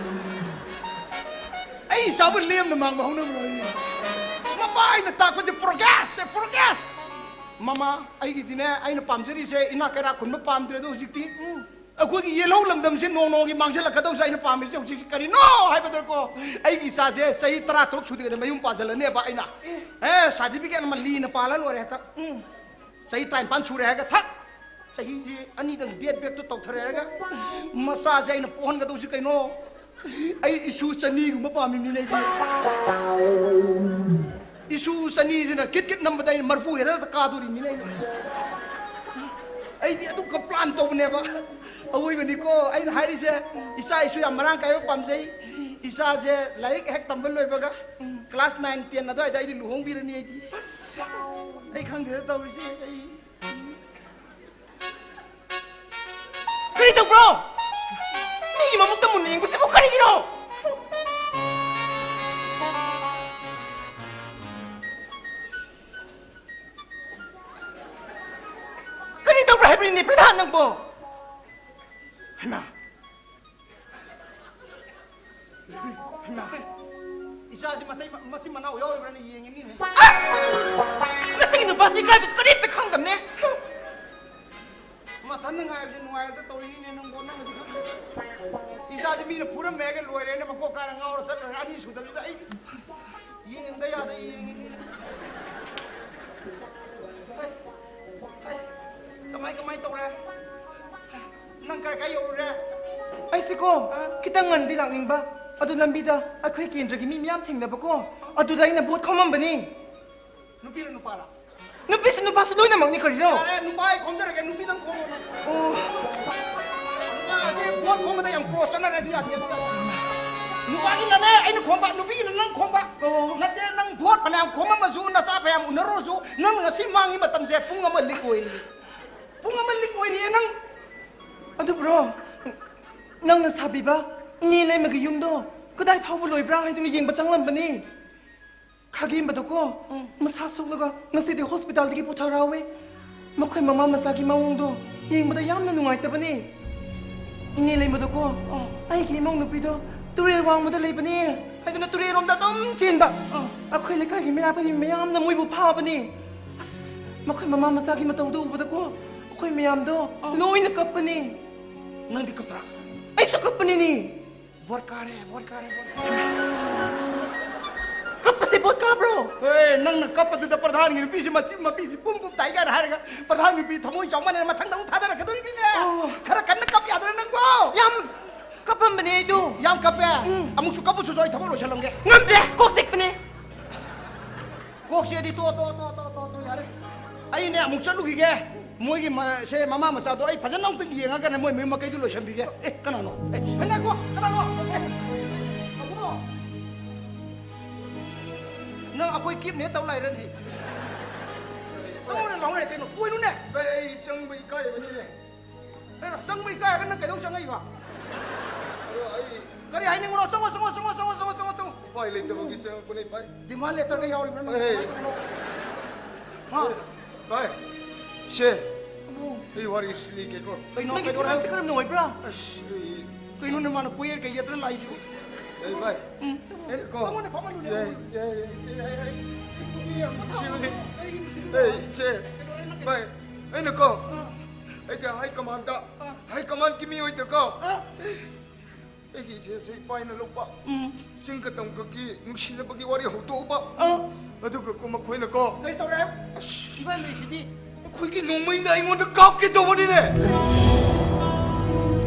ꯑꯩ ꯏꯆꯥꯕꯨ ꯂꯦꯝꯅ ꯃꯥꯡꯕ ꯍꯧꯅꯕ꯭ꯔꯣ ꯑꯩ? ꯃꯄꯥ ꯑꯩꯅ ꯇꯥꯛꯄꯁꯦ ꯄ꯭ꯔꯣꯒ꯭ꯔꯦꯁꯁꯦ, ꯄ꯭ꯔꯣꯒ꯭ꯔꯦꯁ꯫ ꯃꯃꯥ, ꯑꯩꯒꯤꯗꯤꯅꯦ, ꯑꯩꯅ ꯄꯥꯝꯖꯔꯤꯁꯦ ꯏꯅꯥꯛ ꯀꯩꯔꯥꯛ ꯈꯨꯟꯕ ꯄꯥꯝꯗ꯭ꯔꯦ꯫ ꯑꯗꯣ ꯍꯧꯖꯤꯛꯇꯤ, ꯎꯝ꯫ ꯑꯩꯈꯣꯏꯒꯤ ꯌꯦꯜꯍꯧ ꯂꯝꯗꯝꯁꯦ ꯅꯣꯡ ꯅꯣꯡꯃꯒꯤ ꯃꯥꯡꯁꯤꯜꯂꯛꯀꯗꯧꯁꯦ꯫ ꯑꯩꯅ ꯄꯥꯝꯃꯤꯁꯦ ꯍꯧꯖꯤꯛꯁꯦ ꯀꯔꯤꯅꯣ ꯍꯥꯏꯕꯗꯀꯣ, ꯑꯩꯒꯤ ꯏꯆꯥꯁꯦ ꯆꯍꯤ ꯇꯔꯥꯇꯔꯨꯛ ꯁꯨꯗ꯭ꯔꯤꯉꯩꯗ ꯃꯌꯨꯝ ꯄꯥꯟꯁꯤꯜꯂꯅꯦꯕ ꯑꯩꯅ꯫ ꯑꯦ꯫ ꯑꯦ, ꯁꯥꯔꯇꯤꯐꯤꯀꯦꯠ ꯑꯃ ꯂꯤꯅ ꯄꯥꯜꯂ ꯂꯣꯏꯔꯦ ꯍꯦꯛꯇ꯫ ꯎꯝ꯫ ꯆꯍꯤ ꯇꯔꯥꯅꯤꯄꯥꯟ ꯁꯨꯔꯦ ꯍꯥꯏꯔꯒ ꯊꯛ! ꯆꯍꯤꯁꯤ ꯑꯅꯤꯗꯪ ꯗꯦꯠ ꯕꯦꯛꯇꯣ ꯇꯧꯊꯔꯦ ꯍꯥꯏꯔꯒ, ꯃꯆꯥꯁꯦ ꯑꯩꯅ ꯄꯣꯛꯍꯟꯒꯗꯧꯁꯤ ꯀꯩꯅꯣ? ꯑꯩ ꯏꯁꯨ ꯆꯅꯤꯒꯨꯝꯕ ꯄꯥꯝꯃꯤꯕꯅꯤꯅꯦ ꯑꯩꯗꯤ꯫ ꯏꯁꯨ ꯆꯅꯤꯁꯤꯅ ꯀꯤꯠ ꯀꯤꯠ ꯅꯝꯕꯗ ꯑꯩꯅ ꯃꯔꯐꯨ ꯍꯦꯜꯂꯒ ꯀꯥꯗꯣꯔꯤꯕꯅꯤꯅꯦ ꯑꯩꯅ꯫ ꯑꯩꯗꯤ ꯑꯗꯨꯒ ꯄ꯭ꯂꯥꯟ ꯇꯧꯕꯅꯦꯕ꯫ ꯑꯋꯣꯏꯕꯅꯤꯀꯣ ꯑꯩꯅ ꯍꯥꯏꯔꯤꯁꯦ꯫ ꯏꯆꯥ ꯏꯁꯨ ꯌꯥꯝ ꯃꯔꯥꯡ ꯀꯥꯏꯕ ꯄꯥꯝꯖꯩ꯫ ꯏꯆꯥꯁꯦ ꯂꯥꯏꯔꯤꯛ ꯍꯦꯛ ꯇꯝꯕ ꯂꯣꯏꯕꯒ class nine ten ꯑꯗꯨꯋꯥꯏꯗ ꯑꯩꯗꯤ ꯂꯨꯍꯣꯡꯕꯤꯔꯅꯤ ꯑꯩꯗꯤ꯫ ꯑꯩ ꯈꯪꯗꯦꯗ ꯇꯧꯔꯤꯁꯦ ꯑꯩ꯫ ꯀꯔꯤ ꯇꯧꯕ꯭ꯔꯣ? ꯃꯤꯒꯤ ꯃꯃꯨꯛꯇ ꯃꯨꯟꯅ ꯌꯦꯡꯕꯁꯤꯕꯨ ꯀꯔꯤꯒꯤꯅꯣ? ꯀꯔꯤꯅꯤ ꯄ꯭ꯔꯙꯥꯟ ꯅꯪꯕꯣ? ꯍꯩꯃꯥ꯫ ꯍꯩꯃꯥ꯫ ꯏꯆꯥꯁꯤ ꯃꯇꯩ-, ꯃꯆꯤꯟ ꯃꯅꯥꯎ ꯌꯥꯎꯔꯤꯕ꯭ꯔꯥꯅ ꯌꯦꯡꯉꯤꯅꯤꯅꯦ꯫ ꯑꯁ! ꯃꯁꯤꯒꯤ ꯅꯨꯄꯥꯁꯤ ꯏꯀꯥꯏꯕꯁꯨ ꯀꯔꯤꯝꯇ ꯈꯪꯗꯕꯅꯦ꯫ ꯃꯊꯟꯗ ꯉꯥꯏꯕꯁꯦ ꯅꯨꯡꯉꯥꯏꯔꯗ ꯇꯧꯔꯤꯅꯤꯅꯦ ꯅꯪꯕꯣ, ꯅꯪꯅꯗꯤ ꯈꯪꯗꯦ꯫ ꯏꯆꯥꯁꯤ ꯃꯤꯅ ꯐꯨꯔꯝꯃꯦꯒ ꯂꯣꯏꯔꯦꯅ ꯃꯀꯣꯛ ꯀꯥꯏꯔ ꯉꯥꯎꯔ ꯆꯠꯂꯣꯏꯔꯦ, ꯑꯅꯤ ꯁꯨꯗꯕꯁꯤꯗ ꯑꯩ ꯌꯦꯡꯗ ꯌꯥꯗ ꯌꯦꯡꯉꯤꯅꯤꯅꯦ꯫ ꯍꯩ, ꯍꯩ, ꯀꯃꯥꯏ, ꯀꯃꯥꯏ ꯇꯧꯔꯦ? ꯅꯪ ꯀꯥꯏ, ꯀꯥꯏ ꯌꯧꯔꯨꯔꯦ? ꯑꯩꯁꯦꯀꯣ, ꯑ? ꯈꯤꯇꯪ ꯉꯟꯅꯗꯤ ꯂꯥꯛꯅꯤꯡꯕ, ꯑꯗꯨ ꯂꯝꯕꯤꯗ ꯑꯩꯈꯣꯏ ꯀꯦꯟꯗ꯭ꯔꯒꯤ ꯃꯤ ꯃꯌꯥꯝ ꯊꯦꯡꯅꯕꯀꯣ, ꯑꯗꯨꯗ ꯑꯩꯅ ꯚꯣꯠ ꯈꯣꯝꯃꯝꯕꯅꯤ꯫ ꯅꯨꯄꯤꯔ ꯅꯨꯄꯥꯔ? ꯅꯨꯄꯤꯁꯨ ꯅꯨꯄꯥꯁꯨ ꯂꯣꯏꯅꯃꯛꯅꯤ ꯀꯔꯤꯅꯣ? ꯌꯥꯔꯦ, ꯅꯨꯄꯥ ꯑꯩ ꯈꯣꯝꯖꯔꯒꯦ, ꯅꯨꯄꯤꯗꯪ ꯈꯣꯝꯃꯣ꯫ ꯑꯣ꯫ ꯅꯨꯄꯥꯁꯦ ꯚꯣꯠ ꯈꯣꯝꯕꯗ ꯌꯥꯝ ꯀ꯭ꯔꯣꯁ ꯆꯠꯅꯔꯦ, ꯑꯗꯨ ꯌꯥꯗꯦ, ꯑꯗꯨ ꯌꯥꯗꯦ꯫ ꯅꯨꯄꯥꯒꯤꯅꯅꯦ ꯑꯩꯅ ꯈꯣꯝꯕ, ꯅꯨꯄꯤꯒꯤꯅ ꯅꯪ ꯈꯣꯝꯕ꯫ ꯑꯣ꯫ ꯅꯠꯇꯦ, ꯅꯪ ꯚꯣꯠ ꯐꯅꯌꯥꯝ ꯈꯣꯝꯃꯝꯃꯁꯨ, ꯅꯆꯥ ꯐꯅꯌꯥꯝ ꯎꯅꯔꯨꯔꯁꯨ, ꯅꯪ ꯉꯁꯤ ꯃꯥꯡꯉꯤ ꯃꯇꯝꯁꯦ ꯄꯨꯡ ꯑꯃ ꯂꯤꯛ ꯑꯣꯏꯔꯤ꯫ ꯄꯨꯡ ꯑꯃ ꯂꯤꯛ ꯑꯣꯏꯔꯤꯌꯦ ꯅꯪ꯫ ꯑꯗꯨꯕꯨꯔꯣ, ꯅꯪꯅ ꯁꯥꯕꯤꯕ ꯏꯅꯦ ꯂꯩꯃꯒꯤ ꯌꯨꯝꯗꯣ ꯀꯗꯥꯏ ꯐꯥꯎꯕ ꯂꯣꯏꯕ꯭ꯔꯥ ꯍꯥꯏꯗꯨꯅ ꯌꯦꯡꯕ ꯆꯪꯂꯝꯕꯅꯤ꯫ ꯈꯥꯒꯦꯝꯕꯗꯣꯀꯣ, ꯎꯝ꯫ ꯃꯁꯥ ꯁꯣꯛꯂꯒ ꯉꯁꯤꯗꯤ ꯍꯣꯁꯄꯤꯇꯥꯜꯗꯒꯤ ꯄꯨꯊꯔꯛꯑꯣꯏ꯫ ꯃꯈꯣꯏ ꯃꯃꯥ ꯃꯆꯥꯒꯤ ꯃꯑꯣꯡꯗꯣ ꯌꯦꯡꯕꯗ ꯌꯥꯝꯅ ꯅꯨꯡꯉꯥꯏꯇꯕꯅꯦ꯫ ꯏꯅꯦ ꯂꯩꯃꯗꯣꯀꯣ, ꯎꯝ꯫ ꯑꯩꯒꯤ ꯏꯃꯧ ꯅꯨꯄꯤꯗꯣ ꯇꯨꯔꯦꯜ ꯋꯥꯡꯃꯗ ꯂꯩꯕꯅꯦ ꯍꯥꯏꯗꯨꯅ ꯇꯨꯔꯦꯜꯂꯣꯝꯗ ꯑꯗꯨꯝ ꯆꯦꯟꯕ꯫ ꯎꯝ꯫ ꯑꯩꯈꯣꯏ ꯂꯩꯀꯥꯏꯒꯤ ꯃꯤꯔꯥ ꯄꯥꯏꯕꯤ ꯃꯌꯥꯝꯅ ꯃꯣꯏꯕꯨ ꯐꯥꯕꯅꯦ꯫ ꯑꯁ, ꯃꯈꯣꯏ ꯃꯃꯥ ꯃꯆꯥꯒꯤ ꯃꯇꯧꯗꯣ ꯎꯕꯗꯀꯣ, ꯑꯩꯈꯣꯏ ꯃꯌꯥꯝꯗꯣ ꯎꯝ꯫ ꯂꯣꯏꯅ ꯀꯞꯄꯅꯦ꯫ ꯅꯪꯗꯤ ꯀꯞꯇ꯭ꯔꯥ? ꯑꯩꯁꯨ ꯀꯞꯄꯅꯤꯅꯦ꯫ ꯚꯣꯠ ꯀꯥꯔꯦ, ꯚꯣꯠ ꯀꯥꯔꯦ, ꯚꯣꯠ ꯀꯥꯔꯦ꯫ ꯀꯞꯄꯁꯦ ꯚꯣꯠ ꯀꯥꯕ꯭ꯔꯣ? ꯍꯦ, ꯅꯪꯅ ꯀꯞꯄꯗꯨꯗ ꯄ꯭ꯔꯙꯥꯟꯒꯤ ꯅꯨꯄꯤꯁꯤ ꯃꯆꯤꯟ ꯃꯄꯤꯁꯤ ꯄꯨꯝ ꯄꯨꯝ ꯇꯥꯏ ꯀꯥꯏꯅ ꯍꯥꯏꯔꯒ ꯄ꯭ꯔꯙꯥꯟ ꯅꯨꯄꯤ ꯊꯃꯣꯏ ꯆꯥꯎꯃꯟꯅ ꯃꯊꯪꯗ ꯑꯃꯨꯛ ꯊꯥꯗꯔꯛꯀꯗꯧꯔꯤꯅꯤꯅꯦ꯫ ꯑꯣ꯫ ꯈꯔ ꯀꯟꯅ ꯀꯞ ꯌꯥꯗ꯭ꯔꯥ ꯅꯪꯕꯣ? ꯌꯥꯝ ꯀꯞꯄꯝꯕꯅꯦ ꯑꯩꯗꯣ꯫ ꯌꯥꯝ ꯀꯞꯄꯦ? ꯎꯝ꯫ ꯑꯃꯨꯛꯁꯨ ꯀꯞꯄꯨ ꯆꯣꯆꯣ, ꯑꯩ ꯊꯕꯛ ꯂꯣꯏꯁꯜꯂꯝꯒꯦ꯫ ꯉꯝꯗ꯭ꯔꯦ, ꯀꯣꯛ ꯆꯤꯛꯄꯅꯦ꯫ ꯀꯣꯛꯁꯦꯗꯤ ꯇꯣ, ꯇꯣ, ꯇꯣ, ꯌꯥꯔꯦ꯫ ꯑꯩꯅꯦ ꯑꯃꯨꯛ ꯆꯠꯂꯨꯈꯤꯒꯦ꯫ ꯃꯣꯏꯒꯤ ꯃ-, ꯁꯦ ꯃꯃꯥ ꯃꯆꯥꯗꯣ ꯑꯩ ꯐꯖꯅ ꯑꯃꯨꯛꯇꯪ ꯌꯦꯡꯉꯒꯅꯦ ꯃꯣꯏ ꯃꯌꯨꯝ ꯃꯀꯩꯗꯣ ꯂꯣꯏꯁꯟꯕꯤꯒꯦ꯫ ꯑꯦ, ꯀꯅꯥꯅꯣ? ꯑꯦ, ꯉꯥꯏꯈꯣ, ꯀꯅꯥꯅꯣ? ꯑꯦ, ꯑꯕꯨꯡꯉꯣ꯫ ꯅꯪ ꯑꯩꯈꯣꯏ ꯀꯤꯞꯅꯦ ꯇꯧ ꯂꯩꯔꯅꯤ꯫ ꯆꯪꯉꯨꯅꯦ, ꯂꯥꯎꯅꯦ, ꯀꯩꯅꯣ? ꯀꯣꯏꯔꯨꯅꯦ꯫ ꯑꯩ ꯆꯪꯕ ꯏꯀꯥꯏꯕꯅꯤꯅꯦ꯫ ꯀꯩꯅꯣ, ꯆꯪꯕ ꯏꯀꯥꯏꯔꯒ ꯅꯪ ꯀꯩꯗꯧ ꯆꯪꯉꯛꯏꯕ? ꯑꯗꯣ ꯑꯩ ꯀꯔꯤ ꯍꯥꯏꯅꯤꯡꯕꯅꯣ? ꯆꯪꯉꯣ, ꯆꯪꯉꯣ, ꯆꯪꯉꯣ꯫ ꯎꯄꯥꯏ ꯂꯩꯇꯕꯒꯤ ꯆꯪꯉꯛꯄꯅꯦ, ꯚꯥꯏ꯫ ꯗꯤꯃꯥꯟ ꯂꯦꯇꯔꯒ ꯌꯥꯎꯔꯤꯕ꯭ꯔꯥ ꯅꯪ? ꯑꯦ꯫ ꯀꯃꯥꯏꯅ ꯇꯧꯕꯅꯣ? ꯍꯥ? ꯚꯥꯏ, ꯁꯦ, ꯑꯕꯨꯡ꯫ ꯑꯩ ꯋꯥꯔꯤ ꯁꯤꯂꯤꯒꯦꯀꯣ꯫ ꯀꯩꯅꯣ, ꯅꯪꯒꯤ ꯀꯩꯗꯧꯔꯦ? ꯐꯤꯕꯝꯁꯦ ꯀꯔꯝꯅ ꯑꯣꯏꯕ꯭ꯔꯥ? ꯑꯁ, ꯑꯩ ꯀꯩꯅꯣ, ꯅꯃꯥꯟꯅ ꯀꯣꯏꯌꯦꯔ ꯀꯩ ꯌꯦꯠꯇꯅ ꯂꯥꯛꯏꯁꯤꯕꯨ? ꯑꯩ ꯚꯥꯏ, ꯎꯝ꯫ ꯑꯩꯅꯀꯣ꯫ ꯐꯝꯃꯨꯅꯦ, ꯐꯝꯃꯨꯅꯦ꯫ ꯌꯥꯏ, ꯌꯥꯏ, ꯌꯥꯏ, ꯌꯥꯏ, ꯌꯥꯏ꯫ ꯌꯥꯝ ꯅꯨꯡꯁꯤꯕꯅꯤ꯫ ꯑꯩ ꯏꯆꯦ, ꯚꯥꯏ, ꯑꯩꯅꯀꯣ, ꯑꯥ꯫ ꯑꯩꯒꯤ ꯍꯥꯏ ꯀꯃꯥꯟꯗ, ꯑꯥ꯫ ꯍꯥꯏ ꯀꯃꯥꯟꯒꯤ ꯃꯤꯑꯣꯏꯗꯀꯣ, ꯑꯥ꯫ ꯑꯩꯒꯤ ꯏꯆꯦꯁꯦ ꯏꯄꯥꯏꯅ ꯂꯧꯕ꯫ ꯎꯝ꯫ ꯆꯤꯡꯒ ꯇꯝꯒꯒꯤ ꯅꯨꯡꯁꯤꯅꯕꯒꯤ ꯋꯥꯔꯤ ꯍꯧꯗꯣꯛꯎꯕ꯫ ꯑꯥ꯫ ꯑꯗꯨꯒ ꯀꯣ ꯃꯈꯣꯏꯅ ꯀꯣ꯫ ꯀꯔꯤ ꯇꯧꯔꯦ? ꯑꯁ꯫ ꯏꯕꯥꯅꯤꯁꯤꯗꯤ꯫ ꯃꯈꯣꯏꯒꯤ ꯅꯣꯡꯃꯩꯅ ꯑꯩꯉꯣꯟꯗ ꯀꯥꯞꯀꯦ ꯇꯧꯕꯅꯤꯅꯦ꯫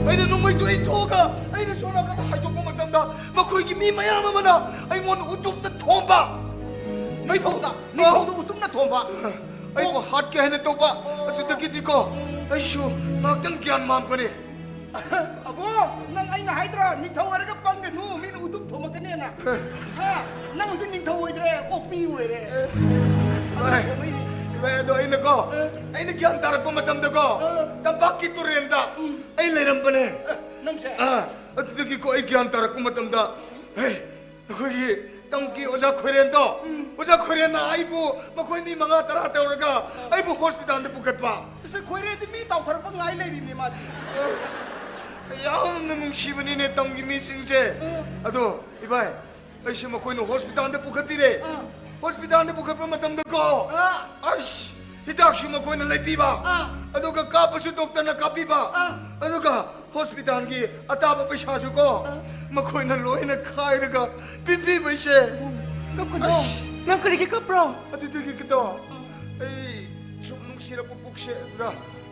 ꯑꯩꯅ ꯅꯣꯡꯃꯩꯗꯨ ꯏꯟꯊꯣꯛꯑꯒ ꯑꯩꯅ ꯁꯣꯝ ꯅꯥꯀꯟꯗ ꯍꯥꯏꯗꯣꯛꯄ ꯃꯇꯝꯗ ꯃꯈꯣꯏꯒꯤ ꯃꯤ ꯃꯌꯥꯝ ꯑꯃꯅ ꯑꯩꯉꯣꯟꯗ ꯎꯇꯨꯞꯇ ꯊꯣꯝꯕ꯫ ꯅꯤꯡꯊꯧꯗ, ꯅꯤꯡꯊꯧꯗ ꯎꯇꯨꯞꯅ ꯊꯣꯝꯕ꯫ ꯑꯩꯕꯨ ꯍꯥꯠꯀꯦ ꯍꯥꯏꯅ ꯇꯧꯕ꯫ ꯑꯗꯨꯗꯒꯤꯗꯤꯀꯣ ꯑꯩꯁꯨ ꯉꯥꯏꯍꯥꯛꯇꯪ ꯒ꯭ꯌꯥꯟ ꯃꯥꯡꯕꯅꯦ꯫ ꯑꯕꯣ, ꯅꯪ ꯑꯩꯅ ꯍꯥꯏꯗ꯭ꯔꯣ, ꯅꯤꯡꯊꯧ ꯑꯣꯏꯔꯒ ꯄꯪꯒꯅꯨ, ꯃꯤꯅ ꯎꯇꯨꯞ ꯊꯣꯝꯃꯛꯀꯅꯦꯅ? ꯍꯥ? ꯅꯪ ꯍꯧꯖꯤꯛ ꯅꯤꯡꯊꯧ ꯑꯣꯏꯗ꯭ꯔꯦ, ꯑꯣꯛꯄꯤ ꯑꯣꯏꯔꯦ꯫ ꯑꯗꯨ ꯚꯥꯏ, ꯊꯣꯝꯃꯛꯏꯅꯦ꯫ ꯚꯥꯏ, ꯑꯗꯣ ꯑꯩꯅꯀꯣ, ꯑ꯫ ꯑꯩꯅ ꯒ꯭ꯌꯥꯟ ꯇꯥꯔꯛꯄ ꯃꯇꯝꯗꯀꯣ, ꯑ꯫ ꯇꯝꯄꯥꯛꯀꯤ ꯇꯨꯔꯦꯟꯗ ꯎꯝ꯫ ꯑꯩ ꯂꯩꯔꯝꯕꯅꯦ꯫ ꯑ, ꯅꯪꯁꯦ? ꯑ, ꯑꯗꯨꯗꯒꯤꯀꯣ ꯑꯩ ꯒ꯭ꯌꯥꯟ ꯇꯥꯔꯛꯄ ꯃꯇꯝꯗ, ꯍꯦ, ꯑꯩꯈꯣꯏꯒꯤ ꯇꯝꯒꯤ ꯑꯣꯖꯥ ꯈꯣꯏꯔꯦꯟꯗꯣ, ꯎꯝ꯫ ꯑꯣꯖꯥ ꯈꯣꯏꯔꯦꯟꯅ ꯑꯩꯕꯨ, ꯃꯈꯣꯏ ꯃꯤ ꯃꯉꯥ ꯇꯔꯥ ꯇꯧꯔꯒ ꯑꯩꯕꯨ ꯍꯣꯁꯄꯤꯇꯥꯜꯗ ꯄꯨꯈꯠꯄ꯫ ꯑꯁ, ꯈꯣꯏꯔꯦꯟꯗꯤ ꯃꯤ ꯇꯥꯎꯊꯔꯛꯄ ꯉꯥꯏ ꯂꯩꯔꯤꯕꯅꯦ ꯃꯥꯗꯤ꯫ ꯌꯥꯝꯅ ꯅꯨꯡꯁꯤꯕꯅꯤꯅꯦ ꯇꯝꯒꯤ ꯃꯤꯁꯤꯡꯁꯦ꯫ ꯎꯝ꯫ ꯑꯗꯣ, ꯏꯕꯥꯏ, ꯑꯩꯁꯦ ꯃꯈꯣꯏꯅ ꯍꯣꯁꯄꯤꯇꯥꯜꯗ ꯄꯨꯈꯠꯄꯤꯔꯦ꯫ ꯑꯥ꯫ ꯍꯣꯁꯄꯤꯇꯥꯜꯗ ꯄꯨꯈꯠꯄ ꯃꯇꯝꯗꯀꯣ, ꯑꯥ꯫ ꯑꯁ, ꯍꯤꯗꯥꯛꯁꯨ ꯃꯈꯣꯏꯅ ꯂꯩꯕꯤꯕ꯫ ꯑꯥ꯫ ꯑꯗꯨꯒ ꯀꯥꯞꯄꯁꯨ ꯗꯣꯛꯇꯔꯅ ꯀꯥꯞꯄꯤꯕ꯫ ꯑꯥ꯫ ꯑꯗꯨꯒ ꯍꯣꯁꯄꯤꯇꯥꯜꯒꯤ ꯑꯇꯥꯕ ꯄꯩꯁꯥꯁꯨ ꯀꯣ, ꯑꯥ꯫ ꯃꯈꯣꯏꯅ ꯂꯣꯏꯅ ꯈꯥꯏꯔꯒ ꯄꯤꯕꯤꯕ ꯏꯆꯦ꯫ ꯀꯞꯀꯅꯣ꯫ ꯑꯁ꯫ ꯅꯪ ꯀꯔꯤꯒꯤ ꯀꯞꯄ꯭ꯔꯣ? ꯑꯗꯨꯗꯒꯤ ꯀꯩꯗꯣ, ꯑꯥ꯫ ꯑꯩ ꯁꯨꯝ ꯅꯨꯡꯁꯤꯔꯛꯄ ꯄꯨꯛꯁꯦ ꯑꯗꯨꯗ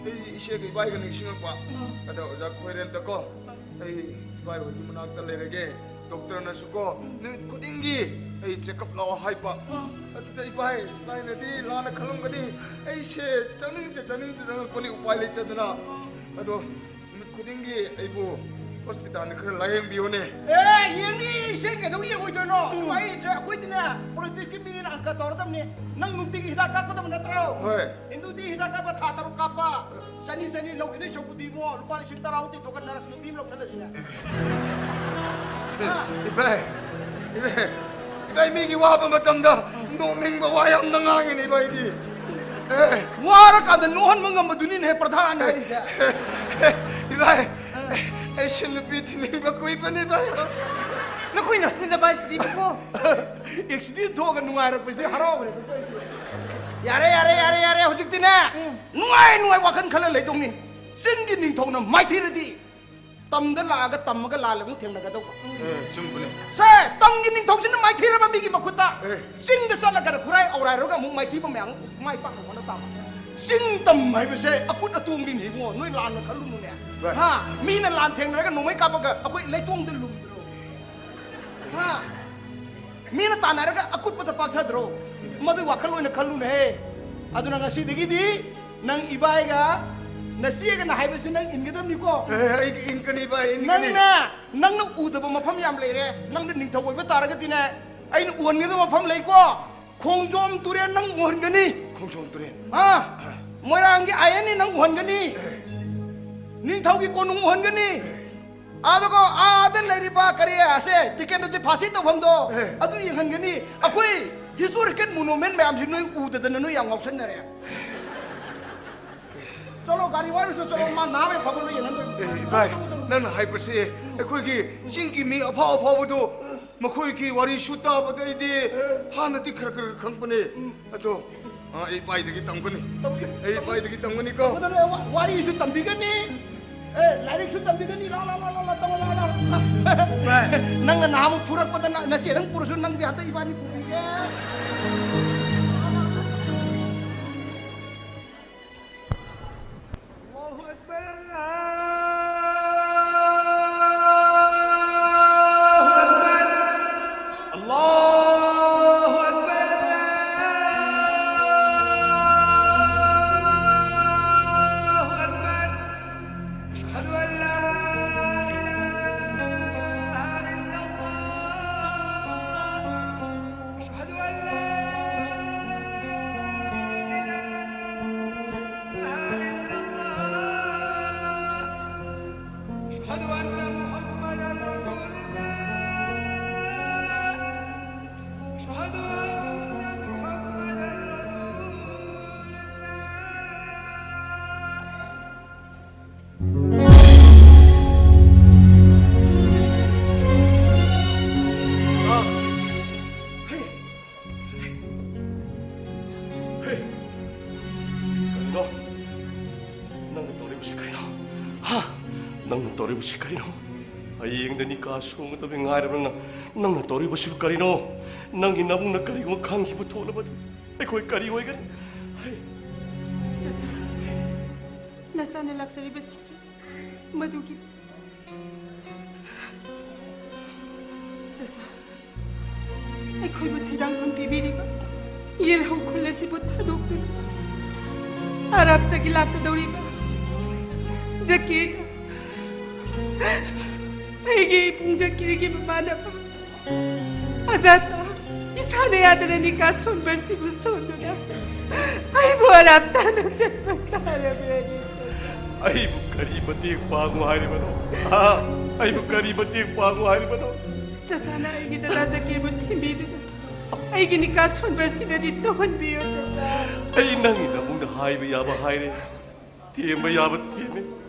ꯑꯩ ꯏꯆꯦꯒ ꯏꯕꯥꯏꯒ ꯅꯤꯡꯁꯤꯡꯉꯛꯄ꯫ ꯑꯥ꯫ ꯑꯗ ꯑꯣꯖꯥ ꯈꯣꯏꯔꯦꯟꯗꯀꯣ, ꯑꯥ꯫ ꯑꯩ ꯏꯕꯥꯏ ꯍꯣꯏꯒꯤ ꯃꯅꯥꯛꯇ ꯂꯩꯔꯒꯦ꯫ ꯗꯣꯛꯇꯔꯅꯁꯨꯀꯣ, ꯎꯝ꯫ ꯅꯨꯃꯤꯠ ꯈꯨꯗꯤꯡꯒꯤ ꯑꯩ ꯆꯦꯛꯑꯞ ꯂꯥꯛꯑꯣ ꯍꯥꯏꯕ꯫ ꯑꯥ꯫ ꯑꯗꯨꯗ ꯏꯕꯥꯏ, ꯏꯕꯥꯏꯅꯗꯤ ꯂꯥꯟꯅ ꯈꯜꯂꯝꯒꯅꯤ, ꯑꯩꯁꯦ ꯆꯠꯅꯤꯡꯗ ꯆꯠꯅꯤꯡꯗ ꯆꯪꯉꯛꯄꯅꯤ, ꯎꯄꯥꯏ ꯂꯩꯇꯗꯅ꯫ ꯑꯥ꯫ ꯑꯗꯣ ꯅꯨꯃꯤꯠ ꯈꯨꯗꯤꯡꯒꯤ ꯑꯩꯕꯨ ꯍꯣꯁꯄꯤꯇꯥꯜꯗ ꯈꯔ ꯂꯥꯌꯦꯡꯕꯤꯌꯣꯅꯦ꯫ ꯑꯦ, ꯌꯦꯡꯅꯤ, ꯏꯆꯦ ꯀꯩꯗꯧ ꯌꯦꯡꯉꯣꯏꯗꯣꯏꯅꯣ? ꯎꯝ꯫ ꯁꯨꯃꯥꯏ, ꯏꯆꯦ, ꯑꯩꯈꯣꯏꯗꯤꯅꯦ, ꯄꯣꯂꯤꯇꯤꯛꯁꯀꯤ ꯃꯤꯅꯤꯅ ꯑꯪꯀ ꯇꯧꯔꯗꯕꯅꯤ꯫ ꯅꯪ ꯅꯨꯡꯇꯤꯒꯤ ꯍꯤꯗꯥꯛ ꯀꯥꯞꯀꯗꯕ ꯅꯠꯇ꯭ꯔꯣ? ꯍꯣꯏ꯫ ꯍꯤꯟꯗꯨꯗꯤ ꯍꯤꯗꯥꯛ ꯀꯥꯞꯄ ꯊꯥ ꯇꯔꯨꯛ ꯀꯥꯞꯄ, ꯆꯅꯤ ꯆꯅꯤ ꯂꯧꯈꯤꯗꯣꯏ ꯁꯔꯨꯛꯄꯨꯗꯤ ꯏꯕꯨꯡꯉꯣ, ꯂꯨꯄꯥ ꯂꯤꯁꯤꯡ ꯇꯔꯥꯃꯨꯛ ꯇꯤꯡꯊꯣꯛꯀ ꯅꯔꯁ ꯅꯨꯄꯤ ꯑꯃ ꯂꯧꯁꯜꯂꯁꯤꯅꯦ꯫ ꯍꯥ? ꯏꯕꯥꯏ, ꯏꯕꯥꯏ, ꯏꯕꯥꯏ, ꯃꯤꯒꯤ ꯋꯥꯕ ꯃꯇꯝꯗ ꯅꯣꯛꯅꯤꯡꯕ ꯋꯥ ꯌꯥꯝꯅ ꯉꯥꯡꯉꯤꯅꯦ ꯏꯕꯥꯏꯗꯤ꯫ ꯋꯥꯔꯀꯥꯟꯗ ꯅꯣꯛꯍꯟꯕ ꯉꯝꯕꯗꯨꯅꯤꯅꯦ ꯄ꯭ꯔꯙꯥꯟ ꯍꯥꯏꯔꯤꯁꯦ꯫ ꯏꯕꯥꯏ, ꯑꯩꯁꯨ ꯅꯨꯄꯤ ꯊꯤꯅꯤꯡꯕ ꯀꯨꯏꯕꯅꯤ ꯏꯕꯥꯏ꯫ ꯅꯈꯣꯏ ꯅꯔꯁꯤꯅ ꯚꯥꯏ ꯁꯤꯗꯤꯕꯀꯣ꯫ ꯑꯦꯛꯁꯤꯗꯦꯟ ꯊꯣꯛꯑꯒ ꯅꯨꯡꯉꯥꯏꯔꯛꯄꯁꯤꯗꯤ ꯍꯔꯥꯎꯕꯅꯦ꯫ ꯌꯥꯔꯦ, ꯌꯥꯔꯦ, ꯌꯥꯔꯦ, ꯌꯥꯔꯦ, ꯍꯧꯖꯤꯛꯇꯤꯅꯦ꯫ ꯎꯝ꯫ ꯅꯨꯡꯉꯥꯏ ꯅꯨꯡꯉꯥꯏ ꯋꯥꯈꯜ ꯈꯜꯂ ꯂꯩꯗꯧꯅꯤ꯫ ꯆꯤꯡꯒꯤ ꯅꯤꯡꯊꯧꯅ ꯃꯥꯏꯊꯤꯔꯗꯤ ꯇꯝꯗ ꯂꯥꯛꯑꯒ ꯇꯝꯃꯒ ꯂꯥꯜꯂ ꯑꯃꯨꯛ ꯊꯦꯡꯅꯒꯗꯧꯕ꯫ ꯑꯦ, ꯆꯨꯝꯕꯅꯦ꯫ ꯁꯦ, ꯇꯝꯒꯤ ꯅꯤꯡꯊꯧꯁꯤꯅ ꯃꯥꯏꯊꯤꯔꯕ ꯃꯤꯒꯤ ꯃꯈꯨꯠꯇ꯫ ꯑꯦ꯫ ꯆꯤꯡꯗ ꯆꯠꯂꯒ ꯈꯨꯔꯥꯏ ꯑꯧꯔꯥꯏꯔꯒ ꯑꯃꯨꯛ ꯃꯥꯏꯊꯤꯕ ꯃꯌꯥꯝ ꯃꯥꯏ ꯄꯥꯛꯅ ꯍꯣꯠꯅ ꯇꯥꯕ꯫ ꯆꯤꯡ ꯇꯝ ꯍꯥꯏꯕꯁꯦ ꯑꯀꯨꯠ ꯑꯇꯣꯡꯕꯤꯅꯤ ꯏꯕꯨꯡꯉꯣ, ꯅꯣꯏ ꯂꯥꯟꯅ ꯈꯜꯂꯨꯅꯨꯅꯦ꯫ ꯚꯥꯏ꯫ ꯍꯥ? ꯃꯤꯅ ꯂꯥꯟ ꯊꯦꯡꯅꯔꯒ ꯅꯣꯡꯃꯩ ꯀꯥꯞꯄꯒ ꯑꯩꯈꯣꯏ ꯂꯩꯇꯣꯡꯗ ꯂꯨꯝꯗ꯭ꯔꯣ? ꯍꯥ? ꯃꯤꯅ ꯇꯥꯟꯅꯔꯒ ꯑꯀꯨꯠꯄꯗ ꯄꯥꯛꯊꯗ꯭ꯔꯣ? ꯃꯗꯨꯒꯤ ꯋꯥꯈꯜ ꯑꯣꯏꯅ ꯈꯜꯂꯨꯅꯦꯍꯦ꯫ ꯑꯗꯨꯅ ꯉꯁꯤꯗꯒꯤꯗꯤ ꯅꯪ ꯏꯕꯥꯏꯒ ꯅꯆꯦꯒꯅ ꯍꯥꯏꯕꯁꯤ ꯅꯪ ꯏꯟꯒꯗꯕꯅꯤꯀꯣ꯫ ꯑꯦ, ꯑꯩꯗꯤ ꯏꯟꯒꯅꯤ ꯏꯕꯥꯏ, ꯏꯟꯒꯅꯤ꯫ ꯅꯪꯅ, ꯅꯪꯅ ꯎꯗꯕ ꯃꯐꯝ ꯌꯥꯝ ꯂꯩꯔꯦ꯫ ꯅꯪꯅ ꯅꯤꯡꯊꯧ ꯑꯣꯏꯕ ꯇꯥꯔꯒꯗꯤꯅꯦ, ꯑꯩꯅ ꯎꯍꯟꯒꯗꯕ ꯃꯐꯝ ꯂꯩꯀꯣ꯫ ꯈꯣꯡꯖꯣꯝ ꯇꯨꯔꯦꯜ ꯅꯪ ꯎꯍꯟꯒꯅꯤ꯫ ꯈꯣꯡꯖꯣꯝ ꯇꯨꯔꯦꯜ꯫ ꯑꯥ, ꯃꯣꯏꯔꯥꯡꯒꯤ ꯑꯥꯏ ꯑꯦꯟ ꯑꯦ ꯅꯪ ꯎꯍꯟꯒꯅꯤ꯫ ꯅꯤꯡꯊꯧꯒꯤ ꯀꯣꯅꯨꯡ ꯎꯍꯟꯒꯅꯤ꯫ ꯑꯗꯨꯒ ꯑꯥꯗ ꯂꯩꯔꯤꯕ ꯀꯔꯤ ꯑꯁꯦ ꯇꯤꯀꯦꯟꯗ꯭ꯔꯖꯤꯠ ꯐꯥꯁꯤ ꯇꯧꯐꯝꯗꯣ, ꯑꯦ꯫ ꯑꯗꯨ ꯌꯦꯡꯍꯟꯒꯅꯤ꯫ ꯑꯩꯈꯣꯏ historical monument ꯃꯌꯥꯝꯁꯤ ꯅꯣꯏ ꯎꯗꯗꯅ ꯅꯣꯏ ꯌꯥꯝ ꯉꯥꯎꯁꯟꯅꯔꯦ꯫ ꯆꯠꯂꯣ, ꯒꯥꯔꯤ ꯋꯥꯏꯔꯨꯁꯨ ꯆꯠꯂꯣ, ꯃꯥ ꯅꯥꯕꯩ ꯐꯕ ꯂꯣꯏ ꯌꯦꯡꯍꯟꯗꯣꯏꯅꯤ꯫ ꯑꯦ, ꯏꯕꯥꯏ, ꯆꯠꯂꯣ, ꯆꯠꯂꯣ꯫ ꯅꯪꯅ ꯍꯥꯏꯕꯁꯦ ꯑꯩꯈꯣꯏꯒꯤ ꯆꯤꯡꯒꯤ ꯃꯤ ꯑꯐꯥꯎ ꯑꯐꯥꯎꯕꯗꯣ ꯃꯈꯣꯏꯒꯤ ꯋꯥꯔꯤꯁꯨ ꯇꯥꯕꯗ ꯑꯩꯗꯤ ꯍꯥꯟꯅꯗꯤ ꯈꯔ ꯈꯔ ꯈꯪꯕꯅꯦ꯫ ꯑꯗꯣ, ꯑ, ꯑꯩ ꯏꯕꯥꯏꯗꯒꯤ ꯇꯝꯒꯅꯤ꯫ ꯇꯝꯒꯦ, ꯑꯩ ꯇꯝꯒꯦ꯫ ꯏꯕꯥꯏꯗꯒꯤ ꯇꯝꯒꯅꯤꯀꯣ꯫ ꯇꯝꯒꯗꯕꯅꯦ, ꯋꯥ-, ꯋꯥꯔꯤꯁꯨ ꯇꯝꯕꯤꯒꯅꯤ꯫ ꯑꯦ, ꯂꯥꯏꯔꯤꯛꯁꯨ ꯇꯝꯕꯤꯒꯅꯤ꯫ ꯂꯥ, ꯂꯥ, ꯂꯥ, ꯂꯥ, ꯂꯥ, ꯇꯝꯃꯣ, ꯂꯥ, ꯂꯥ꯫ ꯚꯥꯏ꯫ ꯅꯪꯅ ꯅꯍꯥꯟꯃꯨꯛ ꯐꯨꯔꯛꯄꯗ ꯅ-, ꯅꯆꯦ ꯑꯗꯨꯝ ꯄꯨꯔꯁꯨ ꯅꯪꯗꯤ ꯍꯟꯗꯛ ꯏꯕꯥꯅꯤ ꯄꯨꯕꯤꯒꯦ꯫ الله أكبر، الله أكبر، الله أكبر، الله أكبر. أشهد أن لا إله إلا الله. أشهد أن لا إله إلا الله. أشهد أن محمدا رسول الله. أشهد أن محمدا رسول الله. ꯅꯪꯅ ꯇꯧꯔꯤꯕꯁꯤ ꯀꯔꯤꯅꯣ? ꯍꯌꯦꯡꯗ ꯅꯤꯀꯥ ꯁꯣꯡꯒꯗꯕ ꯉꯥꯏꯔꯕ ꯅꯪꯅ, ꯅꯪꯅ ꯇꯧꯔꯤꯕꯁꯤꯕꯨ ꯀꯔꯤꯅꯣ? ꯅꯪꯒꯤ ꯅꯕꯨꯡꯅ ꯀꯔꯤꯒꯨꯝꯕ ꯈꯪꯈꯤꯕ ꯊꯣꯛꯂꯕꯗꯤ ꯑꯩꯈꯣꯏ ꯀꯔꯤ ꯑꯣꯏꯒꯅꯤ? ꯍꯩ꯫ ꯆꯆꯥ, ꯅꯆꯥꯅ ꯂꯥꯛꯆꯔꯤꯕꯁꯤꯁꯨ ꯃꯗꯨꯒꯤ꯫ ꯆꯆꯥ, ꯑꯩꯈꯣꯏꯕꯨ ꯁꯩꯗꯥꯡꯐꯝ ꯄꯤꯕꯤꯔꯤꯕ ꯌꯦꯜꯍꯧ ꯈꯨꯜ ꯑꯁꯤꯕꯨ ꯊꯥꯗꯣꯛꯇꯨꯅ ꯑꯔꯥꯞꯇꯒꯤ ꯂꯥꯛꯀꯗꯧꯔꯤꯕ ꯖꯀꯤꯔꯗ ꯑꯩꯒꯤ ꯏꯕꯨꯡ ꯖꯀꯤꯔꯒꯤ ꯃꯃꯥꯟꯅꯕ ꯑꯖꯥꯗ ꯏꯁꯥꯅ ꯌꯥꯗꯅ ꯅꯤꯀꯥ ꯁꯣꯟꯕ ꯑꯁꯤꯕꯨ ꯁꯣꯟꯗꯨꯅ ꯑꯩꯕꯨ ꯑꯔꯥꯞ ꯇꯥꯅ ꯆꯠꯄ ꯇꯥꯔꯕ꯭ꯔꯅꯤ? ꯑꯩꯕꯨ ꯀꯔꯤ ꯃꯇꯦꯡ ꯄꯥꯡꯉꯨ ꯍꯥꯏꯔꯤꯕꯅꯣ? ꯍꯥ? ꯑꯩꯕꯨ ꯀꯔꯤ ꯃꯇꯦꯡ ꯄꯥꯡꯉꯨ ꯍꯥꯏꯔꯤꯕꯅꯣ? ꯆꯆꯥꯅ ꯑꯩꯒꯤ ꯗꯗꯥ ꯖꯀꯤꯔꯕꯨ ꯊꯦꯝꯕꯤꯗꯨꯅ ꯑꯩꯒꯤ ꯅꯤꯀꯥ ꯁꯣꯟꯕ ꯑꯁꯤꯗꯗꯤ ꯇꯧꯍꯟꯕꯤꯌꯨ, ꯆꯆꯥ꯫ ꯑꯩ ꯅꯪꯒꯤ ꯅꯕꯨꯡꯗ ꯍꯥꯏꯕ ꯌꯥꯕ ꯍꯥꯏꯔꯦ, ꯊꯦꯝꯕ ꯌꯥꯕ ꯊꯦꯝꯃꯦ꯫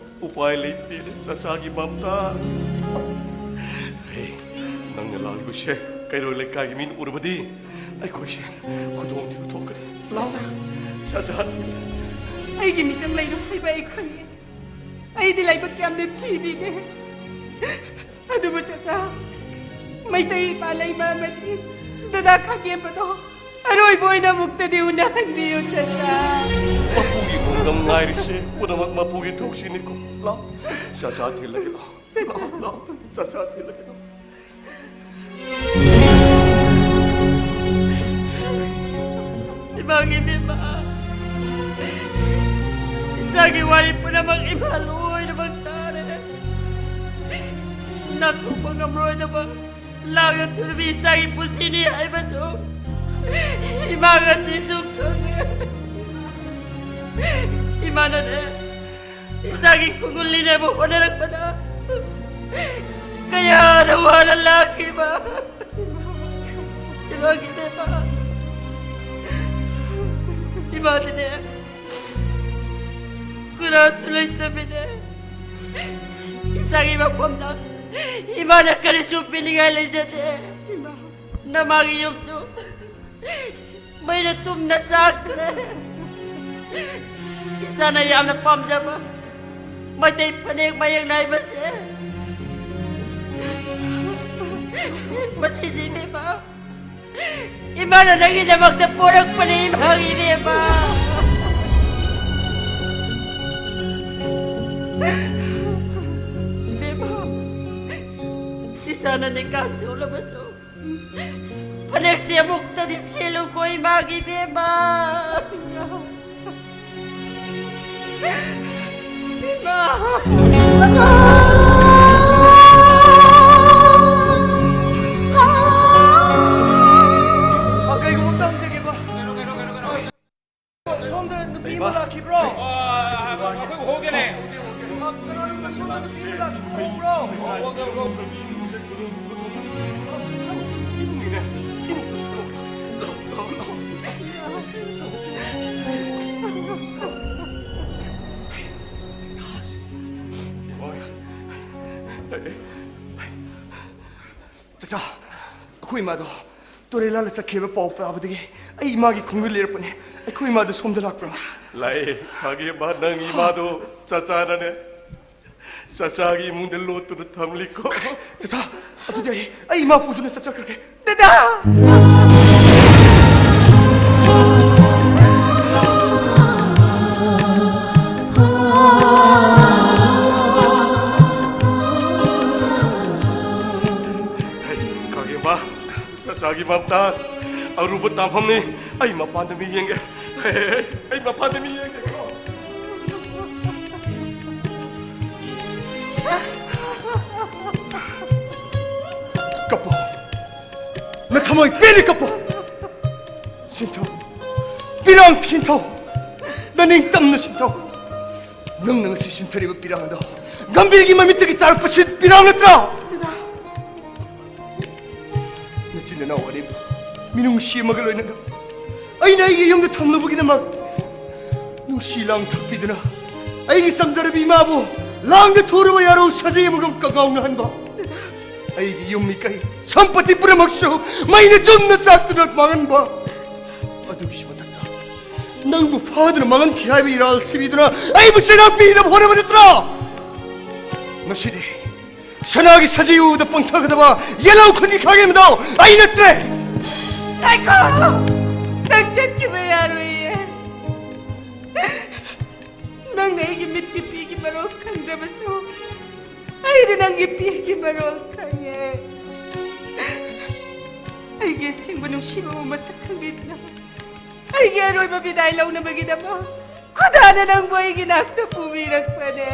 ꯎꯄꯥꯏ ꯂꯩꯇꯦ ꯆꯆꯥꯒꯤ ꯃꯝꯇꯥ꯫ ꯍꯦ, ꯅꯪꯅ ꯂꯥꯛꯂꯤꯕꯁꯦ ꯀꯩꯔꯣꯜ ꯂꯩꯀꯥꯏꯒꯤ ꯃꯤꯅ ꯎꯔꯕꯗꯤ ꯑꯩꯈꯣꯏꯁꯦ ꯈꯨꯗꯣꯡꯊꯤꯕ ꯊꯣꯛꯀꯅꯤ꯫ ꯂꯥꯛꯑꯣ꯫ ꯆꯆꯥ꯫ ꯆꯆꯥ ꯊꯤꯜꯂꯦ꯫ ꯑꯩꯒꯤ ꯃꯤꯆꯪ ꯂꯩꯔꯣꯏ ꯍꯥꯏꯕ ꯑꯩ ꯈꯪꯉꯤ꯫ ꯑꯩꯗꯤ ꯂꯥꯏꯕꯛ ꯌꯥꯝꯅ ꯊꯤꯕꯤꯅꯦ꯫ ꯑꯗꯨꯕꯨ ꯆꯆꯥ, ꯃꯩꯇꯩ ꯏꯄꯥ ꯂꯩꯃ ꯑꯃꯗꯤ ꯗꯗꯥ ꯈꯥꯒꯦꯝꯕꯗꯣ ꯑꯔꯣꯏꯕ ꯑꯣꯏꯅ ꯑꯃꯨꯛꯇꯗꯤ ꯎꯅꯍꯟꯕꯤꯌꯨ, ꯆꯆꯥ꯫ ꯃꯄꯨꯒꯤ ꯈꯣꯡꯗꯝ ꯉꯥꯏꯔꯤꯁꯦ ꯄꯨꯝꯅꯃꯛ ꯃꯄꯨꯒꯤ ꯊꯧꯁꯤꯅꯤꯀꯣ꯫ ꯂꯥꯎ, ꯆꯆꯥ ꯊꯤꯜꯂꯒꯦ, ꯂꯥꯎ꯫ ꯂꯥꯎ, ꯂꯥꯎ, ꯆꯆꯥ ꯊꯤꯜꯂꯒꯦ, ꯂꯥꯎ꯫ ꯏꯃꯥꯒꯤ ꯕꯦꯝꯃ, ꯏꯆꯥꯒꯤ ꯋꯥꯔꯤ ꯄꯨꯝꯅꯃꯛ ꯏꯃꯥ ꯂꯣꯏꯅꯃꯛ ꯇꯥꯔꯦ꯫ ꯅꯥꯊꯣꯛꯄ ꯉꯝꯂꯣꯏꯗꯕ ꯂꯥꯡꯅ ꯊꯨꯔꯕꯤ ꯏꯆꯥꯒꯤ ꯄꯨꯟꯁꯤꯅꯤ ꯍꯥꯏꯕꯁꯨ ꯏꯃꯥ ꯉꯁꯤꯁꯨ ꯈꯪꯉꯦ꯫ ꯏꯃꯥꯅꯅꯦ, ꯏꯆꯥꯒꯤ ꯈꯣꯡꯒꯨꯜ ꯂꯤꯅꯕ ꯍꯣꯠꯅꯔꯛꯄꯗ ꯀꯌꯥꯗ ꯋꯥꯅ ꯂꯥꯛꯈꯤꯕ ꯏꯃꯥꯒꯤ ꯕꯦꯝꯃ꯫ ꯏꯃꯥꯗꯤꯅꯦ, ꯀꯅꯥꯁꯨ ꯂꯩꯇ꯭ꯔꯕꯤꯅꯦ꯫ ꯏꯆꯥꯒꯤ ꯃꯐꯝꯗ ꯏꯃꯥꯅ ꯀꯔꯤꯁꯨ ꯄꯤꯅꯤꯡꯉꯥꯏ ꯂꯩꯖꯗꯦ꯫ ꯏꯃꯥ꯫ ꯅꯃꯥꯒꯤ ꯌꯨꯝꯁꯨ ꯃꯩꯅ ꯇꯨꯝꯅ ꯆꯥꯛꯈ꯭ꯔꯦ꯫ ꯏꯆꯥꯅ ꯌꯥꯝꯅ ꯄꯥꯝꯖꯕ ꯃꯩꯇꯩ ꯐꯅꯦꯛ ꯃꯌꯦꯛ ꯅꯥꯏꯕꯁꯦ, ꯃꯁꯤꯁꯦ ꯏꯕꯦꯝꯃ, ꯏꯃꯥꯅ ꯅꯪꯒꯤꯗꯃꯛꯇ ꯄꯣꯔꯛꯄꯅꯦ ꯏꯃꯥꯒꯤ ꯏꯕꯦꯝꯃ꯫ ꯏꯕꯦꯝꯃ, ꯏꯁꯥꯅ ꯅꯤꯡꯀꯥ ꯁꯣꯜꯂꯕꯁꯨ ꯐꯅꯦꯛꯁꯦ ꯑꯃꯨꯛꯇꯗꯤ ꯁꯦꯠꯂꯨꯀꯣ ꯏꯃꯥꯒꯤ ꯏꯕꯦꯝꯃ꯫ ꯏꯃꯥ! ꯀꯩꯒꯨꯝꯕ ꯑꯝꯇ ꯍꯪꯖꯒꯦꯕ꯫ ꯁꯣꯝꯗ ꯅꯨꯄꯤ ꯑꯃ ꯂꯥꯛꯈꯤꯕ꯭ꯔꯣ? ꯑꯩꯈꯣꯏ ꯎꯍꯧꯗꯦꯅꯦ꯫ ꯀꯩꯅꯣ, ꯁꯣꯝꯗ ꯅꯨꯄꯤ ꯑꯃ ꯂꯥꯛꯈꯤꯕ꯭ꯔꯣ? ꯎꯍꯧꯕ꯭ꯔꯣ? ꯆꯆꯥ, ꯑꯩꯈꯣꯏ ꯏꯃꯥꯗꯣ ꯇꯨꯔꯦꯜ ꯂꯥꯜꯂ ꯆꯠꯈꯤꯕ ꯄꯥꯎ ꯇꯥꯕꯗꯒꯤ ꯑꯩ ꯏꯃꯥꯒꯤ ꯈꯣꯡꯗ ꯂꯩꯔꯛꯄꯅꯦ꯫ ꯑꯩꯈꯣꯏ ꯏꯃꯥꯗꯣ ꯁꯣꯝꯗ ꯂꯥꯛꯄ꯭ꯔꯣ? ꯂꯥꯛꯑꯦ꯫ ꯈꯥꯒꯦꯝꯕ, ꯅꯪ ꯏꯃꯥꯗꯣ ꯆꯆꯥꯅꯅꯦ, ꯆꯆꯥꯒꯤ ꯏꯃꯨꯡꯗ ꯂꯣꯠꯇꯨꯅ ꯊꯝꯂꯤꯀꯣ꯫ ꯆꯆꯥ, ꯑꯗꯨꯗꯤ ꯑꯩ, ꯑꯩ ꯏꯃꯥ ꯄꯨꯗꯨꯅ ꯆꯠꯆꯈ꯭ꯔꯒꯦ꯫ ꯗꯗꯥ! ꯈꯥꯒꯦꯝꯕ, ꯆꯆꯥꯒꯤ ꯃꯝꯇꯥ ꯑꯔꯨꯕ ꯇꯥꯐꯝꯅꯤ꯫ ꯑꯩ ꯃꯄꯥꯟꯗ ꯃꯤ ꯌꯦꯡꯒꯦ꯫ ꯑꯩ ꯃꯄꯥꯟꯗ ꯃꯤ ꯌꯦꯡꯒꯦꯀꯣ꯫ ꯀꯞꯄꯣ꯫ ꯅꯊꯃꯣꯏ ꯄꯦꯟꯅ ꯀꯞꯄꯣ꯫ ꯁꯤꯟꯊꯧ꯫ ꯄꯤꯔꯥꯡ ꯁꯤꯟꯊꯧ꯫ ꯅꯅꯤꯡꯇꯝꯅ ꯁꯤꯟꯊꯧ꯫ ꯅꯪꯅ ꯉꯁꯤ ꯁꯤꯟꯊꯔꯤꯕ ꯄꯤꯔꯥꯡ ꯑꯗꯣ ꯒꯝꯚꯤꯔꯒꯤ ꯃꯃꯤꯠꯇꯒꯤ ꯇꯥꯔꯛꯄ ꯁꯤ ꯄꯤꯔꯥꯡ ꯅꯠꯇ꯭ꯔꯥ? ꯅꯆꯤꯟ ꯅꯅꯥꯎ ꯑꯅꯤꯕꯨ ꯃꯤꯅꯨꯡꯁꯤ ꯑꯃꯒ ꯂꯣꯏꯅꯅ ꯑꯩꯅ ꯑꯩꯒꯤ ꯌꯨꯝꯗ ꯊꯝꯂꯨꯕꯒꯤꯗꯃꯛ ꯅꯨꯡꯁꯤ ꯂꯥꯡ ꯊꯛꯄꯤꯗꯨꯅ ꯑꯩꯒꯤ ꯆꯝꯖꯔꯕꯤ ꯏꯃꯥꯕꯨ ꯂꯥꯡꯗ ꯊꯨꯔꯕ ꯌꯥꯔꯧ ꯁꯥꯖꯩ ꯑꯃꯒꯨꯝ ꯀꯉꯥꯎꯅꯍꯟꯕ, ꯑꯩꯒꯤ ꯌꯨꯝ ꯃꯤꯀꯩ ꯁꯝꯄꯇꯤ ꯄꯨꯝꯅꯃꯛꯁꯨ ꯃꯩꯅ ꯆꯨꯝꯅ ꯆꯥꯛꯇꯨꯅ ꯃꯥꯡꯍꯟꯕ, ꯑꯗꯨꯒꯤꯁꯨ ꯃꯊꯛꯇ ꯅꯪꯕꯨ ꯐꯥꯗꯨꯅ ꯃꯥꯡꯍꯟꯈꯤ ꯍꯥꯏꯕ ꯏꯔꯥꯜ ꯁꯤꯕꯤꯗꯨꯅ ꯑꯩꯕꯨ ꯆꯩꯔꯥꯛ ꯄꯤꯅꯕ ꯍꯣꯠꯅꯕ ꯅꯠꯇ꯭ꯔꯣ? ꯉꯁꯤꯗꯤ ꯁꯅꯥꯒꯤ ꯁꯖꯤ ꯎꯕꯗ ꯄꯪꯊꯒꯗꯕ ꯌꯦꯜꯍꯧ ꯈꯨꯟꯒꯤ ꯈꯥꯒꯦꯝꯕꯗꯣ ꯑꯩ ꯅꯠꯇ꯭ꯔꯦ꯫ ꯉꯥꯏꯈꯣ! ꯅꯪ ꯆꯠꯈꯤꯕ ꯌꯥꯔꯣꯏꯌꯦ꯫ ꯅꯪꯅ ꯑꯩꯒꯤ ꯃꯤꯠꯀꯤ ꯄꯤꯒꯤ ꯃꯔꯣꯜ ꯈꯪꯗ꯭ꯔꯕꯁꯨ, ꯑꯩꯗꯤ ꯅꯪꯒꯤ ꯄꯤꯒꯤ ꯃꯔꯣꯜ ꯈꯪꯉꯦ꯫ ꯑꯩꯒꯤ ꯑꯁꯦꯡꯕ ꯅꯨꯡꯁꯤꯕꯕꯨ ꯃꯁꯛ ꯈꯪꯕꯤꯗꯅ, ꯑꯩꯒꯤ ꯑꯔꯣꯏꯕ ꯕꯤꯗꯥꯏ ꯂꯧꯅꯕꯒꯤꯗꯃꯛ ꯈꯨꯗꯥꯅ ꯅꯪꯕꯨ ꯑꯩꯒꯤ ꯅꯥꯛꯇ ꯄꯨꯕꯤꯔꯛꯄꯅꯦ꯫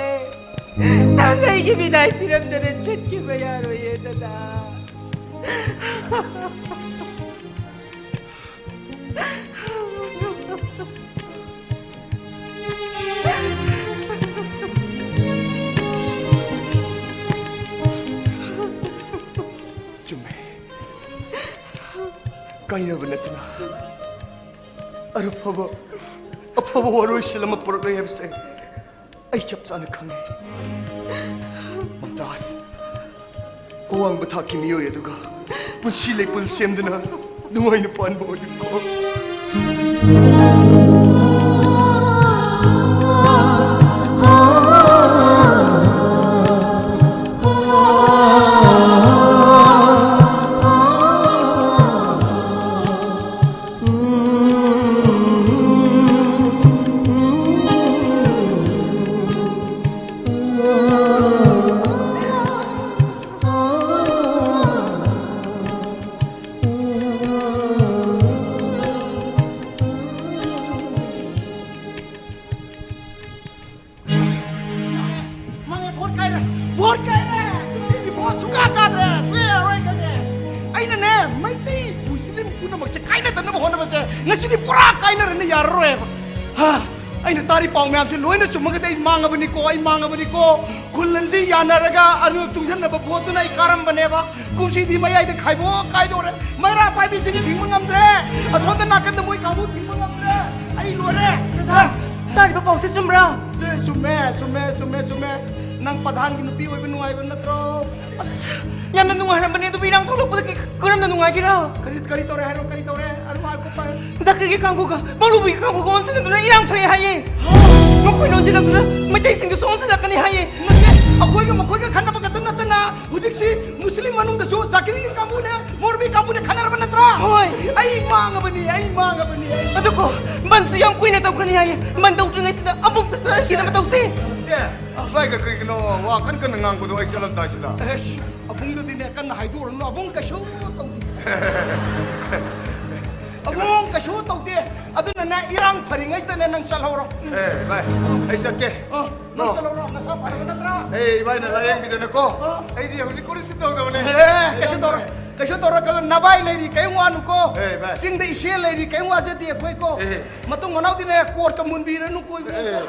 ꯅꯪ ꯑꯩꯒꯤ ꯕꯤꯗꯥꯏ ꯄꯤꯔꯝꯗꯅ ꯆꯠꯈꯤꯕ ꯌꯥꯔꯣꯏꯌꯦ, ꯗꯗꯥ꯫ ꯆꯨꯝꯃꯦ꯫ ꯀꯥꯏꯅꯕ ꯅꯠꯇꯅ ꯑꯔꯨꯐꯕ, ꯑꯐꯕ ꯋꯥꯔꯣꯏꯁꯤꯟ ꯑꯃ ꯄꯨꯔꯛꯂꯣꯏ ꯍꯥꯏꯕꯁꯦ ꯑꯩ ꯆꯞ ꯆꯥꯅ ꯈꯪꯉꯦ꯫ ꯃꯝꯇꯥꯖ, ꯑꯋꯥꯡꯕ ꯊꯥꯛꯀꯤ ꯃꯤꯑꯣꯏ ꯑꯗꯨꯒ ꯄꯨꯟꯁꯤ ꯂꯩꯄꯨꯟ ꯁꯦꯝꯗꯨꯅ ꯅꯨꯡꯉꯥꯏꯅ ꯄꯥꯟꯕ ꯑꯣꯏꯌꯨꯀꯣ꯫ ꯃꯥꯡꯉꯦ, ꯚꯣꯠ ꯀꯥꯏꯔꯦ, ꯚꯣꯠ ꯀꯥꯏꯔꯦ꯫ ꯁꯤꯗꯤ ꯚꯣꯠ ꯁꯨꯡꯀꯥ ꯀꯥꯗ꯭ꯔꯦ, ꯁꯨꯡꯌꯥ ꯌꯥꯔꯣꯏ ꯈꯪꯉꯦ꯫ ꯑꯩꯅꯅꯦ, ꯃꯩꯇꯩ ꯃꯨꯁꯂꯤꯝ ꯄꯨꯝꯅꯃꯛꯁꯦ ꯀꯥꯏꯅꯗꯅꯕ ꯍꯣꯠꯅꯕꯁꯦ ꯉꯁꯤꯗꯤ ꯄꯨꯔꯥ ꯀꯥꯏꯅꯔꯅꯤ, ꯌꯥꯔꯔꯣꯏꯕ꯫ ꯍꯥ, ꯑꯩꯅ ꯇꯥꯔꯤ ꯄꯥꯎ ꯃꯌꯥꯝꯁꯦ ꯂꯣꯏꯅ ꯆꯨꯝꯃꯒꯗꯤ ꯑꯩ ꯃꯥꯡꯉꯕꯅꯤꯀꯣ, ꯑꯩ ꯃꯥꯡꯉꯕꯅꯤꯀꯣ꯫ ꯈꯨꯜ ꯑꯅꯤꯁꯤ ꯌꯥꯅꯔꯒ ꯑꯅꯤꯔꯛ ꯆꯨꯡꯁꯤꯟꯅꯕ ꯚꯣꯠꯇꯨꯅ ꯑꯩ ꯀꯥꯔꯝꯕꯅꯦꯕ꯫ ꯀꯨꯝꯁꯤꯗꯤ ꯃꯌꯥꯏꯗ ꯈꯥꯏꯕꯣꯛ ꯀꯥꯏꯗꯧꯔꯦ꯫ ꯃꯩꯔꯥ ꯄꯥꯏꯕꯤꯁꯤꯡ ꯊꯤꯡꯕ ꯉꯝꯗ꯭ꯔꯦ꯫ ꯑꯁꯣꯝꯗ ꯅꯥꯀꯟꯗ ꯃꯣꯏ ꯀꯥꯡꯕꯨ ꯊꯤꯡꯕ ꯉꯝꯗ꯭ꯔꯦ꯫ ꯑꯩ ꯂꯣꯏꯔꯦ꯫ ꯗꯗꯥ, ꯇꯥꯔꯤꯕ ꯄꯥꯎꯁꯦ ꯆꯨꯝꯕ꯭ꯔꯥ? ꯁꯦ, ꯆꯨꯝꯃꯦ, ꯆꯨꯝꯃꯦ, ꯆꯨꯝꯃꯦ, ꯆꯨꯝꯃꯦ꯫ ꯅꯪ ꯄ꯭ꯔꯙꯥꯟꯒꯤ ꯅꯨꯄꯤ ꯑꯣꯏꯕ ꯅꯨꯡꯉꯥꯏꯕ ꯅꯠꯇ꯭ꯔꯣ? ꯑꯁ, ꯌꯥꯝꯅ ꯅꯨꯡꯉꯥꯏꯔꯝꯕꯅꯦ, ꯑꯗꯨꯕꯨ ꯏꯔꯥꯡ ꯊꯣꯛꯂꯛꯄꯗꯒꯤ ꯀꯔꯝꯅ ꯅꯨꯡꯉꯥꯏꯒꯦꯔꯥ? ꯀꯔꯤ, ꯀꯔꯤ ꯇꯧꯔꯦ ꯍꯥꯏꯔꯣ? ꯀꯔꯤ ꯇꯧꯔꯦ? ꯑꯗꯨꯝ ꯍꯥꯏꯈꯣ, ꯄꯥꯏ꯫ ꯖꯥꯀꯤꯔꯒꯤ ꯀꯥꯡꯕꯨꯒ ꯃꯧꯂꯨꯕꯤꯒꯤ ꯀꯥꯡꯕꯨꯒ ꯑꯣꯟꯁꯤꯟꯅꯗꯨꯅ ꯏꯔꯥꯡ ꯊꯣꯛꯑꯦ ꯍꯥꯏꯌꯦ꯫ ꯃꯈꯣꯏꯅ ꯑꯣꯟꯁꯤꯜꯂꯛꯇꯨꯅ ꯃꯩꯇꯩꯁꯤꯡꯗꯨꯁꯨ ꯑꯣꯟꯁꯤꯜꯂꯛꯀꯅꯤ ꯍꯥꯏꯌꯦ꯫ ꯅꯠꯇꯦ, ꯑꯩꯈꯣꯏꯒ ꯃꯈꯣꯏꯒ ꯈꯠꯅꯕ ꯈꯛꯇ ꯅꯠꯇꯅ ꯍꯧꯖꯤꯛꯁꯤ ꯃꯨꯁꯂꯤꯝ ꯃꯅꯨꯡꯗꯁꯨ ꯖꯥꯀꯤꯔꯒꯤ ꯀꯥꯡꯕꯨꯅꯦ, ꯃꯧꯂꯨꯕꯤ ꯀꯥꯡꯕꯨꯅꯦ ꯈꯠꯅꯔꯕ ꯅꯠꯇ꯭ꯔꯥ? ꯍꯣꯏ꯫ ꯑꯩ ꯃꯥꯡꯉꯕꯅꯤ, ꯑꯩ ꯃꯥꯡꯉꯕꯅꯤ, ꯑꯩ ꯑꯗꯨꯀꯣ, ꯕꯟꯁꯨ ꯌꯥꯝ ꯀꯨꯏꯅ ꯇꯧꯒꯅꯤ ꯍꯥꯏꯌꯦ꯫ ꯕꯟ ꯇꯧꯗ꯭ꯔꯤꯉꯩꯁꯤꯗ ꯑꯃꯨꯛꯇ ꯆꯠꯈꯤꯅꯕ ꯇꯧꯁꯤ꯫ ꯁꯦ, ꯚꯥꯏꯒ ꯀꯔꯤꯒꯤꯅꯣ ꯋꯥ ꯀꯟ ꯀꯟꯅ ꯉꯥꯡꯕꯗꯣ ꯑꯩ ꯆꯠꯂꯝꯗꯥꯏꯁꯤꯗ? ꯑꯦꯁ, ꯑꯕꯨꯡꯗꯨꯗꯤꯅꯦ ꯀꯟꯅ ꯍꯥꯏꯗꯣꯛꯎꯔꯅꯨ, ꯑꯕꯨꯡ ꯀꯩꯁꯨ ꯇꯧꯗꯦ꯫ ꯑꯕꯨꯡ ꯀꯩꯁꯨ ꯇꯧꯗꯦ꯫ ꯑꯗꯨꯅꯅꯦ, ꯏꯔꯥꯡ ꯐꯔꯤꯉꯩꯁꯤꯗꯅꯦ ꯅꯪ ꯆꯠꯍꯧꯔꯣ꯫ ꯎꯝ꯫ ꯑꯦ, ꯚꯥꯏ, ꯑꯩ ꯆꯠꯀꯦ꯫ ꯑ, ꯅꯪ ꯅꯣ꯫ ꯆꯠꯍꯧꯔꯣ, ꯅꯁꯥ ꯐꯔꯕ ꯅꯠꯇ꯭ꯔꯥ? ꯑꯦ, ꯏꯕꯥꯏꯅ ꯂꯥꯌꯦꯡꯕꯤꯗꯅꯀꯣ꯫ ꯑ꯫ ꯑꯩꯗꯤ ꯍꯧꯖꯤꯛ ꯀꯔꯤꯁꯨ ꯇꯧꯗꯕꯅꯦ꯫ ꯑꯦ, ꯀꯩꯁꯨ ꯇꯧꯔꯣꯏ, ꯀꯩꯁꯨ ꯇꯧꯔꯣꯏ꯫ ꯀꯩꯅꯣ, ꯅꯕꯥꯏ ꯂꯩꯔꯤ, ꯀꯩꯝ ꯋꯥꯅꯨꯀꯣ꯫ ꯑꯦ, ꯚꯥꯏ꯫ ꯆꯤꯡꯗ ꯏꯆꯦ ꯂꯩꯔꯤ, ꯀꯩꯝ ꯋꯥꯖꯗꯦ ꯑꯩꯈꯣꯏꯀꯣ꯫ ꯑꯦ꯫ ꯃꯇꯨꯡ ꯃꯅꯥꯎꯗꯤꯅꯦ, ꯀꯣꯔꯠꯀ ꯃꯨꯟꯕꯤꯔꯅꯨꯀꯣ, ꯏꯕꯨꯡ꯫ ꯑꯦ,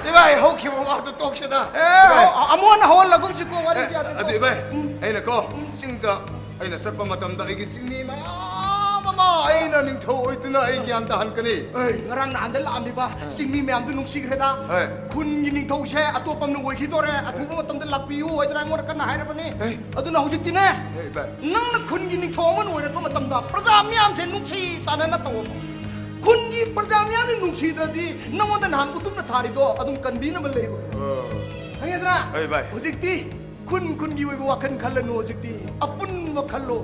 ꯏꯕꯥꯏ, ꯍꯧꯈꯤꯕ ꯋꯥꯗꯣ ꯇꯣꯛꯁꯤꯗ꯫ ꯑꯦ, ꯏꯕꯥꯏ꯫ ꯑ-, ꯑꯃꯨꯛ ꯍꯟꯅ ꯍꯧꯍꯜꯂꯒꯨꯝꯁꯤꯀꯣ, ꯋꯥꯔꯤꯁꯦ ꯑꯦ, ꯌꯥꯗ꯭ꯔꯦꯀꯣ꯫ ꯑꯗꯨ ꯏꯕꯥꯏ, ꯎꯝ꯫ ꯑꯩꯅꯀꯣ, ꯎꯝ꯫ ꯆꯤꯡꯗ ꯑꯩꯅ ꯆꯠꯄ ꯃꯇꯝꯗ ꯑꯩꯒꯤ ꯆꯤꯡꯃꯤ ꯃꯌꯥꯝ ꯑꯃ ꯑꯩꯅ ꯅꯤꯡꯊꯧ ꯑꯣꯏꯗꯨꯅ ꯑꯩ ꯒ꯭ꯌꯥꯟ ꯇꯥꯍꯟꯒꯅꯤ꯫ ꯑꯦ, ꯉꯔꯥꯡ ꯅꯍꯥꯟꯗ ꯂꯥꯛꯑꯝꯃꯤꯕ ꯑ꯫ ꯆꯤꯡꯃꯤ ꯃꯌꯥꯝꯗꯨ ꯅꯨꯡꯁꯤꯈ꯭ꯔꯦꯗ꯫ ꯑꯦ꯫ ꯈꯨꯟꯒꯤ ꯅꯤꯡꯊꯧꯁꯦ ꯑꯇꯣꯞꯄ ꯑꯃꯅ ꯑꯣꯏꯈꯤꯗꯣꯔꯦ, ꯑꯊꯨꯕ ꯃꯇꯝꯗ ꯂꯥꯛꯄꯤꯌꯨ ꯍꯥꯏꯗꯅ ꯑꯩꯉꯣꯟꯗ ꯀꯟꯅ ꯍꯥꯏꯔꯕꯅꯤ꯫ ꯑꯦ꯫ ꯑꯗꯨꯅ ꯍꯧꯖꯤꯛꯇꯤꯅꯦ, ꯑꯦ, ꯏꯕꯥꯏ꯫ ꯅꯪꯅ ꯈꯨꯟꯒꯤ ꯅꯤꯡꯊꯧ ꯑꯃ ꯑꯣꯏꯔꯛꯄ ꯃꯇꯝꯗ ꯄ꯭ꯔꯖꯥ ꯃꯤꯌꯥꯝꯁꯦ ꯅꯨꯡꯁꯤ ꯆꯥꯟꯅꯅ ꯇꯧꯑꯣ꯫ ꯈꯨꯟꯒꯤ ꯄ꯭ꯔꯖꯥ ꯃꯤꯌꯥꯝꯅ ꯅꯨꯡꯁꯤꯗ꯭ꯔꯗꯤ ꯅꯪꯉꯣꯟꯗ ꯅꯍꯥꯟ ꯎꯇꯨꯞꯅ ꯊꯥꯔꯤꯗꯣ ꯑꯗꯨꯝ ꯀꯟꯕꯤꯅꯕ ꯂꯩꯔꯣꯏ꯫ ꯑꯣ꯫ ꯈꯪꯉꯦꯗꯅ? ꯍꯣꯏ, ꯚꯥꯏ꯫ ꯍꯧꯖꯤꯛꯇꯤ ꯈꯨꯟ ꯈꯨꯟꯒꯤ ꯑꯣꯏꯕ ꯋꯥꯈꯜ ꯈꯜꯂꯅꯨ, ꯍꯧꯖꯤꯛꯇꯤ ꯑꯄꯨꯟꯕ ꯈꯜꯂꯣ꯫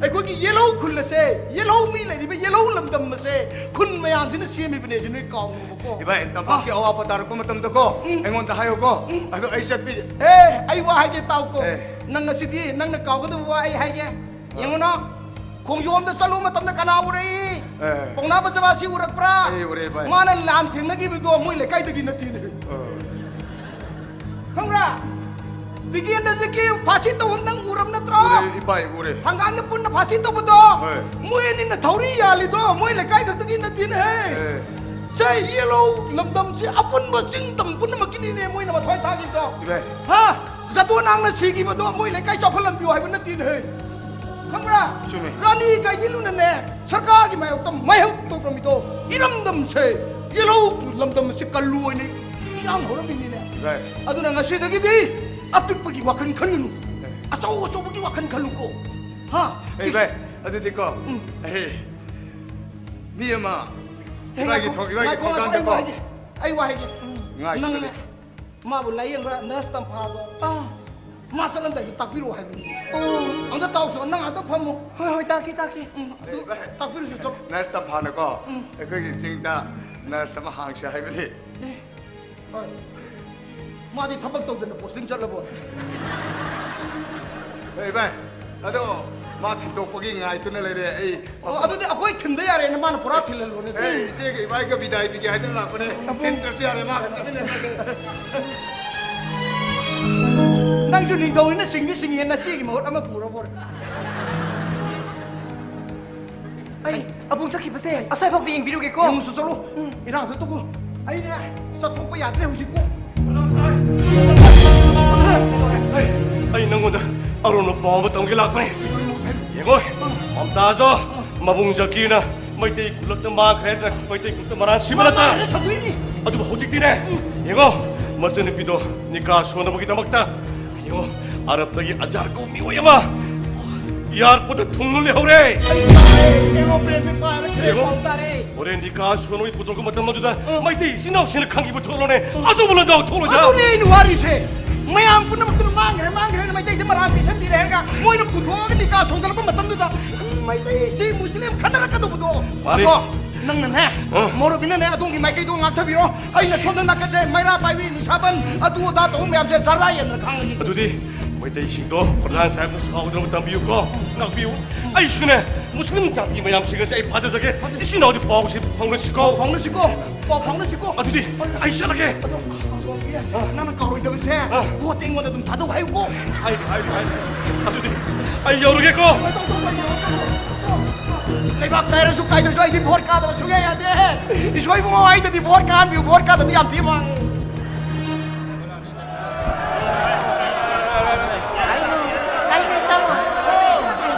ꯑꯩꯈꯣꯏꯒꯤ ꯌꯦꯜꯍꯧ ꯈꯨꯜ ꯑꯁꯦ, ꯌꯦꯜꯍꯧ ꯃꯤ ꯂꯩꯔꯤꯕ ꯌꯦꯜꯍꯧ ꯂꯝꯗꯝ ꯑꯁꯦ ꯈꯨꯟ ꯃꯌꯥꯝꯁꯤꯅ ꯁꯦꯝꯃꯤꯕꯅꯦꯁꯦ ꯅꯣꯏ ꯀꯥꯎꯅꯨꯕꯀꯣ꯫ ꯏꯕꯥꯏ, ꯇꯝꯄꯥꯛꯀꯤ ꯑ꯫ ꯑꯋꯥꯕ ꯇꯥꯔꯛꯄ ꯃꯇꯝꯗꯀꯣ, ꯎꯝ꯫ ꯑꯩꯉꯣꯟꯗ ꯍꯥꯏꯌꯨꯀꯣ꯫ ꯎꯝ꯫ ꯑꯗꯣ ꯑꯩ ꯆꯠꯄꯤ-꯫ ꯑꯦ, ꯑꯩ ꯋꯥ ꯍꯥꯏꯒꯦ ꯇꯥꯎꯀꯣ꯫ ꯑꯦ꯫ ꯅꯪ ꯉꯁꯤꯗꯤ ꯅꯪꯅ ꯀꯥꯎꯒꯗꯕ ꯋꯥ ꯑꯩ ꯍꯥꯏꯒꯦ꯫ ꯑ꯫ ꯌꯦꯡꯉꯨꯅꯣ, ꯈꯣꯡꯖꯣꯝꯗ ꯆꯠꯂꯨꯕ ꯃꯇꯝꯗ ꯀꯅꯥ ꯎꯔꯛꯏ? ꯑꯦ꯫ ꯄꯥꯎꯅꯥ ꯕꯖꯕꯥꯁꯤ ꯎꯔꯛꯄ꯭ꯔꯥ? ꯑꯩ ꯎꯔꯦ, ꯏꯕꯥꯏ꯫ ꯃꯥꯅ ꯂꯥꯟ ꯊꯦꯡꯅꯈꯤꯕꯗꯣ ꯃꯣꯏ ꯂꯩꯀꯥꯏꯗꯒꯤ ꯅꯠꯇꯦꯅꯦ꯫ ꯑ꯫ ꯈꯪꯕ꯭ꯔꯥ? ꯕꯤꯒꯦꯟꯗ꯭ꯔꯖꯤꯠꯀꯤ ꯐꯥꯁꯤ ꯇꯧꯐꯝ ꯅꯪ ꯎꯔꯕ ꯅꯠꯇ꯭ꯔꯣ? ꯎꯔꯦ, ꯏꯕꯥꯏ, ꯎꯔꯦ꯫ ꯊꯪꯒꯥꯜꯒ ꯄꯨꯟꯅ ꯐꯥꯁꯤ ꯇꯧꯕꯗꯣ, ꯍꯣꯏ꯫ ꯃꯣꯏ ꯑꯅꯤꯅ ꯊꯧꯔꯤ ꯌꯥꯜꯂꯤꯗꯣ ꯃꯣꯏ ꯂꯩꯀꯥꯏ ꯈꯛꯇꯒꯤ ꯅꯠꯇꯦꯅꯦꯍꯦ꯫ ꯑꯦ꯫ ꯁꯦ, ꯌꯦꯜꯍꯧ ꯂꯝꯗꯝꯁꯤ ꯑꯄꯨꯟꯕ ꯆꯤꯡ ꯇꯝ ꯄꯨꯝꯅꯃꯛꯀꯤꯅꯤꯅꯦ ꯃꯣꯏꯅ ꯃꯊ꯭ꯋꯥꯏ ꯊꯥꯈꯤꯕꯗꯣ꯫ ꯏꯕꯥꯏ꯫ ꯍꯥ? ꯖꯥꯗꯣꯅꯥꯡꯅ ꯁꯤꯈꯤꯕꯗꯣ ꯃꯣꯏ ꯂꯩꯀꯥꯏ ꯆꯥꯎꯈꯠꯍꯟꯕꯤꯌꯨ ꯍꯥꯏꯕ ꯅꯠꯇꯦꯅꯦꯍꯦ꯫ ꯈꯪꯕ꯭ꯔꯥ? ꯆꯨꯝꯃꯤ꯫ ꯔꯥꯅꯤ ꯒꯥꯏꯗꯤꯟꯂꯨꯅꯅꯦ ꯁꯔꯀꯥꯔꯒꯤ ꯃꯥꯌꯣꯛꯇ ꯃꯥꯌꯣꯛ ꯇꯧꯔꯝꯃꯤꯗꯣ ꯏꯔꯝꯗꯝꯁꯦ, ꯌꯦꯜꯍꯧ ꯂꯝꯗꯝ ꯑꯁꯤ ꯀꯜꯂꯨ ꯍꯥꯏꯅ ꯏꯔꯥꯡ ꯍꯧꯔꯝꯃꯤꯅꯤꯅꯦ꯫ ꯏꯕꯥꯏ꯫ ꯑꯗꯨꯅ ꯉꯁꯤꯗꯒꯤꯗꯤ ꯑꯄꯤꯛꯄꯒꯤ ꯋꯥꯈꯜ ꯈꯟꯒꯅꯨ, ꯑꯆꯧ ꯑꯆꯧꯕꯒꯤ ꯋꯥꯈꯜ ꯈꯜꯂꯨꯀꯣ꯫ ꯍꯥ? ꯑꯦ, ꯚꯥꯏ, ꯑꯗꯨꯗꯤꯀꯣ, ꯎꯝ꯫ ꯑꯦ, ꯃꯤ ꯑꯃ, ꯍꯦ, ꯏꯕꯥꯏꯒꯤ ꯉꯥꯏꯈꯣ, ꯊꯣꯡ-, ꯏꯕꯥꯏꯒꯤ ꯉꯥꯏꯈꯣ, ꯊꯣꯡꯒꯥꯟꯗꯀꯣ꯫ ꯉꯥꯏꯈꯣ, ꯑꯩ ꯋꯥ ꯍꯥꯏꯒꯦ, ꯑꯩ ꯋꯥ ꯍꯥꯏꯒꯦ꯫ ꯎꯝ꯫ ꯉꯥꯏꯈꯣ, ꯅꯪꯅꯦ, ꯀꯔꯤ? ꯃꯥꯕꯨ ꯂꯥꯏꯌꯦꯡꯕ ꯅꯔꯁ ꯇꯝꯐꯥꯗꯣ, ꯑꯥ꯫ ꯃꯥ ꯆꯠꯂꯝꯗꯥꯏꯗ ꯇꯥꯛꯄꯤꯔꯛꯑꯣ ꯍꯥꯏꯕꯅꯤ꯫ ꯑꯣ꯫ ꯑꯝꯇ ꯇꯥꯎꯁꯣ, ꯅꯪ ꯑꯝꯇ ꯐꯝꯃꯣ꯫ ꯍꯣꯏ, ꯍꯣꯏ, ꯇꯥꯛꯀꯦ, ꯇꯥꯛꯀꯦ꯫ ꯎꯝ, ꯑꯗꯨ ꯑꯦ, ꯚꯥꯏ꯫ ꯇꯥꯛꯄꯤꯔꯨꯁꯤ, ꯆꯣ꯫ ꯅꯔꯁ ꯇꯝꯐꯥꯅꯀꯣ, ꯎꯝ꯫ ꯑꯩꯈꯣꯏꯒꯤ ꯆꯤꯡꯗ ꯅꯔꯁ ꯑꯃ ꯍꯥꯡꯁꯦ ꯍꯥꯏꯕꯅꯤ꯫ ꯑꯦ, ꯍꯣꯏ꯫ ꯃꯥꯗꯤ ꯊꯕꯛ ꯇꯧꯗꯅ ꯄꯣꯁꯇꯤꯡ ꯆꯠꯂꯕꯣ? ꯑꯦ, ꯚꯥꯏ, ꯑꯗꯣ ꯃꯥ ꯊꯤꯟꯗꯣꯛꯄꯒꯤ ꯉꯥꯏꯗꯨꯅ ꯂꯩꯔꯦ꯫ ꯑꯩ ꯑꯣ, ꯑꯗꯨꯗꯤ ꯑꯩꯈꯣꯏ ꯊꯤꯟꯗ ꯌꯥꯔꯦꯅꯦ, ꯃꯥꯅ ꯄꯨꯔꯥ ꯊꯤꯜꯍꯜꯂꯣꯅꯦ꯫ ꯑꯦ, ꯏꯆꯦꯒ ꯏꯕꯥꯏꯒ ꯕꯤꯗꯥꯏ ꯄꯤꯒꯦ ꯍꯥꯏꯗꯨꯅ ꯂꯥꯛꯄꯅꯦ꯫ ꯑꯕꯨꯡ꯫ ꯊꯤꯟꯗ꯭ꯔꯁꯨ ꯌꯥꯔꯦ, ꯃꯥꯒ ꯆꯠꯃꯤꯟꯅꯔꯒꯦ꯫ ꯅꯪꯁꯨ ꯅꯤꯡꯊꯧꯅꯤꯅ ꯁꯤꯡꯗꯤ ꯁꯤꯡꯉꯦ, ꯅꯆꯦꯒꯤ ꯃꯍꯨꯠ ꯑꯃ ꯄꯨꯔꯕꯣꯔꯦ꯫ ꯑꯩ ꯑꯕꯨꯡ ꯆꯠꯈꯤꯕꯁꯦ ꯑꯁꯥꯏꯐꯥꯎꯗ ꯌꯦꯡꯕꯤꯔꯨꯒꯦꯀꯣ꯫ ꯌꯦꯡꯉꯨꯁꯨ ꯆꯠꯂꯨ꯫ ꯎꯝ꯫ ꯏꯔꯥꯡꯁꯨ ꯇꯧꯕ꯫ ꯑꯩꯅꯦ, ꯆꯠꯊꯣꯛꯄ ꯌꯥꯗ꯭ꯔꯦ ꯍꯧꯖꯤꯛꯄꯨ꯫ ꯑꯩ, ꯑꯩ ꯅꯪꯉꯣꯟꯗ ꯑꯔꯣꯟꯕ ꯄꯥꯎ ꯑꯃ ꯇꯝꯒꯦ ꯂꯥꯛꯄꯅꯦ꯫ ꯀꯩꯗꯧꯔꯤꯅꯣ? ꯌꯦꯡꯉꯣ, ꯃꯝꯇꯥꯖꯣ, ꯃꯕꯨꯡ ꯖꯀꯤꯔꯅ ꯃꯩꯇꯩ ꯈꯨꯜꯂꯛꯇ ꯃꯥꯡꯈ꯭ꯔꯦ ꯍꯥꯏꯗꯅ ꯃꯩꯇꯩ ꯈꯨꯜꯂꯛꯇ ꯃꯔꯥꯟ ꯁꯤꯕ ꯅꯠꯇ꯭ꯔꯥ? ꯃꯥꯡꯈ꯭ꯔꯦ ꯁꯟꯗꯣꯏꯅꯤ꯫ ꯑꯗꯨꯕꯨ ꯍꯧꯖꯤꯛꯇꯤꯅꯦ, ꯌꯦꯡꯉꯣ, ꯃꯆꯟꯅꯨꯄꯤꯗꯣ ꯅꯤꯀꯥ ꯁꯣꯟꯅꯕꯒꯤꯗꯃꯛꯇ, ꯌꯦꯡꯉꯣ, ꯑꯔꯕꯇꯒꯤ ꯑꯖꯥꯔ ꯀꯧꯕ ꯃꯤꯑꯣꯏ ꯑꯃ ꯏꯌꯥꯔꯄꯣꯔꯠꯇ ꯊꯨꯡꯅ ꯂꯩꯍꯧꯔꯦ꯫ ꯌꯦꯡꯉꯣ, ꯕ꯭ꯔꯦꯟꯗꯤ ꯄꯥꯏꯔꯦ, ꯌꯦꯡꯉꯣ꯫ ꯄꯥꯎ ꯇꯥꯔꯦ꯫ ꯍꯣꯔꯦꯟ ꯅꯤꯀꯥ ꯁꯣꯟꯅꯕꯒꯤ ꯄꯨꯊꯣꯛꯄ ꯃꯇꯝ ꯑꯗꯨꯗ ꯎꯝ꯫ ꯃꯩꯇꯩ ꯏꯆꯤꯟ ꯏꯅꯥꯎꯁꯤꯡꯅ ꯈꯪꯈꯤꯕ ꯊꯣꯛꯂꯣꯅꯦ꯫ ꯎꯝ꯫ ꯑꯆꯧꯕ ꯂꯥꯟꯖꯥꯎ ꯊꯣꯛꯂꯣꯏꯗ꯭ꯔꯥ? ꯑꯗꯨꯅꯦ ꯑꯩꯅ ꯋꯥꯔꯤꯁꯦ꯫ ꯃꯌꯥꯝ ꯄꯨꯝꯅꯃꯛꯇꯨꯅ ꯃꯥꯡꯈ꯭ꯔꯦ, ꯃꯥꯡꯈ꯭ꯔꯦꯅ ꯃꯩꯇꯩꯗ ꯃꯔꯥꯜ ꯄꯤꯁꯟꯕꯤꯔꯦ ꯍꯥꯏꯔꯒ ꯃꯣꯏꯅ ꯄꯨꯊꯣꯛꯑꯒ ꯅꯤꯀꯥ ꯁꯣꯟꯒꯠꯂꯛꯄ ꯃꯇꯝꯗꯨꯗ ꯃꯩꯇꯩꯁꯤ ꯃꯨꯁꯂꯤꯝ ꯈꯟꯅꯔꯛꯀꯗꯧꯕꯗꯣ꯫ ꯃꯥꯅꯤ꯫ ꯑꯗꯣ ꯅꯪꯅꯅꯦ, ꯑ꯫ ꯃꯧꯔꯨꯕꯤꯅꯅꯦ, ꯑꯗꯣꯝꯒꯤ ꯃꯥꯏꯀꯩꯗꯣ ꯉꯥꯛꯊꯕꯤꯔꯣ꯫ ꯑꯩꯅ ꯁꯣꯝꯗ ꯅꯥꯀꯟꯁꯦ ꯃꯩꯔꯥ ꯄꯥꯏꯕꯤ, ꯅꯤꯁꯥꯕꯟ, ꯑꯗꯨ ꯑꯗꯥ ꯇꯧꯕ ꯃꯌꯥꯝꯁꯦ ꯖꯔꯗꯥ ꯌꯦꯟꯗꯅ ꯈꯥꯡꯉꯒꯦ꯫ ꯑꯗꯨꯗꯤ ꯃꯩꯇꯩꯁꯤꯡꯗꯣ ꯄ꯭ꯔꯙꯥꯟ ꯁꯥꯍꯦꯕꯅ ꯁꯥꯎꯗꯅꯕ ꯇꯝꯕꯤꯌꯨꯀꯣ, ꯉꯥꯛꯄꯤꯌꯨ꯫ ꯑꯩꯁꯨꯅꯦ, ꯃꯨꯁꯂꯤꯝ ꯖꯥꯇꯤ ꯃꯌꯥꯝꯁꯤꯡ ꯑꯁꯦ ꯑꯩ ꯐꯥꯊꯖꯒꯦ꯫ ꯏꯆꯤꯟ ꯏꯅꯥꯎꯗꯤ ꯄꯥꯎꯁꯤ ꯐꯥꯎꯅꯁꯤꯀꯣ꯫ ꯄꯥꯎ ꯐꯥꯎꯅꯁꯤꯀꯣ꯫ ꯄꯥꯎ ꯐꯥꯎꯅꯁꯤꯀꯣ꯫ ꯑꯗꯨꯗꯤ ꯑꯩ ꯆꯠꯂꯒꯦ꯫ ꯑꯗꯣ, ꯅꯪꯅ ꯀꯥꯎꯔꯣꯏꯗꯕꯁꯦ, ꯑ꯫ ꯚꯣꯠꯇꯤ ꯑꯩꯉꯣꯟꯗ ꯑꯗꯨꯝ ꯊꯥꯗꯧ ꯍꯥꯏꯌꯨꯀꯣ꯫ ꯍꯥꯏꯒꯦ, ꯍꯥꯏꯒꯦ, ꯍꯥꯏꯒꯦ꯫ ꯑꯗꯨꯗꯤ ꯑꯩ ꯌꯧꯔꯒꯦꯀꯣ꯫ ꯂꯩꯕꯥꯛ ꯀꯥꯏꯔꯁꯨ ꯀꯥꯏꯗ꯭ꯔꯁꯨ ꯑꯩꯗꯤ ꯚꯣꯠ ꯀꯥꯗꯕ ꯁꯨꯡꯌꯥ ꯌꯥꯗꯦ꯫ ꯏꯁꯣꯏ ꯏꯕꯨꯡꯉꯣ, ꯑꯩꯗꯗꯤ ꯚꯣꯠ ꯀꯥꯍꯟꯕꯤꯌꯨ, ꯚꯣꯠ ꯀꯥꯗꯗꯤ ꯌꯥꯝ ꯊꯤ ꯃꯥꯡꯉꯦ꯫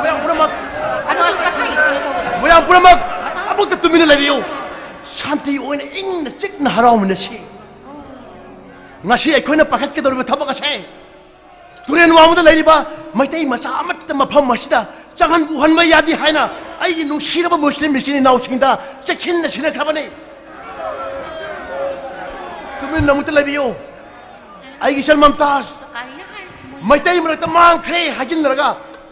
ꯃꯌꯥꯝ ꯄꯨꯝꯅꯃꯛ, ꯃꯌꯥꯝ ꯄꯨꯝꯅꯃꯛ ꯑꯃꯨꯛꯇ ꯇꯨꯃꯤꯟꯅ ꯂꯩꯕꯤꯌꯨ꯫ ꯁꯥꯟꯇꯤ ꯑꯣꯏꯅ ꯏꯪꯅ ꯆꯤꯛꯅ ꯍꯔꯥꯎꯃꯤꯟꯅꯁꯤ꯫ ꯉꯁꯤ ꯑꯩꯈꯣꯏꯅ ꯄꯥꯏꯈꯠꯀꯗꯧꯔꯤꯕ ꯊꯕꯛ ꯑꯁꯦ ꯇꯨꯔꯦꯟ ꯋꯥꯡꯃꯗ ꯂꯩꯔꯤꯕ ꯃꯩꯇꯩ ꯃꯆꯥ ꯑꯃꯠꯇ ꯃꯐꯝ ꯑꯁꯤꯗ ꯆꯪꯍꯟꯕ ꯎꯍꯟꯕ ꯌꯥꯗꯦ ꯍꯥꯏꯅ ꯑꯩꯒꯤ ꯅꯨꯡꯁꯤꯔꯕ ꯃꯨꯁꯂꯤꯝ ꯏꯆꯤꯟ ꯏꯅꯥꯎꯁꯤꯡꯗ ꯆꯦꯛꯁꯤꯟꯅ ꯁꯤꯟꯅꯈ꯭ꯔꯕꯅꯤ꯫ ꯇꯨꯃꯤꯟꯅ ꯑꯃꯨꯛꯇ ꯂꯩꯕꯤꯌꯨ꯫ ꯑꯩꯒꯤ ꯏꯆꯜ ꯃꯝꯇꯥꯖ ꯀꯔꯤꯅꯣ ꯍꯥꯏꯔꯤꯁꯤꯕꯣ? ꯃꯩꯇꯩ ꯃꯔꯛꯇ ꯃꯥꯡꯈ꯭ꯔꯦ ꯍꯥꯏꯖꯤꯟꯅꯔꯒ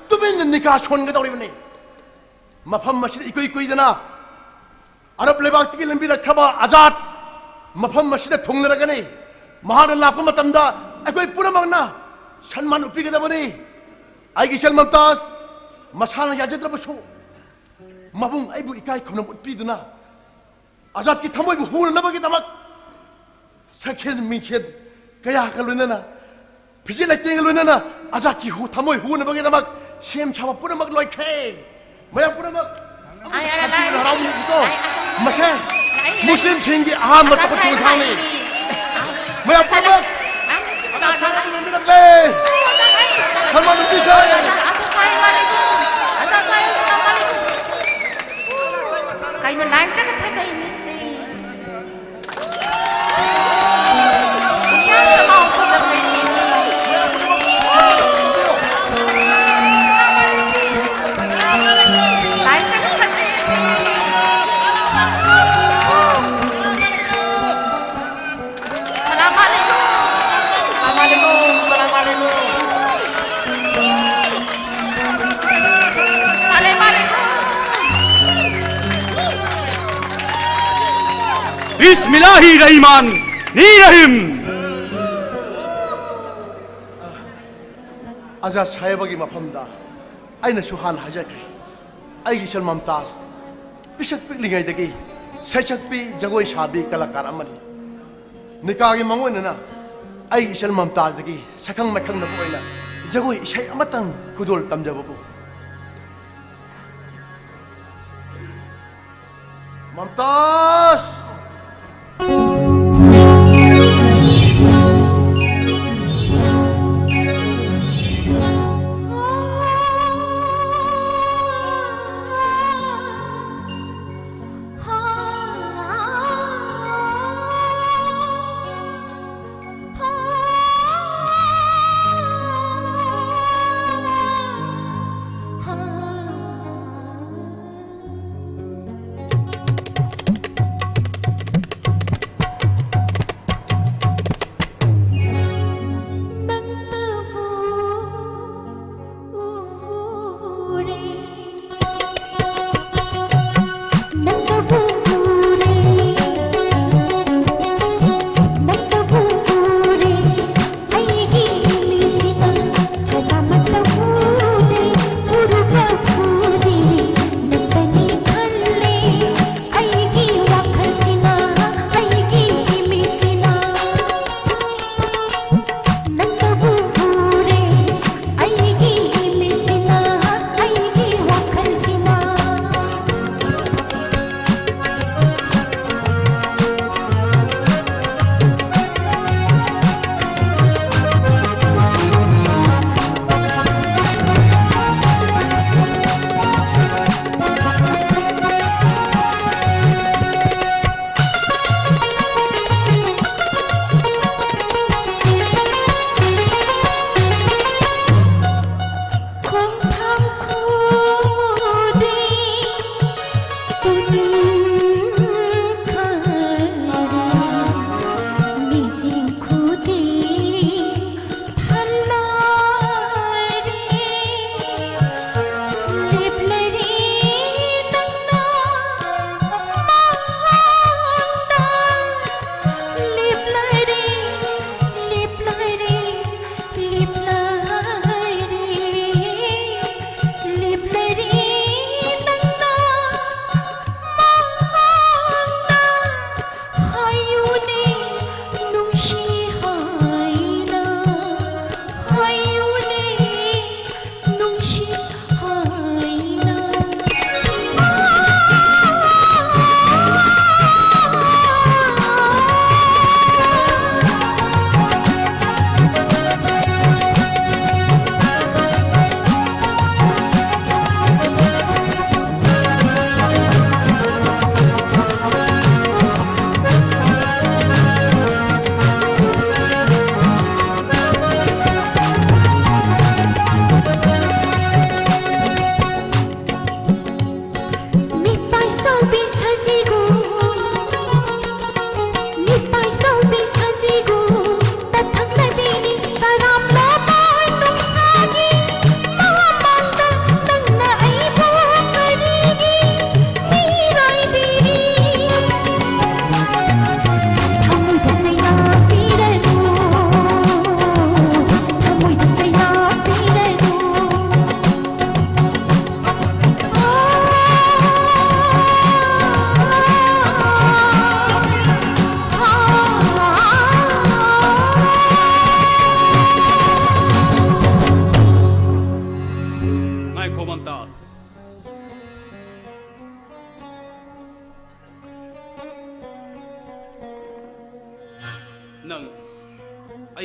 ꯇꯨꯃꯤꯟꯅ ꯅꯤꯀꯥ ꯁꯣꯟꯒꯗꯧꯔꯤꯕꯅꯤ꯫ ꯃꯐꯝ ꯑꯁꯤꯗ ꯏꯀꯨꯏ ꯀꯨꯏꯗꯅ ꯑꯔꯕ ꯂꯩꯕꯥꯛꯇꯒꯤ ꯂꯝꯕꯤꯔꯛꯈ꯭ꯔꯕ ꯑꯖꯥꯗ ꯃꯐꯝ ꯑꯁꯤꯗ ꯊꯨꯡꯂꯔꯒꯅꯤ꯫ ꯃꯍꯥꯛꯅ ꯂꯥꯛꯄ ꯃꯇꯝꯗ ꯑꯩꯈꯣꯏ ꯄꯨꯝꯅꯃꯛꯅ ꯁꯟꯃꯥꯟ ꯎꯠꯄꯤꯒꯗꯕꯅꯤ꯫ ꯑꯩꯒꯤ ꯏꯆꯜ ꯃꯝꯇꯥꯖ ꯃꯁꯥꯅ ꯌꯥꯖꯗ꯭ꯔꯕꯁꯨ, ꯃꯕꯨꯡ ꯑꯩꯕꯨ ꯏꯀꯥꯏ ꯈꯨꯝꯅꯕ ꯎꯠꯄꯤꯗꯨꯅ ꯑꯖꯥꯗꯀꯤ ꯊꯃꯣꯏꯕꯨ ꯍꯨꯅꯅꯕꯒꯤꯗꯃꯛ ꯁꯛꯈꯦꯟ ꯃꯤꯡꯁꯦꯟ ꯀꯌꯥꯒ ꯂꯣꯏꯅꯅ, ꯐꯤꯖꯦꯠ ꯂꯩꯇꯦꯡꯒ ꯂꯣꯏꯅꯅ ꯑꯖꯥꯗꯀꯤ ꯍꯨ-, ꯊꯃꯣꯏ ꯍꯨꯅꯕꯒꯤꯗꯃꯛ ꯁꯦꯝ ꯁꯥꯕ ꯄꯨꯝꯅꯃꯛ ꯂꯣꯏꯈ꯭ꯔꯦ꯫ ꯃꯌꯥꯝ ꯄꯨꯝꯅꯃꯛ ꯑꯃꯨꯛ ꯑꯥꯏ, ꯑꯥꯏ, ꯁꯥꯊꯤꯅ ꯑꯥꯏ꯫ ꯍꯔꯥꯎꯃꯤꯟꯅꯁꯤꯀꯣ꯫ ꯑꯥꯏ, ꯑꯥꯏ꯫ ꯃꯁꯦ ꯑꯥꯏ, ꯑꯥꯏ꯫ ꯃꯨꯁꯂꯤꯝꯁꯤꯡꯒꯤ ꯑꯍꯥꯟꯕ ꯆꯥꯎꯈꯠꯄ ꯈꯣꯡꯊꯥꯡꯅꯤ꯫ ꯃꯌꯥꯝ ꯄꯨꯝꯅꯃꯛ ꯑꯖꯥꯗ ꯁꯥꯟꯅꯕ ꯂꯣꯏꯅꯔꯛꯂꯦ꯫ ꯁꯜꯃꯥꯟ ꯅꯨꯄꯤꯁꯦ꯫ ꯑꯖꯥꯗ, ꯑꯖꯥꯗ, ꯑꯁꯁꯥꯏ ꯃꯥꯂꯤꯀꯨꯝ꯫ ꯑꯖꯥꯗ, ꯑꯁꯁꯥꯏ, ꯑꯁꯁꯥꯏ ꯃꯥꯂꯤꯀꯨꯝ꯫ ꯀꯩꯅꯣ, ꯂꯥꯏꯐꯇꯒ ꯐꯖꯩ ꯃꯤꯁꯅꯦ꯫ ꯕꯤꯁꯃꯤꯜꯂꯥꯍꯤ ꯔꯍꯤꯃꯥꯟ ꯅꯤ ꯔꯍꯤꯝ꯫ ꯑꯖꯥꯗ ꯁꯥꯍꯦꯕꯒꯤ ꯃꯐꯝꯗ ꯑꯩꯅꯁꯨ ꯍꯥꯟꯅ ꯍꯥꯏꯖꯈ꯭ꯔꯦ, ꯑꯩꯒꯤ ꯏꯆꯜ ꯃꯝꯇꯥꯖ ꯄꯤꯁꯛ ꯄꯤꯛꯂꯤꯉꯩꯗꯒꯤ ꯁꯩꯁꯛꯄꯤ, ꯖꯒꯣꯏ ꯁꯥꯕꯤ, ꯀꯂꯥꯀꯥꯔ ꯑꯃꯅꯤ꯫ ꯅꯤꯀꯥꯒꯤ ꯃꯥꯡꯑꯣꯏꯅꯅ ꯑꯩꯒꯤ ꯏꯆꯜ ꯃꯝꯇꯥꯖꯗꯒꯤ ꯁꯛꯈꯪ ꯃꯥꯏꯈꯪꯅꯕ ꯑꯣꯏꯅ ꯖꯒꯣꯏ ꯏꯁꯩ ꯑꯃꯇꯪ ꯈꯨꯗꯣꯜ ꯇꯝꯖꯕꯕꯨ꯫ ꯃꯝꯇꯥꯖ!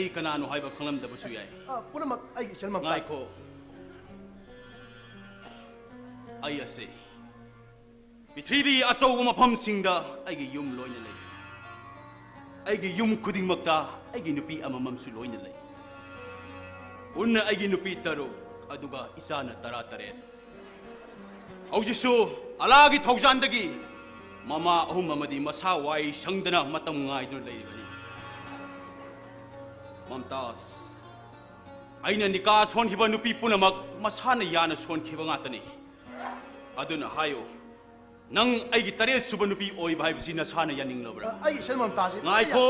ꯑꯩ ꯀꯅꯥꯅꯣ ꯍꯥꯏꯕ ꯈꯪꯂꯝꯗꯕꯁꯨ ꯌꯥꯏ꯫ ꯑ, ꯄꯨꯝꯅꯃꯛ ꯑꯩꯒꯤ ꯏꯆꯜ ꯃꯝꯇꯥꯖ꯫ ꯉꯥꯏꯈꯣ꯫ ꯑꯩ ꯑꯁꯤ ꯄ꯭ꯔꯤꯊꯤꯕꯤ ꯑꯆꯧꯕ ꯃꯐꯝꯁꯤꯡꯗ ꯑꯩꯒꯤ ꯌꯨꯝ ꯂꯣꯏꯅ ꯂꯩ꯫ ꯑꯩꯒꯤ ꯌꯨꯝ ꯈꯨꯗꯤꯡꯃꯛꯇ ꯑꯩꯒꯤ ꯅꯨꯄꯤ ꯑꯃꯃꯝꯁꯨ ꯂꯣꯏꯅ ꯂꯩ꯫ ꯄꯨꯟꯅ ꯑꯩꯒꯤ ꯅꯨꯄꯤ ꯇꯔꯨꯛ, ꯑꯗꯨꯒ ꯏꯆꯥꯅ ꯇꯔꯥ ꯇꯔꯦꯠ꯫ ꯍꯧꯖꯤꯛꯁꯨ ꯑꯂꯥꯒꯤ ꯊꯧꯖꯥꯟꯗꯒꯤ ꯃꯃꯥ ꯑꯍꯨꯝ ꯑꯃꯗꯤ ꯃꯁꯥ ꯋꯥꯏ ꯁꯪꯗꯅ ꯃꯇꯝ ꯉꯥꯏꯗꯨꯅ ꯂꯩꯔꯤꯕꯅꯤ꯫ ꯃꯝꯇꯥꯖ, ꯑꯩꯅ ꯅꯤꯀꯥ ꯁꯣꯟꯈꯤꯕ ꯅꯨꯄꯤ ꯄꯨꯝꯅꯃꯛ ꯃꯁꯥꯅ ꯌꯥꯅ ꯁꯣꯟꯈꯤꯕ ꯉꯥꯛꯇꯅꯤ꯫ ꯑꯗꯨꯅ ꯍꯥꯏꯌꯨ, ꯅꯪ ꯑꯩꯒꯤ ꯇꯔꯦꯠ ꯁꯨꯕ ꯅꯨꯄꯤ ꯑꯣꯏꯕ ꯍꯥꯏꯕꯁꯤ ꯅꯁꯥꯅ ꯌꯥꯅꯤꯡꯂꯕ꯭ꯔꯥ? ꯑ, ꯑꯩꯒꯤ ꯏꯆꯜ ꯃꯝꯇꯥꯖꯁꯤ ꯉꯥꯏꯈꯣ꯫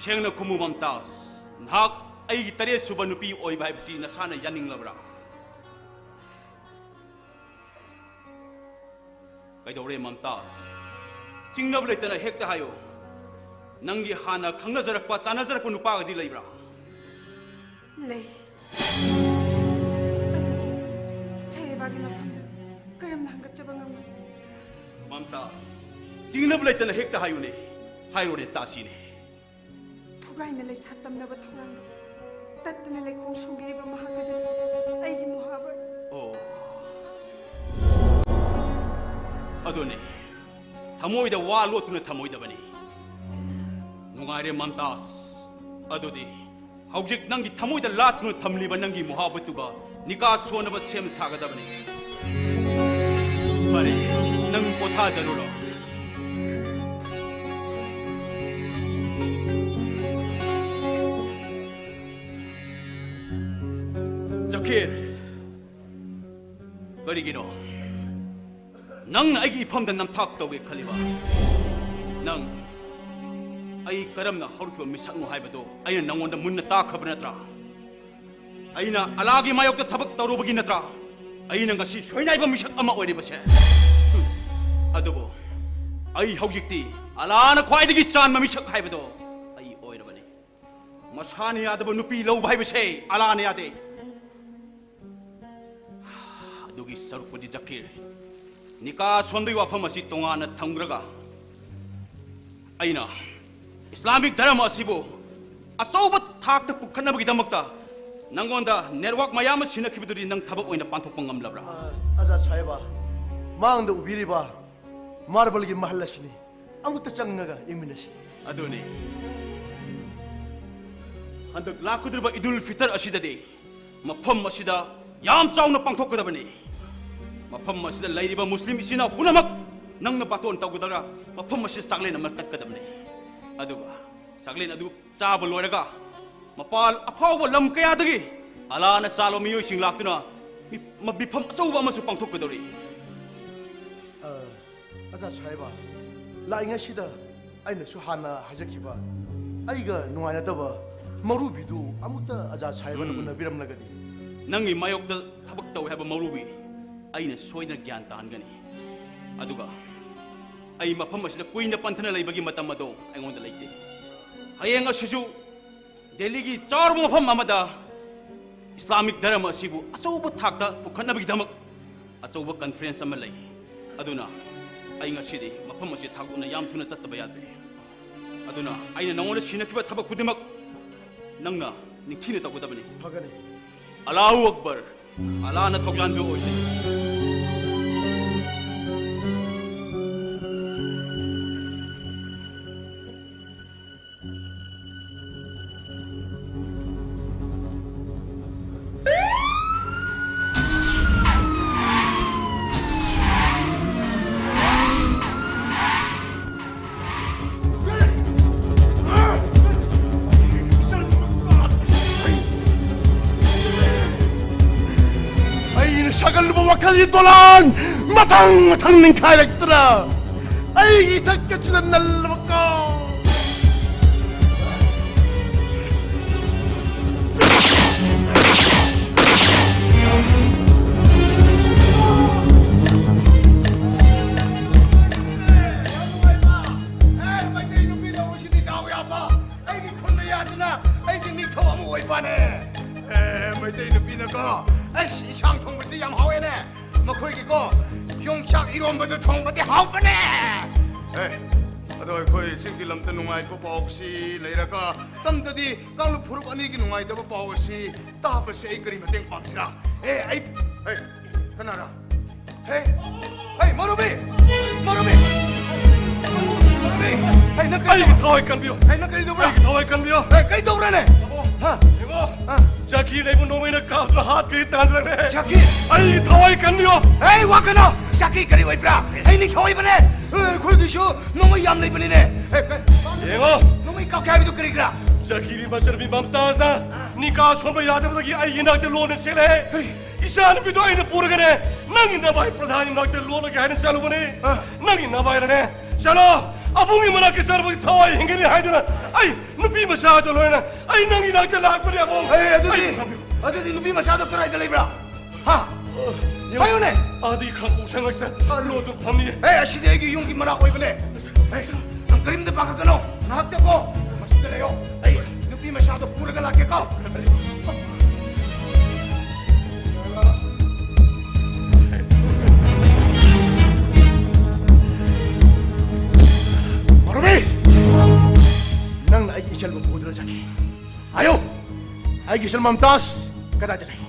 ꯁꯦꯡꯅ ꯈꯨꯝꯃꯨ ꯃꯝꯇꯥꯖ, ꯅꯍꯥꯛ ꯑꯩꯒꯤ ꯇꯔꯦꯠ ꯁꯨꯕ ꯅꯨꯄꯤ ꯑꯣꯏꯕ ꯍꯥꯏꯕꯁꯤ ꯅꯁꯥꯅ ꯌꯥꯅꯤꯡꯂꯕ꯭ꯔꯥ? ꯀꯩꯗꯧꯔꯦ ꯃꯝꯇꯥꯖ? ꯆꯤꯡꯅꯕ ꯂꯩꯇꯅ ꯍꯦꯛꯇ ꯍꯥꯏꯌꯨ꯫ ꯅꯪꯒꯤ ꯍꯥꯟꯅ ꯈꯪꯅꯖꯔꯛꯄ, ꯆꯥꯟꯅꯖꯔꯛꯄ ꯅꯨꯄꯥꯒꯗꯤ ꯂꯩꯕ꯭ꯔꯥ? ꯂꯩ꯫ ꯑꯗꯨꯕꯨ ꯁꯍꯦꯕꯥꯒꯤ ꯃꯐꯝꯗ ꯀꯔꯝꯅ ꯍꯪꯒꯠꯆꯕ ꯉꯝꯒꯅꯤ? ꯃꯝꯇꯥꯖ, ꯆꯤꯡꯅꯕ ꯂꯩꯇꯅ ꯍꯦꯛꯇ ꯍꯥꯏꯌꯨꯅꯦ꯫ ꯍꯥꯏꯔꯣꯅꯦ, ꯇꯥꯁꯤꯅꯦ꯫ ꯐꯨꯒꯥꯏꯅ ꯂꯩꯁꯥ ꯇꯝꯅꯕ ꯊꯧꯔꯥꯡꯗꯣ ꯇꯠꯇꯅ ꯂꯩꯈꯣꯡ ꯁꯣꯡꯕꯤꯔꯤꯕ ꯃꯍꯥꯛ ꯑꯗꯨ ꯑꯩꯒꯤ ꯃꯣꯍꯥꯕ꯫ ꯑꯣ꯫ ꯑꯗꯨꯅꯦ꯫ ꯊꯃꯣꯏꯗ ꯋꯥ ꯂꯣꯠꯇꯨꯅ ꯊꯝꯃꯣꯏꯗꯕꯅꯤ꯫ ꯅꯨꯡꯉꯥꯏꯔꯦ ꯃꯝꯇꯥꯖ꯫ ꯑꯗꯨꯗꯤ ꯍꯧꯖꯤꯛ ꯅꯪꯒꯤ ꯊꯃꯣꯏꯗ ꯂꯥꯠꯇꯨꯅ ꯊꯝꯂꯤꯕ ꯅꯪꯒꯤ ꯃꯣꯍꯥꯕꯠꯇꯨꯒ ꯅꯤꯀꯥ ꯁꯣꯟꯅꯕ ꯁꯦꯝ ꯁꯥꯒꯗꯕꯅꯤ꯫ ꯐꯔꯦ, ꯅꯪ ꯄꯣꯊꯥꯖꯔꯨꯔꯣ꯫ ꯖꯀꯤꯔ, ꯀꯔꯤꯒꯤꯅꯣ ꯅꯪꯅ ꯑꯩꯒꯤ ꯏꯐꯝꯗ ꯅꯝꯊꯥꯛ ꯇꯧꯒꯦ ꯈꯜꯂꯤꯕ? ꯅꯪ ꯑꯩ ꯀꯔꯝꯅ ꯍꯧꯔꯛꯈꯤꯕ ꯃꯤꯁꯛꯅꯣ ꯍꯥꯏꯕꯗꯨ ꯑꯩꯅ ꯅꯪꯉꯣꯟꯗ ꯃꯨꯟꯅ ꯇꯥꯛꯈ꯭ꯔꯕ ꯅꯠꯇ꯭ꯔꯥ? ꯑꯩꯅ ꯑꯂꯥꯒꯤ ꯃꯥꯌꯣꯛꯇ ꯊꯕꯛ ꯇꯧꯔꯨꯕꯒꯤ ꯅꯠꯇ꯭ꯔꯥ ꯑꯩꯅ ꯉꯁꯤ ꯁꯣꯏꯅꯥꯏꯕ ꯃꯤꯁꯛ ꯑꯃ ꯑꯣꯏꯔꯤꯕꯁꯦ? ꯍꯨꯝ꯫ ꯑꯗꯨꯕꯨ ꯑꯩ ꯍꯧꯖꯤꯛꯇꯤ ꯑꯂꯥꯅ ꯈ꯭ꯋꯥꯏꯗꯒꯤ ꯆꯥꯟꯕ ꯃꯤꯁꯛ ꯍꯥꯏꯕꯗꯣ ꯑꯩ ꯑꯣꯏꯔꯕꯅꯤ꯫ ꯃꯁꯥꯅ ꯌꯥꯗꯕ ꯅꯨꯄꯤ ꯂꯧꯕ ꯍꯥꯏꯕꯁꯦ ꯑꯂꯥꯅ ꯌꯥꯗꯦ꯫ ꯑꯗꯨꯒꯤ ꯁꯔꯨꯛꯄꯨꯗꯤ ꯖꯀꯤꯔ, ꯅꯤꯀꯥ ꯁꯣꯟꯕꯒꯤ ꯋꯥꯐꯝ ꯑꯁꯤ ꯇꯣꯉꯥꯟꯅ ꯊꯝꯈ꯭ꯔꯒ, ꯑꯩꯅ ꯏꯁꯂꯥꯃꯤꯛ ꯙꯔꯃ ꯑꯁꯤꯕꯨ ꯑꯆꯧꯕ ꯊꯥꯛꯇ ꯄꯨꯈꯠꯅꯕꯒꯤꯗꯃꯛꯇ ꯅꯪꯉꯣꯟꯗ ꯅꯦꯠꯋꯥꯛ ꯃꯌꯥꯝ ꯑꯃ ꯁꯤꯟꯅꯈꯤꯕꯗꯨꯗꯤ ꯅꯪ ꯊꯕꯛ ꯑꯣꯏꯅ ꯄꯥꯡꯊꯣꯛꯄ ꯉꯝꯂꯕ꯭ꯔꯥ? ꯑ, ꯑꯖꯥ ꯁꯥꯍꯦꯕ, ꯃꯥꯡꯗ ꯎꯕꯤꯔꯤꯕ ꯃꯥꯔꯕꯜꯒꯤ ꯃꯍꯜ ꯑꯁꯤꯅꯤ꯫ ꯑꯃꯨꯛꯇ ꯆꯪꯉꯒ ꯌꯦꯡꯃꯤꯟꯅꯁꯤ꯫ ꯑꯗꯨꯅꯤ꯫ ꯍꯟꯗꯛ ꯂꯥꯛꯀꯗꯧꯔꯤꯕ ꯏꯗꯨꯜ ꯐꯤꯇꯔ ꯑꯁꯤꯗꯗꯤ ꯃꯐꯝ ꯑꯁꯤꯗ ꯌꯥꯝ ꯆꯥꯎꯅ ꯄꯥꯡꯊꯣꯛꯀꯗꯕꯅꯤ꯫ ꯃꯐꯝ ꯑꯁꯤꯗ ꯂꯩꯔꯤꯕ ꯃꯨꯁꯂꯤꯝ ꯏꯆꯤꯟ ꯏꯅꯥꯎ ꯄꯨꯝꯅꯃꯛ ꯅꯪꯅ ꯕꯥꯇꯣꯟ ꯇꯧꯒꯗꯧꯔꯥ? ꯃꯐꯝ ꯑꯁꯤꯗ ꯆꯥꯛꯂꯦꯟ ꯑꯃ ꯀꯠꯀꯗꯕꯅꯤ꯫ ꯑꯗꯨꯒ ꯆꯥꯛꯂꯦꯟ ꯑꯗꯨ ꯆꯥꯕ ꯂꯣꯏꯔꯒ ꯃꯄꯥꯜ ꯑꯐꯥꯎꯕ ꯂꯝ ꯀꯌꯥꯗꯒꯤ ꯑꯂꯥꯅ ꯆꯥꯜꯂꯕ ꯃꯤꯑꯣꯏꯁꯤꯡ ꯂꯥꯛꯇꯨꯅ ꯃꯤ-, ꯃ-, ꯃꯤꯐꯝ ꯑꯆꯧꯕ ꯑꯃꯁꯨ ꯄꯥꯡꯊꯣꯛꯀꯗꯧꯔꯤ꯫ ꯑ, ꯑꯖꯥ ꯁꯥꯍꯦꯕ, ꯂꯥꯛꯏꯉꯩꯁꯤꯗ ꯑꯩꯅꯁꯨ ꯍꯥꯟꯅ ꯍꯥꯏꯖꯈꯤꯕ ꯑꯩꯒ ꯅꯨꯡꯉꯥꯏꯅꯗꯕ ꯃꯧꯔꯨꯕꯤꯗꯨ ꯑꯃꯨꯛꯇ ꯑꯖꯥ ꯁꯥꯍꯦꯕꯅ ꯎꯝ꯫ ꯎꯅꯕꯤꯔꯝꯂꯒꯗꯤ꯫ ꯅꯪꯒꯤ ꯃꯥꯌꯣꯛꯇ ꯊꯕꯛ ꯇꯧꯏ ꯍꯥꯏꯕ ꯃꯧꯔꯨꯕꯤ ꯑꯩꯅ ꯁꯣꯏꯗꯅ ꯒ꯭ꯌꯥꯟ ꯇꯥꯍꯟꯒꯅꯤ꯫ ꯑꯗꯨꯒ ꯑꯩ ꯃꯐꯝ ꯑꯁꯤꯗ ꯀꯨꯏꯅ ꯄꯟꯊꯅ ꯂꯩꯕꯒꯤ ꯃꯇꯝ ꯑꯗꯣ ꯑꯩꯉꯣꯟꯗ ꯂꯩꯇꯦ꯫ ꯍꯌꯦꯡ ꯑꯁꯤꯁꯨ ꯗꯦꯜꯂꯤꯒꯤ ꯆꯥꯎꯔꯕ ꯃꯐꯝ ꯑꯃꯗ ꯏꯁꯂꯥꯃꯤꯛ ꯙꯔꯃ ꯑꯁꯤꯕꯨ ꯑꯆꯧꯕ ꯊꯥꯛꯇ ꯄꯨꯈꯠꯅꯕꯒꯤꯗꯃꯛ ꯑꯆꯧꯕ ꯀꯟꯐꯔꯦꯟꯁ ꯑꯃ ꯂꯩ꯫ ꯑꯗꯨꯅ ꯑꯩ ꯉꯁꯤꯗꯤ ꯃꯐꯝ ꯑꯁꯤ ꯊꯥꯗꯣꯛꯅ ꯌꯥꯝ ꯊꯨꯅ ꯆꯠꯇꯕ ꯌꯥꯗ꯭ꯔꯦ꯫ ꯑꯗꯨꯅ ꯑꯩꯅ ꯅꯉꯣꯟꯗ ꯁꯤꯟꯅꯈꯤꯕ ꯊꯕꯛ ꯈꯨꯗꯤꯡꯃꯛ ꯅꯪꯅ ꯅꯤꯡꯊꯤꯅ ꯇꯧꯒꯗꯕꯅꯤ꯫ ꯐꯒꯅꯤ꯫ ꯑꯂꯥꯍꯨ ꯑꯛꯕꯔ꯫ ꯑꯂꯥꯅ ꯊꯧꯖꯥꯟꯕ ꯑꯣꯏꯁꯅꯨ꯫ ꯑꯩꯅ ꯁꯥꯒꯠꯂꯨꯕ ꯋꯥꯈꯜꯒꯤ ꯗꯣꯂꯥꯟ ꯃꯊꯪ ꯃꯊꯪ ꯅꯤꯡꯈꯥꯏꯔꯛꯇꯨꯅ ꯑꯩꯒꯤ ꯏꯊꯛ ꯀꯠꯁꯤꯗ ꯅꯜꯂꯕ ꯀꯣ꯫ ꯑꯦ, ꯃꯩꯇꯩ ꯅꯨꯄꯤ ꯂꯧꯕꯁꯤꯗꯤ ꯗꯥꯎ ꯌꯥꯕ꯫ ꯑꯩꯒꯤ ꯈꯨꯟꯗ ꯌꯥꯗꯨꯅ ꯑꯩꯗꯤ ꯅꯤꯡꯊꯧ ꯑꯃ ꯑꯣꯏꯕꯅꯦ꯫ ꯑꯦ, ꯃꯩꯇꯩ ꯅꯨꯄꯤꯅꯀꯣ, ꯑꯩꯁ, ꯏꯟꯁꯥꯡ ꯊꯣꯡꯕꯁꯤ ꯌꯥꯝ ꯍꯥꯎꯋꯦꯅꯦ꯫ ꯃꯈꯣꯏꯒꯤꯀꯣ, ꯌꯣꯡꯆꯥꯛ ꯏꯔꯣꯝꯕꯗꯨ ꯊꯣꯡꯕꯗꯤ ꯍꯥꯎꯕꯅꯦ꯫ ꯑꯦ, ꯑꯗꯣ ꯑꯩꯈꯣꯏ ꯆꯤꯡꯒꯤ ꯂꯝꯗ ꯅꯨꯡꯉꯥꯏꯕ ꯄꯥꯎꯁꯤ ꯂꯩꯔꯒ, ꯇꯝꯗꯗꯤ ꯀꯥꯡꯂꯨꯞ ꯐꯨꯔꯨꯞ ꯑꯅꯤꯒꯤ ꯅꯨꯡꯉꯥꯏꯇꯕ ꯄꯥꯎ ꯑꯁꯤ ꯇꯥꯕꯁꯦ ꯑꯩ ꯀꯔꯤ ꯃꯇꯦꯡ ꯄꯥꯡꯁꯤꯔꯥ? ꯑꯦ, ꯑꯩ, ꯑꯦ, ꯀꯅꯥꯔꯥ? ꯍꯦ, ꯍꯦ, ꯃꯧꯔꯨꯕꯤ! ꯃꯧꯔꯨꯕꯤ! ꯃꯧꯔꯨꯕꯤ! ꯍꯦ, ꯅꯪ ꯀꯔꯤ ꯑꯩꯒꯤ ꯇꯧꯕ? ꯊꯋꯥꯏ ꯀꯟꯕꯤꯌꯨ꯫ ꯍꯦ, ꯅꯪ ꯀꯔꯤ ꯇꯧꯕ꯭ꯔꯥ? ꯑꯩꯒꯤ ꯊꯋꯥꯏ ꯀꯟꯕꯤꯌꯨ꯫ ꯍꯦ, ꯀꯩ ꯇꯧꯕ꯭ꯔꯥꯅꯦ? ꯏꯕꯣ, ꯍꯥ? ꯏꯕꯣ, ꯍꯥ? ꯖꯥꯀꯤꯅ ꯑꯩꯕꯨ ꯅꯣꯡꯃꯩꯅ ꯀꯥꯞꯇꯨꯅ ꯍꯥꯠꯀꯦ ꯇꯥꯟꯅꯔꯦ꯫ ꯖꯥꯀꯤ! ꯑꯩꯒꯤ ꯊꯋꯥꯏ ꯀꯟꯕꯤꯌꯨ꯫ ꯍꯦ, ꯋꯥ ꯀꯩꯅꯣ? ꯖꯥꯀꯤ ꯀꯔꯤ ꯑꯣꯏꯕ꯭ꯔꯥ? ꯑꯩ ꯅꯤꯡꯊꯧ ꯑꯣꯏꯕꯅꯦ꯫ ꯑꯦ, ꯑꯩꯈꯣꯏꯒꯤꯁꯨ ꯅꯣꯡꯃꯩ ꯌꯥꯝ ꯂꯩꯕꯅꯤꯅꯦ꯫ ꯑꯦ, ꯀꯩ-, ꯌꯦꯡꯉꯣ꯫ ꯅꯣꯡꯃꯩ ꯀꯥꯞꯀꯦ ꯍꯥꯏꯕꯗꯨ ꯀꯔꯤꯒꯤꯔꯥ? ꯖꯥꯀꯤꯒꯤ ꯃꯆꯟꯅꯨꯄꯤ ꯃꯝꯇꯥꯖꯅ ꯅꯤꯀꯥ ꯁꯣꯟꯕ ꯌꯥꯗꯕꯗꯒꯤ ꯑꯩꯒꯤ ꯏꯅꯥꯛꯇ ꯂꯣꯟꯅ ꯆꯦꯜꯂꯛꯑꯦ꯫ ꯀꯔꯤ? ꯏꯆꯥ ꯅꯨꯄꯤꯗꯣ ꯑꯩꯅ ꯄꯨꯔꯒꯅꯦ, ꯅꯪꯒꯤ ꯅꯚꯥꯏ ꯄ꯭ꯔꯙꯥꯟꯒꯤ ꯃꯅꯥꯛꯇ ꯂꯣꯠꯂꯒꯦ ꯍꯥꯏꯅ ꯆꯠꯂꯨꯕꯅꯦ꯫ ꯑ꯫ ꯅꯪꯒꯤ ꯅꯚꯥꯏꯅꯅꯦ, "ꯆꯠꯂꯣ, ꯑꯕꯨꯡꯒꯤ ꯃꯅꯥꯛꯇ ꯆꯠꯂꯕꯗꯤ ꯊꯋꯥꯏ ꯍꯤꯡꯒꯅꯤ" ꯍꯥꯏꯗꯨꯅ ꯑꯩ ꯅꯨꯄꯤ ꯃꯆꯥꯗꯣ ꯂꯣꯏꯅ ꯑꯩ ꯅꯪꯒꯤ ꯅꯥꯛꯇ ꯂꯥꯛꯄꯅꯦ, ꯑꯕꯨꯡ꯫ ꯑꯦ, ꯑꯗꯨꯗꯤ, ꯑꯩ ꯊꯝꯕꯤꯌꯨ꯫ ꯑꯗꯨꯗꯤ ꯅꯨꯄꯤ ꯃꯆꯥꯗꯣ ꯀꯗꯥꯏꯗ ꯂꯩꯕ꯭ꯔꯥ? ꯍꯥ? ꯌꯦꯡꯉꯣ, ꯍꯥꯏꯌꯨꯅꯦ꯫ ꯑꯥꯗꯤ ꯈꯥꯡꯄꯣꯛ ꯁꯪ ꯑꯁꯤꯗ ꯑꯥꯗꯤ꯫ ꯂꯣꯠꯇꯨ ꯊꯝꯃꯤ꯫ ꯑꯦ, ꯑꯁꯤꯗꯤ ꯑꯩꯒꯤ ꯌꯨꯝꯒꯤ ꯃꯅꯥꯛ ꯑꯣꯏꯕꯅꯦ꯫ ꯑꯦ, ꯅꯪ ꯀꯔꯤꯝꯇ ꯄꯥꯈꯠꯀꯅꯣ꯫ ꯉꯥꯏꯍꯥꯛꯇꯀꯣ ꯃꯁꯤꯗ ꯂꯩꯌꯣ꯫ ꯑꯩ ꯅꯨꯄꯤ ꯃꯆꯥꯗꯣ ꯄꯨꯔꯒ ꯂꯥꯛꯀꯦꯀꯣ꯫ ꯃꯧꯔꯨꯕꯤ! ꯅꯪꯅ ꯑꯩꯒꯤ ꯏꯆꯜꯕꯨ ꯄꯨꯗꯨꯅ ꯆꯠꯈꯤ꯫ ꯍꯥꯏꯌꯨ! ꯑꯩꯒꯤ ꯏꯆꯜ ꯃꯝꯇꯥꯖ ꯀꯗꯥꯏꯗ ꯂꯩ?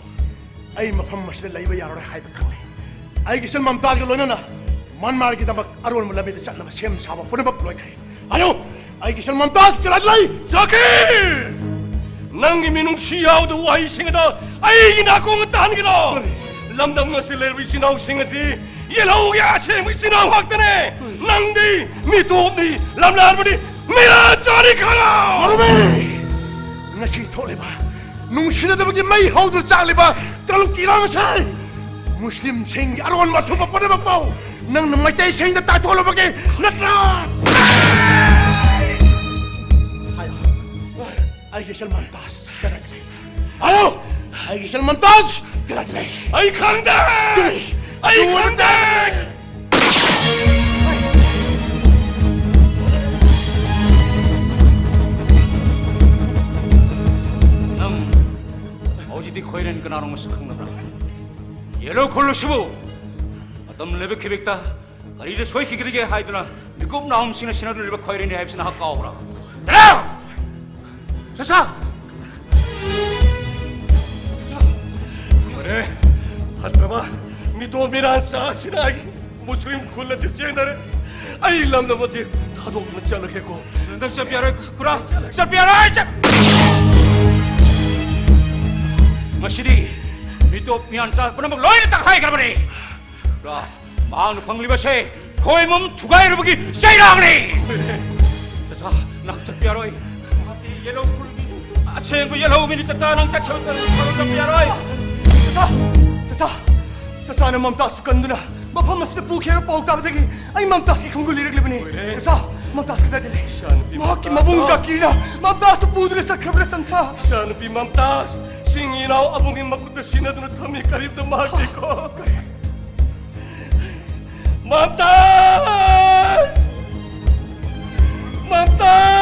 ꯑꯩ ꯃꯐꯝ ꯑꯁꯤꯗ ꯂꯩꯕ ꯌꯥꯔꯔꯣꯏ ꯍꯥꯏꯕ ꯈꯪꯂꯦ꯫ ꯑꯩꯒꯤ ꯏꯆꯜ ꯃꯝꯇꯥꯖꯒ ꯂꯣꯏꯅꯅ ꯃꯟꯃꯥꯔꯒꯤꯗꯃꯛ ꯑꯔꯣꯟꯕ ꯂꯝꯕꯤꯗ ꯆꯠꯅꯕ ꯁꯦꯝ ꯁꯥꯕ ꯄꯨꯝꯅꯃꯛ ꯂꯣꯏꯈ꯭ꯔꯦ꯫ ꯍꯥꯏꯌꯨ! ꯑꯩꯒꯤ ꯏꯆꯜ ꯃꯝꯇꯥꯖ ꯀꯗꯥꯏꯗ ꯂꯩ? ꯖꯥꯀꯤꯔ! ꯅꯪꯒꯤ ꯃꯤꯅꯨꯡꯁꯤ ꯌꯥꯎꯗꯕ ꯋꯥꯍꯩꯁꯤꯡ ꯑꯗꯣ ꯑꯩꯒꯤ ꯅꯥꯀꯣꯡꯗ ꯇꯥꯍꯟꯒꯅꯣ! ꯀꯔꯤ? ꯂꯝꯗꯝ ꯑꯁꯤ ꯂꯩꯔꯤꯕ ꯏꯆꯤꯟ ꯏꯅꯥꯎꯁꯤꯡ ꯑꯁꯤ ꯌꯦꯜꯍꯧꯒꯤ ꯑꯁꯦꯡꯕ ꯏꯆꯤꯟ ꯏꯅꯥꯎ ꯉꯥꯛꯇꯅꯦ! ꯅꯪꯗꯤ ꯃꯤꯇꯣꯞꯅꯤ, ꯂꯝꯂꯥꯟꯕꯅꯤ, ꯃꯤꯔꯥ ꯆꯥꯅꯤ ꯈꯪꯉꯣ! ꯃꯧꯔꯨꯕꯤ! ꯉꯁꯤ ꯊꯣꯛꯂꯤꯕ ꯅꯨꯡꯁꯤꯅꯗꯕꯒꯤ ꯃꯩ ꯍꯧꯗꯨꯅ ꯆꯥꯛꯂꯤꯕ ꯀꯥꯡꯂꯨꯞꯀꯤ ꯏꯔꯥꯡ ꯑꯁꯤ ꯃꯨꯁꯂꯤꯝꯁꯤꯡꯒꯤ ꯑꯔꯣꯟꯕ ꯑꯊꯨꯕ ꯄꯨꯝꯅꯃꯛꯄꯨ ꯅꯪꯅ ꯃꯩꯇꯩꯁꯤꯡꯗ ꯇꯥꯏꯊꯣꯛꯂꯨꯕꯒꯤ ꯅꯠꯇ꯭ꯔꯥ? ꯍꯥꯏꯌꯣ, ꯑꯩꯒꯤ ꯏꯆꯜ ꯃꯝꯇꯥꯖ ꯀꯗꯥꯏꯗ ꯂꯩ? ꯍꯥꯏꯌꯣ, ꯑꯩꯒꯤ ꯏꯆꯜ ꯃꯝꯇꯥꯖ ꯀꯗꯥꯏꯗ ꯂꯩ? ꯑꯩ ꯈꯪꯗꯦ! ꯀꯔꯤ? ꯑꯩ ꯈꯪꯗꯦ! ꯅꯪ ꯍꯧꯖꯤꯛꯇꯤ ꯈꯣꯏꯔꯦꯟ ꯀꯅꯥꯅꯣ ꯃꯁꯛ ꯈꯪꯅꯕ꯭ꯔꯥ? ꯌꯦꯜꯍꯧ ꯈꯨꯜ ꯑꯁꯤꯕꯨ ꯃꯇꯝ ꯂꯩꯕ ꯈꯤꯕꯤꯛꯇ ꯀꯔꯤꯗ ꯁꯣꯏꯈꯤꯒꯗꯒꯦ ꯍꯥꯏꯗꯨꯅ ꯃꯤꯀꯨꯞ ꯅꯥꯍꯨꯝꯁꯤꯡꯅ ꯁꯤꯟꯅꯗꯨꯅ ꯂꯩꯕ ꯈ꯭ꯋꯥꯏꯔꯤꯅꯤ ꯍꯥꯏꯕꯁꯤ ꯅꯍꯥꯛ ꯀꯥꯎꯕ꯭ꯔꯥ? ꯆꯠꯂꯣ! ꯆꯠꯁꯥ! ꯐꯔꯦ, ꯐꯠꯇ꯭ꯔꯕ ꯃꯤꯇꯣꯞ ꯃꯤꯔꯥꯟ ꯆꯥꯁꯤꯅ ꯑꯩ ꯃꯨꯁꯂꯤꯝ ꯈꯨꯜ ꯑꯁꯤ ꯆꯦꯟꯗꯔꯦ꯫ ꯑꯩ ꯂꯝꯗꯝ ꯑꯁꯤ ꯊꯥꯗꯣꯛꯇꯨꯅ ꯆꯠꯂꯒꯦꯀꯣ꯫ ꯅꯪ ꯆꯠꯄ ꯌꯥꯔꯣꯏ, ꯈꯨꯔꯥ꯫ ꯆꯠꯄ ꯌꯥꯔꯣꯏ, ꯆꯠ-, ꯉꯁꯤꯗꯤ ꯃꯤꯇꯣꯞ ꯃꯤꯔꯥꯟ ꯆꯥ ꯄꯨꯝꯅꯃꯛ ꯂꯣꯏꯅ ꯇꯛꯈꯥꯏꯈ꯭ꯔꯕꯅꯤ꯫ ꯈꯨꯔꯥ, ꯃꯍꯥꯛꯅ ꯐꯪꯂꯤꯕꯁꯦ ꯈꯣꯏꯃꯨꯝ ꯊꯨꯒꯥꯏꯔꯨꯕꯒꯤ ꯆꯩꯔꯥꯛꯅꯤ꯫ ꯆꯠꯁꯥ, ꯅꯪ ꯆꯠꯄ ꯌꯥꯔꯣꯏ꯫ ꯃꯍꯥꯛꯇꯤ ꯌꯦꯜꯍꯧ ꯈꯨꯜꯒꯤ ꯑꯁꯦꯡꯕ ꯌꯦꯜꯍꯧ ꯃꯤꯅꯤ꯫ ꯆꯠꯁꯥ, ꯅꯪ ꯆꯠꯈꯤꯕ ꯆꯠ-, ꯆꯠꯄ ꯌꯥꯔꯣꯏ꯫ ꯆꯠꯁꯥ, ꯆꯠꯁꯥ, ꯆꯠꯁꯥꯅ ꯃꯝꯇꯥꯖꯄꯨ ꯀꯟꯗꯨꯅ ꯃꯐꯝ ꯑꯁꯤꯗ ꯄꯨꯈꯤꯕ ꯄꯥꯎ ꯇꯥꯕꯗꯒꯤ ꯑꯩ ꯃꯝꯇꯥꯖꯀꯤ ꯈꯣꯡꯒꯨꯜ ꯂꯤꯔꯛꯂꯤꯕꯅꯤ꯫ ꯂꯣꯏꯔꯦ꯫ ꯆꯠꯁꯥ, ꯃꯝꯇꯥꯖ ꯀꯗꯥꯏꯗ ꯂꯩ? ꯏꯆꯥꯅꯨꯄꯤ ꯃꯍꯥꯛꯀꯤ ꯃꯝꯇꯥꯖ꯫ ꯃꯕꯨꯡ ꯖꯥꯀꯤꯔꯅ ꯃꯝꯇꯥꯖꯇꯨ ꯄꯨꯗꯨꯅ ꯆꯠꯈ꯭ꯔꯕ꯭ꯔꯥ, ꯆꯟꯁꯥ? ꯏꯆꯥꯅꯨꯄꯤ ꯃꯝꯇꯥꯖ, ꯁꯤꯡ ꯏꯅꯥꯎ ꯑꯕꯨꯡꯒꯤ ꯃꯈꯨꯠꯇ ꯁꯤꯟꯅꯗꯨꯅ ꯊꯝꯃꯤ꯫ ꯀꯔꯤꯝꯇ ꯃꯥꯡꯗꯦꯀꯣ꯫ ꯃꯝꯇꯥꯖ! ꯃꯝꯇꯥꯖ!